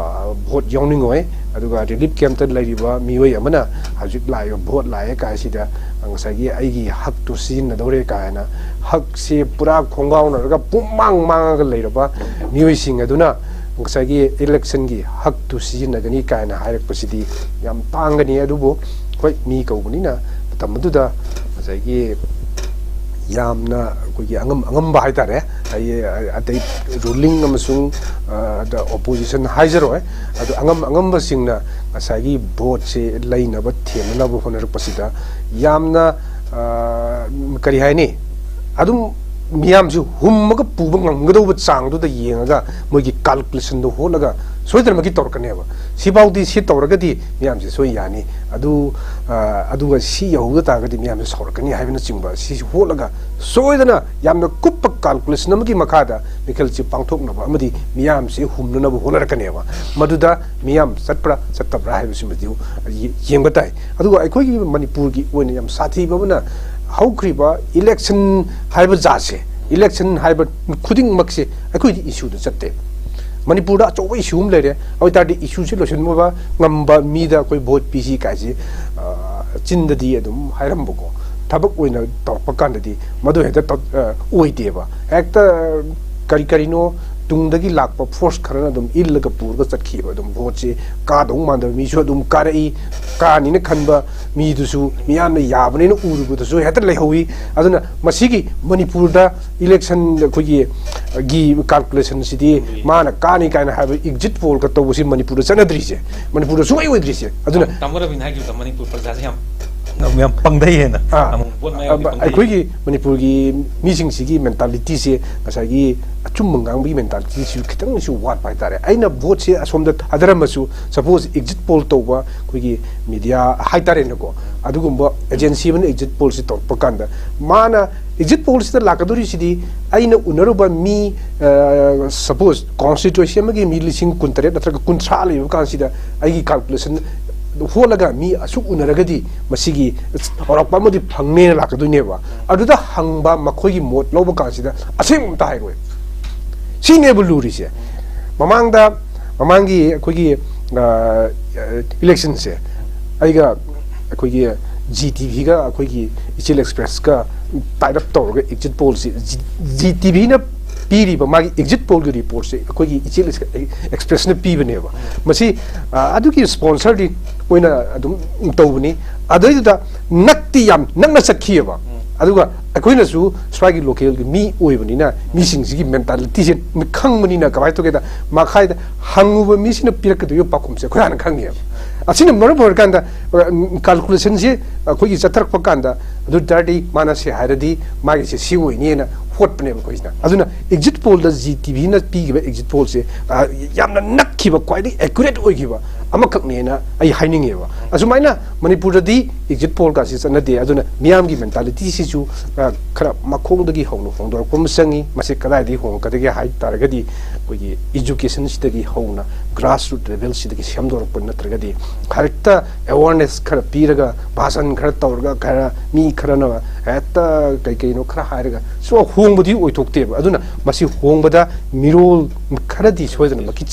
ꯚꯣꯠ ꯌꯥꯎꯅꯤꯡꯉꯣꯏ꯫ ꯑꯗꯨꯒ ꯔꯤꯂꯤꯐ ꯀꯦꯝꯞꯇ ꯂꯩꯔꯤꯕ ꯃꯤꯑꯣꯏ ꯑꯃꯅ ꯍꯧꯖꯤꯛ ꯂꯥꯛꯏꯕ ꯚꯣꯠ ꯂꯥꯛꯑꯦ ꯀꯥꯏꯁꯤꯗ ꯉꯁꯥꯏꯒꯤ ꯑꯩꯒꯤ ꯍꯛꯇꯨ ꯁꯤꯖꯤꯟꯅꯗꯧꯔꯦ ꯀꯥꯏꯅ ꯍꯛꯁꯦ ꯄꯨꯔꯥ ꯈꯣꯡꯒꯥꯎꯅꯔꯒ ꯄꯨꯝꯃꯥꯡ ꯃꯥꯡꯉꯒ ꯂꯩꯔꯕ ꯃꯤꯑꯣꯏꯁꯤꯡ ꯑꯗꯨꯅ ꯉꯁꯥꯏꯒꯤ ꯏꯂꯦꯛꯁꯟꯒꯤ ꯍꯛꯇꯨ ꯁꯤꯖꯤꯟꯅꯒꯅꯤ ꯀꯥꯏꯅ ꯍꯥꯏꯔꯛꯄꯁꯤꯗꯤ ꯌꯥꯝ ꯇꯥꯡꯒꯅꯤ꯫ ꯑꯗꯨꯕꯨ ꯍꯣꯏ, ꯃꯤ ꯀꯧꯕꯅꯤꯅ ꯃꯇꯝ ꯑꯗꯨꯗ ꯉꯁꯥꯏꯒꯤ ꯌꯥꯝꯅ ꯑꯩꯈꯣꯏꯒꯤ ꯑꯉꯝ ꯑꯉꯝꯕ ꯍꯥꯏꯇꯥꯔꯦ, ꯑꯩ ꯑꯇꯩ ꯔꯨꯂꯤꯡ ꯑꯃꯁꯨꯡ ꯑꯗ ꯑꯣꯄꯣꯖꯤꯁꯟ ꯍꯥꯏꯖꯔꯣꯏ꯫ ꯑꯗꯣ ꯑꯉꯝ ꯑꯉꯝꯕꯁꯤꯡꯅ ꯉꯁꯥꯏꯒꯤ ꯚꯣꯠꯁꯦ ꯂꯩꯅꯕ ꯊꯦꯝꯅꯅꯕ ꯍꯣꯠꯅꯔꯛꯄꯁꯤꯗ ꯌꯥꯝꯅ ꯀꯔꯤ ꯍꯥꯏꯅꯤ, ꯑꯗꯨꯝ ꯃꯤꯌꯥꯝꯁꯤ ꯍꯨꯝꯃꯒ ꯄꯨꯕ ꯉꯝꯒꯗꯧꯕ ꯆꯥꯡꯗꯨꯗ ꯌꯦꯡꯉꯒ ꯃꯣꯏꯒꯤ ꯀꯥꯜꯀꯨꯂꯦꯁꯟꯗꯣ ꯍꯣꯠꯂꯒ ꯁꯣꯏꯗꯅꯃꯛꯀꯤ ꯇꯧꯔꯛꯀꯅꯦꯕ꯫ ꯁꯤꯐꯥꯎꯗꯤ, ꯁꯤ ꯇꯧꯔꯒꯗꯤ ꯃꯤꯌꯥꯝꯁꯦ ꯁꯣꯏ ꯌꯥꯅꯤ, ꯑꯗꯨ, ꯑ, ꯑꯗꯨꯒ ꯁꯤ ꯌꯧꯍꯧꯗ ꯇꯥꯔꯒꯗꯤ ꯃꯤꯌꯥꯝꯁꯦ ꯁꯥꯎꯔꯛꯀꯅꯤ ꯍꯥꯏꯕꯅꯆꯤꯡꯕ, ꯁꯤꯁꯨ ꯍꯣꯠꯂꯒ ꯁꯣꯏꯗꯅ ꯌꯥꯝꯅ ꯀꯨꯞꯄ calculation ꯑꯃꯒꯤ ꯃꯈꯥꯗ ꯃꯤꯈꯜꯁꯤ ꯄꯥꯡꯊꯣꯛꯅꯕ ꯑꯃꯗꯤ ꯃꯤꯌꯥꯝꯁꯦ ꯍꯨꯝꯅꯅꯕ ꯍꯣꯠꯅꯔꯛꯀꯅꯦꯕ꯫ ꯃꯗꯨꯗ ꯃꯤꯌꯥꯝ ꯆꯠꯄ꯭ꯔꯥ ꯆꯠꯇꯕ꯭ꯔꯥ ꯍꯥꯏꯕꯁꯤꯃꯗꯤ ꯌꯦ-, ꯌꯦꯡꯕ ꯇꯥꯏ꯫ ꯑꯗꯨꯒ ꯑꯩꯈꯣꯏꯒꯤ ꯃꯅꯤꯄꯨꯔꯒꯤ ꯑꯣꯏꯅ ꯌꯥꯝ ꯁꯥꯊꯤꯕ ꯑꯃꯅ, ꯍꯧꯈ꯭ꯔꯤꯕ election ꯍꯥꯏꯕ ꯖꯥꯠꯁꯦ, election ꯍꯥꯏꯕ ꯈꯨꯗꯤꯡꯃꯛꯁꯦ ꯑꯩꯈꯣꯏꯗꯤ issue ꯗ ꯆꯠꯇꯦ꯫ ꯃꯅꯤꯄꯨꯔꯗ ꯑꯆꯧꯕ issue ꯑꯃ ꯂꯩꯔꯦ, ꯑꯗꯨ ꯑꯣꯏ ꯇꯥꯔꯗꯤ issue ꯁꯤ ꯂꯣꯏꯁꯤꯟꯕ ꯉꯝꯕ ꯃꯤꯗ ꯑꯩꯈꯣꯏ vote ꯄꯤꯁꯤ ꯀꯥꯏꯁꯤ, ꯑ, ꯆꯤꯟꯗꯗꯤ ꯑꯗꯨꯝ ꯍꯥꯏꯔꯝꯕꯀꯣ, ꯊꯕꯛ ꯑꯣꯏꯅ ꯇꯧꯔꯛꯄ ꯀꯥꯟꯗꯗꯤ ꯃꯗꯨ ꯍꯦꯛꯇ ꯇꯧ-, ꯑ, ꯑꯣꯏꯗꯦꯕ꯫ ꯍꯦꯛꯇ ꯀꯔꯤ ꯀꯔꯤꯅꯣ ꯇꯨꯡꯗꯒꯤ ꯂꯥꯛꯄ force ꯈꯔꯅ ꯑꯗꯨꯝ ꯏꯜꯂꯒ ꯄꯨꯔꯒ ꯆꯠꯈꯤꯕ꯫ ꯑꯗꯨꯝ vote ꯁꯤ ꯀꯥꯗꯧ ꯃꯥꯟꯗꯕ ꯃꯤꯁꯨ ꯑꯗꯨꯝ ꯀꯥꯔꯛꯏ, ꯀꯥꯅꯤꯅ ꯈꯟꯕ ꯃꯤꯗꯨꯁꯨ ꯃꯤꯌꯥꯝꯅ ꯌꯥꯕꯅꯤꯅ ꯎꯔꯨꯕꯗꯁꯨ ꯍꯦꯛꯇ ꯂꯩꯍꯧꯋꯤ꯫ ꯑꯗꯨꯅ ꯃꯁꯤꯒꯤ ꯃꯅꯤꯄꯨꯔꯗ election ꯑꯩꯈꯣꯏꯒꯤ, ꯒꯤ calculation ꯁꯤꯗꯤ ꯃꯥꯅ ꯀꯥꯅꯤ ꯀꯥꯏꯅ ꯍꯥꯏꯕ exit poll ꯀ ꯇꯧꯕꯁꯤ ꯃꯅꯤꯄꯨꯔꯗ ꯆꯠꯅꯗ꯭ꯔꯤꯁꯦ, ꯃꯅꯤꯄꯨꯔꯗ ꯁꯨꯡꯑꯣꯏ ꯑꯣꯏꯗ꯭ꯔꯤꯁꯦ꯫ ꯑꯗꯨꯅ ꯇꯥꯃꯣ ꯔꯕꯤꯟ ꯍꯥꯏꯈꯤꯕꯗꯣ ꯃꯅꯤꯄꯨꯔ ꯄ꯭ꯔꯖꯥꯁꯦ ꯌꯥꯝ, ꯌꯥꯝ ꯄꯪꯊꯩ ꯍꯦꯟꯅ꯫ ꯑꯥ, ꯑꯃꯨꯛ vote ꯃꯌꯥꯝꯗꯤ ꯑ, ꯄꯪꯊꯩ꯫ ꯑꯩꯈꯣꯏꯒꯤ ꯃꯅꯤꯄꯨꯔꯒꯤ ꯃꯤꯁꯤꯡꯁꯤꯒꯤ mentality ꯁꯦ, ꯉꯁꯥꯏꯒꯤ ꯑꯆꯨꯝꯕ ꯉꯥꯡꯕꯒꯤ mentality ꯁꯤꯁꯨ ꯈꯤꯇꯪꯁꯨ ꯋꯥꯠꯄ ꯍꯥꯏꯇꯥꯔꯦ꯫ ꯑꯩꯅ vote ꯁꯦ ꯑꯁꯣꯝꯗ ꯊꯥꯗꯔꯝꯃꯁꯨ, suppose exit poll ꯇꯧꯕ ꯑꯩꯈꯣꯏꯒꯤ media ꯍꯥꯏꯇꯥꯔꯦꯅꯦꯀꯣ, ꯑꯗꯨꯒꯨꯝꯕ agency ꯑꯃꯅ exit poll ꯁꯤ ꯇꯧꯔꯛꯄ ꯀꯥꯟꯗ, ꯃꯥꯅ exit poll ꯁꯤꯗ ꯂꯥꯛꯀꯗꯧꯔꯤꯁꯤꯗꯤ ꯑꯩꯅ ꯎꯅꯔꯨꯕ ꯃꯤ, ꯑ, suppose constituency ꯑꯃꯒꯤ ꯃꯤ ꯂꯤꯁꯤꯡ ꯀꯨꯟꯇꯔꯦꯠ ꯅꯠꯇ꯭ꯔꯒ ꯀꯨꯟꯊ꯭ꯔꯥ ꯂꯩꯕ ꯀꯥꯟꯁꯤꯗ ꯑꯩꯒꯤ calculation ꯍꯣꯠꯂꯒ ꯃꯤ ꯑꯁꯨꯛ ꯎꯅꯔꯒꯗꯤ ꯃꯁꯤꯒꯤ ꯆꯥꯎꯔꯥꯛꯄ ꯑꯃꯗꯤ ꯐꯪꯅꯦꯅ ꯂꯥꯛꯀꯗꯣꯏꯅꯦꯕ꯫ ꯑꯗꯨꯗ ꯍꯪꯕ, ꯃꯈꯣꯏꯒꯤ ꯃꯣꯠ ꯂꯧꯕ ꯀꯥꯟꯁꯤꯗ ꯑꯁꯦꯡꯕ ꯑꯝꯇ ꯍꯥꯏꯔꯣꯏ꯫ ꯁꯤꯅꯦꯕ ꯂꯨꯔꯤꯁꯦ꯫ ꯃꯃꯥꯡꯗ, ꯃꯃꯥꯡꯒꯤ ꯑꯩꯈꯣꯏꯒꯤ, ꯑ, election ꯁꯦ ꯑꯩꯒ ꯑꯩꯈꯣꯏꯒꯤ Zee TV ꯒ ꯑꯩꯈꯣꯏꯒꯤ Ichil Express ꯀ tie up ꯇꯧꯔꯒ exit poll ꯁꯤ Zee, Zee TV ꯅ ꯄꯤꯔꯤꯕ ꯃꯥꯒꯤ exit poll ꯒꯤ report ꯁꯦ ꯑꯩꯈꯣꯏꯒꯤ Ichil Express ꯅ ꯄꯤꯕꯅꯦꯕ꯫ ꯃꯁꯤ, ꯑ, ꯑꯗꯨꯒꯤ sponsor ꯗꯤ ꯑꯣꯏꯅ ꯑꯗꯨꯝ ꯇꯧꯕꯅꯤ꯫ ꯑꯗꯨꯗꯩꯗꯨꯗ ꯅꯛꯇꯤ ꯌꯥꯝ ꯅꯛꯅ ꯆꯠꯈꯤꯑꯕ꯫ ꯑꯗꯨꯒ ꯑꯩꯈꯣꯏꯅꯁꯨ ꯁ꯭ꯋꯥꯏꯒꯤ local ꯒꯤ ꯃꯤ ꯑꯣꯏꯕꯅꯤꯅ ꯃꯤꯁꯤꯡꯁꯤꯒꯤ mentality ꯁꯦ ꯈꯪꯕꯅꯤꯅ ꯀꯃꯥꯏꯅ ꯇꯧꯒꯦꯗ, ꯃꯈꯥꯏꯗ ꯍꯪꯉꯨꯕ ꯃꯤꯁꯤꯅ ꯄꯤꯔꯛꯀꯗꯣꯏꯕ ꯄꯥꯎꯈꯨꯝꯁꯦ ꯑꯩꯈꯣꯏ ꯍꯥꯟꯅ ꯈꯪꯉꯦꯕ꯫ ꯑꯁꯤꯅ ꯃꯔꯝ ꯑꯣꯏꯔꯀꯥꯟꯗ, ꯑ, calculation ꯁꯦ ꯑꯩꯈꯣꯏꯒꯤ ꯆꯠꯊꯔꯛꯄ ꯀꯥꯟꯗ, ꯑꯗꯨ ꯑꯣꯏ ꯇꯥꯔꯗꯤ ꯃꯥꯅ ꯁꯤ ꯍꯥꯏꯔꯗꯤ ꯃꯥꯒꯤꯁꯦ ꯁꯤ ꯑꯣꯏꯅꯤꯅ ꯍꯣꯠꯄꯅꯦꯕ ꯑꯩꯈꯣꯏꯁꯤꯅ꯫ ꯑꯗꯨꯅ exit pollꯗ ꯖꯤ ꯇꯤ ꯚꯤꯅ ꯄꯤꯈꯤꯕ exit pollꯁꯦ, ꯑ, ꯌꯥꯝꯅ ꯅꯛꯈꯤꯕ, ꯈ꯭ꯋꯥꯏꯗꯒꯤ accurate ꯑꯣꯏꯈꯤꯕ ꯑꯃꯈꯛꯅꯦꯅ ꯑꯩ ꯍꯥꯏꯅꯤꯡꯉꯦꯕ꯫ ꯑꯁꯨꯃꯥꯏꯅ ꯃꯅꯤꯄꯨꯔꯗꯗꯤ exit pollꯒꯁꯤ ꯆꯠꯅꯗꯦ꯫ ꯑꯗꯨꯅ ꯃꯤꯌꯥꯝꯒꯤ mentalityꯁꯤꯁꯨ, ꯑ, ꯈꯔ ꯃꯈꯣꯡꯗꯒꯤ ꯍꯧꯅ ꯍꯣꯡꯗꯣꯔꯛꯄ ꯑꯃ ꯆꯪꯉꯤ꯫ ꯃꯁꯤ ꯀꯗꯥꯏꯗꯒꯤ ꯍꯣꯡꯉꯛꯀꯗꯒꯦ ꯍꯥꯏ ꯇꯥꯔꯒꯗꯤ, ꯑꯩꯈꯣꯏꯒꯤ educationꯁꯤꯗꯒꯤ ꯍꯧꯅ, grassroot levelꯁꯤꯗꯒꯤ ꯁꯦꯝꯗꯣꯔꯛꯄ ꯅꯠꯇ꯭ꯔꯒꯗꯤ, ꯍꯦꯛꯇ awareness ꯈꯔ ꯄꯤꯔꯒ, ꯚꯥꯁꯟ ꯈꯔ ꯇꯧꯔꯒ, ꯈꯔ ꯃꯤ ꯈꯔꯅ ꯍꯦꯛꯇ ꯀꯩ ꯀꯩꯅꯣ ꯈꯔ ꯍꯥꯏꯔꯒ ꯁꯨ ꯍꯣꯡꯕꯗꯤ ꯑꯣꯏꯊꯣꯛꯇꯦꯕ꯫ ꯑꯗꯨꯅ ꯃꯁꯤ ꯍꯣꯡꯕꯗ ꯃꯤꯔꯣꯜ ꯈꯔꯗꯤ ꯁꯣꯏꯗꯅꯃꯛꯀꯤ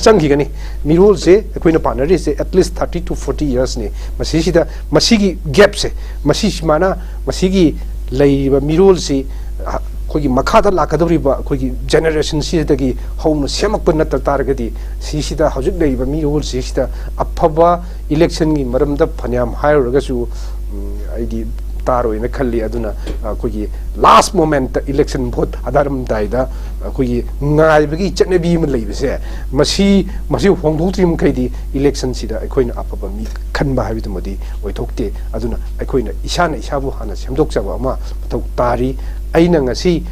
ꯆꯪꯈꯤꯒꯅꯤ꯫ ꯃꯤꯔꯣꯜꯁꯦ ꯑꯩꯈꯣꯏꯅ ꯄꯥꯅꯔꯤꯁꯦ at least thirty to forty yearsꯅꯤ꯫ ꯃꯁꯤꯁꯤꯗ, ꯃꯁꯤꯒꯤ gapꯁꯦ, ꯃꯁꯤ ꯁꯨꯃꯥꯏꯅ, ꯃꯁꯤꯒꯤ ꯂꯩꯔꯤꯕ ꯃꯤꯔꯣꯜꯁꯤ, ꯑ, ꯑꯩꯈꯣꯏꯒꯤ ꯃꯈꯥꯗ ꯂꯥꯛꯀꯗꯧꯔꯤꯕ ꯑꯩꯈꯣꯏꯒꯤ generationꯁꯤꯗꯒꯤ ꯍꯧꯅ ꯁꯦꯝꯃꯛꯄ ꯅꯠꯇ ꯇꯥꯔꯒꯗꯤ, ꯁꯤꯁꯤꯗ ꯍꯧꯖꯤꯛ ꯂꯩꯔꯤꯕ ꯃꯤꯔꯣꯜꯁꯤꯁꯤꯗ ꯑꯐꯕ electionꯒꯤ ꯃꯔꯝꯗ ꯐꯅꯌꯥꯝ ꯍꯥꯏꯔꯨꯔꯒꯁꯨ, ꯎꯝ, ꯑꯩꯗꯤ ꯇꯥꯔꯣꯏꯅ ꯈꯜꯂꯤ꯫ ꯑꯗꯨꯅ ꯑꯩꯈꯣꯏꯒꯤ last momentꯇ election vote ꯊꯥꯗꯔꯝꯗꯥꯏꯗ ꯑꯩꯈꯣꯏꯒꯤ ꯉꯥꯏꯕꯒꯤ ꯆꯠꯅꯕꯤ ꯑꯃ ꯂꯩꯕꯁꯦ, ꯃꯁꯤ, ꯃꯁꯤ ꯍꯣꯡꯗꯣꯛꯇ꯭ꯔꯤ ꯃꯈꯩꯗꯤ electionꯁꯤꯗ ꯑꯩꯈꯣꯏꯅ ꯑꯐꯕ ꯃꯤ ꯈꯟꯕ ꯍꯥꯏꯕꯗꯨꯃꯗꯤ ꯑꯣꯏꯊꯣꯛꯇꯦ꯫ ꯑꯗꯨꯅ ꯑꯩꯈꯣꯏꯅ ꯏꯁꯥꯅ ꯏꯁꯥꯕꯨ ꯍꯥꯟꯅ ꯁꯦꯝꯗꯣꯛꯆꯕ ꯑꯃ ꯃꯊꯧ ꯇꯥꯔꯤ꯫ ꯑꯩꯅ ꯉꯁꯤ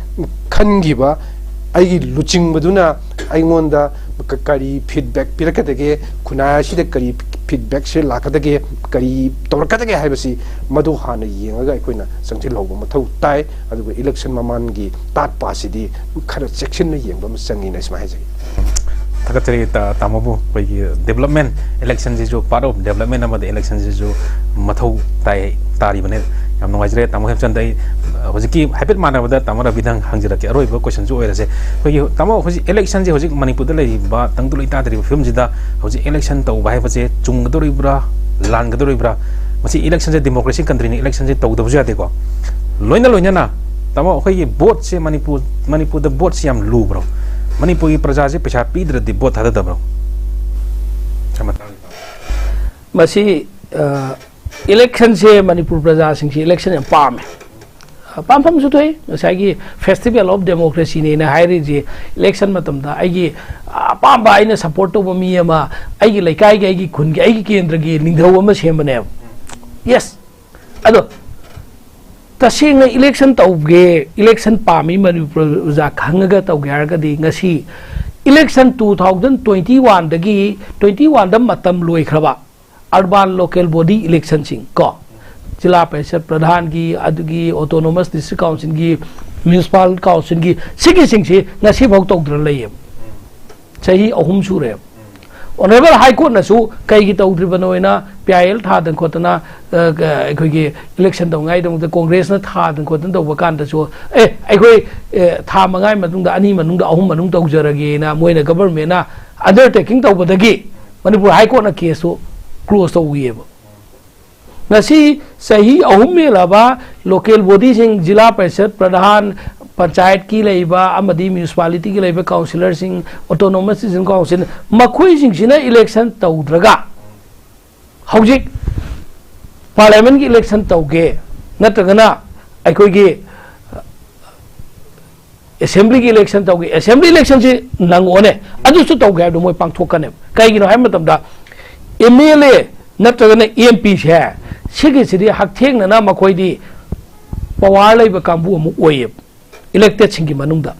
ꯈꯟꯈꯤꯕ ꯑꯩꯒꯤ ꯂꯨꯆꯤꯡꯕꯗꯨꯅ ꯑꯩꯉꯣꯟꯗ ꯀ-, ꯀꯔꯤ feedback ꯄꯤꯔꯛꯀꯗꯒꯦ, ꯈꯨꯟꯅꯥꯏ ꯑꯁꯤꯗ ꯀꯔꯤ feedbackꯁꯦ ꯂꯥꯛꯀꯗꯒꯦ, ꯀꯔꯤ ꯇꯧꯔꯛꯀꯗꯒꯦ ꯍꯥꯏꯕꯁꯤ ꯃꯗꯨ ꯍꯥꯟꯅ ꯌꯦꯡꯉꯒ ꯑꯩꯈꯣꯏꯅ ꯆꯪꯁꯤꯜꯍꯧꯕ ꯃꯊꯧ ꯇꯥꯏ꯫ ꯑꯗꯨꯒ election ꯃꯃꯥꯡꯒꯤ ꯇꯥꯠꯄ ꯑꯁꯤꯗꯤ ꯈꯔ ꯆꯦꯛꯁꯤꯟꯅ ꯌꯦꯡꯕ ꯑꯃ ꯆꯪꯉꯤꯅ ꯑꯩ ꯁꯨꯃꯥꯏꯅ ꯍꯥꯏꯖꯒꯦ꯫ ꯊꯥꯒꯠꯆꯔꯤ ꯇꯥ-, ꯇꯥꯃꯣꯕꯨ꯫ ꯑꯩꯈꯣꯏꯒꯤ development, electionꯁꯤꯁꯨ part of development ꯑꯃꯗ electionꯁꯤꯁꯨ ꯃꯊꯧ ꯇꯥꯏ, ꯇꯥꯔꯤꯕꯅꯦ꯫ ꯌꯥꯝ ꯅꯨꯡꯉꯥꯏꯖꯔꯦ ꯇꯥꯃꯣ ꯍꯦꯝꯆꯟꯗ꯫ ꯑꯩ, ꯑ, ꯍꯧꯖꯤꯛꯀꯤ ꯍꯥꯏꯐꯦꯠ ꯃꯥꯟꯅꯕꯗ ꯇꯥꯃꯣ ꯔꯕꯤꯗꯪ ꯍꯪꯖꯔꯛꯀꯦ, ꯑꯔꯣꯏꯕ questionꯁꯨ ꯑꯣꯏꯔꯁꯦ꯫ ꯑꯩꯈꯣꯏꯒꯤ ꯇꯥꯃꯣ, ꯍꯧꯖꯤꯛ electionꯁꯦ ꯍꯧꯖꯤꯛ ꯃꯅꯤꯄꯨꯔꯗ ꯂꯩꯔꯤꯕ ꯇꯪꯗꯨ ꯂꯩꯇꯥꯗ꯭ꯔꯤꯕ ꯐꯤꯕꯝꯁꯤꯗ ꯍꯧꯖꯤꯛ election ꯇꯧꯕ ꯍꯥꯏꯕꯁꯦ ꯆꯨꯝꯒꯗꯧꯔꯤꯕ꯭ꯔꯥ, ꯂꯥꯟꯒꯗꯧꯔꯤꯕ꯭ꯔꯥ? ꯃꯁꯤ election democracy countryꯅꯤ, electionꯁꯦ ꯇꯧꯗꯕꯁꯨ ꯌꯥꯗꯦꯀꯣ꯫ ꯂꯣꯏꯅ ꯂꯣꯏꯅꯅ ꯇꯥꯃꯣ, ꯑꯩꯈꯣꯏꯒꯤ voteꯁꯦ ꯃꯅꯤꯄꯨꯔ, ꯃꯅꯤꯄꯨꯔꯗ voteꯁꯦ ꯌꯥꯝ ꯂꯨꯕ꯭ꯔꯣ? ꯃꯅꯤꯄꯨꯔꯒꯤ ꯄ꯭ꯔꯖꯥꯁꯦ ꯄꯩꯁꯥ ꯄꯤꯗ꯭ꯔꯗꯤ vote ꯊꯥꯗꯗꯕ꯭ꯔꯣ? ꯃꯁꯤ, ꯑ, electionꯁꯦ ꯃꯅꯤꯄꯨꯔ ꯄ꯭ꯔꯖꯥꯁꯤꯡꯁꯤ election ꯌꯥꯝ ꯄꯥꯝꯃꯦ꯫ ꯑ, ꯄꯥꯝꯐꯝꯁꯨ ꯊꯣꯛꯏ꯫ ꯉꯁꯥꯏꯒꯤ festival of democracyꯅꯦꯅ ꯍꯥꯏꯔꯤꯁꯤ, election ꯃꯇꯝꯗ ꯑꯩꯒꯤ ꯑꯄꯥꯝꯕ, ꯑꯩꯅ support ꯇꯧꯕ ꯃꯤ ꯑꯃ, ꯑꯩꯒꯤ ꯂꯩꯀꯥꯏꯒꯤ, ꯑꯩꯒꯤ ꯈꯨꯟꯒꯤ, ꯑꯩꯒꯤ ꯀꯦꯟꯗ꯭ꯔꯒꯤ ꯅꯤꯡꯊꯧ ꯑꯃ ꯁꯦꯝꯕꯅꯦꯕ꯫ Yes꯫ ꯑꯗꯣ ꯇꯁꯦꯡꯅ ꯏꯂꯦꯛꯁꯟ ꯇꯧꯒꯦ, ꯏꯂꯦꯛꯁꯟ ꯄꯥꯝꯃꯤ ꯃꯅꯤꯄꯨꯔ ꯄ꯭ꯔꯖꯥ ꯈꯪꯉꯒ ꯇꯧꯒꯦ ꯍꯥꯏꯔꯒꯗꯤ, ꯉꯁꯤ ꯏꯂꯦꯛꯁꯟ ꯇꯨ ꯊꯥꯎꯖꯟ ꯇ꯭ꯋꯦꯟꯇꯤ ꯋꯥꯟꯗꯒꯤ, ꯇ꯭ꯋꯦꯟꯇꯤ ꯋꯥꯟꯗ ꯃꯇꯝ ꯂꯣꯏꯈ꯭ꯔꯕ ꯑꯔꯕꯥꯟ ꯂꯣꯀꯦꯜ ꯕꯣꯗꯤ ꯏꯂꯦꯛꯁꯟꯁꯤꯡ ꯀꯣ, ꯖꯤꯂꯥ ꯄꯔꯤꯁꯠ ꯄ꯭ꯔꯙꯥꯟꯒꯤ, ꯑꯗꯨꯒꯤ ꯑꯣꯇꯣꯅꯣꯃꯁ ꯗꯤꯁꯇ꯭ꯔꯤꯛ ꯀꯥꯎꯟꯁꯤꯜꯒꯤ, ꯃ꯭ꯌꯨꯅꯤꯁꯤꯄꯥꯜ ꯀꯥꯎꯟꯁꯤꯜꯒꯤ, ꯁꯤꯒꯤꯁꯤꯡꯁꯤ ꯉꯁꯤꯐꯥꯎ ꯇꯧꯗꯅ ꯂꯩꯌꯦꯕ꯫ ꯆꯍꯤ ꯑꯍꯨꯝ ꯁꯨꯔꯦꯕ꯫ ꯑꯣꯅꯔꯦꯕꯜ ꯍꯥꯏ ꯀꯣꯔꯠꯅꯁꯨ ꯀꯩꯒꯤ ꯇꯧꯗ꯭ꯔꯤꯕꯅꯣ ꯍꯥꯏꯅ ꯄꯤ ꯑꯥꯏ ꯑꯦꯜ ꯊꯥꯗꯅ ꯈꯣꯠꯇꯅ, ꯑ, ꯑꯩꯈꯣꯏꯒꯤ ꯏꯂꯦꯛꯁꯟ ꯇꯧꯉꯥꯏꯗꯃꯛꯇ ꯀꯣꯡꯒ꯭ꯔꯦꯁꯅ ꯊꯥꯗꯅ ꯈꯣꯠꯇꯅ ꯇꯧꯕ ꯀꯥꯟꯗꯁꯨ, ꯑꯦ, ꯑꯩꯈꯣꯏ, ꯑꯦ, ꯊꯥ ꯃꯉꯥꯒꯤ ꯃꯇꯨꯡꯗ, ꯑꯅꯤ ꯃꯅꯨꯡꯗ, ꯑꯍꯨꯝ ꯃꯅꯨꯡ ꯇꯧꯖꯔꯒꯦꯅ ꯃꯣꯏꯅ ꯒꯕꯔꯃꯦꯟꯅ ꯑꯟꯗꯔꯇꯦꯀꯤꯡ ꯇꯧꯕꯗꯒꯤ ꯃꯅꯤꯄꯨꯔ ꯍꯥꯏ ꯀꯣꯔꯠꯅ ꯀꯦꯁꯇꯨ ꯀ꯭ꯂꯣꯖ ꯇꯧꯈꯤꯑꯕ꯫ ꯉꯁꯤ ꯆꯍꯤ ꯑꯍꯨꯝ ꯍꯦꯜꯂꯕ ꯂꯣꯀꯦꯜ ꯕꯣꯗꯤꯁꯤꯡ, ꯖꯤꯂꯥ ꯄꯔꯤꯁꯠ ꯄ꯭ꯔꯙꯥꯟ, ꯄꯟꯆꯥꯌꯠꯀꯤ ꯂꯩꯕ ꯑꯃꯗꯤ ꯃ꯭ꯌꯨꯅꯤꯁꯤꯄꯥꯂꯤꯇꯤꯒꯤ ꯂꯩꯕ ꯀꯥꯎꯟꯁꯤꯂꯔꯁꯤꯡ, ꯑꯣꯇꯣꯅꯣꯃꯁ ꯗꯤꯁꯇ꯭ꯔꯤꯛ ꯀꯥꯎꯟꯁꯤꯜ, ꯃꯈꯣꯏꯁꯤꯡꯁꯤꯅ ꯏꯂꯦꯛꯁꯟ ꯇꯧꯗ꯭ꯔꯒ ꯍꯧꯖꯤꯛ ꯄꯥꯔꯂꯤꯌꯥꯃꯦꯟꯒꯤ ꯏꯂꯦꯛꯁꯟ ꯇꯧꯒꯦ, ꯅꯠꯇ꯭ꯔꯒꯅ ꯑꯩꯈꯣꯏꯒꯤ ꯑꯦꯁꯦꯝꯕ꯭ꯂꯤꯒꯤ ꯏꯂꯦꯛꯁꯟ ꯇꯧꯒꯦ, ꯑꯦꯁꯦꯝꯕ꯭ꯂꯤ ꯏꯂꯦꯛꯁꯟꯁꯤ ꯅꯪꯉꯣꯅꯦ, ꯑꯗꯨꯁꯨ ꯇꯧꯒꯦ ꯍꯥꯏꯕꯗꯣ ꯃꯣꯏ ꯄꯥꯡꯊꯣꯛꯀꯅꯦꯕ꯫ ꯀꯩꯒꯤꯅꯣ ꯍꯥꯏꯕ ꯃꯇꯝꯗ, ꯑꯦꯝ ꯑꯦꯜ ꯑꯦ ꯅꯠꯇ꯭ꯔꯒꯅ ꯑꯦꯝ ꯄꯤꯁꯦ, ꯁꯤꯒꯤꯁꯤꯗꯤ ꯍꯛꯊꯦꯡꯅꯅ ꯃꯈꯣꯏꯗꯤ ꯄꯋꯥꯔ ꯂꯩꯕ ꯀꯥꯡꯕꯨ ꯑꯃ ꯑꯣꯏꯌꯦꯕ ꯏꯂꯦꯛꯇꯦꯠꯁꯤꯡꯒꯤ ꯃꯅꯨꯡꯗ꯫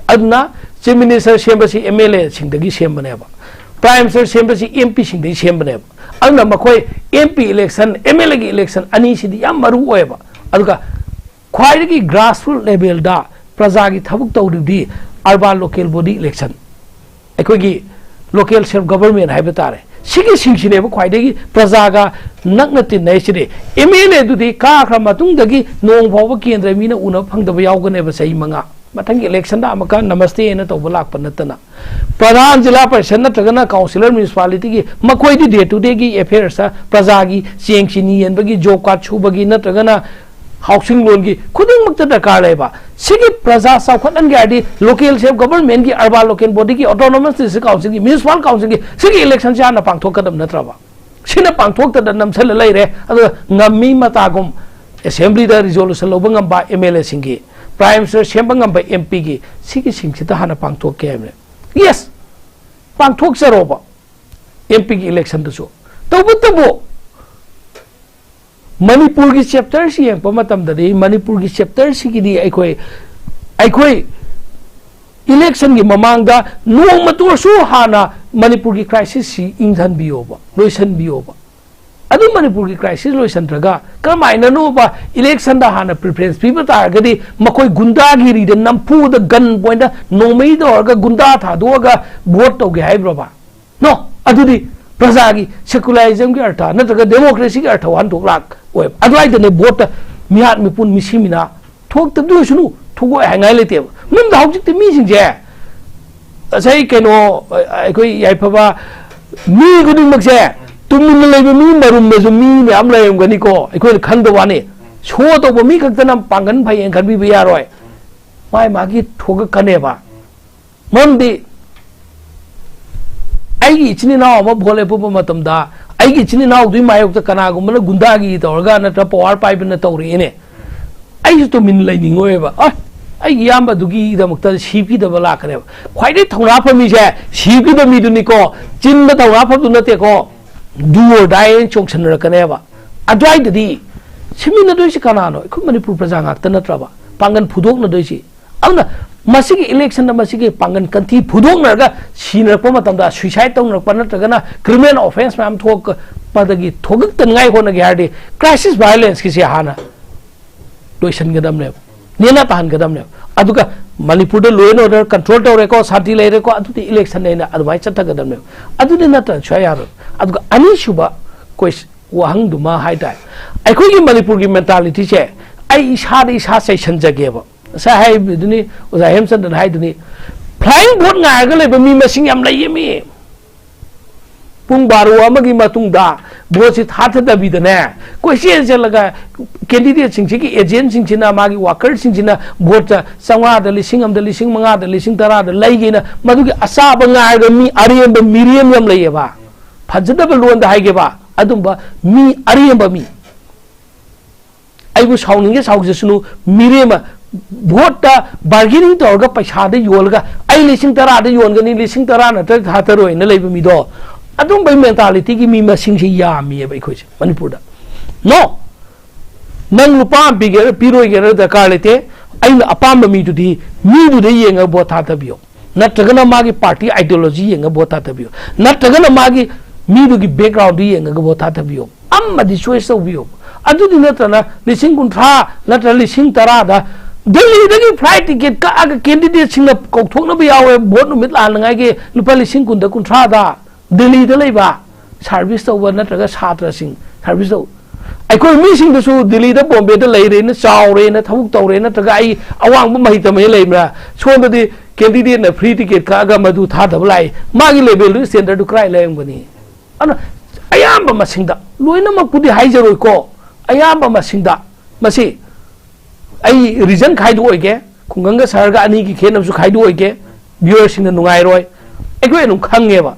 ꯑꯗꯨꯅ ꯆꯤꯐ ꯃꯤꯅꯤꯁꯇꯔ ꯁꯦꯝꯕꯁꯤ ꯑꯦꯝ ꯑꯦꯜ ꯑꯦꯁꯤꯡꯗꯒꯤ ꯁꯦꯝꯕꯅꯦꯕ, ꯄ꯭ꯔꯥꯏꯝ ꯃꯤꯅꯤꯁꯇꯔ ꯁꯦꯝꯕꯁꯤ ꯑꯦꯝ ꯄꯤꯁꯤꯡꯗꯒꯤ ꯁꯦꯝꯕꯅꯦꯕ꯫ ꯑꯗꯨꯅ ꯃꯈꯣꯏ M P election, M L ꯑꯦꯒꯤ ꯏꯂꯦꯛꯁꯟ ꯑꯅꯤꯁꯤꯗꯤ ꯌꯥꯝ ꯃꯔꯨ ꯑꯣꯏꯌꯦꯕ꯫ ꯑꯗꯨꯒ ꯈ꯭ꯋꯥꯏꯗꯒꯤ ꯒ꯭ꯔꯥꯁꯔꯨꯠ ꯂꯦꯚꯦꯜꯗ ꯄ꯭ꯔꯖꯥꯒꯤ ꯊꯕꯛ ꯇꯧꯔꯤꯕꯗꯤ ꯑꯔꯕꯥꯟ ꯂꯣꯀꯦꯜ ꯕꯣꯗꯤ ꯏꯂꯦꯛꯁꯟ, ꯑꯩꯈꯣꯏꯒꯤ ꯂꯣꯀꯦꯜ ꯁꯦꯜꯐ ꯒꯕꯔꯃꯦꯟ ꯍꯥꯏꯕ ꯇꯥꯔꯦ, ꯁꯤꯒꯤꯁꯤꯡꯁꯤꯅꯦꯕ ꯈ꯭ꯋꯥꯏꯗꯒꯤ ꯄ꯭ꯔꯖꯥꯒ ꯅꯛꯅ ꯇꯤꯟꯅꯩꯁꯤꯗꯤ꯫ ꯑꯦꯝ ꯑꯦꯜ ꯑꯦꯗꯨꯗꯤ ꯀꯥꯈ꯭ꯔ ꯃꯇꯨꯡꯗꯒꯤ ꯅꯣꯡ ꯐꯥꯎꯕ ꯀꯦꯟꯗ꯭ꯔ ꯃꯤꯅ ꯎꯅꯕ ꯐꯪꯗꯕ ꯌꯥꯎꯒꯅꯦꯕ ꯆꯍꯤ ꯃꯉꯥ꯫ ꯃꯊꯪꯒꯤ ꯏꯂꯦꯛꯁꯟꯗ ꯑꯃꯨꯛꯀ ꯅꯃꯁꯇꯦ ꯍꯥꯏꯅ ꯇꯧꯕ ꯂꯥꯛꯄ ꯅꯠꯇꯅ, ꯄ꯭ꯔꯙꯥꯟ, ꯖꯤꯂꯥ ꯄꯔꯤꯁꯠ ꯅꯠꯇ꯭ꯔꯒꯅ ꯀꯥꯎꯟꯁꯤꯂꯔ, ꯃ꯭ꯌꯨꯅꯤꯁꯤꯄꯥꯂꯤꯇꯤꯒꯤ, ꯃꯈꯣꯏꯗꯤ ꯗꯦ ꯇꯨ ꯗꯦꯒꯤ ꯑꯦꯐꯦꯌꯔꯁꯇ, ꯄ꯭ꯔꯖꯥꯒꯤ ꯆꯦꯡ ꯆꯤꯅꯤ ꯌꯦꯟꯕꯒꯤ, ꯖꯣꯕ ꯀꯥꯔꯗ ꯁꯨꯕꯒꯤ ꯅꯠꯇ꯭ꯔꯒꯅ ꯍꯥꯎꯁꯤꯡ ꯂꯣꯟꯒꯤ ꯈꯨꯗꯤꯡꯃꯛꯇ ꯗꯔꯀꯥꯔ ꯂꯩꯕ꯫ ꯁꯤꯒꯤ ꯄ꯭ꯔꯖꯥ ꯆꯥꯎꯈꯠꯍꯟꯒꯦ ꯍꯥꯏꯔꯗꯤ ꯂꯣꯀꯦꯜ ꯁꯦꯜꯐ ꯒꯕꯔꯃꯦꯟꯒꯤ, ꯑꯔꯕꯥꯟ ꯂꯣꯀꯦꯜ ꯕꯣꯗꯤꯒꯤ, ꯑꯣꯇꯣꯅꯣꯃꯁ ꯗꯤꯁꯇ꯭ꯔꯤꯛ ꯀꯥꯎꯟꯁꯤꯜꯒꯤ, ꯃ꯭ꯌꯨꯅꯤꯁꯤꯄꯥꯜ ꯀꯥꯎꯟꯁꯤꯜꯒꯤ ꯁꯤꯒꯤ ꯏꯂꯦꯛꯁꯟꯁꯦ ꯍꯥꯟꯅ ꯄꯥꯡꯊꯣꯛꯀꯗꯕ ꯅꯠꯇ꯭ꯔꯕ? ꯁꯤꯅ ꯄꯥꯡꯊꯣꯛꯇꯗ ꯅꯝꯁꯤꯜꯂ ꯂꯩꯔꯦ꯫ ꯑꯗꯨꯒ ꯉꯝꯃꯤ ꯃꯇꯥꯒꯨꯝ ꯑꯦꯁꯦꯝꯕ꯭ꯂꯤꯗ ꯔꯤꯖꯣꯂꯨꯁꯟ ꯂꯧꯕ ꯉꯝꯕ ꯑꯦꯝ ꯑꯦꯜ ꯑꯦꯁꯤꯡꯒꯤ, ꯄ꯭ꯔꯥꯏꯝ ꯃꯤꯅꯤꯁꯇꯔ ꯁꯦꯝꯕ ꯉꯝꯕ ꯑꯦꯝ ꯄꯤꯒꯤ, ꯁꯤꯒꯤꯁꯤꯡꯁꯤꯗ ꯍꯥꯟꯅ ꯄꯥꯡꯊꯣꯛꯀꯦ ꯍꯥꯏꯕꯅꯦ꯫ ꯌꯦꯁ, ꯄꯥꯡꯊꯣꯛꯆꯔꯣꯕ ꯑꯦꯝ ꯄꯤꯒꯤ ꯏꯂꯦꯛꯁꯟꯗꯨꯁꯨ꯫ ꯇꯧꯕꯇꯕꯨ ꯃꯅꯤꯄꯨꯔꯒꯤ ꯆꯦꯞꯇꯔꯁꯤ ꯌꯦꯡꯉꯛꯄ ꯃꯇꯝꯗꯗꯤ, ꯃꯅꯤꯄꯨꯔꯒꯤ ꯆꯦꯞꯇꯔꯁꯤꯒꯤꯗꯤ ꯑꯩꯈꯣꯏ ꯑꯩꯈꯣꯏ ꯏꯂꯦꯛꯁꯟꯒꯤ ꯃꯃꯥꯡꯗ ꯅꯣꯡꯃꯇ ꯑꯣꯏꯔꯁꯨ ꯍꯥꯟꯅ ꯃꯅꯤꯄꯨꯔꯒꯤ ꯀ꯭ꯔꯥꯏꯁꯤꯁꯁꯤ ꯏꯪꯊꯟꯕꯤꯌꯣꯕ, ꯂꯣꯏꯁꯟꯕꯤꯌꯣꯕ꯫ ꯑꯗꯨ ꯃꯅꯤꯄꯨꯔꯒꯤ ꯀ꯭ꯔꯥꯏꯁꯤꯁ ꯂꯣꯏꯁꯟꯗ꯭ꯔꯒ ꯀꯔꯝꯍꯥꯏꯅꯅꯣꯕ ꯏꯂꯦꯛꯁꯟꯗ ꯍꯥꯟꯅ ꯄ꯭ꯔꯤꯐꯔꯦꯟꯁ ꯄꯤꯕ ꯇꯥꯔꯒꯗꯤ ꯃꯈꯣꯏ ꯒꯨꯟꯗꯥꯒꯤꯔꯤꯗ ꯅꯝꯐꯨꯗ ꯒꯟ ꯄꯣꯏꯟꯗ ꯅꯣꯡꯃꯩ ꯇꯧꯔꯒ ꯒꯨꯟꯗꯥ ꯊꯥꯗꯣꯛꯑꯒ ꯚꯣꯠ ꯇꯧꯒꯦ ꯍꯥꯏꯕ꯭ꯔꯣꯕ? ꯅꯣ꯫ ꯑꯗꯨꯗꯤ ꯄ꯭ꯔꯖꯥꯒꯤ ꯁꯦꯀꯨꯂꯔꯤꯖꯝꯒꯤ ꯑꯔꯊ ꯅꯠꯇ꯭ꯔꯒ ꯗꯦꯃꯣꯀ꯭ꯔꯦꯁꯤꯒꯤ ꯑꯔꯊ ꯋꯥꯍꯟꯊꯣꯛ ꯂꯥꯛꯑꯣꯏꯕ꯫ ꯑꯗꯨꯋꯥꯏꯗꯅꯦ ꯚꯣꯠꯇ ꯃꯤꯍꯥꯠ ꯃꯤꯄꯨꯟ ꯃꯤꯁꯤ ꯃꯤꯅꯥ ꯊꯣꯛꯇꯕꯗꯤ ꯑꯣꯏꯁꯅꯨ, ꯊꯣꯛꯑꯣꯏ ꯍꯥꯏꯉꯥꯏ ꯂꯩꯇꯦꯕ꯫ ꯃꯔꯝꯗꯤ ꯍꯧꯖꯤꯛꯇꯤ ꯃꯤꯁꯤꯡꯁꯦ ꯉꯁꯥꯏ ꯀꯩꯅꯣ, ꯑꯩꯈꯣꯏ ꯌꯥꯏꯐꯕ ꯃꯤ ꯈꯨꯗꯤꯡꯃꯛꯁꯦ, ꯇꯨꯃꯤꯟꯅ ꯂꯩꯕ ꯃꯤ ꯃꯔꯨꯝꯗꯁꯨ ꯃꯤ ꯃꯌꯥꯝ ꯂꯩꯔꯝꯒꯅꯤꯀꯣ, ꯑꯩꯈꯣꯏꯅ ꯈꯪꯗꯕ ꯋꯥꯅꯤ꯫ ꯁꯣ ꯇꯧꯕ ꯃꯤ ꯈꯛꯇꯅ ꯄꯥꯡꯒꯜ ꯐꯩꯌꯦꯅ ꯈꯟꯕꯤꯕ ꯌꯥꯔꯣꯏ꯫ ꯃꯥꯏ ꯃꯥꯒꯤ ꯊꯣꯛꯂꯛꯀꯅꯦꯕ꯫ ꯃꯔꯝꯗꯤ ꯑꯩꯒꯤ ꯏꯆꯤꯟ ꯏꯅꯥꯎ ꯑꯃ ꯚꯣꯠ ꯂꯦꯞꯄꯨꯕ ꯃꯇꯝꯗ ꯑꯩꯒꯤ ꯏꯆꯤꯟ ꯏꯅꯥꯎꯗꯨꯒꯤ ꯃꯥꯌꯣꯛꯇ ꯀꯅꯥꯒꯨꯝꯕꯅ ꯒꯨꯟꯗꯥꯒꯤ ꯇꯧꯔꯒ ꯅꯠꯇ꯭ꯔ ꯄꯋꯥꯔ ꯄꯥꯏꯕꯅ ꯇꯧꯔꯛꯑꯦꯅꯦ, ꯑꯩꯁꯨ ꯇꯨꯃꯤꯟ ꯂꯩꯅꯤꯡꯉꯣꯏꯕ꯫ ꯑ, ꯑꯩꯒꯤ ꯏꯌꯥꯝꯕꯗꯨꯒꯤꯗꯃꯛꯇ ꯁꯤꯈꯤꯗꯕ ꯂꯥꯛꯀꯅꯦꯕ꯫ ꯈ꯭ꯋꯥꯏꯗꯒꯤ ꯊꯧꯅꯥ ꯐꯝꯃꯤꯁꯦ ꯁꯤꯈꯤꯕ ꯃꯤꯗꯨꯅꯤꯀꯣ, ꯆꯤꯟꯗ ꯊꯧꯅꯥ ꯐꯝꯗꯨ ꯅꯠꯇꯦꯀꯣ, do or die ꯍꯥꯏꯅ ꯆꯣꯡꯁꯟꯅꯔꯛꯀꯅꯦꯕ꯫ ꯑꯗꯨꯋꯥꯏꯗꯗꯤ ꯁꯤꯃꯤꯟꯅꯗꯣꯏꯁꯤ ꯀꯅꯥꯅꯣ? ꯑꯩꯈꯣꯏ ꯃꯅꯤꯄꯨꯔ ꯄ꯭ꯔꯖꯥ ꯉꯥꯛꯇ ꯅꯠꯇ꯭ꯔꯕ ꯄꯥꯡꯒꯜ ꯐꯨꯗꯣꯛꯅꯗꯣꯏꯁꯤ? ꯑꯗꯨꯅ ꯃꯁꯤꯒꯤ ꯏꯂꯦꯛꯁꯟꯗ ꯃꯁꯤꯒꯤ ꯄꯥꯡꯒꯜ ꯀꯟꯊꯤ ꯐꯨꯗꯣꯛꯅꯔꯒ ꯁꯤꯅꯔꯛꯄ ꯃꯇꯝꯗ, ꯁꯨꯏꯁꯥꯏꯠ ꯇꯧꯅꯔꯛꯄ ꯅꯠꯇ꯭ꯔꯒꯅ ꯀ꯭ꯔꯤꯃꯤꯅꯦꯜ ꯑꯣꯐꯦꯟꯁ ꯃꯌꯥꯝ ꯊꯣꯛꯄꯗꯒꯤ ꯊꯣꯛꯂꯛꯇꯅꯤꯡꯉꯥꯏ ꯍꯣꯠꯅꯒꯦ ꯍꯥꯏꯔꯗꯤ ꯀ꯭ꯔꯥꯏꯁꯤꯁ ꯚꯥꯏꯑꯣꯂꯦꯟꯁꯀꯤꯁꯦ ꯍꯥꯟꯅ ꯂꯣꯏꯁꯤꯟꯒꯗꯕꯅꯦꯕ, ꯅꯦꯅꯥ ꯇꯥꯍꯟꯒꯗꯕꯅꯦꯕ꯫ ꯑꯗꯨꯒ ꯃꯅꯤꯄꯨꯔꯗ law and order control ꯇꯧꯔꯦꯀꯣ, ꯁꯥꯟꯇꯤ ꯂꯩꯔꯦꯀꯣ, ꯑꯗꯨꯗꯤ ꯏꯂꯦꯛꯁꯟ ꯑꯩꯅ ꯑꯗꯨꯃꯥꯏꯅ ꯆꯠꯊꯒꯗꯕꯅꯦꯕ꯫ ꯑꯗꯨꯗꯤ ꯅꯠꯇ꯭ꯔ ꯁꯨꯡꯌꯥ ꯌꯥꯔꯣꯏ꯫ ꯑꯗꯨꯒ ꯑꯅꯤꯁꯨꯕ ꯀꯣꯏꯁ-, ꯋꯥꯍꯪꯗꯨꯃ ꯍꯥꯏ ꯇꯥꯔꯦ, ꯑꯩꯈꯣꯏꯒꯤ ꯃꯅꯤꯄꯨꯔꯒꯤ ꯃꯦꯟꯇꯥꯂꯤꯇꯤꯁꯦ ꯑꯩ ꯏꯁꯥꯗ ꯏꯁꯥ ꯆꯩꯁꯟꯖꯒꯦꯕ꯫ ꯉꯁꯥꯏ ꯍꯥꯏꯕꯗꯨꯅꯤ, ꯑꯣꯖꯥ ꯍꯦꯝꯆꯟꯗ꯭ꯔꯅ ꯍꯥꯏꯗꯨꯅꯤ, ꯐ꯭ꯂꯥꯏꯌꯤꯡ ꯚꯣꯠ ꯉꯥꯏꯔꯒ ꯂꯩꯕ ꯃꯤ ꯃꯁꯤꯡ ꯌꯥꯝ ꯂꯩꯌꯦ ꯃꯤ꯫ ꯄꯨꯡ ꯕꯥꯔꯣ ꯑꯃꯒꯤ ꯃꯇꯨꯡꯗ ꯚꯣꯠꯁꯤ ꯊꯥꯊꯗꯕꯤꯗꯅꯦ, ꯀꯣꯏꯆꯦꯟ ꯆꯦꯜꯂꯒ ꯀꯦꯟꯗꯤꯗꯦꯠꯁꯤꯡꯁꯤꯒꯤ ꯑꯦꯖꯦꯟꯁꯤꯡꯁꯤꯅ, ꯃꯥꯒꯤ ꯋꯥꯀꯔꯁꯤꯡꯁꯤꯅ ꯚꯣꯠꯇ ꯆꯥꯝꯃꯉꯥꯗ, ꯂꯤꯁꯤꯡ ꯑꯃꯗ, ꯂꯤꯁꯤꯡ ꯃꯉꯥꯗ, ꯂꯤꯁꯤꯡ ꯇꯔꯥꯗ ꯂꯩꯒꯦꯅ ꯃꯗꯨꯒꯤ ꯑꯆꯥꯕ ꯉꯥꯏꯔꯒ ꯃꯤ ꯑꯔꯦꯝꯕ ꯃꯤꯔꯦꯝ ꯌꯥꯝ ꯂꯩꯌꯦꯕ꯫ ꯐꯖꯗꯕ ꯂꯣꯟꯗ ꯍꯥꯏꯒꯦꯕ, ꯑꯗꯨꯝꯕ ꯃꯤ ꯑꯔꯦꯝꯕ ꯃꯤ꯫ ꯑꯩꯕꯨ ꯁꯥꯎꯅꯤꯡꯒꯦ ꯁꯥꯎꯖꯁꯅꯨ, ꯃꯤꯔꯦꯝ ꯑꯃ ꯚꯣꯠꯇ ꯕꯥꯔꯒꯦꯅꯤꯡ ꯇꯧꯔꯒ ꯄꯩꯁꯥꯗ ꯌꯣꯜꯂꯒ ꯑꯩ ꯂꯤꯁꯤꯡ ꯇꯔꯥꯗ ꯌꯣꯟꯒꯅꯤ, ꯂꯤꯁꯤꯡ ꯇꯔꯥ ꯅꯠꯇ꯭ꯔꯒ ꯊꯥ ꯇꯔꯨꯛ ꯍꯥꯏꯅ ꯂꯩꯕ ꯃꯤꯗꯣ, ꯑꯗꯨꯝꯕꯩ ꯃꯦꯟꯇꯥꯂꯤꯇꯤꯒꯤ ꯃꯤ ꯃꯁꯤꯡꯁꯦ ꯌꯥꯝꯃꯤꯑꯕ ꯑꯩꯈꯣꯏꯁꯦ ꯃꯅꯤꯄꯨꯔꯗ꯫ ꯅꯣ꯫ ꯅꯪ ꯂꯨꯄꯥ ꯑꯃ ꯄꯤꯒꯦꯔꯥ ꯄꯤꯔꯣꯏꯒꯦꯔꯥ ꯗꯔꯀꯥꯔ ꯂꯩꯇꯦ꯫ ꯑꯩꯅ ꯑꯄꯥꯝꯕ ꯃꯤꯗꯨꯗꯤ, ꯃꯤꯗꯨꯗ ꯌꯦꯡꯉꯒ ꯚꯣꯠ ꯊꯥꯗꯕꯤꯌꯨ, ꯅꯠꯇ꯭ꯔꯒꯅ ꯃꯥꯒꯤ ꯄꯥꯔꯇꯤ ꯑꯥꯏꯗꯤꯌꯣꯂꯣꯖꯤ ꯌꯦꯡꯉꯒ ꯚꯣꯠ ꯊꯥꯗꯕꯤꯌꯨ, ꯅꯠꯇ꯭ꯔꯒꯅ ꯃꯥꯒꯤ, ꯃꯤꯗꯨꯒꯤ ꯕꯦꯛꯒ꯭ꯔꯥꯎꯟꯗꯨ ꯌꯦꯡꯉꯒ ꯚꯣꯠ ꯊꯥꯗꯕꯤꯌꯨ꯫ ꯑꯃꯗꯤ ꯆꯣꯏꯁ ꯇꯧꯕꯤꯌꯨ꯫ ꯑꯗꯨꯗꯤ ꯅꯠꯇ꯭ꯔꯅ ꯂꯤꯁꯤꯡ ꯀꯨꯟꯊ꯭ꯔꯥ ꯅꯠꯇ꯭ꯔ ꯂꯤꯁꯤꯡ ꯇꯔꯥꯗ ꯗꯦꯜꯂꯤꯗꯒꯤ ꯐ꯭ꯂꯥꯏꯠ ꯇꯤꯀꯦꯠ ꯀꯛꯑꯒ ꯀꯦꯟꯗꯤꯗꯦꯠꯁꯤꯡꯅ ꯀꯧꯊꯣꯛꯅꯕ ꯌꯥꯎꯋꯦ, ꯚꯣꯠ ꯅꯨꯃꯤꯠ ꯂꯥꯟꯅꯉꯥꯏꯒꯤ ꯂꯨꯄꯥ ꯂꯤꯁꯤꯡ ꯀꯨꯟꯗ ꯀꯨꯟꯊ꯭ꯔꯥꯗ꯫ ꯗꯦꯜꯂꯤꯗ ꯂꯩꯕ ꯁꯥꯔꯚꯤꯁ ꯇꯧꯕ ꯅꯠꯇ꯭ꯔꯒ ꯁꯥꯇ꯭ꯔꯁꯤꯡ ꯁꯥꯔꯚꯤꯁ ꯇꯧ, ꯑꯩꯈꯣꯏ ꯃꯤꯁꯤꯡꯗꯁꯨ ꯗꯦꯜꯂꯤꯗ ꯕꯣꯝꯕꯦꯗ ꯂꯩꯔꯦꯅ, ꯆꯥꯎꯔꯦꯅ, ꯊꯕꯛ ꯇꯧꯔꯦ ꯅꯠꯇ꯭ꯔꯒ ꯑꯩ ꯑꯋꯥꯡꯕ ꯃꯍꯩ ꯇꯝꯃꯦ ꯂꯩꯕ꯭ꯔꯥ? ꯁꯣꯝꯗꯗꯤ ꯀꯦꯟꯗꯤꯗꯦꯠꯅ ꯐ꯭ꯔꯤ ꯇꯤꯀꯦꯠ ꯀꯛꯑꯒ ꯃꯗꯨ ꯊꯥꯗꯕ ꯂꯥꯛꯏ꯫ ꯃꯥꯒꯤ ꯂꯦꯚꯦꯜꯗꯨ, ꯁ꯭ꯇꯦꯟꯗꯔꯗꯨ ꯀꯗꯥꯏ ꯂꯩꯔꯝꯒꯅꯤ? ꯑꯗꯨꯅ ꯑꯌꯥꯝꯕ ꯃꯁꯤꯡꯗ, ꯂꯣꯏꯅꯃꯛꯄꯨꯗꯤ ꯍꯥꯏꯖꯔꯣꯏꯀꯣ, ꯑꯌꯥꯝꯕ ꯃꯁꯤꯡꯗ ꯃꯁꯤ ꯑꯩ ꯔꯤꯖꯟ ꯈꯥꯏꯗꯣꯛꯑꯣꯏꯒꯦ, ꯈꯨꯡꯒꯪꯒ ꯁꯍꯔꯒ ꯑꯅꯤꯒꯤ ꯈꯦꯠꯅꯕꯁꯨ ꯈꯥꯏꯗꯣꯛꯑꯣꯏꯒꯦ, ꯚ꯭ꯌꯨꯋꯔꯁꯤꯡꯅ ꯅꯨꯡꯉꯥꯏꯔꯣꯏ꯫ ꯑꯩꯈꯣꯏ ꯑꯗꯨꯝ ꯈꯪꯉꯦꯕ,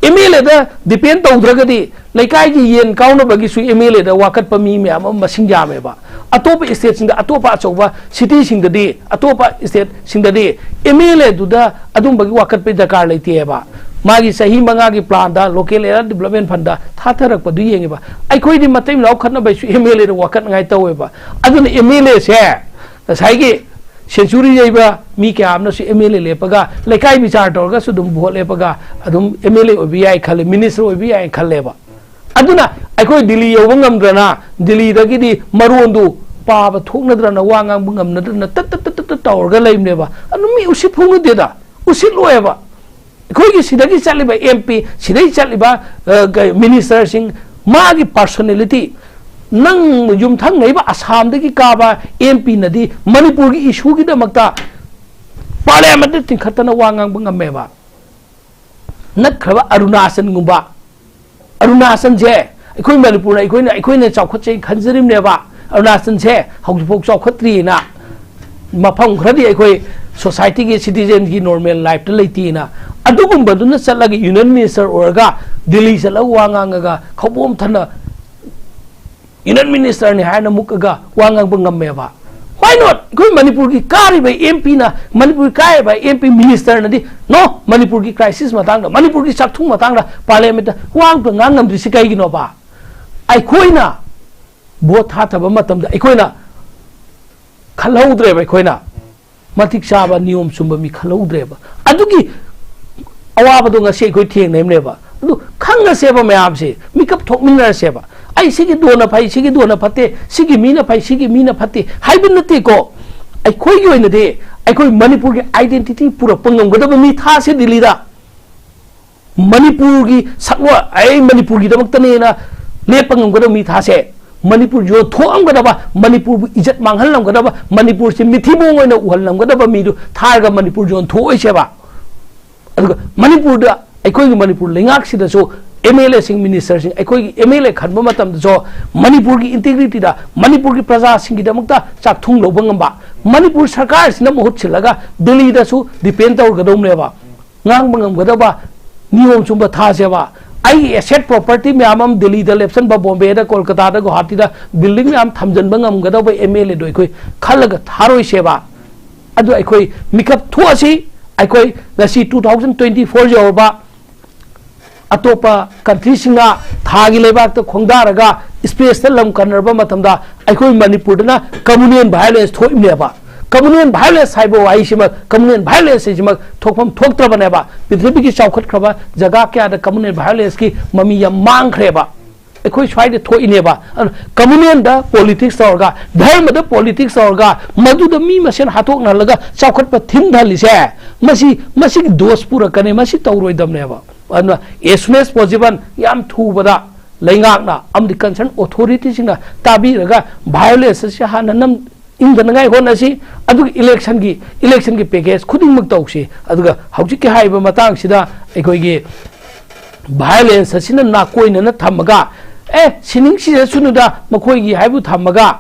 ꯑꯦꯝ ꯑꯦꯜ ꯑꯦꯗ ꯗꯤꯄꯦꯟ ꯇꯧꯗ꯭ꯔꯒꯗꯤ ꯂꯩꯀꯥꯏꯒꯤ ꯌꯦꯟ ꯀꯥꯎꯅꯕꯒꯤꯁꯨ ꯑꯦꯝ ꯑꯦꯜ ꯑꯦꯗ ꯋꯥꯀꯠꯄ ꯃꯤ ꯃꯌꯥꯝ ꯑꯃ ꯃꯁꯤꯡ ꯌꯥꯝꯃꯦꯕ꯫ ꯑꯇꯣꯞꯄ ꯁ꯭ꯇꯦꯠꯁꯤꯡꯗ, ꯑꯇꯣꯞꯄ ꯑꯆꯧꯕ ꯁꯤꯇꯤꯁꯤꯡꯗꯗꯤ, ꯑꯇꯣꯞꯄ ꯁ꯭ꯇꯦꯠꯁꯤꯡꯗꯗꯤ ꯑꯦꯝ ꯑꯦꯜ ꯑꯦꯗꯨꯗ ꯑꯗꯨꯝꯕꯒꯤ ꯋꯥꯀꯠꯄꯒꯤ ꯗꯔꯀꯥꯔ ꯂꯩꯇꯦꯕ꯫ ꯃꯥꯒꯤ ꯆꯍꯤ ꯃꯉꯥꯒꯤ ꯄ꯭ꯂꯥꯟꯗ, ꯂꯣꯀꯦꯜ ꯑꯦꯔꯤꯌꯥ ꯗꯤꯕꯂꯞꯃꯦꯟ ꯐꯟꯗ ꯊꯥꯊꯔꯛꯄꯗꯨ ꯌꯦꯡꯉꯦꯕ꯫ ꯑꯩꯈꯣꯏꯗꯤ ꯃꯇꯩ ꯃꯅꯥꯎ ꯈꯠꯅꯕꯩꯁꯨ ꯑꯦꯝ ꯑꯦꯜ ꯑꯦꯗ ꯋꯥꯀꯠꯅꯉꯥꯏ ꯇꯧꯋꯦꯕ꯫ ꯑꯗꯨꯅ ꯑꯦꯝ ꯑꯦꯜ ꯑꯦꯁꯦ ꯉꯁꯥꯏꯒꯤ ꯁꯦꯟꯆꯨꯔꯤ ꯌꯩꯕ ꯃꯤ ꯀꯌꯥ ꯑꯃꯅꯁꯨ ꯑꯦꯝ ꯑꯦꯜ ꯑꯦ ꯂꯦꯞꯄꯒ, ꯂꯩꯀꯥꯏ ꯕꯤꯆꯥꯔ ꯇꯧꯔꯒꯁꯨ ꯑꯗꯨꯝ ꯚꯣꯠ ꯂꯦꯞꯄꯒ ꯑꯗꯨꯝ ꯑꯦꯝ ꯑꯦꯜ ꯑꯦ ꯑꯣꯏꯕ ꯌꯥꯏ ꯈꯜꯂꯦ, ꯃꯤꯅꯤꯁꯇꯔ ꯑꯣꯏꯕ ꯌꯥꯏ ꯈꯜꯂꯦꯕ꯫ ꯑꯗꯨꯅ ꯑꯩꯈꯣꯏ ꯗꯤꯜꯂꯤ ꯌꯧꯕ ꯉꯝꯗ꯭ꯔꯅ ꯗꯤꯜꯂꯤꯗꯒꯤꯗꯤ ꯃꯔꯣꯟꯗꯨ ꯄꯥꯕ ꯊꯣꯛꯅꯗ꯭ꯔꯅ, ꯋꯥ ꯉꯥꯡꯕ ꯉꯝꯅꯗ꯭ꯔꯅ ꯇꯠ ꯇꯠ ꯇꯠ ꯇꯠ ꯇꯠ ꯇꯧꯔꯒ ꯂꯩꯕꯅꯦꯕ꯫ ꯑꯗꯨ ꯃꯤ ꯎꯁꯤꯠ ꯐꯨꯡꯅꯗꯦꯗ, ꯎꯁꯤꯠꯂꯣꯏꯕ꯫ ꯑꯩꯈꯣꯏꯒꯤ ꯁꯤꯗꯒꯤ ꯆꯠꯂꯤꯕ ꯑꯦꯝ ꯄꯤ, ꯁꯤꯗꯩ ꯆꯠꯂꯤꯕ, ꯑ, ꯀꯩ, ꯃꯤꯅꯤꯁꯇꯔꯁꯤꯡ, ꯃꯥꯒꯤ ꯄꯥꯔꯁꯣꯅꯦꯂꯤꯇꯤ, ꯅꯪ ꯌꯨꯝꯊꯪꯅꯩꯕ ꯑꯁꯥꯝꯗꯒꯤ ꯀꯥꯕ ꯑꯦꯝ ꯄꯤꯅꯗꯤ ꯃꯅꯤꯄꯨꯔꯒꯤ ꯏꯁꯨꯒꯤꯗꯃꯛꯇ ꯄꯥꯔꯂꯤꯌꯥꯃꯦꯟꯠꯇ ꯆꯤꯡꯈꯠꯇꯅ ꯋꯥ ꯉꯥꯡꯕ ꯉꯝꯃꯦꯕ꯫ ꯅꯛꯈ꯭ꯔꯕ ꯑꯔꯨꯅꯥꯆꯜꯒꯨꯝꯕ, ꯑꯔꯨꯅꯥꯆꯜꯁꯦ ꯑꯩꯈꯣꯏ ꯃꯅꯤꯄꯨꯔꯅ, ꯑꯩꯈꯣꯏꯅ, ꯑꯩꯈꯣꯏꯅ ꯆꯥꯎꯈꯠꯆꯩ ꯈꯟꯖꯔꯤꯕꯅꯦꯕ꯫ ꯑꯔꯨꯅꯥꯆꯜꯁꯦ ꯍꯧꯖꯤꯛꯐꯥꯎ ꯆꯥꯎꯈꯠꯇ꯭ꯔꯤꯑꯅ, ꯃꯐꯝ ꯈꯔꯗꯤ ꯑꯩꯈꯣꯏ ꯁꯣꯁꯥꯏꯇꯤꯒꯤ, ꯁꯤꯇꯤꯖꯦꯟꯒꯤ ꯅꯣꯔꯃꯦꯜ ꯂꯥꯏꯐꯇ ꯂꯩꯇꯦꯅ꯫ ꯑꯗꯨꯒꯨꯝꯕꯗꯨꯅ ꯆꯠꯂꯒ ꯌꯨꯅꯤꯌꯟ ꯃꯤꯅꯤꯁꯇꯔ ꯑꯣꯏꯔꯒ ꯗꯤꯜꯂꯤ ꯆꯠꯂꯒ ꯋꯥ ꯉꯥꯡꯉꯒ ꯈꯧꯄꯨꯝ ꯊꯟꯅ ꯌꯨꯅꯤꯌꯟ ꯃꯤꯅꯤꯁꯇꯔꯅꯤ ꯍꯥꯏꯅ ꯃꯨꯛꯑꯒ ꯋꯥ ꯉꯥꯡꯕ ꯉꯝꯃꯦꯕ꯫ Why not? ꯑꯩꯈꯣꯏ ꯃꯅꯤꯄꯨꯔꯒꯤ ꯀꯥꯔꯤꯕ ꯑꯦꯝ ꯄꯤꯅ, ꯃꯅꯤꯄꯨꯔꯒꯤ ꯀꯥꯔꯤꯕ ꯑꯦꯝ ꯄꯤ ꯃꯤꯅꯤꯁꯇꯔꯅꯗꯤ, "No, ꯃꯅꯤꯄꯨꯔꯒꯤ ꯀ꯭ꯔꯥꯏꯁꯤꯁ ꯃꯇꯥꯡꯗ, ꯃꯅꯤꯄꯨꯔꯒꯤ ꯆꯥꯛꯊꯨꯡ ꯃꯇꯥꯡꯗ ꯄꯥꯔꯂꯤꯌꯥꯃꯦꯟꯠꯇ ꯋꯥ ꯑꯝꯇ ꯉꯥꯡ ꯉꯝꯗ꯭ꯔꯤꯁꯤ ꯀꯩꯒꯤꯅꯣꯕ?" ꯑꯩꯈꯣꯏꯅ ꯚꯣꯠ ꯊꯥꯊꯕ ꯃꯇꯝꯗ ꯑꯩꯈꯣꯏꯅ ꯈꯜꯍꯧꯗ꯭ꯔꯦꯕ, ꯑꯩꯈꯣꯏꯅ ꯃꯇꯤꯛ ꯆꯥꯕ, ꯅꯤꯌꯣꯝ ꯆꯨꯝꯕ ꯃꯤ ꯈꯜꯍꯧꯗ꯭ꯔꯦꯕ꯫ ꯑꯗꯨꯒꯤ ꯑꯋꯥꯕꯗꯣ ꯉꯁꯤ ꯑꯩꯈꯣꯏ ꯊꯦꯡꯅꯩꯅꯦꯕ꯫ ꯑꯗꯨ ꯈꯪꯉꯁꯦꯕ ꯃꯌꯥꯝꯁꯦ, ꯃꯤꯀꯞ ꯊꯣꯛꯃꯤꯟꯅꯔꯁꯦꯕ꯫ ꯑꯩ ꯁꯤꯒꯤ ꯗꯣꯟꯅ ꯐꯩ, ꯁꯤꯒꯤ ꯗꯣꯟꯅ ꯐꯠꯇꯦ, ꯁꯤꯒꯤ ꯃꯤꯅ ꯐꯩ, ꯁꯤꯒꯤ ꯃꯤꯅ ꯐꯠꯇꯦ ꯍꯥꯏꯕ ꯅꯠꯇꯦꯀꯣ꯫ ꯑꯩꯈꯣꯏꯒꯤ ꯑꯣꯏꯅꯗꯤ ꯑꯩꯈꯣꯏ ꯃꯅꯤꯄꯨꯔꯒꯤ identity ꯄꯨꯔꯛꯄ ꯉꯝꯒꯗꯕ ꯃꯤ ꯊꯥꯁꯦ ꯗꯤꯜꯂꯤꯗ꯫ ꯃꯅꯤꯄꯨꯔꯒꯤ ꯁꯛꯂꯣꯟ, ꯑꯩ ꯃꯅꯤꯄꯨꯔꯒꯤꯗꯃꯛꯇꯅꯦꯅ ꯂꯦꯞꯄ ꯉꯝꯒꯗꯕ ꯃꯤ ꯊꯥꯁꯦ꯫ ꯃꯅꯤꯄꯨꯔ ꯌꯣꯟꯊꯣꯛꯑꯝꯒꯗꯕ, ꯃꯅꯤꯄꯨꯔꯕꯨ ꯏꯖꯠ ꯃꯥꯡꯍꯜꯂꯝꯒꯗꯕ, ꯃꯅꯤꯄꯨꯔꯁꯦ ꯃꯤꯊꯤꯕꯣꯡ ꯑꯣꯏꯅ ꯎꯍꯜꯂꯝꯒꯗꯕ ꯃꯤꯗꯨ ꯊꯥꯔꯒ ꯃꯅꯤꯄꯨꯔ ꯌꯣꯟꯊꯣꯛꯑꯣꯏꯁꯦꯕ꯫ ꯑꯗꯨꯒ ꯃꯅꯤꯄꯨꯔꯗ, ꯑꯩꯈꯣꯏꯒꯤ ꯃꯅꯤꯄꯨꯔ ꯂꯩꯉꯥꯛꯁꯤꯗꯁꯨ MLAꯁꯤꯡ, ministerꯁꯤꯡ, ꯑꯩꯈꯣꯏꯒꯤ MLA ꯈꯟꯕ ꯃꯇꯝꯗꯁꯨ ꯃꯅꯤꯄꯨꯔꯒꯤ integrityꯗ, ꯃꯅꯤꯄꯨꯔꯒꯤ ꯄ꯭ꯔꯖꯥꯁꯤꯡꯒꯤꯗꯃꯛꯇ ꯆꯥꯛꯊꯨꯡ ꯂꯧꯕ ꯉꯝꯕ, ꯃꯅꯤꯄꯨꯔ ꯁꯔꯀꯥꯔꯁꯤꯅ ꯃꯍꯨꯠ ꯁꯤꯜꯂꯒ ꯗꯤꯜꯂꯤꯗꯁꯨ depend ꯇꯧꯔꯒꯗꯧꯅꯦꯕ꯫ ꯉꯥꯡꯕ ꯉꯝꯒꯗꯕ, ꯅꯤꯌꯣꯝ ꯆꯨꯝꯕ ꯊꯥꯁꯦꯕ꯫ ꯑꯩꯒꯤ asset property ꯃꯌꯥꯝ ꯑꯃ ꯗꯤꯜꯂꯤꯗ ꯂꯦꯞꯁꯟꯕ, ꯕꯣꯝꯕꯦꯗ, ꯀꯣꯜꯀꯇꯥꯗ, ꯒꯨꯋꯥꯍꯥꯇꯤꯗ building ꯃꯌꯥꯝ ꯊꯝꯖꯤꯟꯕ ꯉꯝꯒꯗꯕ MLAꯗꯣ ꯑꯩꯈꯣꯏ ꯈꯜꯂꯒ ꯊꯥꯔꯣꯏꯁꯦꯕ꯫ ꯑꯗꯨ ꯑꯩꯈꯣꯏ ꯃꯤꯀꯞ ꯊꯣꯛꯑꯁꯤ꯫ ꯑꯩꯈꯣꯏ ꯉꯁꯤ two thousand twenty four ꯌꯧꯔꯕ, ꯑꯇꯣꯞꯄ countryꯁꯤꯡꯅ ꯊꯥꯒꯤ ꯂꯩꯕꯥꯛꯇ ꯈꯣꯡꯗꯥꯔꯒ spaceꯇ ꯂꯝ ꯀꯟꯅꯔꯕ ꯃꯇꯝꯗ ꯑꯩꯈꯣꯏ ꯃꯅꯤꯄꯨꯔꯗꯅ communal violence ꯊꯣꯛꯏꯕꯅꯦꯕ꯫ Communal violence ꯍꯥꯏꯕ ꯋꯥꯍꯩꯁꯤꯃꯛ, communal violence ꯍꯥꯏꯁꯤꯃꯛ ꯊꯣꯛꯐꯝ ꯊꯣꯛꯇ꯭ꯔꯕꯅꯦꯕ꯫ ꯄ꯭ꯔꯤꯊꯤꯕꯤꯒꯤ ꯆꯥꯎꯈꯠꯈ꯭ꯔꯕ ꯖꯒꯥ ꯀꯌꯥꯗ communal violenceꯀꯤ ꯃꯃꯤ ꯌꯥꯝ ꯃꯥꯡꯈ꯭ꯔꯦꯕ꯫ ꯑꯩꯈꯣꯏ ꯁ꯭ꯋꯥꯏꯗ ꯊꯣꯛꯏꯅꯦꯕ꯫ ꯑꯗꯨꯅ communalꯗ politics ꯇꯧꯔꯒ, ꯙꯔꯃꯗ politics ꯇꯧꯔꯒ, ꯃꯗꯨꯗ ꯃꯤ ꯃꯁꯦꯟ ꯍꯥꯠꯇꯣꯛꯅꯍꯜꯂꯒ ꯆꯥꯎꯈꯠꯄ ꯊꯤꯟꯊꯍꯜꯂꯤꯁꯦ, ꯃꯁꯤ, ꯃꯁꯤꯒꯤ ꯗꯣꯁ ꯄꯨꯔꯛꯀꯅꯤ, ꯃꯁꯤ ꯇꯧꯔꯣꯏꯗꯕꯅꯦꯕ꯫ ꯑꯗꯨꯅ as soon as possible, ꯌꯥꯝ ꯊꯨꯕꯗ ꯂꯩꯉꯥꯛꯅ ꯑꯃꯗꯤ concern authorityꯁꯤꯡꯅ ꯇꯥꯕꯤꯔꯒ violence ꯑꯁꯤ ꯍꯥꯟꯅ ꯅꯝ, ꯏꯪꯗꯅꯉꯥꯏ ꯍꯣꯠꯅꯁꯤ꯫ ꯑꯗꯨꯒ electionꯒꯤ, electionꯒꯤ package ꯈꯨꯗꯤꯡꯃꯛ ꯇꯧꯁꯤ꯫ ꯑꯗꯨꯒ ꯍꯧꯖꯤꯛꯀꯤ ꯍꯥꯏꯔꯤꯕ ꯃꯇꯥꯡꯁꯤꯗ ꯑꯩꯈꯣꯏꯒꯤ violence ꯑꯁꯤꯅ ꯅꯥꯀꯣꯏꯅꯅ ꯊꯝꯃꯒ, "ꯑꯦ, ꯁꯤꯅꯤꯡ ꯁꯤꯖꯁꯅꯨꯗ, ꯃꯈꯣꯏꯒꯤ" ꯍꯥꯏꯕꯨ ꯊꯝꯃꯒ,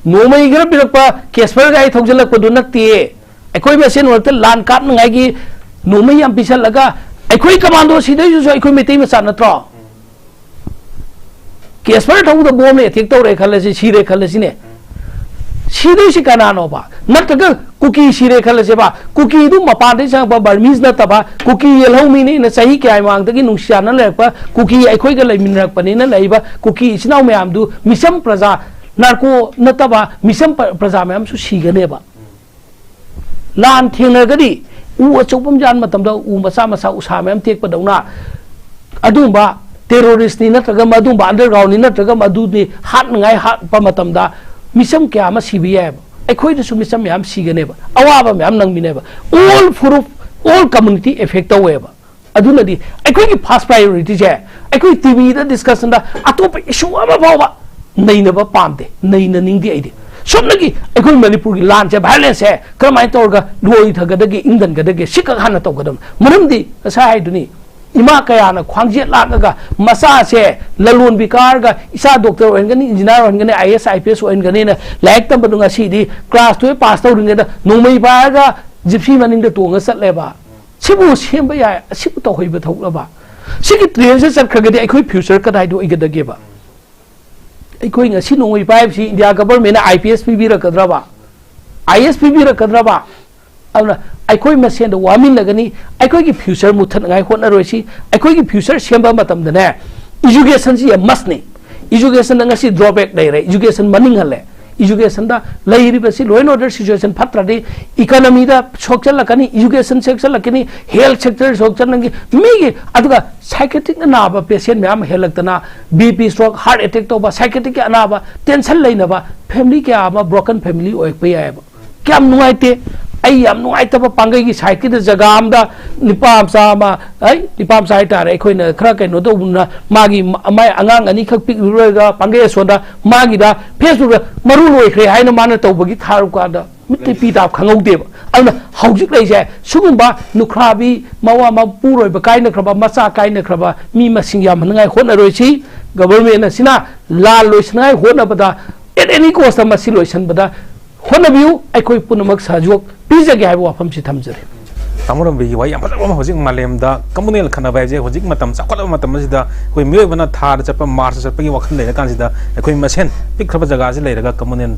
ꯅꯣꯡꯃꯩ ꯈꯔ ꯄꯤꯔꯛꯄ, ꯀꯦꯁꯄꯔ ꯒꯥꯔꯤ ꯊꯧꯖꯤꯜꯂꯛꯄꯗꯨ ꯅꯠꯇꯦ꯫ ꯑꯩꯈꯣꯏ ꯃꯁꯦꯟ ꯃꯔꯛꯇ ꯂꯥꯟ ꯀꯥꯞꯅꯉꯥꯏꯒꯤ ꯅꯣꯡꯃꯩ ꯌꯥꯝ ꯄꯤꯁꯜꯂꯒ, ꯑꯩꯈꯣꯏ commando ꯁꯤꯗꯣꯏꯗꯨꯁꯨ ꯑꯩꯈꯣꯏ ꯃꯩꯇꯩ ꯃꯆꯥ ꯅꯠꯇ꯭ꯔꯣ? ꯀꯦꯁꯄꯔ ꯊꯧꯕꯗ ꯕꯣꯝꯅ attack ꯇꯧꯔꯦ ꯈꯜꯂꯁꯤ, ꯁꯤꯔꯦ ꯈꯜꯂꯁꯤꯅꯦ꯫ ꯁꯤꯗꯣꯏꯁꯤ ꯀꯅꯥꯅꯣꯕ? ꯅꯠꯇ꯭ꯔꯒ ꯀꯨꯀꯤ ꯁꯤꯔꯦ ꯈꯜꯂꯁꯦꯕ, ꯀꯨꯀꯤꯗꯨ ꯃꯄꯥꯟꯗꯒꯤ ꯆꯪꯉꯛꯄ ꯕꯔꯃꯤꯁ ꯅꯠꯇꯕ, ꯀꯨꯀꯤ ꯌꯦꯜꯍꯧꯃꯤꯅꯤꯅ ꯆꯍꯤ ꯀꯌꯥ ꯃꯃꯥꯡꯗꯒꯤ ꯅꯨꯡꯁꯤ ꯆꯥꯟꯅ ꯂꯩꯔꯛꯄ, ꯀꯨꯀꯤ ꯑꯩꯈꯣꯏꯒ ꯂꯩꯃꯤꯟꯅꯔꯛꯄꯅꯤꯅ ꯂꯩꯕ ꯀꯨꯀꯤ ꯏꯆꯤꯟ ꯏꯅꯥꯎ ꯃꯌꯥꯝꯗꯨ, ꯃꯤꯆꯝ ꯄ꯭ꯔꯖꯥ, ꯅꯥꯔꯀꯣ ꯅꯠꯇꯕ ꯃꯤꯆꯝ ꯄ꯭ꯔ-, ꯄ꯭ꯔꯖꯥ ꯃꯌꯥꯝꯁꯨ ꯁꯤꯒꯅꯦꯕ꯫ ꯂꯥꯟ ꯊꯦꯡꯅꯔꯒꯗꯤ ꯎ ꯑꯆꯧꯕ ꯑꯃ ꯌꯥꯟ ꯃꯇꯝꯗ ꯎ ꯃꯆꯥ ꯃꯆꯥ ꯎꯁꯥ ꯃꯌꯥꯝ ꯇꯦꯛꯄꯗꯧꯅ, ꯑꯗꯨꯒꯨꯝꯕ ꯇꯦꯔꯣꯔꯤꯁ꯭ꯠꯅꯤ ꯅꯠꯇ꯭ꯔꯒ ꯃꯗꯨꯒꯨꯝꯕ ꯑꯟꯗꯔꯒ꯭ꯔꯥꯎꯟꯅꯤ ꯅꯠꯇ꯭ꯔꯒ ꯃꯗꯨꯅꯤ ꯍꯥꯠꯅꯉꯥꯏ ꯍꯥꯠꯄ ꯃꯇꯝꯗ ꯃꯤꯆꯝ ꯀꯌꯥ ꯑꯃ ꯁꯤꯕ ꯌꯥꯏꯑꯕ꯫ ꯑꯩꯈꯣꯏꯗꯁꯨ ꯃꯤꯆꯝ ꯃꯌꯥꯝ ꯁꯤꯒꯅꯦꯕ, ꯑꯋꯥꯕ ꯃꯌꯥꯝ ꯅꯪꯃꯤꯅꯦꯕ꯫ All ꯐꯨꯔꯨꯞ, all community affect ꯇꯧꯋꯦꯕ꯫ ꯑꯗꯨꯅꯗꯤ ꯑꯩꯈꯣꯏꯒꯤ first priority ꯁꯦ, ꯑꯩꯈꯣꯏ ꯇꯤꯚꯤꯗ ꯗꯤꯁꯀꯁꯟꯗ ꯑꯇꯣꯞꯄ ꯏꯁꯨ ꯑꯃ ꯐꯥꯎꯕ ꯅꯩꯅꯕ ꯄꯥꯝꯗꯦ, ꯅꯩꯅꯅꯤꯡꯗꯦ ꯑꯩꯗꯤ꯫ ꯁꯨꯞꯅꯒꯤ ꯑꯩꯈꯣꯏ ꯃꯅꯤꯄꯨꯔꯒꯤ ꯂꯥꯟꯁꯦ, ꯚꯥꯏꯑꯣꯂꯦꯟꯁꯁꯦ ꯀꯔꯝꯍꯥꯏꯅ ꯇꯧꯔꯒ ꯂꯣꯏꯊꯒꯗꯒꯦ, ꯏꯪꯗꯟꯒꯗꯒꯦ, ꯁꯤꯈꯛ ꯍꯥꯟꯅ ꯇꯧꯒꯗꯕꯅꯤ꯫ ꯃꯔꯝꯗꯤ ꯉꯁꯥꯏ ꯍꯥꯏꯗꯨꯅꯤ, ꯏꯃꯥ ꯀꯌꯥꯅ ꯈ꯭ꯋꯥꯡꯖꯦꯠ ꯂꯥꯛꯂꯒ ꯃꯆꯥꯁꯦ ꯂꯂꯣꯟꯕꯤ ꯀꯥꯔꯒ ꯏꯆꯥ doctor ꯑꯣꯏꯍꯟꯒꯅꯤ, engineer ꯑꯣꯏꯍꯟꯒꯅꯤ, I A S, I P S ꯑꯣꯏꯍꯟꯒꯅꯤꯅ ꯂꯥꯏꯔꯤꯛ ꯇꯝꯕꯗꯣ ꯉꯁꯤꯗꯤ ꯀ꯭ꯂꯥꯁ ꯇꯨꯌꯦꯜꯞ ꯄꯥꯁ ꯇꯧꯔꯤꯉꯩꯗ ꯅꯣꯡꯃꯩ ꯄꯥꯏꯔꯒ ꯖꯤꯞꯁꯤ ꯃꯅꯤꯡꯗ ꯇꯣꯡꯉ ꯆꯠꯂꯦꯕ꯫ ꯁꯤꯕꯨ ꯁꯦꯝꯕ ꯌꯥꯏ, ꯑꯁꯤꯕꯨ ꯇꯧꯍꯩꯕ ꯊꯣꯛꯂꯕ? ꯁꯤꯒꯤ ꯇ꯭ꯔꯦꯟꯁꯦ ꯆꯠꯈ꯭ꯔꯒꯗꯤ ꯑꯩꯈꯣꯏ ꯐ꯭ꯌꯨꯆꯔ ꯀꯗꯥꯏꯗ ꯑꯣꯏꯒꯗꯒꯦꯕ? ꯑꯩꯈꯣꯏ ꯉꯁꯤ ꯅꯣꯡꯃꯩ ꯄꯥꯏꯕꯁꯤ ꯏꯟꯗꯤꯌꯥ ꯒꯚꯔꯟꯃꯦꯟꯅ ꯑꯥꯏ ꯄꯤ ꯑꯦꯁ ꯄꯤꯕꯤꯔꯛꯀꯗ꯭ꯔꯕ? ꯑꯥꯏ ꯑꯦꯁ ꯄꯤꯕꯤꯔꯛꯀꯗ꯭ꯔꯕ? ꯑꯗꯨꯅ ꯑꯩꯈꯣꯏ ꯃꯁꯦꯟꯗ ꯋꯥꯃꯤꯟꯅꯒꯅꯤ꯫ ꯑꯩꯈꯣꯏꯒꯤ ꯐ꯭ꯌꯨꯆꯔ ꯃꯨꯠꯊꯠꯅꯉꯥꯏ ꯍꯣꯠꯅꯔꯣꯏꯁꯤ꯫ ꯑꯩꯈꯣꯏꯒꯤ ꯐ꯭ꯌꯨꯆꯔ ꯁꯦꯝꯕ ꯃꯇꯝꯗꯅꯦ, ꯏꯖꯨꯀꯦꯁꯟꯁꯤ ꯌꯥꯝ ꯃꯁꯅꯤ꯫ ꯏꯖꯨꯀꯦꯁꯟꯗ ꯉꯁꯤ ꯗ꯭ꯔꯣꯕꯦꯛ ꯂꯩꯔꯦ, ꯏꯖꯨꯀꯦꯁꯟ ꯃꯅꯤꯡ ꯍꯜꯂꯦ꯫ ꯏꯖꯨꯀꯦꯁꯟꯗ ꯂꯩꯔꯤꯕꯁꯤ ꯂꯣ ꯑꯦꯟ ꯑꯣꯔꯗꯔ ꯁꯤꯆꯨꯋꯦꯁꯟ ꯐꯠꯇ꯭ꯔꯗꯤ ꯏꯀꯅꯃꯤꯗ ꯁꯣꯛꯆꯜꯂꯛꯀꯅꯤ, ꯏꯖꯨꯀꯦꯁꯟ ꯁꯣꯛꯆꯜꯂꯛꯀꯅꯤ, ꯍꯦꯜꯊ ꯁꯦꯛꯇꯔ ꯁꯣꯛꯆꯜꯂꯛꯀꯅꯤ꯫ ꯃꯤꯒꯤ ꯑꯗꯨꯒ ꯁꯥꯏꯀꯦꯇ꯭ꯔꯤꯛꯅ ꯅꯥꯕ ꯄꯦꯁꯦꯟ ꯃꯌꯥꯝ ꯑꯃ ꯍꯦꯜꯂꯛꯇꯅ B P stroke, heart attack ꯇꯧꯕ, ꯁꯥꯏꯀꯦꯇ꯭ꯔꯤꯛꯀꯤ ꯑꯅꯥꯕ, ꯇꯦꯟꯁꯟ ꯂꯩꯅꯕ ꯐꯦꯃꯤꯂꯤ ꯀꯌꯥ ꯑꯃ ꯕ꯭ꯔꯣꯀꯟ ꯐꯦꯃꯤꯂꯤ ꯑꯣꯏꯔꯛꯄ ꯌꯥꯏꯑꯕ꯫ ꯀꯌꯥꯝ ꯅꯨꯡꯉꯥꯏꯇꯦ꯫ ꯑꯩ ꯌꯥꯝ ꯅꯨꯡꯉꯥꯏꯇꯕ ꯄꯥꯡꯒꯩꯒꯤ ꯁꯥꯏꯠꯀꯤꯗ ꯖꯒꯥ ꯑꯝꯗ ꯅꯨꯄꯥ ꯃꯆꯥ ꯑꯃ, ꯑꯩ ꯅꯨꯄꯥ ꯃꯆꯥ ꯍꯥꯏꯇꯥꯔꯦ, ꯑꯩꯈꯣꯏꯅ ꯈꯔ ꯀꯩꯅꯣ ꯇꯧꯕꯅ ꯃꯥꯒꯤ ꯃ-, ꯃꯥꯏ ꯑꯉꯥꯡ ꯑꯅꯤꯈꯛ ꯄꯤꯛꯂꯨꯔꯒ ꯄꯥꯡꯒꯩ ꯑꯁꯣꯟꯗ ꯃꯥꯒꯤꯗ ꯐꯦꯁꯕꯨꯛꯇ ꯃꯔꯨ ꯂꯣꯏꯈ꯭ꯔꯦ ꯍꯥꯏꯅ ꯃꯥꯅ ꯇꯧꯕꯒꯤ ꯊꯥꯔꯨꯀꯥꯟꯗ ꯃꯤꯠꯇ ꯄꯤ ꯇꯥꯕ ꯈꯪꯍꯧꯗꯦꯕ꯫ ꯑꯗꯨꯅ ꯍꯧꯖꯤꯛ ꯂꯩꯁꯦ ꯁꯤꯒꯨꯝꯕ ꯅꯨꯈ꯭ꯔꯥꯕꯤ ꯃꯋꯥ ꯃꯄꯨꯔꯣꯏꯕ ꯀꯥꯏꯅꯈ꯭ꯔꯕ, ꯃꯆꯥ ꯀꯥꯏꯅꯈ꯭ꯔꯕ ꯃꯤ ꯃꯁꯤꯡ ꯌꯥꯝꯍꯟꯅꯉꯥꯏ ꯍꯣꯠꯅꯔꯣꯏꯁꯤ꯫ ꯒꯚꯔꯟꯃꯦꯟ ꯑꯁꯤꯅ ꯂꯥꯟ ꯂꯣꯏꯁꯤꯟꯅꯉꯥꯏ ꯍꯣꯠꯅꯕꯗ at any cost ꯃꯁꯤ ꯂꯣꯏꯁꯤꯟꯕꯗ ꯍꯣꯠꯅꯕꯤꯌꯨ꯫ ꯑꯩꯈꯣꯏ ꯄꯨꯝꯅꯃꯛ ꯁꯍꯖꯣꯛ ꯄꯤꯖꯒꯦ ꯍꯥꯏꯕ ꯋꯥꯐꯝꯁꯤ ꯊꯝꯖꯔꯤ꯫ ꯇꯥꯃꯣ ꯔꯝꯕꯤꯒꯤ ꯋꯥꯍꯩ ꯌꯥꯝ ꯐꯖꯕ ꯑꯃ, ꯍꯧꯖꯤꯛ ꯃꯥꯂꯦꯝꯗ communal ꯈꯠꯅꯕ ꯍꯥꯏꯕꯁꯦ, ꯍꯧꯖꯤꯛ ꯃꯇꯝ ꯆꯥꯎꯈꯠꯂꯕ ꯃꯇꯝ ꯑꯁꯤꯗ ꯑꯩꯈꯣꯏ ꯃꯤꯑꯣꯏꯕꯅ ꯊꯥꯗ ꯆꯠꯄ, ꯃꯥꯔꯁꯇ ꯆꯠꯄꯒꯤ ꯋꯥꯈꯜ ꯂꯩꯔꯀꯥꯟꯁꯤꯗ, ꯑꯩꯈꯣꯏ ꯃꯁꯦꯟ ꯄꯤꯛꯈ꯭ꯔꯕ ꯖꯒꯥꯁꯤ ꯂꯩꯔꯒ communal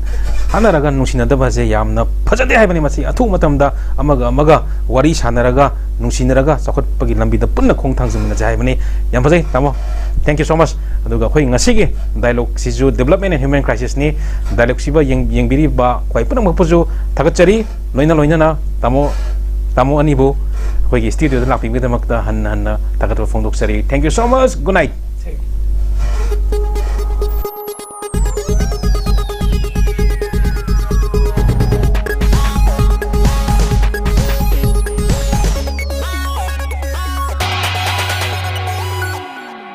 ꯍꯥꯠꯅꯔꯒ ꯅꯨꯡꯁꯤꯅꯗꯕ ꯑꯁꯦ ꯌꯥꯝꯅ ꯐꯖꯗꯦ ꯍꯥꯏꯕꯅꯤ꯫ ꯃꯁꯤ ꯑꯊꯨꯕ ꯃꯇꯝꯗ ꯑꯃꯒ ꯑꯃꯒ ꯋꯥꯔꯤ ꯁꯥꯟꯅꯔꯒ, ꯅꯨꯡꯁꯤꯅꯔꯒ ꯆꯥꯎꯈꯠꯄꯒꯤ ꯂꯝꯕꯤꯗ ꯄꯨꯟꯅ ꯈꯣꯡ ꯊꯥꯡꯖꯤꯟꯃꯤꯟꯅꯁꯦ ꯍꯥꯏꯕꯅꯤ꯫ ꯌꯥꯝ ꯐꯖꯩ ꯇꯥꯃꯣ, thank you so much꯫ ꯑꯗꯨꯒ ꯑꯩꯈꯣꯏ ꯉꯁꯤꯒꯤ dialogue ꯁꯤꯁꯨ Development and Human Crisis ꯅꯤ꯫ Dialogue ꯁꯤꯕ ꯌꯦꯡ-, ꯌꯦꯡꯕꯤꯔꯤꯕ ꯑꯩꯈꯣꯏ ꯄꯨꯝꯅꯃꯛꯄꯨꯁꯨ ꯊꯥꯒꯠꯆꯔꯤ꯫ ꯂꯣꯏꯅ ꯂꯣꯏꯅꯅ ꯇꯥꯃꯣ, ꯇꯥꯃꯣ ꯑꯅꯤꯕꯨ ꯑꯩꯈꯣꯏꯒꯤ studio ꯗ ꯂꯥꯛꯄꯤꯕꯒꯤꯗꯃꯛꯇ ꯍꯟꯅ ꯍꯟꯅ ꯊꯥꯒꯠꯄ ꯐꯣꯡꯗꯣꯛꯆꯔꯤ꯫ Thank you so much, good night꯫